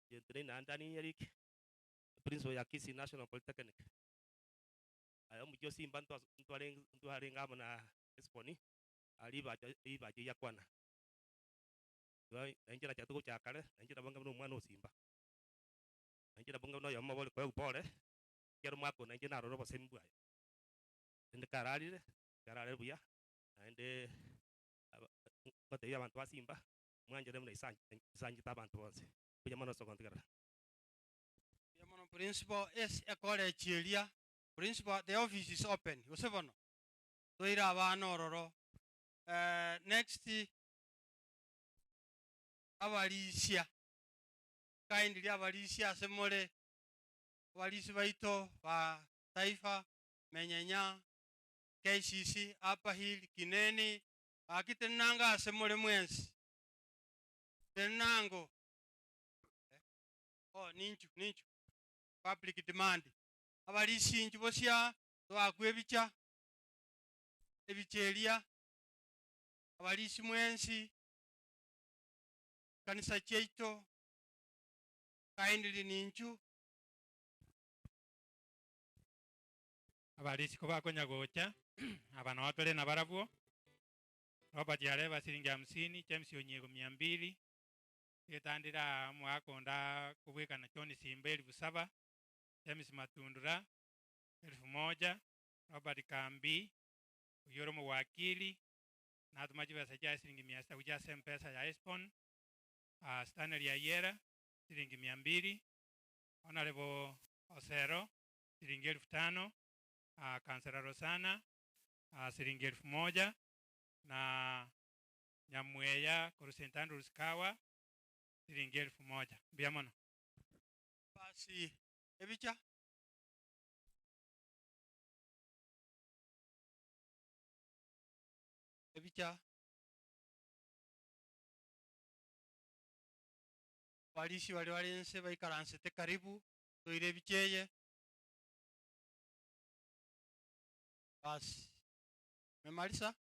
Inche ntire naende Daniel Eric, eprinciple ya Kisii National Polytechnic. Aye omochie o Simba ntwa ntwarenge ntwarenge amo na Esboni, aria ribacho ribacho riakwana. Igo na inche nachagete gocha kare, na inche nabo nka buna omwana o Simba. Na inche nabo nka buna oyomo obo ore koegwa pore, ekero mwakona na inche narora obosemi bwaye. Rende kararire, kararire buya, naende aba ngotebia abanto ba Simba, mwanchane buna ise anche ise anchete abanto bonsi. Mbuya mono ase ogontegerera. Mbuya mono principal ase ecollege eria, principal the office is open gose bono? Toire abana ororo. Next abarisia, kindly abarisia ase more, abarisia baito ba Taifa, Menyenya, KCC, Upper Hill, Kineni, gaki tenenango ase more mwensi, tenenango. Oh, ninchu, ninchu, public demand. Abarisia inchu bosia, toakwe ebicha, ebicha eria, abarisia mwensi, kanisa chiaito, kindly ninchu. Abarisia kobakonya gocha, aba nao tore nabarabwo, Robert Yareba siringi hamsini, James Onyiego mia mbili, egetandire aa omogaka onde akobwekana John Simba elifu saba, James Matundura elfu moja, Robert Kambi oyio ore omowakili, natoma chibesa chiaye siringi mia sita gochia ase mpesa ya Esbon, Stanley Ayiera siringi mia mbili, Honourable Osero siringi elfu tano, Councillor Rosana siringi elfu moja, na Nyamweya korwa St Andrews Kawa siringi elfu moja. Mbuya mono. Basi ebicha. Ebicha. Abarisia baria bare inse baikaransete karibu, toire ebicha eye. Basi, memarisa.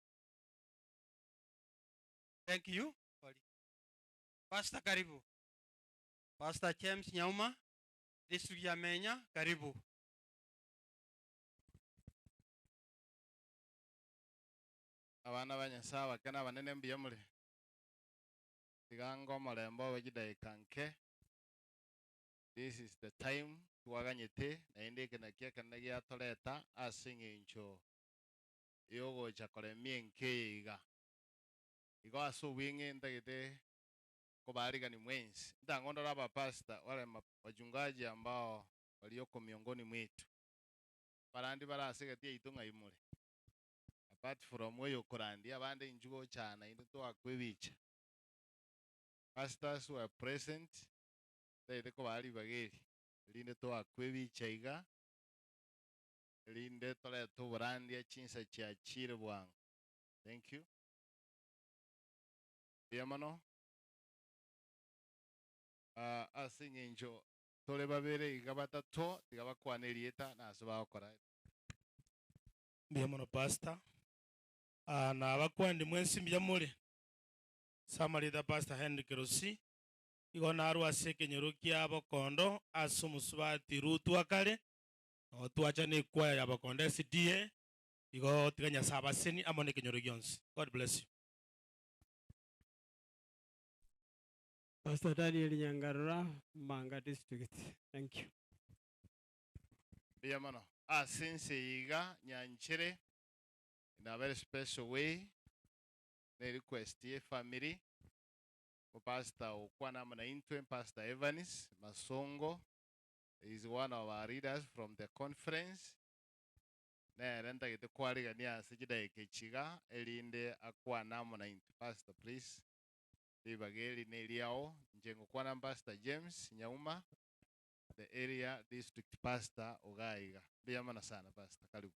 Thank you. Pastor karibu. Pastor James Nyauma, district ya Menya, karibu. Abana ba Nyasae abake na abanene mbuya more? Tiga ange omorembe obe chidaeka nke. This is the time twaganyete naende eke nakio ekenene giatoreta ase eng'encho yogocha koremia enka eye iga. Igo ase obweng'e ntagete kobaarigani mwensi. Ntango ndore abapastor wale wachungaji ambao walioko miongoni mwetu. Barandi bare ase egati yaito ng'ai more? Apart from oyokorandia abande inchuo gocha naende toakwa ebicha. Pastors who are present, ntagete kobaa ribaga eri, erinde toakwe ebicha iga, erinde torete oborandia chinsa chiachire bwango. Thank you. Mbuya mono. Ah, ase eng'encho tore babere iga batato tiga bakwane erieta na ase bagokora. Mbuya mono pastor. Ah, nabakwani mwensi mbuya more. Ase amarieta pastor Henry Kerosi, igo narwa ase ekenyoro kia Bokondo ase omosubati Ruth Wakare, nabo twacha na ekwaya ya Bokondo SDA, igo tiga Nyasae abaseni amo na ekenyoro gionsi. God bless you. Pastor Daniel Nyangarora, Manga District. Thank you. Mbuya mono. Ase ense eye iga nyanchere in a very special way ne request ye family Pastor okwana amo naintwe Pastor Evans Masongo is one of our leaders from the conference nere ntagete kwarigania ase chidaeka echi iga erinde akwane amo naintwe. Pastor please ribaga eri neriao inche ngokwana Pastor James Nyauma the area district pastor iga iga. Mbuya mono sana pastor, karibu.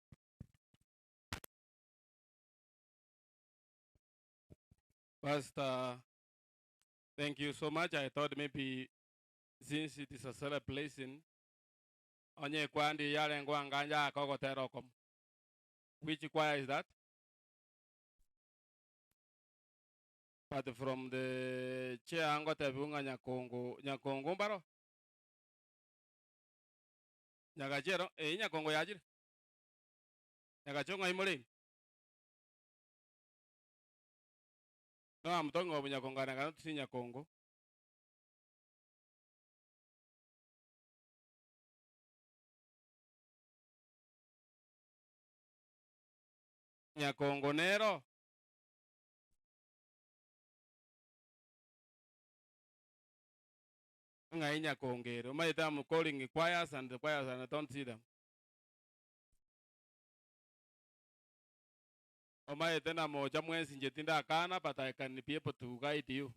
Pastor, thank you so much. I thought maybe since it is a celebration, onye kwandi yarengwa anganja akogotera okomo. Which choir is that? But from the chair ngotebiwa ng'a Nyakongo, Nyakongo mbaro? Nyagachero, eh, Nyakongo yachire. Nyagacho ng'ai more ime? No, I'm talking of Nyakongo and I cannot see Nyakongo. Nyakongo nero. Ng'ai Nyakongo ere. Omanyete I'm calling choirs and the choirs and I don't see them. Omanyete na mocha mwensi inche tindakana but I can be able to guide you.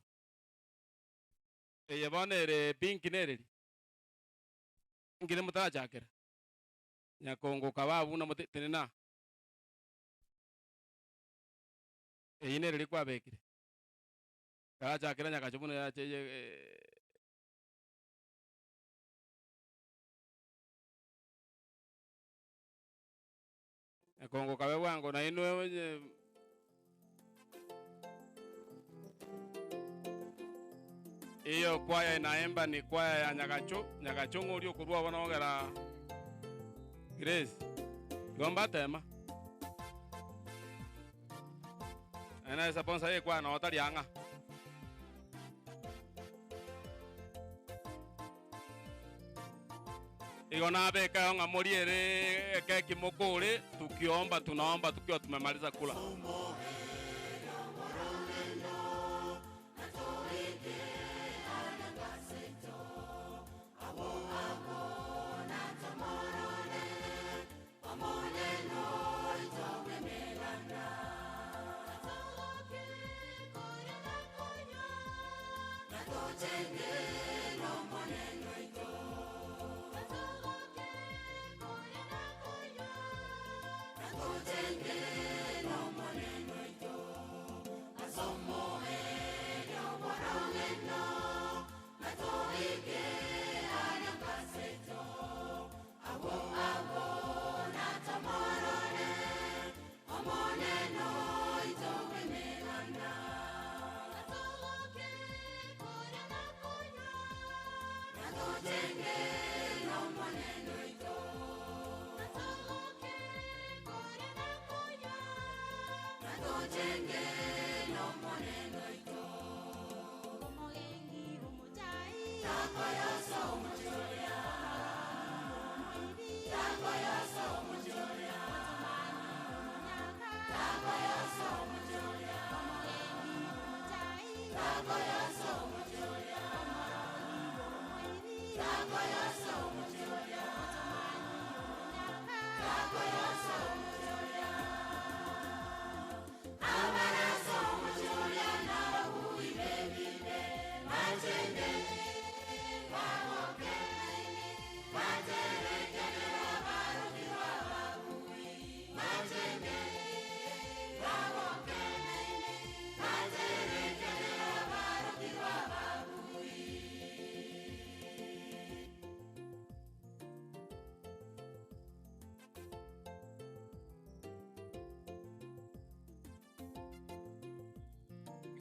Eye bono ere pink nereri? Nkere motarachakera? Nyakongo kaba abwo buna mote tenena. Eyio nereri kwabekire? Karachakera nyagacho buna yache eye Nyakongo kabe bwango nainwe onye Iyo kwaya inaemba ni kwaya ya Nyagacho, Nyagacho ng'oria okorwa bono ogera Grace. Igo mbatema. Naende sponsor ye kwaya noo tari ang'a. Igo nabekeo ng'a moriere ekeki mokore, tukiomba tunaomba tukiwa tumemaliza kula.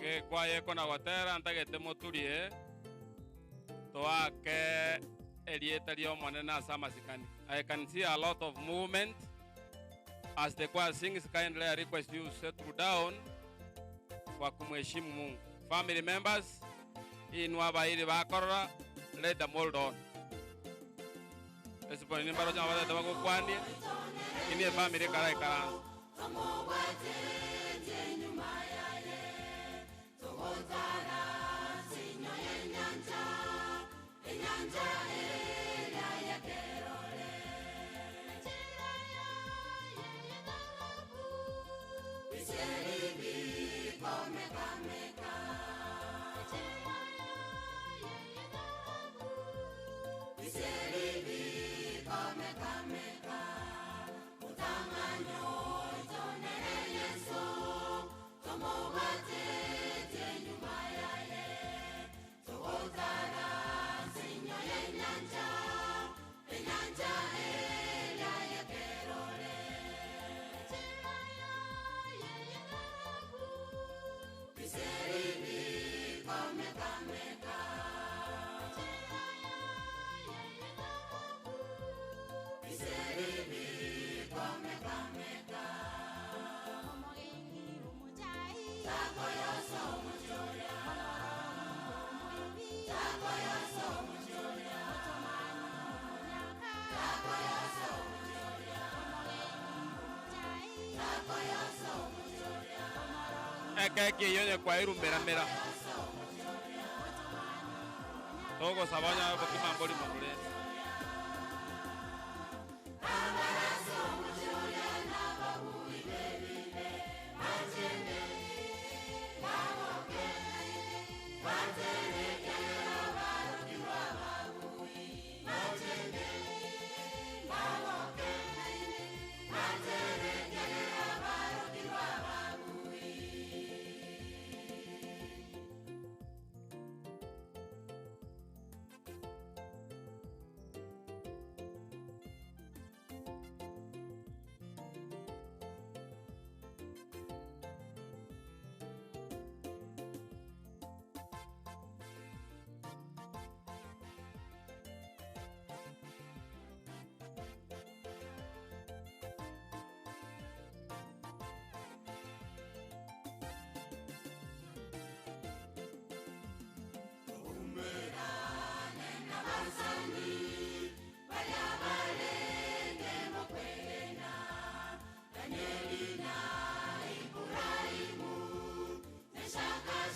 Gekwaye kona gotera ntagete moturie toake erieta ri'omonene ase amasikani. I can see a lot of movement as the choir sings. Kindly I request you settle down kwa kumheshimu Mungu. Family members, inwe abairi bakorora, let them hold on. Esiponi nimbaroche abatete bagokwanie, lakini efamily ekara ekaransa. Ekeki eyo onye kwairumeramera togosaba onye bokima mbori morure.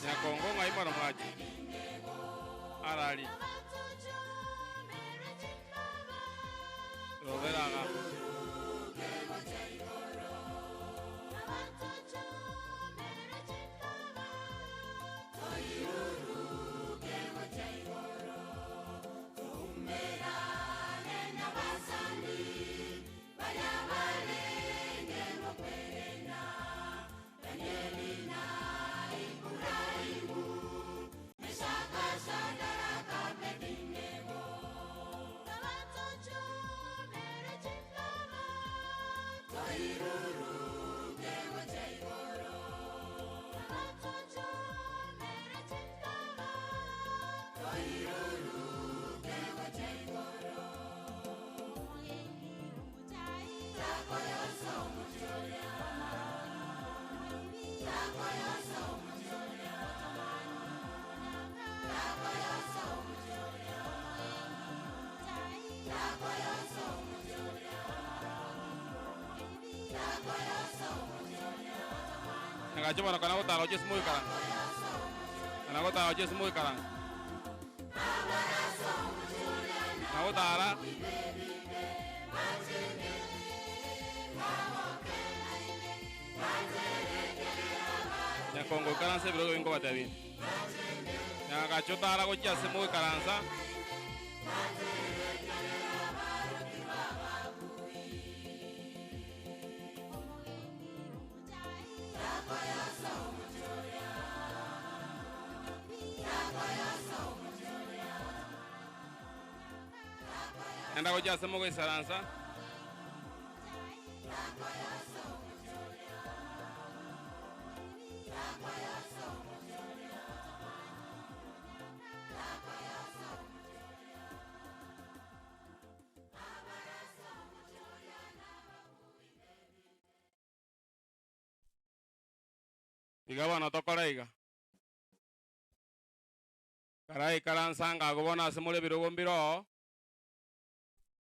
Nyakongo ng'ai mono mwachi arari roberaga Nagacho mono kana gotara oche simu ikaranga. Kana gotara oche simu ikaranga. Na gotara Nyakongo ikaransa ebirogo binkobatebia. Nyagacho tara gochia ase moikaransa. Enda gochia ase mogoisaransa. Iga bono tokore iga. Karaikaransa anga agwo bono ase more ebirogo mbire oo,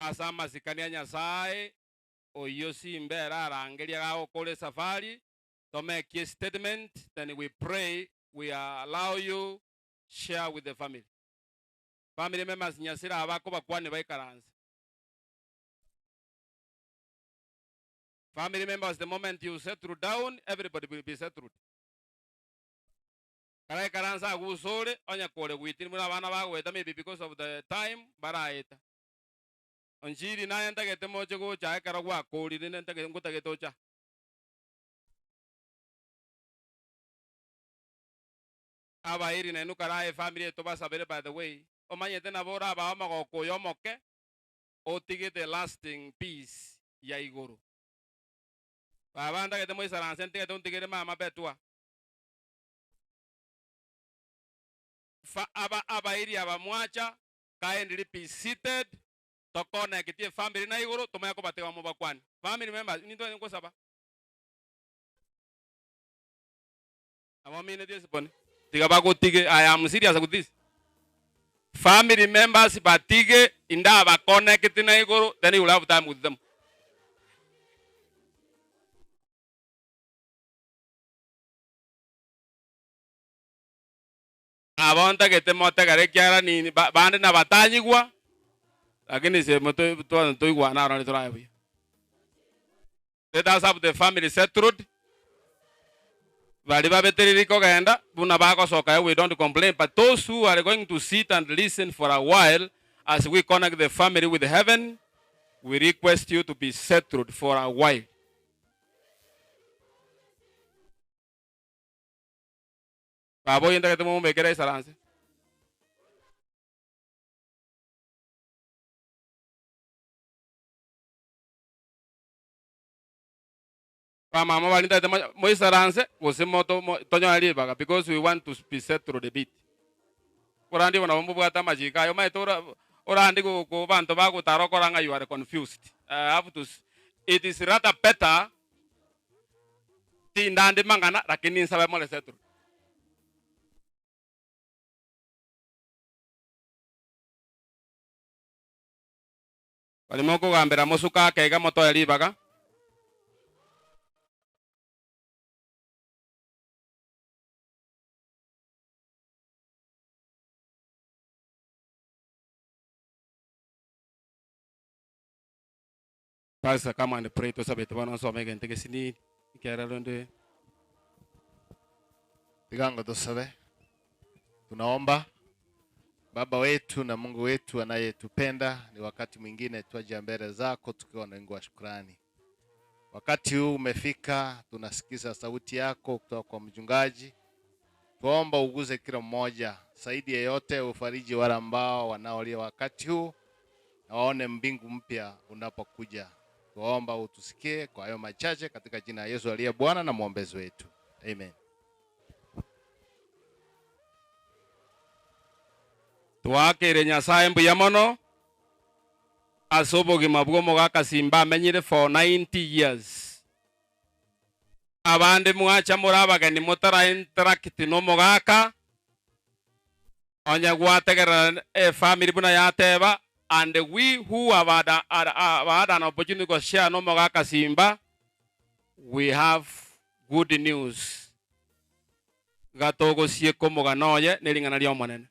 ase amasikani a Nyasae, oyio simba ere arangerie gagokora esafari, tomekie estatement, then we pray, we allow you share with the family. Family members nyasira aba akobakwania baikaranse. Family members the moment you settle down, everybody will be settled. Karaikaranse agwo usore, onye kore gwitiri buna abana bagoeta maybe because of the time baraeta. Onchiri naye ntagete moche gocha ekero gwakorire nentagete ngotagete ocha. Abairi nainwe karae efamiri eye tobasabere by the way, omanyete nabo orabae omogoko oyo omoke otigete lasting peace ya igoro. Baba ntagete moisaranse ntigete ontigere mama betwa. Fa aba abairi aba mwacha kindly be seated tokonekitie efamiri na igoro tomanye kobatiga mobakwane. Family members nintwe nkosaba. Abaminetie esiponi tiga bagotige I am serious with this. Family members batige indaba connect na igoro then you will have time with them. Abo ntagete motegere ekiagera nini ba- bande nabatanyigwa lakini ise toigwana aro torabe buya. Let us have the family settled. Bari babetereri kogenda buna bagosoka we don't complain but those who are going to sit and listen for a while as we connect the family with heaven we request you to be settled for a while. Baba oyo ntagete momobekere aisaranse. Bamama baria ntagete mo- moisaranse gose moto mo- tonyore ribaga because we want to be settled a bit. Orande igo nabo mbobwate amachiko aye omanyete ora orande go go banto bagotara okora ng'a you are confused. I have to s- it is rather better tindande mang'ana lakini nsabe more settled. Baria mokogambera mosuke ake iga motoe ribaga. Pastor, come and pray tosabete bono nsome egento gesinini ekiagera rende Tigango tusabe. Tunaomba Baba wetu na Mungu wetu anayetupenda, ni wakati mwingine twaja mbele zako tukiwa na wingi wa shukrani. Wakati huu umefika, tunasikiza sauti yako kutoka kwa mchungaji. Tuomba uguze kila mmoja, zaidi ya yote ufariji wale ambao wanaolia wakati huu na waone mbingu mpya unapokuja. Tuomba utusikie kwa hayo machache katika jina la Yesu aliye Bwana na mwombezi wetu. Amen. Twaakere Nyasae mbuya mono ase obogima bw'omogaka Simba amenyire for 90 years. Abande mwacha more abageni motara interact nomogaka, onye gwategerera efamily buna yateba and we who have had, a, had, have had an opportunity to share nomogaka Simba, we have good news. Iga togosieka omogano oye nering'ana ri'Omonene.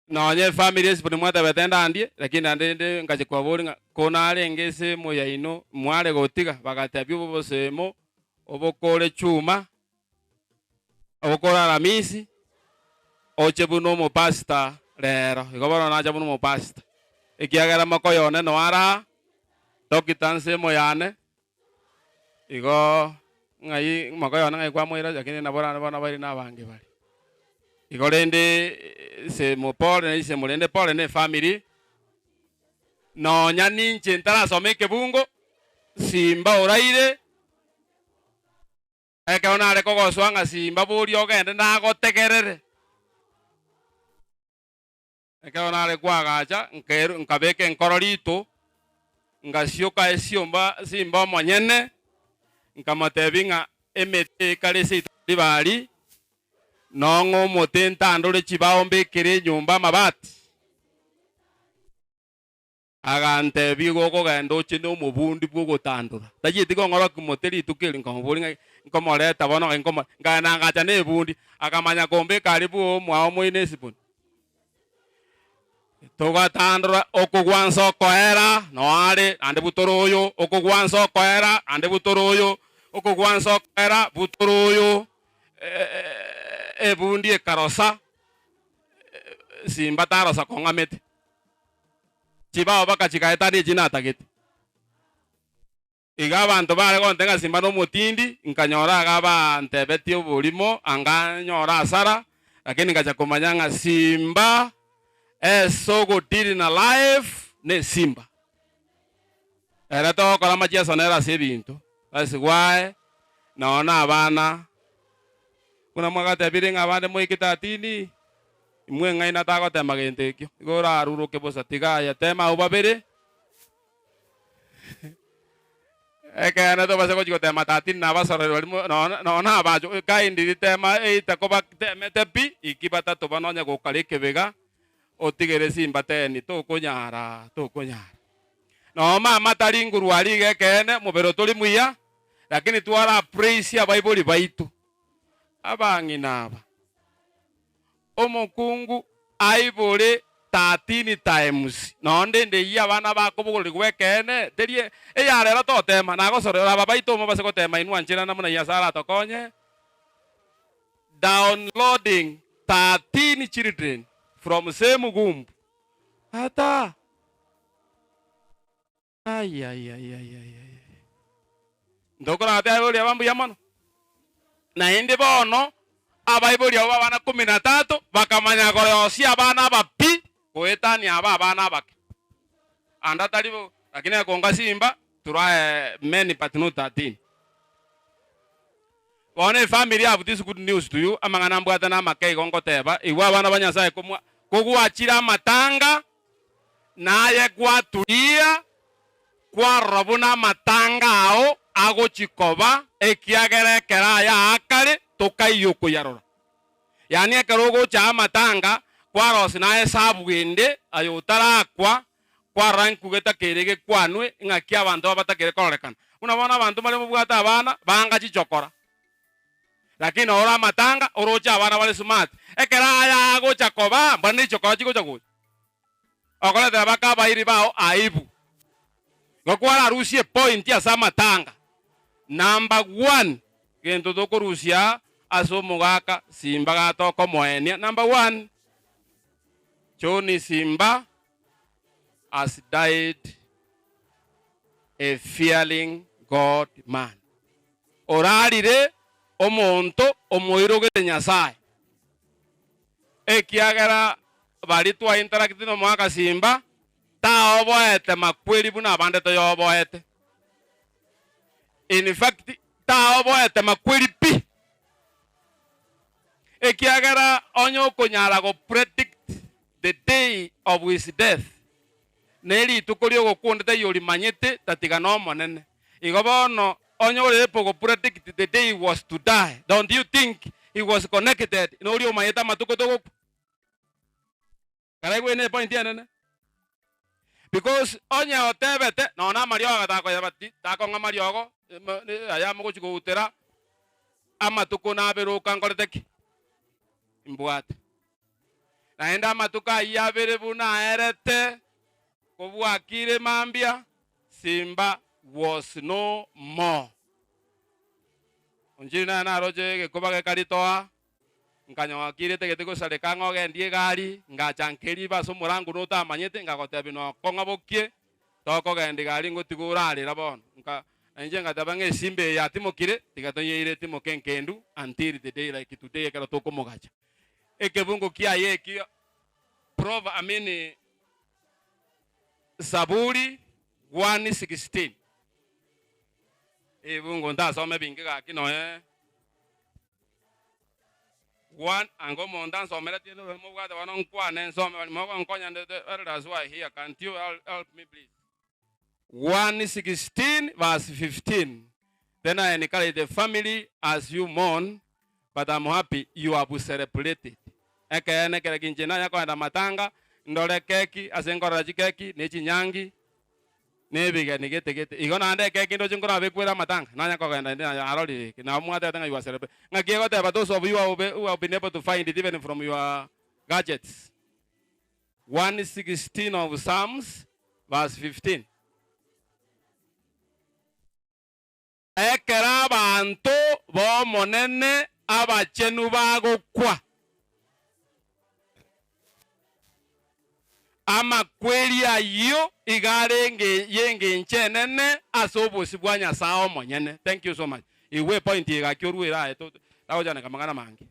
Nonye efamiri ase buna mwatabete ndandie, lakini naende rende ngachia kobaboria ng'a ko narenge ase emo yaino mware gotiga, bagatebia obo bosemo obokore chuma, obokore aramisi, oche buna omopastor rero. Igo bono nacha buna omopastor, ekiagera mokoyo one noyo are aa, doctor nse emo yane, igo ng'ai mokoyo one ng'ai kwamoira lakini nabo orare bono abairi na abange bare. Igo rende ase mopore na ise morende pore na efamiri, nonya ninche ntarasoma ekebungo, simba oraire. Ekero nare kogosoa ng'a simba boria ogende nagotegerere. Ekero nare koagacha, nkeru nkabeka enkoro rito, Ngasioka esiomba simba omonyene, nkamotebia ng'a emete eye ekare seito ribari, nong'o omote ntandore chibao mbekere enyomba amabati. Agantebia, Igo okogenda oche nomobundi bw'ogotandora. Tachieti kong'orokia mote rituko eri, nkamoboria ng'a nkomoreta bono ng'ai nkomo nkagenda ngacha na ebundi, akamanya kombeka aria bwoo omwao moino esibuni. Togatandora okogwansa okoera noo are, naende butora oyo, okogwansa okoera, naende butora oyo, okogwansa okoera, butora oyo, ebundi ekarosa, simba tarosa kong'amete. Chibao baka chigaetania echi natagete. Iga abanto bare gontega ng'a simba nomotindi, nkanyora iga bantebetie oborimo, anga nyore asara, lakini ngacha komanya ng'a simba ase ogodeal na life nesimba. Ere togokora amachiaso nere ase ebinto, that's why nonya na abana buna mwagatebire ng'a abande moikete atini, imwe ng'aina tagotema gento ekio, igo oraruruke bosa, tiga aye tema abwo babere. Ekeene tobase gochia gotema tatini na abasorori baria mo nonya nonya abacho kindly tema either kobatemete pi, iki batato bono onye gokara ekebega, otigere simba teni tokonyara tokonyara. Nonya mama tari nguru aria iga ekeene, omobere otori muya, lakini twara praise abaibori baito, abang'ina aba. Omokungu aibore 13 times, nonde ende eyio abana bakobogorerigwa ekeene, teri eya rero totema, nagosorera aba baito mobase gotema inwe ancherana buna Nyasae aratokonye, downloading 13 children from same womb, ata. Aiaiaiaiai. Ntokorate abaibori aba mbuya mono. Naende bono abaibori abo b'abana kumi na tatu bakamanya korosia abana aba pi goetania aba abana abake. Ande atari bo, lakini ekonga simba turae many but not 13. Bono efamiri have this good news to you, amang'ana mbwate namake igo ngoteba, igwa abana ba Nyasaye komwa kogwachire amatanga Naye gwaturia kwarora buna amatanga ao agochia koba, ekiagera ekero aya aakare tokaiyo koyarora. Yaani ekero ogocha amatanga kwarosia naye esabu ende aye otarakwa, kwarora nkuge takeire gekwanwe ng'aki abanto aba batakeire kororekana. Buna bono abanto mbare mobwate abana banga chichokora. Lakini ore amatanga oroche abana bare smart, ekero aya agocha koba mbuna ne chichokora chigocha gocha. Okoretera baka abairi bao aibu. Igo kwararusie epoint ase amatanga. Number one gento tokorusia ase omogaka Simba gatokomoenia number one John Simba has died a fearing God man. Orarire omonto omoirogete Nyasae. Ekiagera baria twa interacted nomogaka Simba taoboete makweri buna abande toyoboete. In fact taoboete makweri pi. Ekiagera onye okonyara go predict the day of his death ne rituko riogokwa onde taiyo orimanyete tatiga n'Omonene. Igo bono onye ore able go predict the day he was to die, don't you think he was connected noria omanyete amatuko togokwa? Karaigwe ne point enene. Because onye otebete nonya amariogo agatakoyeba ti takong'a amariogo aya mogochi goutera amatuko nabere oka nkorete ki? Mbwate. Naende amatuko ayio abere buna aerete, kobwakire mambia, Simba was no more. Onchiri naye naroche egekoba gekaritoa, nkanyoa kirete gete gosareka ng'a ogendie egari, ngacha nkeriba ase omorango notamanyete, ngagotebia nokong'a bokie, tokogenda egari ngotiga orarera bono. Nka nainche ngateba ng'a esimba eye yatimokire, tiga tonyeire etimoke enkendu until the day like today ekero tokomogacha. Ekebungo kiaye ekio Prov I mean Zaburi 1:16. Ebungo ntasome binge gaki noe one anga omonto ansomeretie mobwate bono nkwane nsome bari mogonkonya ndete elders who are here can't you help me please. 116 verse 15 Then I encourage the family as you mourn but I'm happy you have celebrated. Ekeene kere kinche nanya kogenda matanga ndore keki ase nkorora chikeki ne chinyangi na ebigeni gete gete. Igo naende ekeki ndoche nkorabekwere amatanga nanya kogenda inde narorire eke nabo mwatebete ng'a you are celebrating. Ng'aki egoteba those of you who have been able to find it even from your gadgets. 1:16 of Psalms verse 15. Ekero abanto b'Omonene abachenu bagokwa, amakweri ayio iga arenge y'engencho enene ase obosio bwa Nyasae omonyene. Thank you so much. Igwa epoint eye gaki orwere aye tagochandeka amang'ana mange.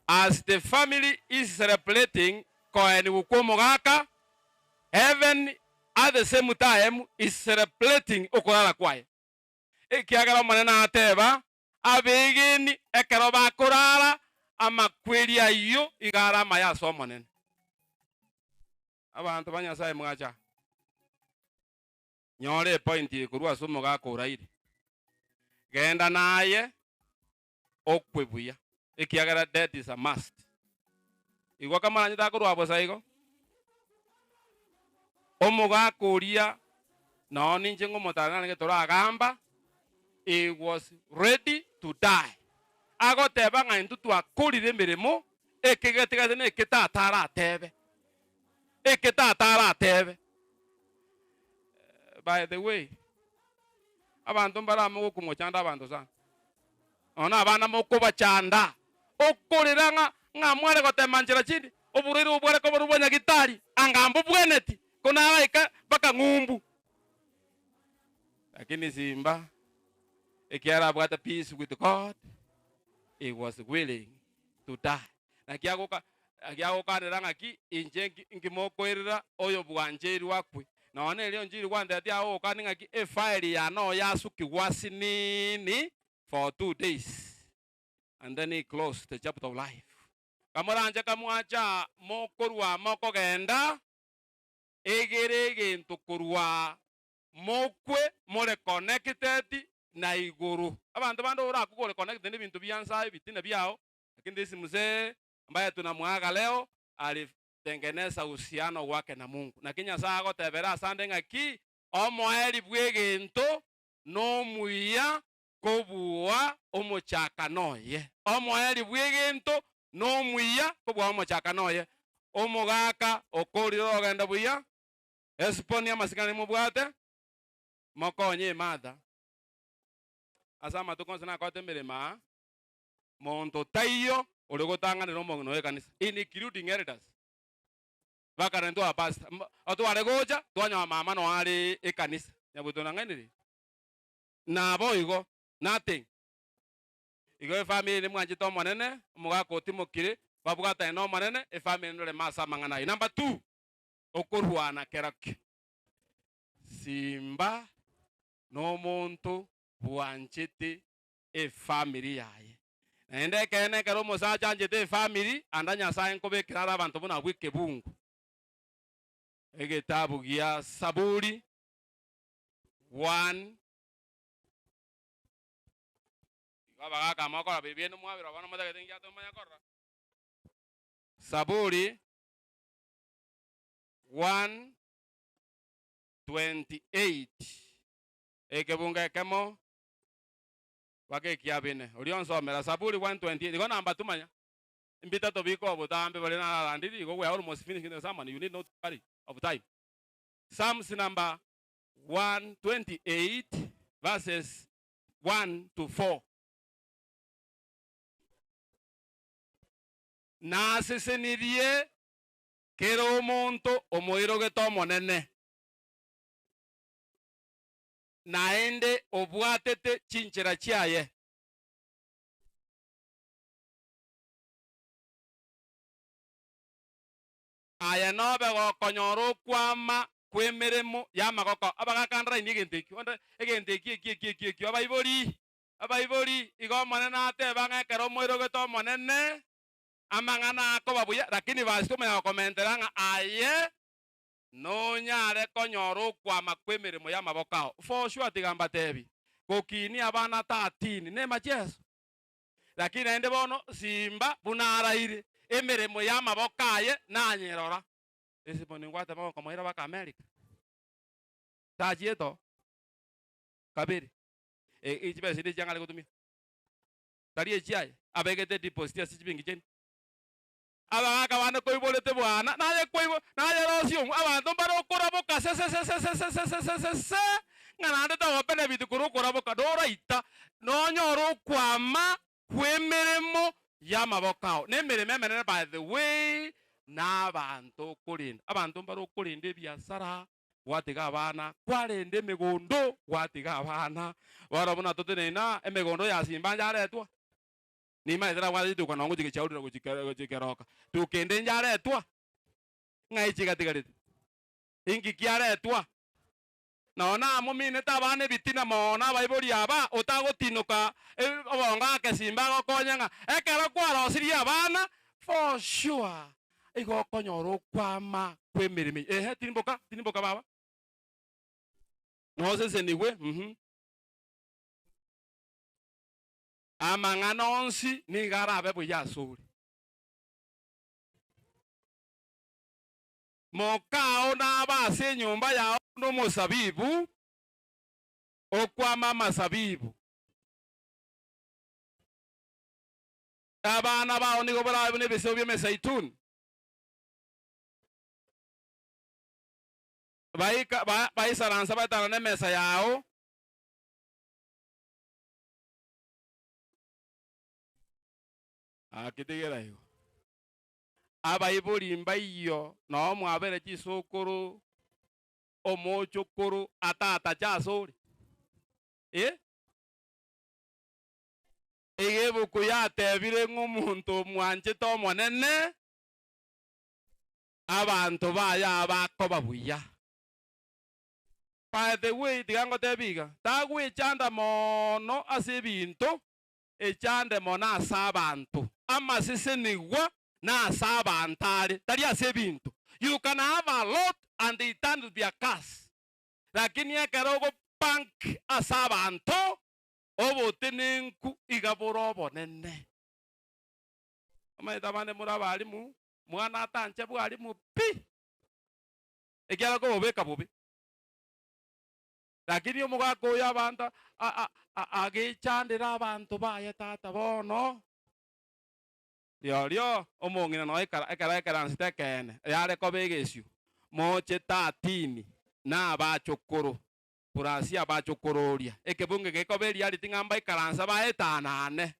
As the family is celebrating koenigwa kw'omogaka, heaven at the same time is celebrating okorara kwaye. Ekiagera Omonene ateba, Abegeni ekero bakorara, amakweri ayio iga are amaya ase Omonene. Abanto ba Nyasae mwacha, nyora epoint eye korwa ase omogaka oraire. Genda naye okwe buya, ekiagera death is a must. Igwa kamaranyete akorwa bosa igo, omogaka oria noo ninche ngomotara narenge toragamba, he was ready to die. Agoteba ng'a intwe twakorire emeremo, eke getigate na eke tata aratebe, eke tata aratebe. By the way, abanto mbare amo gokomochanda abanto sana. Nonya nabana mokobachanda, okorera ng'a ng'a mware gotema nchera chinde, oborwaire obo bware koba bwa nyagitari, anga mbobweneti, ko naraika mpaka ng'umbu. Lakini simba, ekiagera abwate peace with God, he was willing to die. Naki agoka naki agokanera ng'aki inche nki nki mokoirera oyo bwancheirwe akwe. Nonya nerio enchiri gwantebetie agogokani ng'aki efaili yane oyo yasukigwa asinini for 2 days and then he closed the chapter of life. Kamoranche kamwacha mokorwa mokogenda egere egento korwa mokwe more connected na igoro. Abanto bande orakwe kore connected na ebinto bia nsae ebitina biao Lakini this mzee ambaye tunamwaga leo alitengeneza uhusiano gwake na Mungu. Naki Nyasae agotebera asande ng'aki omoeri bw'egento nomuya kobua omochakano oye. Omoeri bw'egento nomuya kobua omochakano oye. Omogaka okorire orogendo buya, esiponi amasikani mobwate, mokonye Martha. Ase amatuko onsi nakorete emeremo aa, Monto taiyo ore gotang'anera omong'ina w'ekanisa, including elders. Bakarentwa aba pastor. Otware gocha, twanyora mama noe are ekanisa. Nyabuto nang'ainire? Naboigo, nothing. Igo efamiri ere mwanchete Omonene, omogaka otimokire, babwatane na Omonene, efamiri ndoreme ase amang'ana ayio. Number two, okorwana kerokio. Simba nomonto bwanchete efamiri yaye. Naende ekeene ekero omosacha anchete efamiri, anda Nyasae nkobekera are abanto buna abwo ekebungo. Egetabu gia Saburi 1 Igo abagaka mokora biria biaino mwabirwa bono motagete inki atomanya korora. Saburi 1:28 Ekebungo ekemo Mpaka ekiabene. Oria onsomera Saburi 128 igo namba tumanya mbitato bikoa obotambe baria nararandiri igo we are almost finishing the sermon you need not worry of time. Psalms number 128 verses 1 to 4. Nasesenirie kera omonto omoirogete Omonene. Naende obwatete chinchera chiaye. Aye nobe gokonyora okwama kw'emeremo y'amagoko. Abagaka underline egento ekio, onde egento ekio ekio ekio ekio ekio. Abaibori, abaibori, igo Omonene ateba ng'a ekero omoirogete Omonene, amang'ana akoba buya, lakini basi tomanya gokomentera ng'a aye. Nonyare konyora okwama kw'emeremo y'amaboko ao. For sure tiga mbatebi, gokinia abana 13 nemacheso. Lakini naende bono simba buna araire, emeremo y'amaboko aye nanyerora. Esimo ningwate mogokomoira baka America. Tachiete oo. Kabere. E, chibesa chinde chiang'are gotumia. Tari echiaye, abegete deposit ase chibenki chiaino. Abagaaka bande koiborete bwana, naye kwaibo, naye rosie omwe, abanto mbare okoraboka sesesesesesesesese, ng'a naende togobenefit korwa okoraboka, noraita, nonyore okwama kw'emeremo y'amaboko ao. Na emeremo emenene by the way, na abanto okorenda. Abanto mbare okorenda ebiasara, gwatiga abana, kwarenda emegondo, gwatiga abana. Bono buna toteneine aa, emegondo ya Simba nyaretwa. Nimaete nabwate rituko nonye ngochia gechaurire gochia kero gochia keroka. Tuko ende nyaretwa, ng'ai chigatigarete? Inki kiaretwa? Nonya namominete abana ebitina mono abaibori aba, otagotinoka obongo ake simba agokonye ng'a ekero kwarosirie abana, for sure igo okonyora okwama kw'emeremo eye. Ehe tirimboka, tirimboka baba. Nosesenigwe, mh. Amang'ana onsi nigo arabe buya asore. Mokao nabe ase enyomba yao buna omosabibu okwama amasabibu. Abana bao nigo barabe buna ebisebo bi'emesaituni. Baika baisaransa baetanane emesa yao. Akitigera igo. Abaibori mbaiyo noo mwabere chisukuru omochukuru atatache asore. Eh? Iga ebuku yatebire ng'a omonto omwanchete Omonene, abanto baye abakoba buya. By the way, tiga ngotebie iga, tagwechanda mono ase ebinto, echande mono ase abanto. Amasesenigwa nase abanto are, tari ase ebinto. You can have a lot and they turn to be a curse. Lakini ekero ogobank ase abanto, obotenenku iga bore obonene. Omanyete abande more abalimu, mwana atanche bwalimu pi! Ekiagera kobobeka bobe. Lakini omogaka oyo abanto agechandera abanto baye tata bono. Rirorio omong'ina noe ekero aikaransete ekeene, yare koba egesio, moche tatini na abachokoro, purasi abachokororia, ekebungo gekoba eriariti ng'a mbaikaransa baetanane.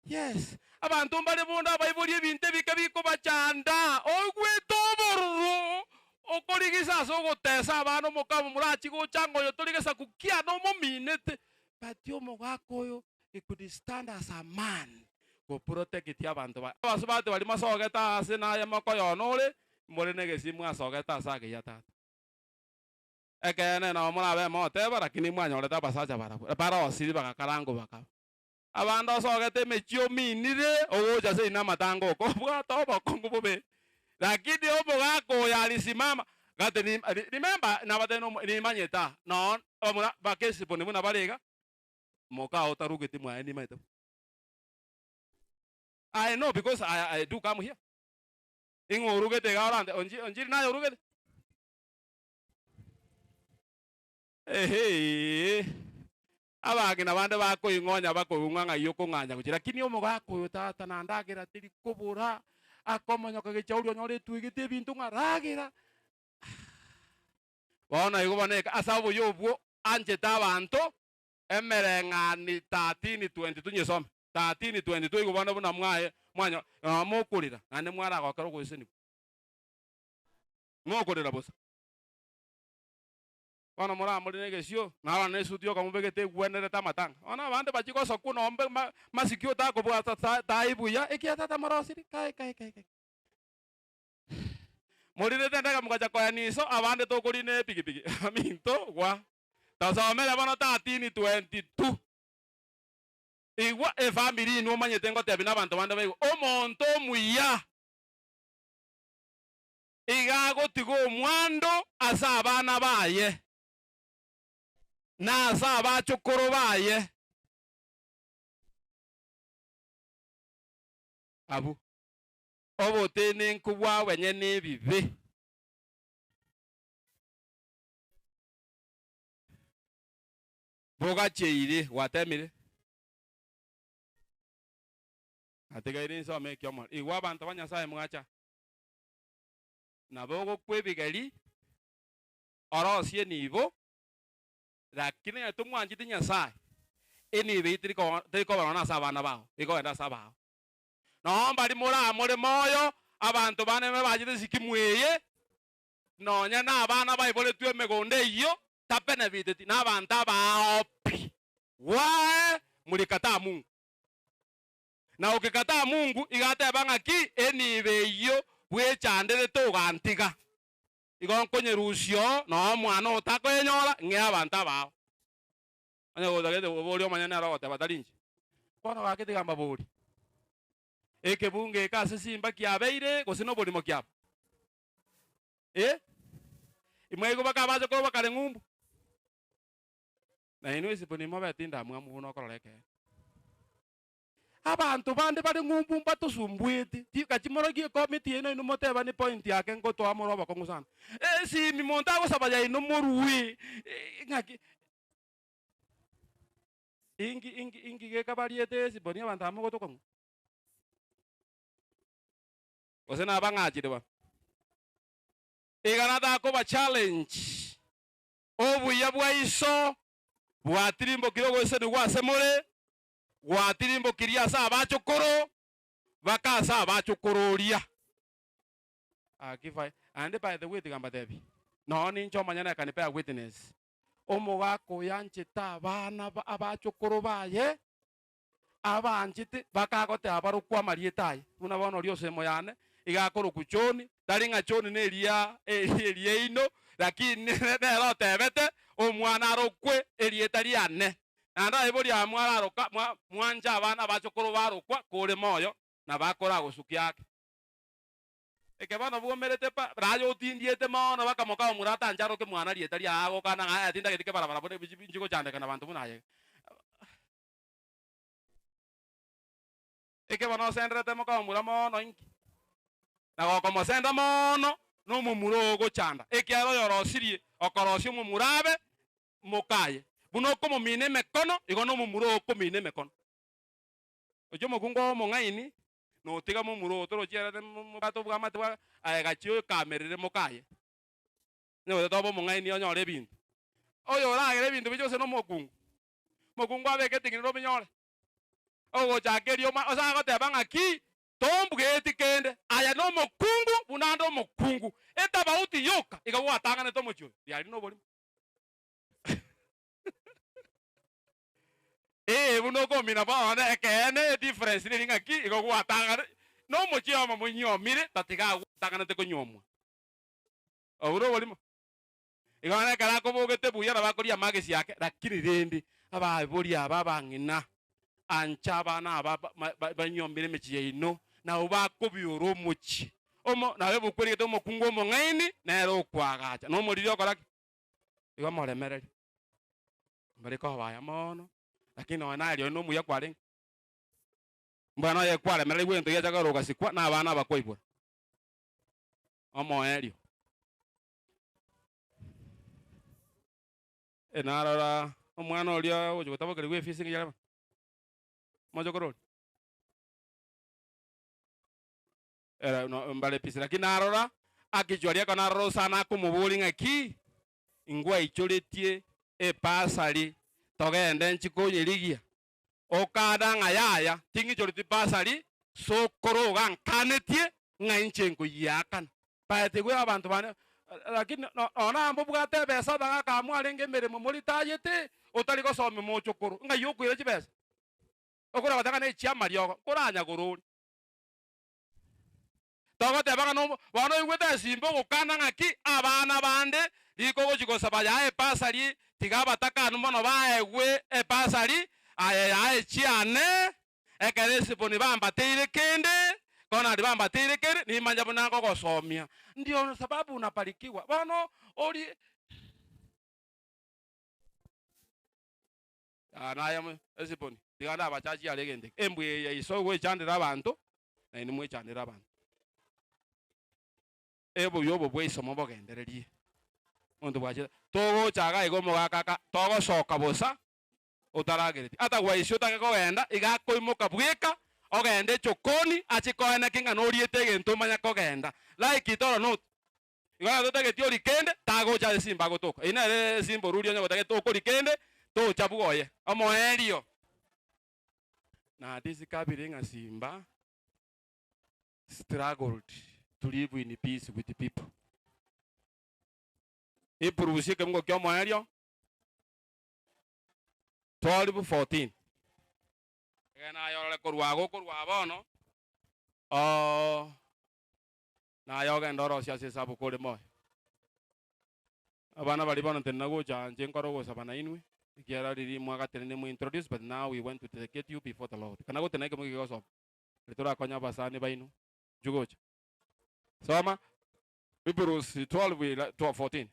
Yes, abanto mbare bonde abaibori ebinto ebike bikobachanda, oigwete obororo, okorigisa ase ogotesa abana omokama morachie gocha ng'a oyo tori gesaku kiane omominete, but omogaka oyo he could stand as a man goprotect abanto baye. Abasubati baria mosogete aase naye mokoyona ore, more negesio mwasogete ase agiya tata. Ekeene nabo morabe mogoteba lakini mwanyorete abasacha barabwo barosiri bagakarangwa bakaba. Abande osogete emechie ominire, ogocha ase ime amatanga oko, obwate obokong'u bobe. Lakini omogaka oyo alisimama, gati ni- ri- remember, nabatebia nomo nimanyete aa, noo bamura bakesiboni buna bare iga, mokao otarugeti mwaye nimanyete bo. I know because I, I do come here. Ing'o orugete iga orante, onji onjiri naye orugete? Ehee. Abang'ina bande bakoing'onya bakoigwa ng'ai okong'anya gochia, lakini omogaka oyo tata na ndagera teri kobora, akomonyoka gechauri onyore etwegete ebinto ng'a ragera. Bono igo bono eka ase obuya obwo anchete abanto, emereng'ani 13:22 nyesome, 13:22 igo bono buna mwaye mwanyo nonye mokorera naende mwaragokera ogoesenigwa. Mokorera bosa. Bono moramore negesio, na abana nesuti yoka mobegete egwenerete amatanga. Bono abande bachie gosokwa nombe ma masikio otakobwata ta tai buya, ekiagera tata morosiri kai kai kai kai. Morirete endagera mogacha koenia iso, abande tokorina epigipigi aminto gwa. Tosomere bono 13:22. Igwa efamiri inwe omanyete ngotebia na abanto bande baigwe, omonto omuya iga. Iga agotiga omwando ase abana baye, na ase abachokoro baye. Abwo obotenenku bw'abenye nebibe. Bogacheire gwatemire? Atigaire nsome ekiomoro. Igwa abanto ba Nyasaye mwacha. Nabo ogokwa ebigeri, orosie enibo, lakini onye tomwancheti Nyasaye, enibo eyio teriko terikoba nonya ase abana bao, ekogenda ase abao. Noo mbari moramore moyo, abanto bane bachete esikimu eye, nonya na abana baiboretwe emegondo eyio, tabenefiteti, na abanto abaao pi. Why? Mlikataa Mungu. Na okekataa Mungu, iga ateba ng'aki, Enibo eyio bwechanderete ogantiga, igo nkonyerusia oo, na omwana oo takoyenyora, ng'ee abanto abaao. Onye gotagete oborie omonyene nere ogoteba tari inche. Bono gaki tiga mbaborie, ekebungo eke ase simba kiabeire gose noborimo kiaba? Eh? Imwaigwa bakabacha korwa bakare ng'umbu? Na inwe isiko nimobete indamwamu buna okorora ekeene. Abanto bande bare ng'umbu mbatosumbueti, tiga chimorogie ekomiti yaino inwe motebanie point yake ngotoa more obokong'u sana. Esimi monto agosaba yaino morue ng'aki inki inki inki gekabariete esiboni abanto aba mogotoka ng'o? Gose nabang'achire bono? Iga nataka koba challenge obuya bwa iso bwatirimbokire ogoisanigwa ase more, gwatirimbokirie ase abachokoro, baka ase abachokororia. Aki fai, and by the way tiga mbatebie, nonye ninche omonyene I can bear witness, omogaka oyo anchete abana ba abachokoro baye, abanchete bakagoteba barokwe amarieta aye, buna bono oria ose moyane, iga akorokwa John, tari ng'a John neria eriaino, lakini nere otebete omwana arokwe erieta riane. Naende abaibori aba mwararoka, mwanche abana abachokoro barokwa kore moyo, na bakoragosukia ake. Eke bono bwomerete pa, raye otindiete mono bakamoka omura atanche aroke mwana rieta riaye agokana ng'a aya tindageti kebarabara buna inchi gochandeka nabanto buna aye. Eke bono osenderete moka omura mono inki? Na gokomosenda mono nomomura oo ogochanda, ekiagera oyorosirie okorosia omomura abe mokaye. Buna okomomina emekono, igo nomomura oo okomina emekono. Oche omokungu oo omong'aini, notiga momura oo torochi ere mobwate obwamate bwa aye gachia okamerere mokaye. Onye gotete obe omong'aini onyore ebinto. Oyo oragere ebinto biche gose nomokungu, omokungu abeke eting'ina obinyore. Ogochaka erioma ase agoteba ng'aki, tombweti kende, aye nomokungu buna ande omokungu. Etabauti yoka iga gwatang'anete omochie oyo, riaria noborimo. Ee, buna okomina bono ekeene edifference neri ng'aki igo gwatang'ana nomochie omo monyiomire tatiga agwo otang'anete konyiomwa. Obwo noborimo. Igo bono ekero akobogete buya nabo akoria amagesi ake lakini rende abaibori aba abang'ina ancha abana aba banyiomire emechie yaino nabo bakobiora omochie omo nabo ebuku erigete omokungu omong'aini nere okoagacha na omoriri okora ki? Igo moremererie. Mbare kobaya mono, lakini nonya naye rirorio nomuya kwarenge. Mbwene oye kwaremererigwe egento giacha kogera ogasikwa na abana abakwaibora. Omoerio. Eh, narora omwana oria ogochia gotabokerigwa efisi ng'ai are bono? Mochokoro oria? Ere no mbare pisi lakini narora akichwa riako narora osana akomoboria ng'aki ingwaichoretie epasari togende nchi konyerigia okada ng'a yaya ting'ichoreti pasari sokoro ogankanetie ng'a inche nkoyiakana. Baetigwe abanto bane lakini no nonya mbobwate ebesa abagaka mwarenge emeremo moritayete otari gosomia mochokoro ng'ai okoira chibesa okore goteba ng'a ne echiamariogo nkoranyagorore. Togoteba ng'a nomo bono oigwete esimba ogokana ng'aki abana bande riko ogochia gosaba yaye epasari tiga abatakanu mono baegwe epasari aye yaye chiane ekero esiboni bambateire kende. Bono aria bambateire keri, nimanye buna ngogosomia. Ndio sababu unabarikiwa. Bono orie Ah, naye mo- esiponi, tiga ndabachachi are egento eke. Embwa eye yaiso gwechandera abanto, na inwe mwechandere abanto. Oboyia obo bwa isomo bogendererie. Omonto bwachete, togocha iga iga omogaka aka, togosoka bosa, otaragereti. Ata gwaisia otake kogenda, iga akoimoka bweka, ogende echokoni, ache koeneki ng'a noriete egento omanye kogenda. Like it or not. Igo onye totageti orie kende, tagocha ase esimba agotoka. Eyio nere esimba oruria onye gotagete okoria kende, tocha bwoye. Omoerio. Na discovery ng'a simba struggled to live in peace with people. Epurusi ekemungo kia omoerio 12 14. Egene aye orore korwa agwo korwa bono, oo, naye ogende orosie ase esabuku ore moyo. Abana baria bono ntenena gocha inche nkore ogosaba nainwe, ekiagera riria mwagatenenire mwe introduce but now we want to dedicate you before the Lord. Kana gotenena ekemogo gegosoma, riria torakonye abasani baino, inchuo gocha. Soma Hebrews 12 14.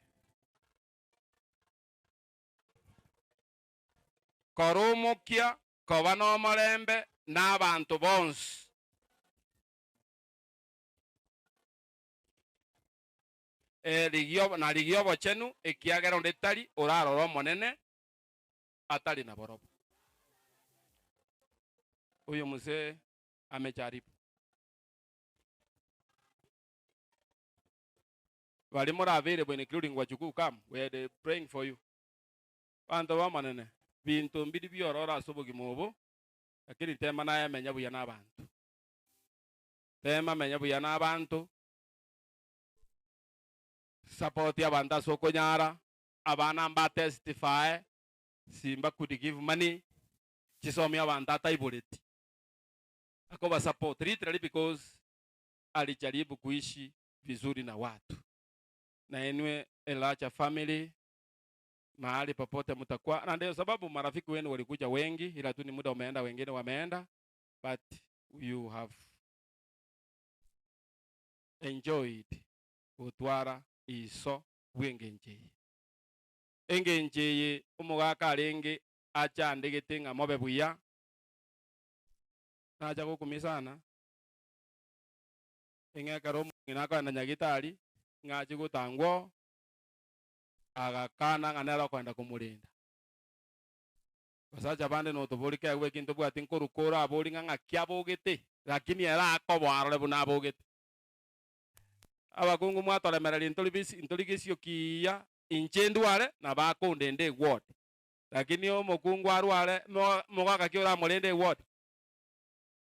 Kora omokia koba nomorembe nabanto bonsi. Ee, rigia na rigia obochenu, ekiagera onde tari orarore Omonene atari naborobwo. Oyo mzee amejaribu. Baria more available including wajukuu come, we are praying for you. Abanto b'Omonene, binto mbiri biororo ase obogima obo, lakini tema naye menya buya nabanto. Tema menya buya nabanto, support abanto ase okonyara, abana mba testify, simba could give money, chisomie abanto ataiboreti. Akoba support literally because alijaribu kuishi vizuri na watu. Na inwe Elacha family mahali popote mtakuwa, na ndio sababu marafiki wenu walikuja wengi, ila tu ni muda umeenda, wengine wameenda, but you have enjoyed gotwara iso bw'engencho eye. Engencho eye omogaka arenge achandegete ng'a mobe buya, nacha gokumia sana, Ing'e ekero omong'ina akogenda nyagitari, ng'a achie gotangwa oo, agakana ng'a nere okoenda komorenda. Basacha bande notobori kegwa eki ntobwati nkoruka orabori ng'a ng'aki abogete, lakini ere akoboa arore buna abogete. Abakungu mwatoremereria ntori bisi ntori gesio kiya, inche ndware nabo akondenda eward, lakini omokungu arware mo mogaka ki oramorende eward?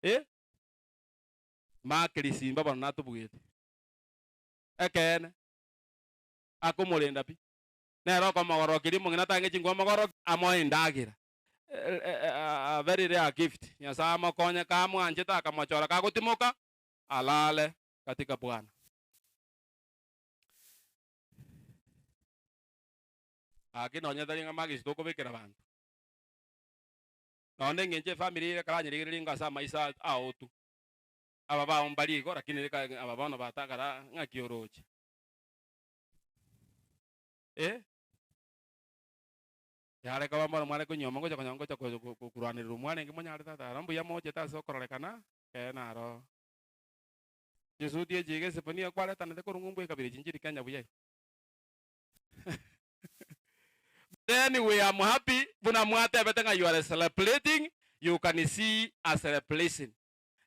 Eh? Make risimba bono natobugete. Ekeene, akomorenda pi. Nere okomogorokeria omong'ina atange chinguru amogorokie, amoe endagera. A very rare gift. Nyasae amokonye kamwanchete akamochora kagotimoka, alale katika Bwana. Gaki nonye tari ng'a magisi tokobekera abanto. Nonye eng'encho efamiri eye ekaranyerigereria ingo ase amaiso ao tu. Aba bao mbari igo, lakini reka aba bono batagara ng'aki oroche. Eh? Yare koba mbono mware konyuoma ngocha konya ngocha ko- ko- ko- korwanerera omwarenge monyare tata aro mbuya mochete ase okororekana, ekeene aro. Chisuti echi iga esipo nigo kwaretanete korwa ng'umbu ekabira echi nchiri Kenya buya iga. But anyway I'm happy buna mwatebete ng'a you are celebrating, you can see a celebration.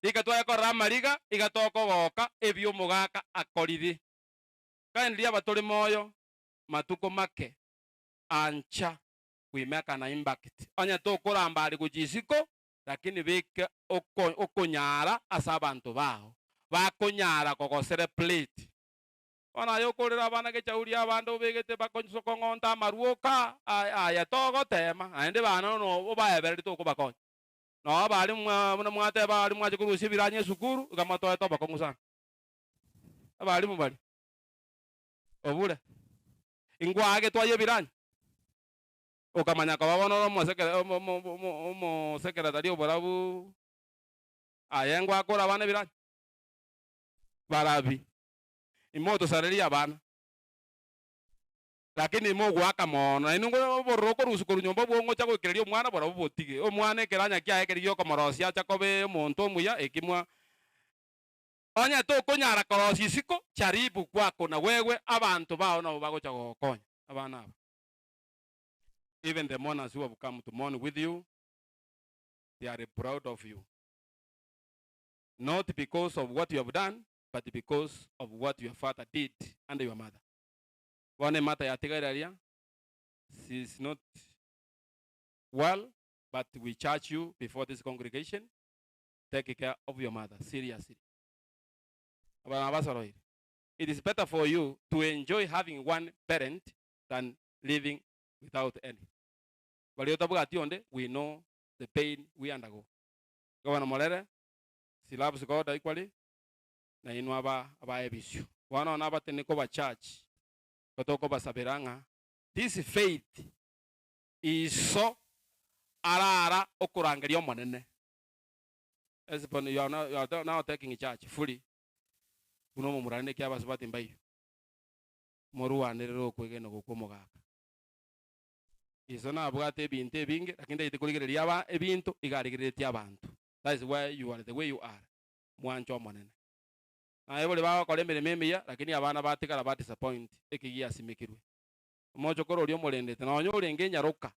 Rika tware korora amariga, iga tokogoka ebi omogaka akorire. Kindly aba tore moyo matuko make ancha we make an impact. Onye tokoramba are gochia isiko lakini beka oko okonyara ase abanto bao bakonyara kogocelebrate. Bono aye okorera abana gechauri abande obegete bakong'onta amarwa oka aye togotema naende bana no obaebererie tokobakonya. Noo abarimu mwa buna mwateba abarimu mwache korusia ebiranya esukuru, iga motoete obokong'u sana. Abarimu baria, obure, ingwaage twaye ebiranya, okamanya koba bono ore omosekere omo omo omo omosekeretari oborabu, aye ngwakora abana ebiranya. Barabi, Imotosareria abana, lakini imogoaka mono, nainwe ngo obororo okorusia korwa nyomba obwo ngocha goikereria omwana borobwo botige. Omwana ekeranya kiaye keria gi'okomorosia acha koba omonto omuya, eki mwa Onye tokonyara korosia isiko, jaribu kwako na wewe, abanto bao nabo bagocha gogokonya, abana aba. Even the mourners who have come to mourn with you, they are proud of you. Not because of what you have done, but because of what your father did and your mother. Bono emata yatigaire aria, she is not well, but we charge you before this congregation, take care of your mother seriously. Abana basoroire. It is better for you to enjoy having one parent than living without any. Baria otabwati onde, we know the pain we undergo. Igo bono morere, she loves God equally, na inwe aba abaye ebisio. Bono nabatene koba church, igo tokobasabera ng'a this faith iso arara okorangeria Omonene. As upon you are now, you are now taking charge fully buna omomura rende ekiagera abasubati mbaiyo. Morwanerere okwegena gokwa omogaka. Iso nabwate ebinto ebinge lakini taete korigereria aba ebinto iga arigereretie abanto. That is why you are the way you are. Mwanche Omonene. Naye bori bagokora emeremo emiya lakini abana batigara ba disappoint eki giasimekirwe. Omochokoro oria omorendete nonya orenge enyaroka.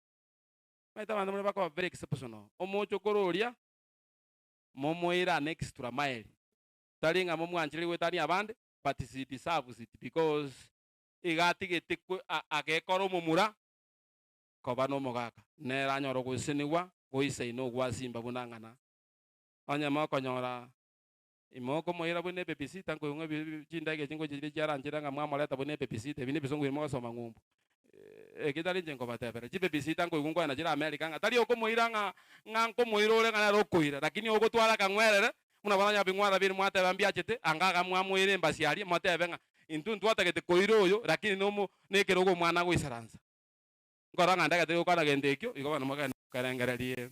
Omanyete abanto mbare bakoba very exceptional. Omochokoro oria momoire an extra mile. Tari ng'a momwanchererie goetania abande but she deserves it because iga atigete agekora omomura koba nomogaka. Nere anyore ogosesenigwa goisaine ogwasimba buna ng'ana. Onye mokonyora ime okomoira buna ebabysitter nkoigwa ng'a chindege echi ngocha chiria chiaranchera ng'a mwamoreta buna ebabysitter, ebi nebisongo biria mogosoma ng'umbu. Eki tari inche nkobatebera, chibabysitter nkoigwa nkoenda chire America ng'a tari okomoira ng'a ng'a nkomoira ore ng'a nere okoira, lakini ogotwara akang'werere, buna bono onye bing'wara bire mwateba mbiachete, anga iga mwamoira embasi aria, motebe ng'a intwe ntwatagete koira oyo, lakini nomo nekerogo omwana agoisaransa. Nkorora ng'a ndagete gokwana gento ekio, igo bono mogende mokerengererie.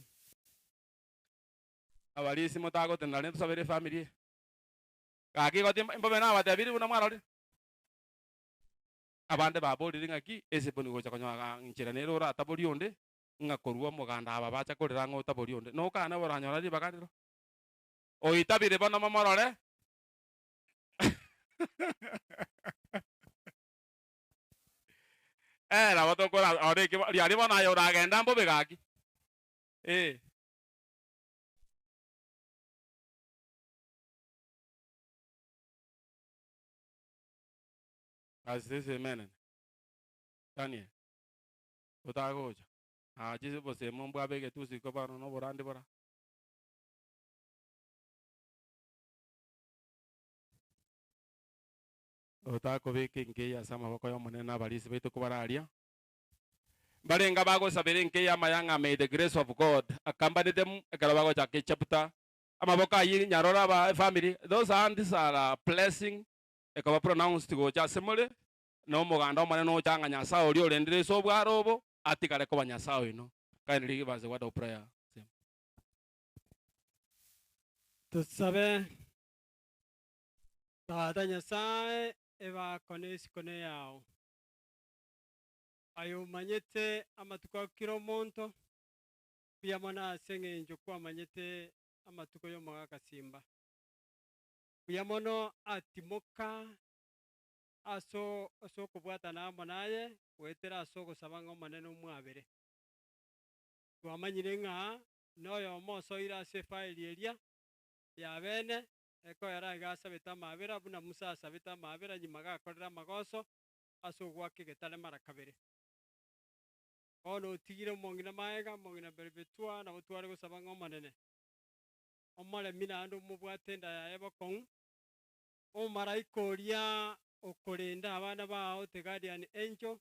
Abarisia motagotenena rende tosabere efamiri eye. Gaki igo timba mbobe nabatebirie buna mwarorire. Abande baborire ng'aki esiboni gocha konyora ng'a nchera nere orataborie onde, ng'a korwa omoganda aba bacha korera ng'a otaborie onde. Nokane boranyora ribaga riro. Oitabire bono momorore. Eh, nabo tokora ore eki riaria bono aye oragenda mbobe gaki. Eh. Ase esemenene, Daniel, otagocha, aache obosemo mbwabegete usiku bono na oborandi bora. Otakobeka enka eye ase amaboko y'Omonene na abarisia baito kobararia. Mbarenge abagosabera enka eye amaya ng'a may the grace of God accompany them ekero bagochaka echapter. Amaboko ayio nyarore aba efamily, those hands are a blessing ekoba pronounced gocha ase more, na omoganda omonene ocha ng'a Nyasae oria orendire ase obwaro obo atigare koba Nyasae oino. Kindly give us a word of prayer. Tosabe. Tata Nyasae, ebako na esiko neyao. Aye omanyete amatuko a kera omonto, mbuya mono ase eng'encho kwamanyete amatuko y'omogaka Simba. Mbuya mono atimoka ase ase okobwatana amo naye goetera ase ogosaba ng'a Omonene omwabere. Twamanyire ng'a noyomo osoire ase efaili eria ya bene, ekoera iga asabete amabera buna Musa asabete amabera nyuma gakorire amagoso, ase ogoaka egetare mara kabere. Bono otigire omong'ina magega, omong'ina Perpetua, nabo tware gosaba ng'a Omonene omoremi naende omobwate enda yaye bokong'u, omomalaika oria okorenda abana bao, the guardian angel,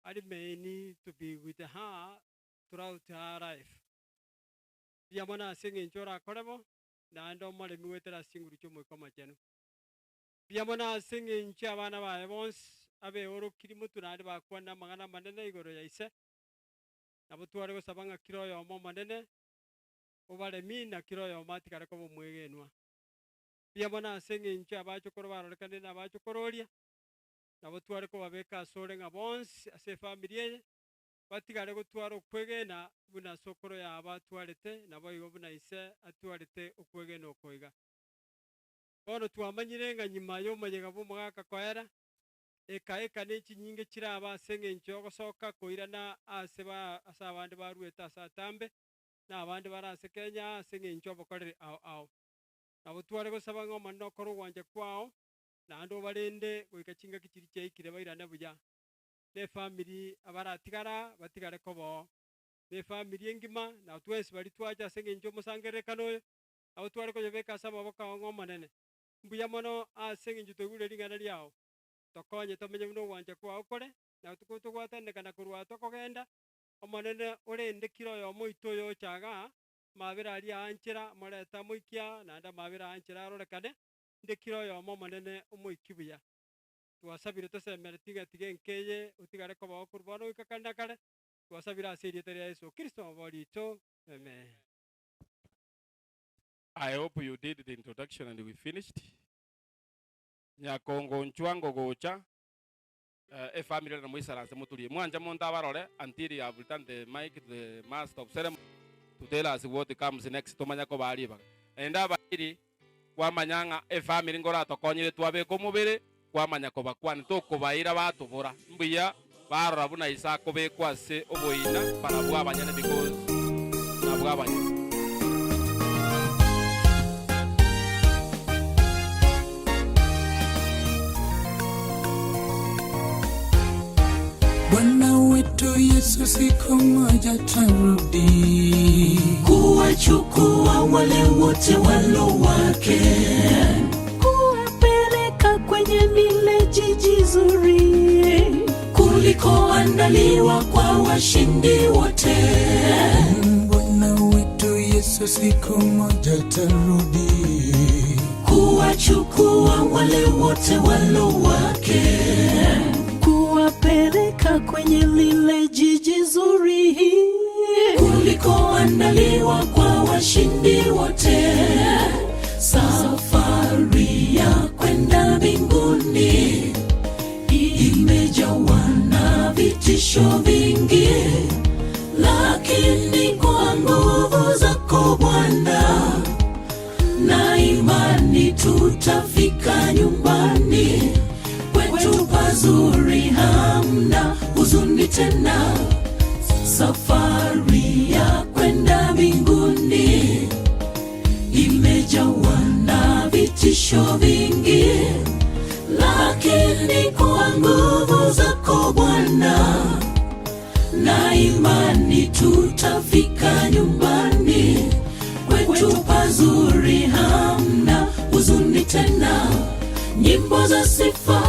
remain to be with her throughout her life. Mbuya mono ase eng'encho orakore bo, naende omoremi goetera ase chinguru chi'Omoika Omochenu. Mbuya mono ase engencho y'abana baye bonsi abeorokiri motwe naende bakwanire amang'ana amanene igoro ya ise. Nabo tware gosaba ng'a kera oyomo omonene obaremi na kera oyomo atigare koba omwegenwa. Mbuya mono ase eng'encho y'abachokoro barorekanire na abachokoro oria, nabo tware kobabeka asore ng'a bonsi ase efamiri eye, batigare gotwara okwegena buna sokoro yabo atwarete, naboigo buna ise atwarete okwegena oko iga. Bono twamanyire ng'a nyuma y'omoyega bw'omogaka koera, eka eka ne chinyinge chirabe ase engencho y'ogosoka koirana aase ba ase abande baruete ase atambe, na abande bare ase Kenya ase engencho y'obokoreri ao ao. Nabo tware gosaba ng'a Omonene okore ogwancha kwao, naende obarende goika chingaki chiria chiaikire bairane buya. Na efamiri abaratigara batigare koba oo. Na efamiri engima, na twensi baria twacha ase engencho y'omosangererekano oyo, Nabo tware koyobeka ase amaboko ao ng'a Omonene, mbuya mono ase engencho twaigure ring'ana riao. Tokonye tomenye buna ogwancha kwao kore, na togwatananekana korwa aa tokogenda. Omonene, orende kera oyomo oito oyocha igaa, amabera aria aanchera, amorete amoikie aa, naende amabera aanchera arorekane, inde kera oyomo Omonene omoikie buya. Twasabire tosemeretie ng'a tiga enka eye otigare kobao korwa bono goika kare na kare, twasabire ase erieta ria Yeso Kristo omobori oito. Amen. I hope you did the introduction and we finished. Nyakongo nchwango gocha eh, efamily ere moisaranse moturie mwancha monto abarore until you have returned the mic to the master of ceremony to tell us what comes next tomanya kobaa ribaga. Naende abairi kwamanya ng'a efamily ngoratokonyire twabeka omobere kwamanya kobakwana tokobaira batobora mbuya barora buna ise akobekwa ase oboina barabwo abanyene because nabwo abanyene. Bwana wetu Yesu siku moja tarudi kuwachukua wale wote walo wake, kuwapeleka kwenye lile jiji zuri kulikoandaliwa kwa washindi wote. Bwana wetu Yesu siku moja tarudi Kuwachukua wale wote walo wake, kuwapeleka kwenye lile jiji zuri kulikoandaliwa kwa washindi wote. Safari ya kwenda mbinguni imejawa na vitisho vingi, lakini kwa nguvu zako Bwana na imani tutafika nyumbani kwetu pazuri, hamna huzuni tena. Safari ya kwenda mbinguni imejawa na vitisho vingi, lakini kwa nguvu zako Bwana na imani tutafika nyumbani kwetu pazuri, hamna huzuni tena. Nyimbo za sifa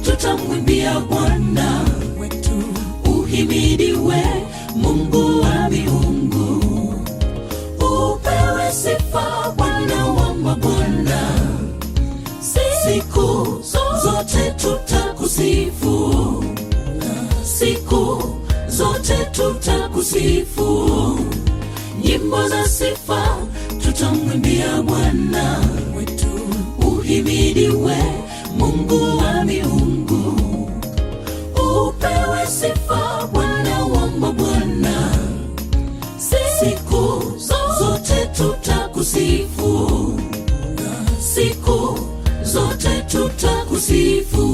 tutamwimbia Bwana wetu, uhimidiwe Mungu wa miungu, upewe sifa Bwana wa mabwana, siku zote tutakusifu, siku zote tutakusifu, nyimbo za sifa tutamwimbia Bwana wetu, uhimidiwe Mungu wa miungu, upewe sifa Bwana wa mabwana, siku zote tutakusifu, siku zote tutakusifu.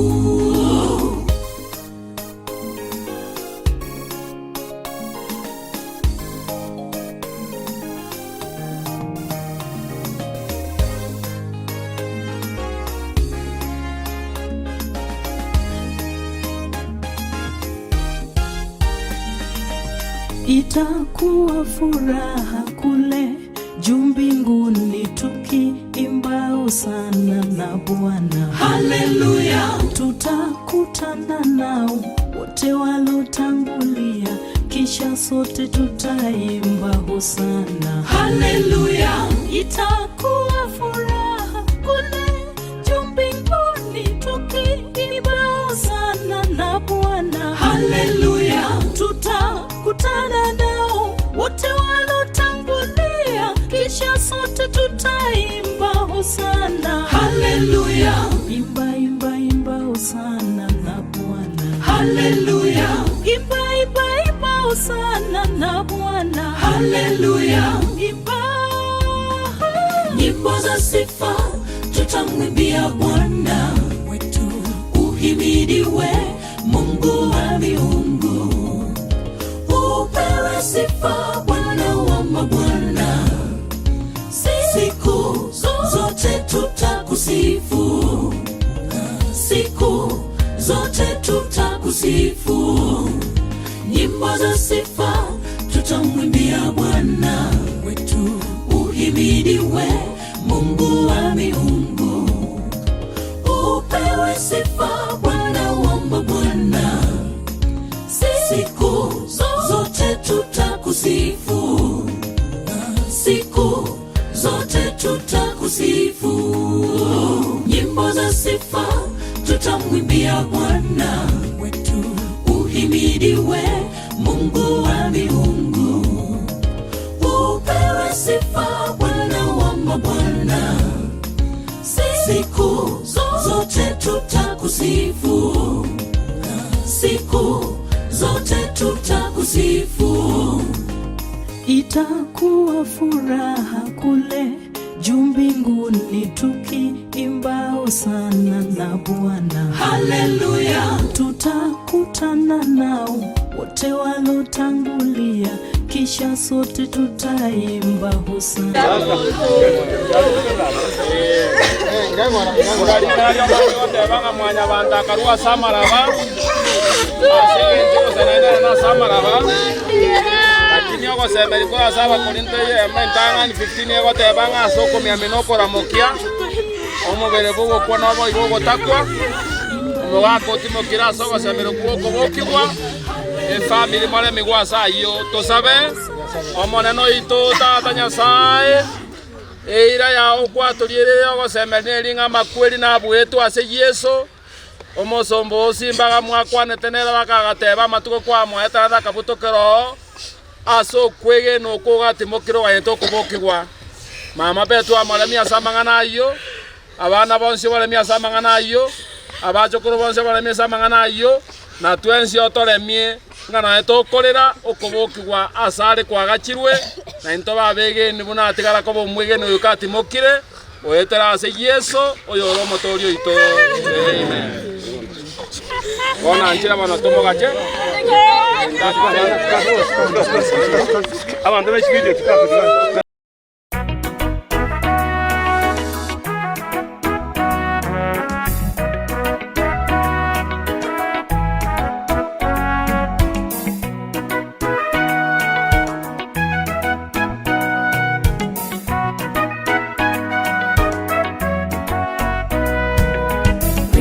Itakuwa furaha kule juu mbinguni tukiimba sana na Bwana. Haleluya. Tutakutana nao wote walotangulia, kisha sote tutaimba hosana. Haleluya. Itakuwa furaha kule juu mbinguni tukiimba hosana na Bwana. Haleluya. Tutakutana nao wote walotangulia, kisha sote tutaimba hosana. Haleluya. Imba, imba, imba hosana na Bwana. Haleluya. Imba. Nyimbo za sifa tutamwimbia Bwana wetu, uhimidiwe Mungu wa miungu, upewe sifa Bwana wa mabwana, siku zote tutakusifu, siku zote tutakusifu, nyimbo za sifa tutamwimbia Bwana wetu, uhimidiwe Mungu wa miungu, upewe sifa Bwana wa mabwana, siku zote tutakusifu, siku zote tutakusifu, nyimbo za sifa tutamwimbia Bwana wetu, uhimidiwe Mungu wa miungu, upewe sifa Bwana wa mabwana, siku zote tutakusifu, siku zote tutakusifu. Itakuwa furaha kule juu mbinguni tukiimba hosana na Bwana. Haleluya. Tutakutana nao wote walotangulia, kisha sote tutaimba hosana. Banga mwanya bantu akarua samaraba asegenchikosenaenderana samaraba lakini ogosemeri korase abakorinto eyemo entang'ani 15 egoteba ng'a ase okomiamina okoramokia omobere bogokwa na oboigo ogotakwa omogaka otimokire ase ogosemero kwa okobokigwa efamiri moremigwa ase aywo tosabe omonene oito tata nyasaye eira yao kwatũriĩrĩre ogosemeria eri ng'a makweri nabwetwe ase yesu omosombo osimbaga mwakwanete nere bakagateba amatuko kwamwaetana nakabutokero ase okwegena okwo ogatimokire ogaete okobokigwa mama betwa amoremi ase amang'ana aywo abana bonsi oboremi ase amang'ana aywo abachokoro bonsi oboremi ase amang'ana aywo na twensi otoremie ng'a naye tokorera okobokigwa ase are kwagachirwe na into babegeni buna atigara koba omwegeni oyo katimokire oetera ase yesu oyo ore omotori oito amen bona nchira bono tomogache Abantu b'ekibindi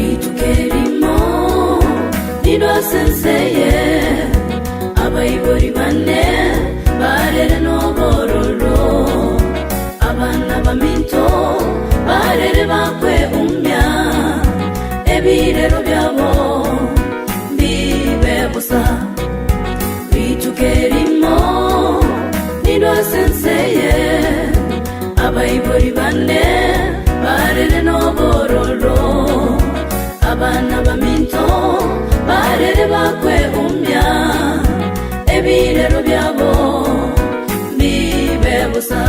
Ritukerimo nidwasenseye abayibori bane barere n'obororo abana baminto barere bakwe umya ebirero byabo bibe busa ritukerimo nidwasenseye abayibori bane barere n'obororo abana baminto barere bakwe umya ebirero byabo bibe busa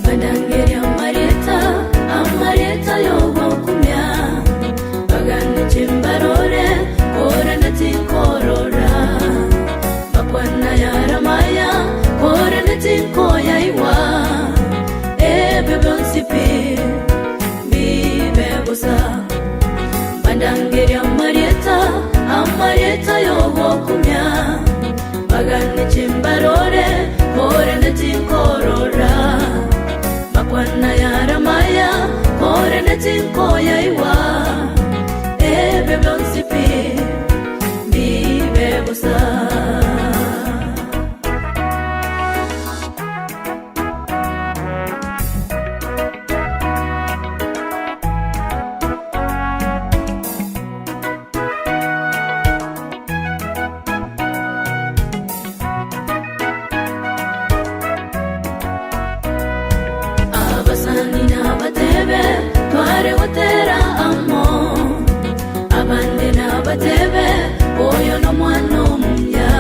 Bandangeria amareta amareta yogokumya bagane chimbarore ora natinkorora. n'abatebe tware gotera amo abande n'abatebe oyo n'omwana omuya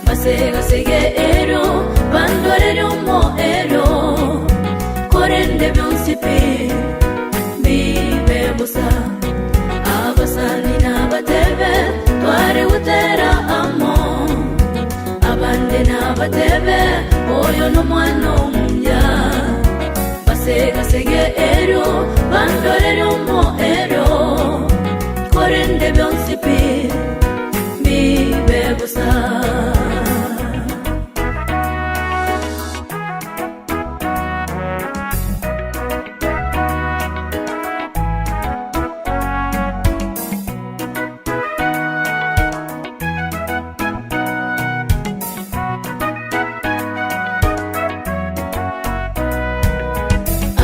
basegasege ero bandorere omo ero korende byonsi pi bibe busa abasani n'abatebe tware gotera amo abande n'abatebe oyo n'omwana omuya basegasege ero bandorere omo ero korende byonsi pi bibe busa.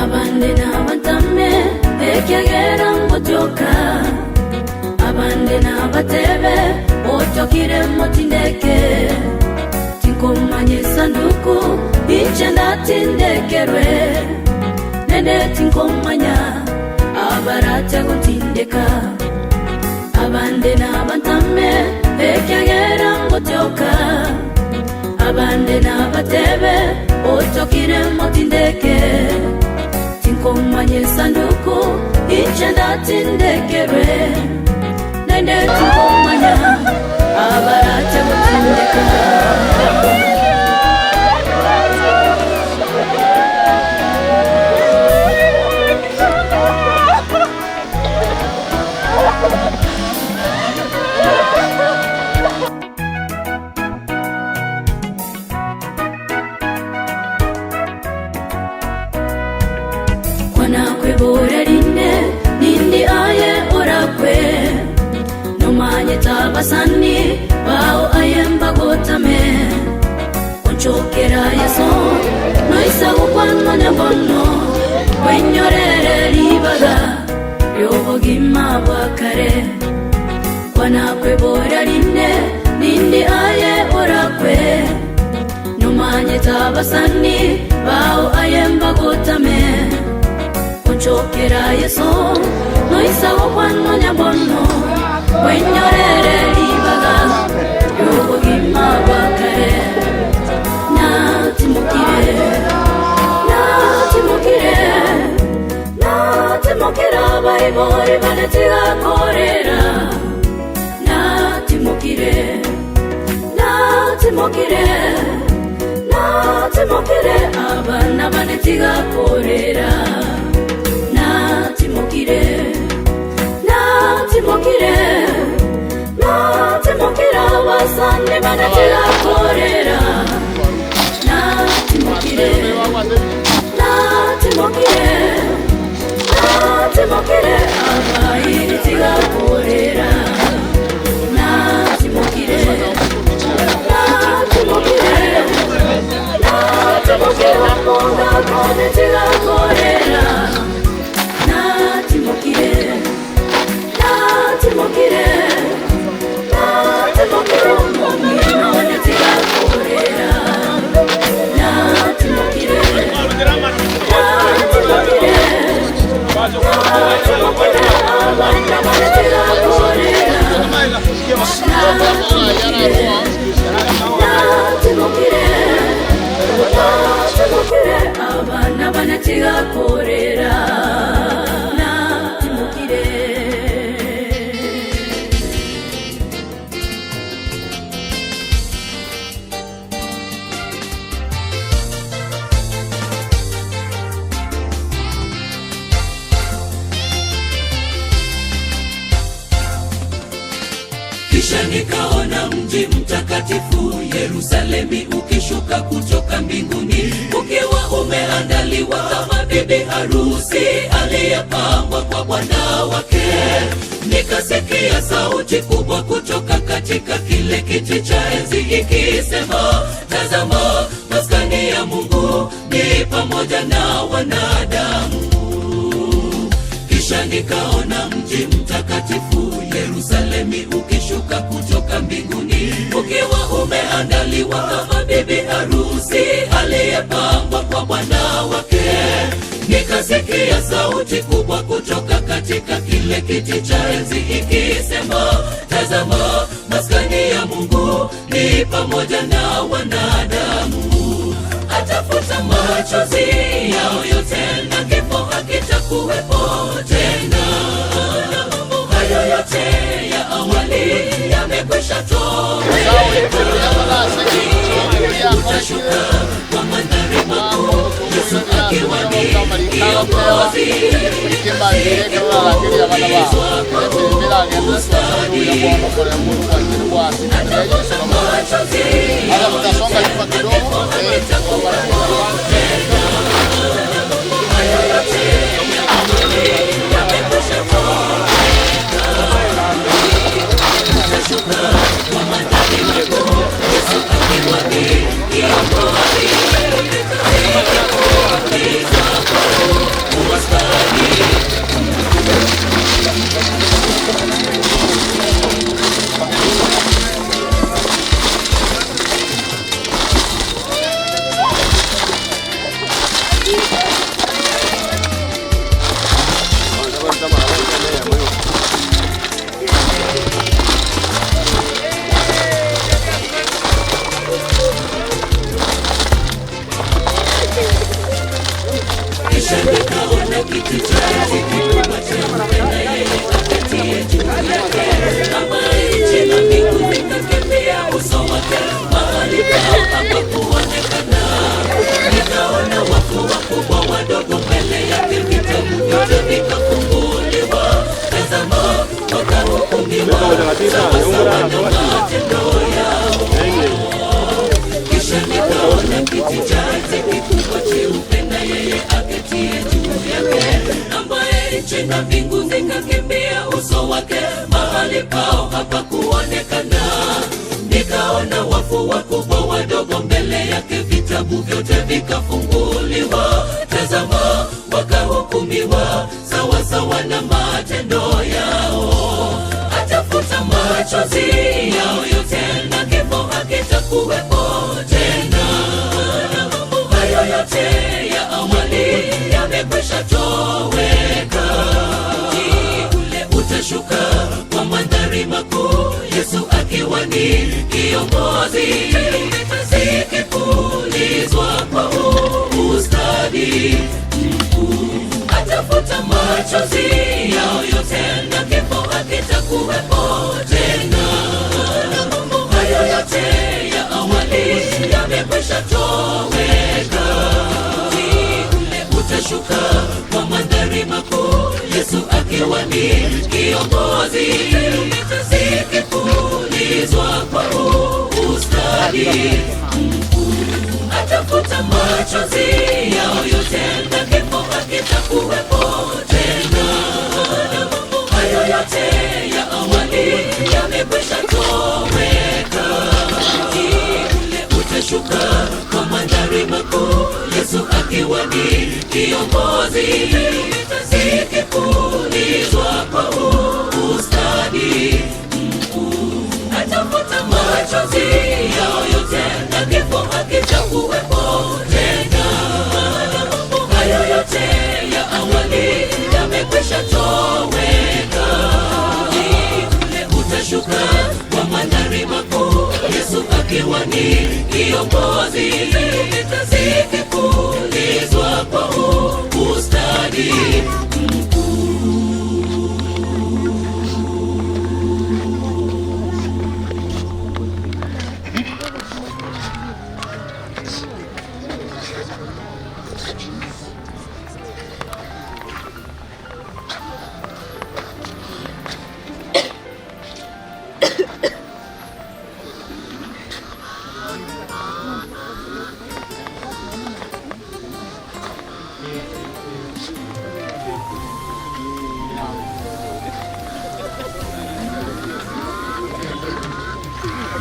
Abande n'abatame ekyagera ngotyoka abande n'abatebe otyokire motindeke tinkomanya esanduku inche ndatindekerwe nende tinkomanya abaratya gotindeka abande n'abatame ekyagera ngotyoka abande n'abatebe otyokire motindeke tinkomanya esanduku inche ndatindekerwe nende tinkomanya abaratya gotindeka. Kwanakwebora rinde nindi aye orakwe nomanye tabasani bao aye mbagotame onchokera yeso noisa gukwanwa nyabono wenyorere ribaga ry'obogima bwa kare kwanakwebora rinde nindi aye orakwe nomanye tabasani bao aye mbagotame onchokera yeso noisa gokwanwa nyabono wenyorere ribaga ry'obogima bwa kare natimukire natimukire natimukira abaibori banetigakorera natimukire natimukire natimukire abana banetigakorera natimukire natimukire natimukire abasani banetigakorera natimukire natimukire natimukire abairitigakorera natimukire natimukire natimukire omungakonetigakorera natimukire natimukire natimukire omumino netigakorera natimukire natimukire natimukire abana banetigakorera natimukire natimukire natimukire abana banetigakorera natimukire. Kisha nikaona mji mtakatifu Yerusalemi ukishuka kutoka mbinguni, ukiwa umeandaliwa kama bibi harusi aliyepambwa kwa bwana wake. Nikasikia sauti kubwa kutoka katika kile kiti cha enzi ikisema, tazama, maskani ya Mungu ni pamoja na wanadamu. Kisha nikaona mji mtakatifu Yerusalemi ukishuka kutoka mbinguni, ukiwa umeandaliwa kama bibi harusi aliyepambwa kwa bwana wake. Nikasikia sauti kubwa kutoka katika kile kiti cha enzi ikisema, tazama, maskani ya Mungu ni pamoja na wanadamu, atafuta machozi yao yote na kifo hakitakuwepo tena. Na mambo hayo yote ya awali yamekwisha toweka. Utashuka kwa mandhari makuu, Yesu akiwa ni kiongozi. Kisha nikaona kiti cha enzi kikubwa cheupe na yeye aketie juu yake, kama nchi na mbingu vikakimbia uso wake, mahali pao hapakuonekana. Nikaona wafu wakubwa wadogo mbele yake, vitabu vyote vikafunguliwa. Tazama, wakahukumiwa sawasawa na matendo yao. Kisha nikaona kiti cha enzi kikubwa cheupe na yeye aketie juu yake, ambaye nchi na mbingu zikakimbia uso wake, mahali pao hapakuonekana. Nikaona wafu wakubwa wadogo mbele yake, vitabu vyote vikafunguliwa. Tazama, wakahukumiwa sawasawa na matendo yao. Atafuta machozi yao yote na kifo hakitakuwepo tena. Na mambo hayo yote ya awali yamekwisha toweka. Mji ule utashuka kwa mandhari makuu, Yesu akiwa ni kiongozi. Tarumbeta zikipulizwa kwa ustadi mkuu, atafuta machozi yao yote na kifo hakitakuwepo tena. Na mambo hayo yote ya awali yamekwisha toweka. Mji ule utashuka kwa mandhari makuu, Yesu akiwa ni kiongozi. Tarumbeta zikipulizwa kwa ustadi mkuu, atafuta machozi yao yote na kifo hakitakuwepo tena. Na mambo hayo yote ya awali yamekwisha toweka. Mji ule utashuka kwa mandhari makuu, Yesu akiwa ni kiongozi. Tarumbeta zikipulizwa kwa ustadi mkuu, atafuta machozi yao yote na kifo hakitakuwepo tena. Na mambo hayo yote ya awali yamekwisha toweka. Mji ule utashuka kwa mandhari makuu, Yesu akiwa ni kiongozi. Tarumbeta zikipulizwa kwa ustadi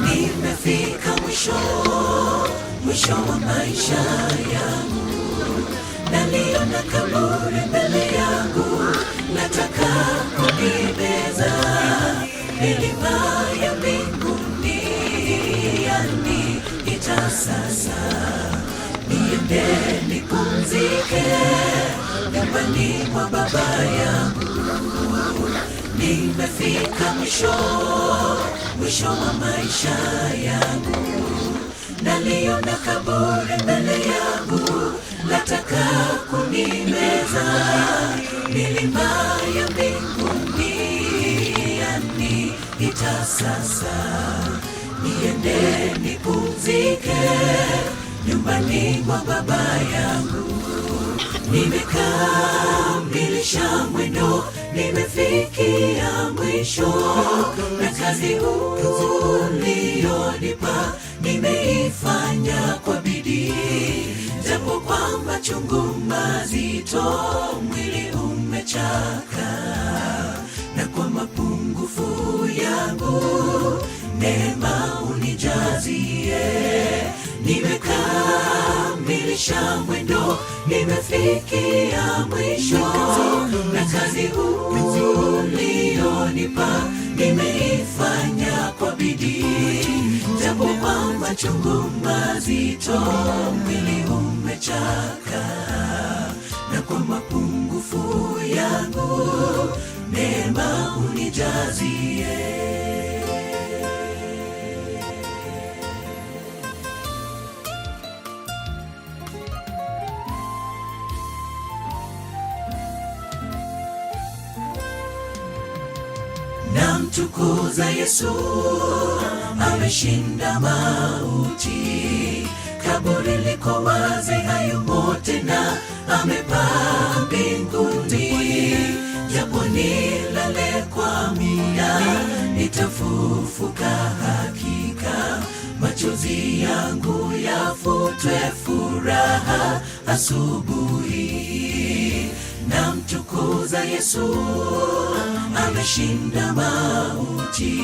Nimefika mwisho, mwisho wa maisha yangu, naliona kaburi mbele yangu, nataka kunibeza milima ya mbinguni, yani ita sasa, niende nipumzike. nipumzike nyumbani mwa baba yangu. Nimefika mwisho, mwisho wa maisha yangu. Naliona kaburi mbele yangu, lataka kunimeza. Milima ya mbinguni yaniita sasa, niende nipumzike nyumbani mwa baba yangu. Nimekamilisha mwendo, nimefikia mwisho, na kazi ulionipa nimeifanya kwa bidii, japo kwa machungu mazito mwili umechaka, na kwa mapungufu yangu neema unijazie. Nimekamilisha mwendo, nimefikia mwisho, na kazi ulionipa nimeifanya kwa bidii, japo kwa machungu mazito mwili umechaka, na kwa mapungufu yangu neema unijazie. Namtukuza Yesu, ameshinda mauti. Kaburi liko wazi, hayumo tena, amepaa mbinguni. Japo nilale kwa muda, nitafufuka hakika. Machozi yangu yafutwe, furaha asubuhi. Namtukuza Yesu, ameshinda mauti.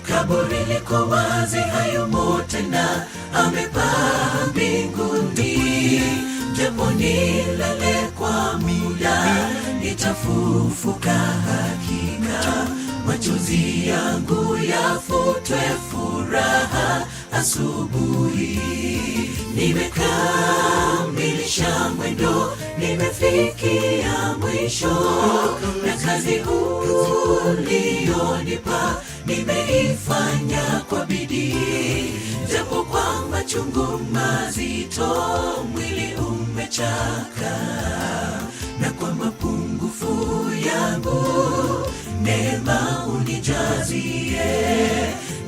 Kaburi liko wazi, hayumo tena, amepaa mbinguni. Japo nilale kwa muda, nitafufuka hakika. Machozi yangu yafutwe, furaha asubuhi. Nimekamilisha mwendo, nimefikia mwisho, na kazi ulionipa nimeifanya kwa bidii, japo kwa machungu mazito mwili umechaka, na kwa mapungufu yangu neema unijazie.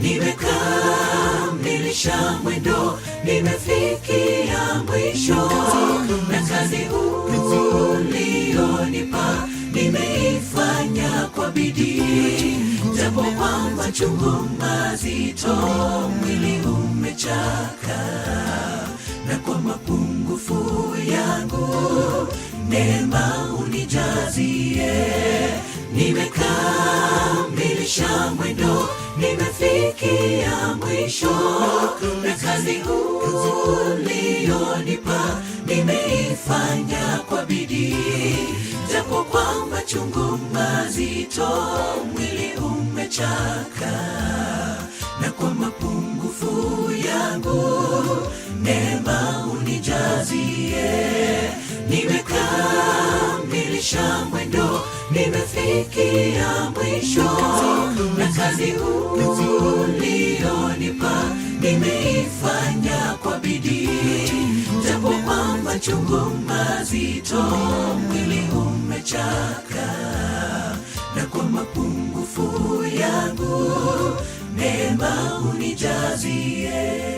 Nimekamilisha mwendo, nimefikia mwisho, na kazi ulionipa nimeifanya kwa bidii, japo kwa machungu mazito mwili umechaka, na kwa mapungufu yangu neema unijazie. Nimekamilisha mwendo, nimefikia mwisho, na kazi ulionipa nimeifanya kwa bidii, japo kwa machungu mazito mwili umechaka, na kwa mapungufu yangu neema unijazie. Nimekamilisha mwendo, nimefikia mwisho, na kazi ulionipa nimeifanya kwa bidii, japo kwa machungu mazito mwili umechaka, na kwa mapungufu yangu neema unijazie.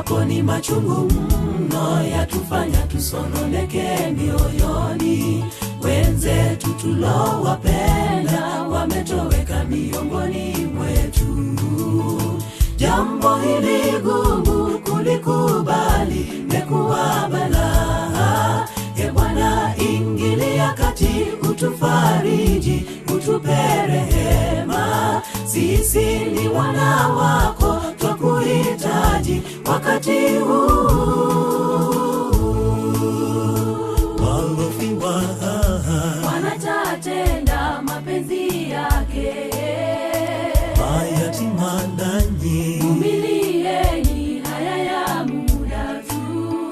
Yako ni machungu mno, yatufanya tusononeke mioyoni. Wenzetu tulowapenda wametoweka miongoni mwetu. Jambo hili gumu kulikubali, mekuwa balaa. E Bwana, ingilia kati, utufariji, utupe rehema. Sisi ni wana wako, twakuhitaji wakati huu. Walofiwa Wanatatenda mapenzi yake. mayatima nanyi Vumilieni haya ya muda tu,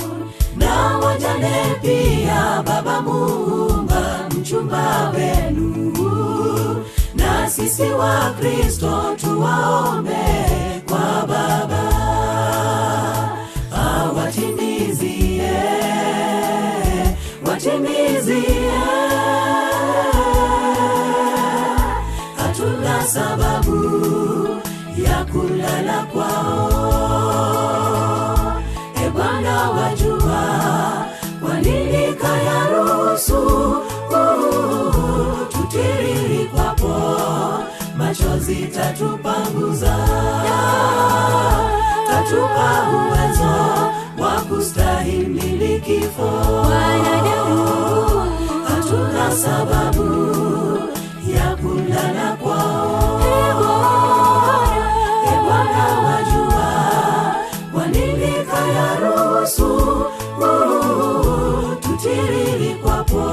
na wajane pia, Baba Muumba, mchumba wenu, na sisi wa Kristo tuwaombe kwa Baba awatimizie, watimizie. Hatuna sababu ya kulala kwao. E Bwana, wajua kwa nini kayaruhusu tutiriri kwapo, machozi tatupanguza, tatupa uwezo wa kustahimili kifo. Hatuna sababu ya kulala kwao. E Bwana, wajua kwa nini kayaruhusu tutiriri kwapo,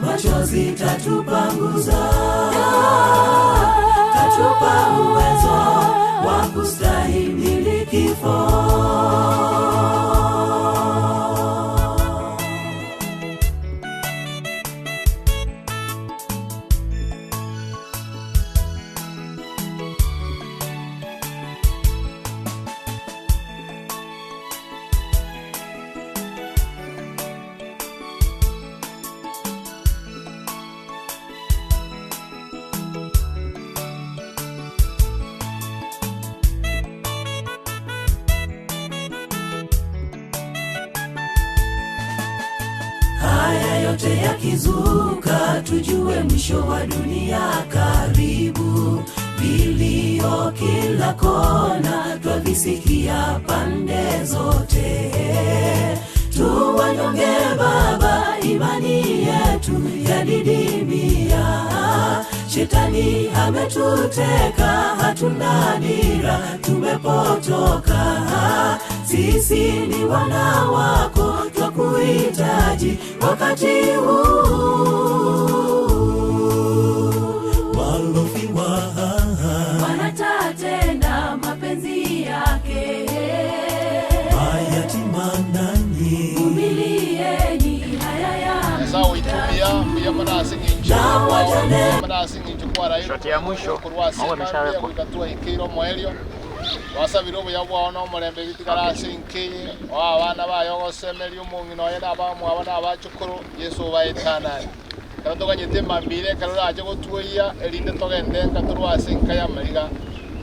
machozi tatupanguza, tatupa uwezo wa kustahimili kifo. Haya yote yakizuka, tujue mwisho wa dunia karibu. Vilio kila kona, twavisikia pande zote. Tuwanyonge Baba, imani yetu yadidimia. Shetani ametuteka, hatuna dira, tumepotoka. Sisi ni wana wako, twakuhitaji wakati huu. Walofiwa wanatatenda mapenzi yake. mayatima nanyi Vumilieni haya ya Shoti ya mwisho maua imeshawekwa. Ikiro mwerio wasabire obuya bwao na omorembe bitigara ase enkiye oa abana baye ogosemeria omong'ina oye na abamwabo na abachukuru Yesu obaetanani ekero toganyete emambire ekero orache gotwoiya erinde togende nka torwa ase enka ya amariga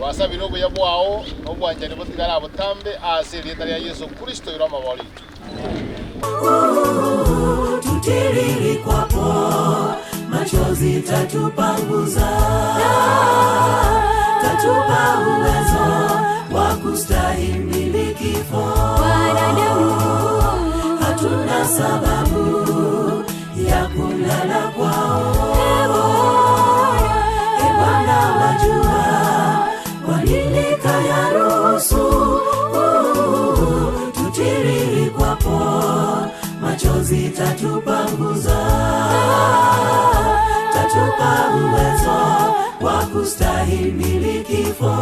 wasabire obuya bwao na obwanchani botigara abotambe ase erieta ria Yesu Kristo ira amabori itu. Tutiriri kwapo, machozi tatupanguza, tatupa uwezo wa kustahimili kifo. Hatuna sababu ya kulala kwao. E Bwana, wajua kwa nini kayaruhusu tutiriri kwapo, machozi tatupanguza, tatupa uwezo wa kustahimili kifo.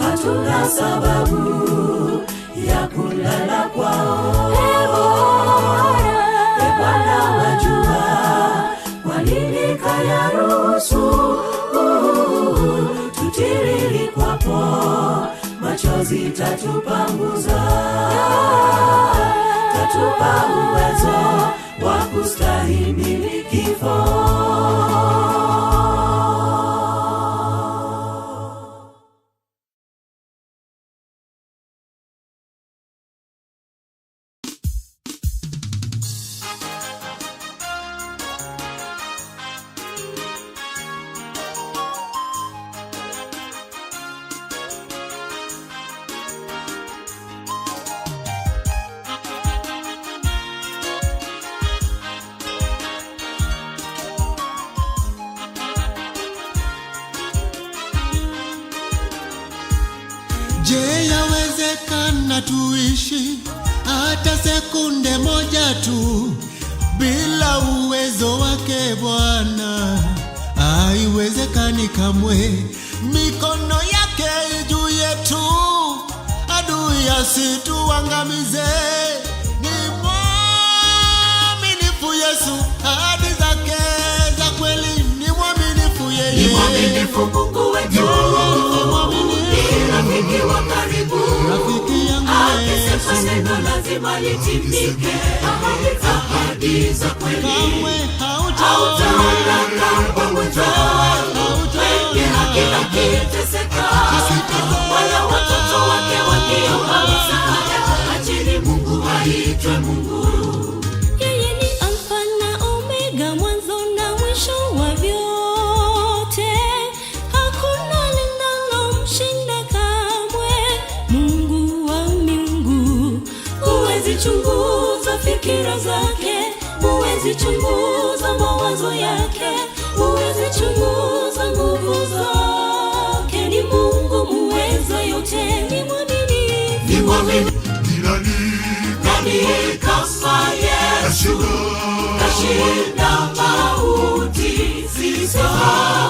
Hatuna sababu ya kulala kwao. E Bwana, wajua kwa nini kayaruhusu tutiriri kwapo, machozi tatupanguza, tatupa uwezo wa kustahimili kifo. Inawezekana tuishi hata sekunde moja tu bila uwezo wake Bwana, haiwezekani kamwe. Mikono yake juu yetu, adui asituangamize. Ni mwaminifu Yesu, ahadi zake za kweli, ni mwaminifu yeye, Ni mwaminifu Mungu wetu, ni rafiki wa karibu, akisema neno lazima litimike, ahadi za kweli hautaona mgonjwa wengi hakika kiteseka, wala watoto wake wakiomba msaada, acheni Mungu aitwe Mungu. Yeye ni Alfa na Omega, mwanzo na mwisho wa vyote. Hakuna linalomshinda kamwe. Mungu wa miungu, huwezi chunguza fikira zake, huwezi chunguza mawazo yake, huwezi chunguza nguvu zake. Ni Mungu muweza yote, ni mwaminifu, Ni mwaminifu. Nani kama Yesu kashinda mauti, sifa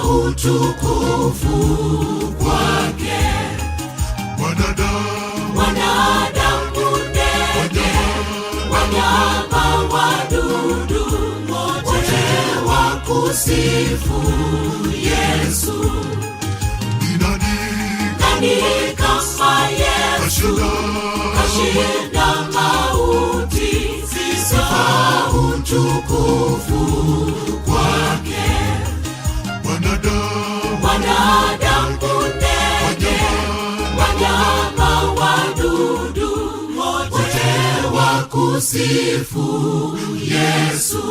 utukufu kwake. Wanadamu, ndege, wanyama, wadudu, wote wakusifu Yesu. Nani kama Yesu kashinda mauti, sifa utukufu kwake. Wanadamu, ndege, wanyama, wadudu, wote wakusifu Yesu.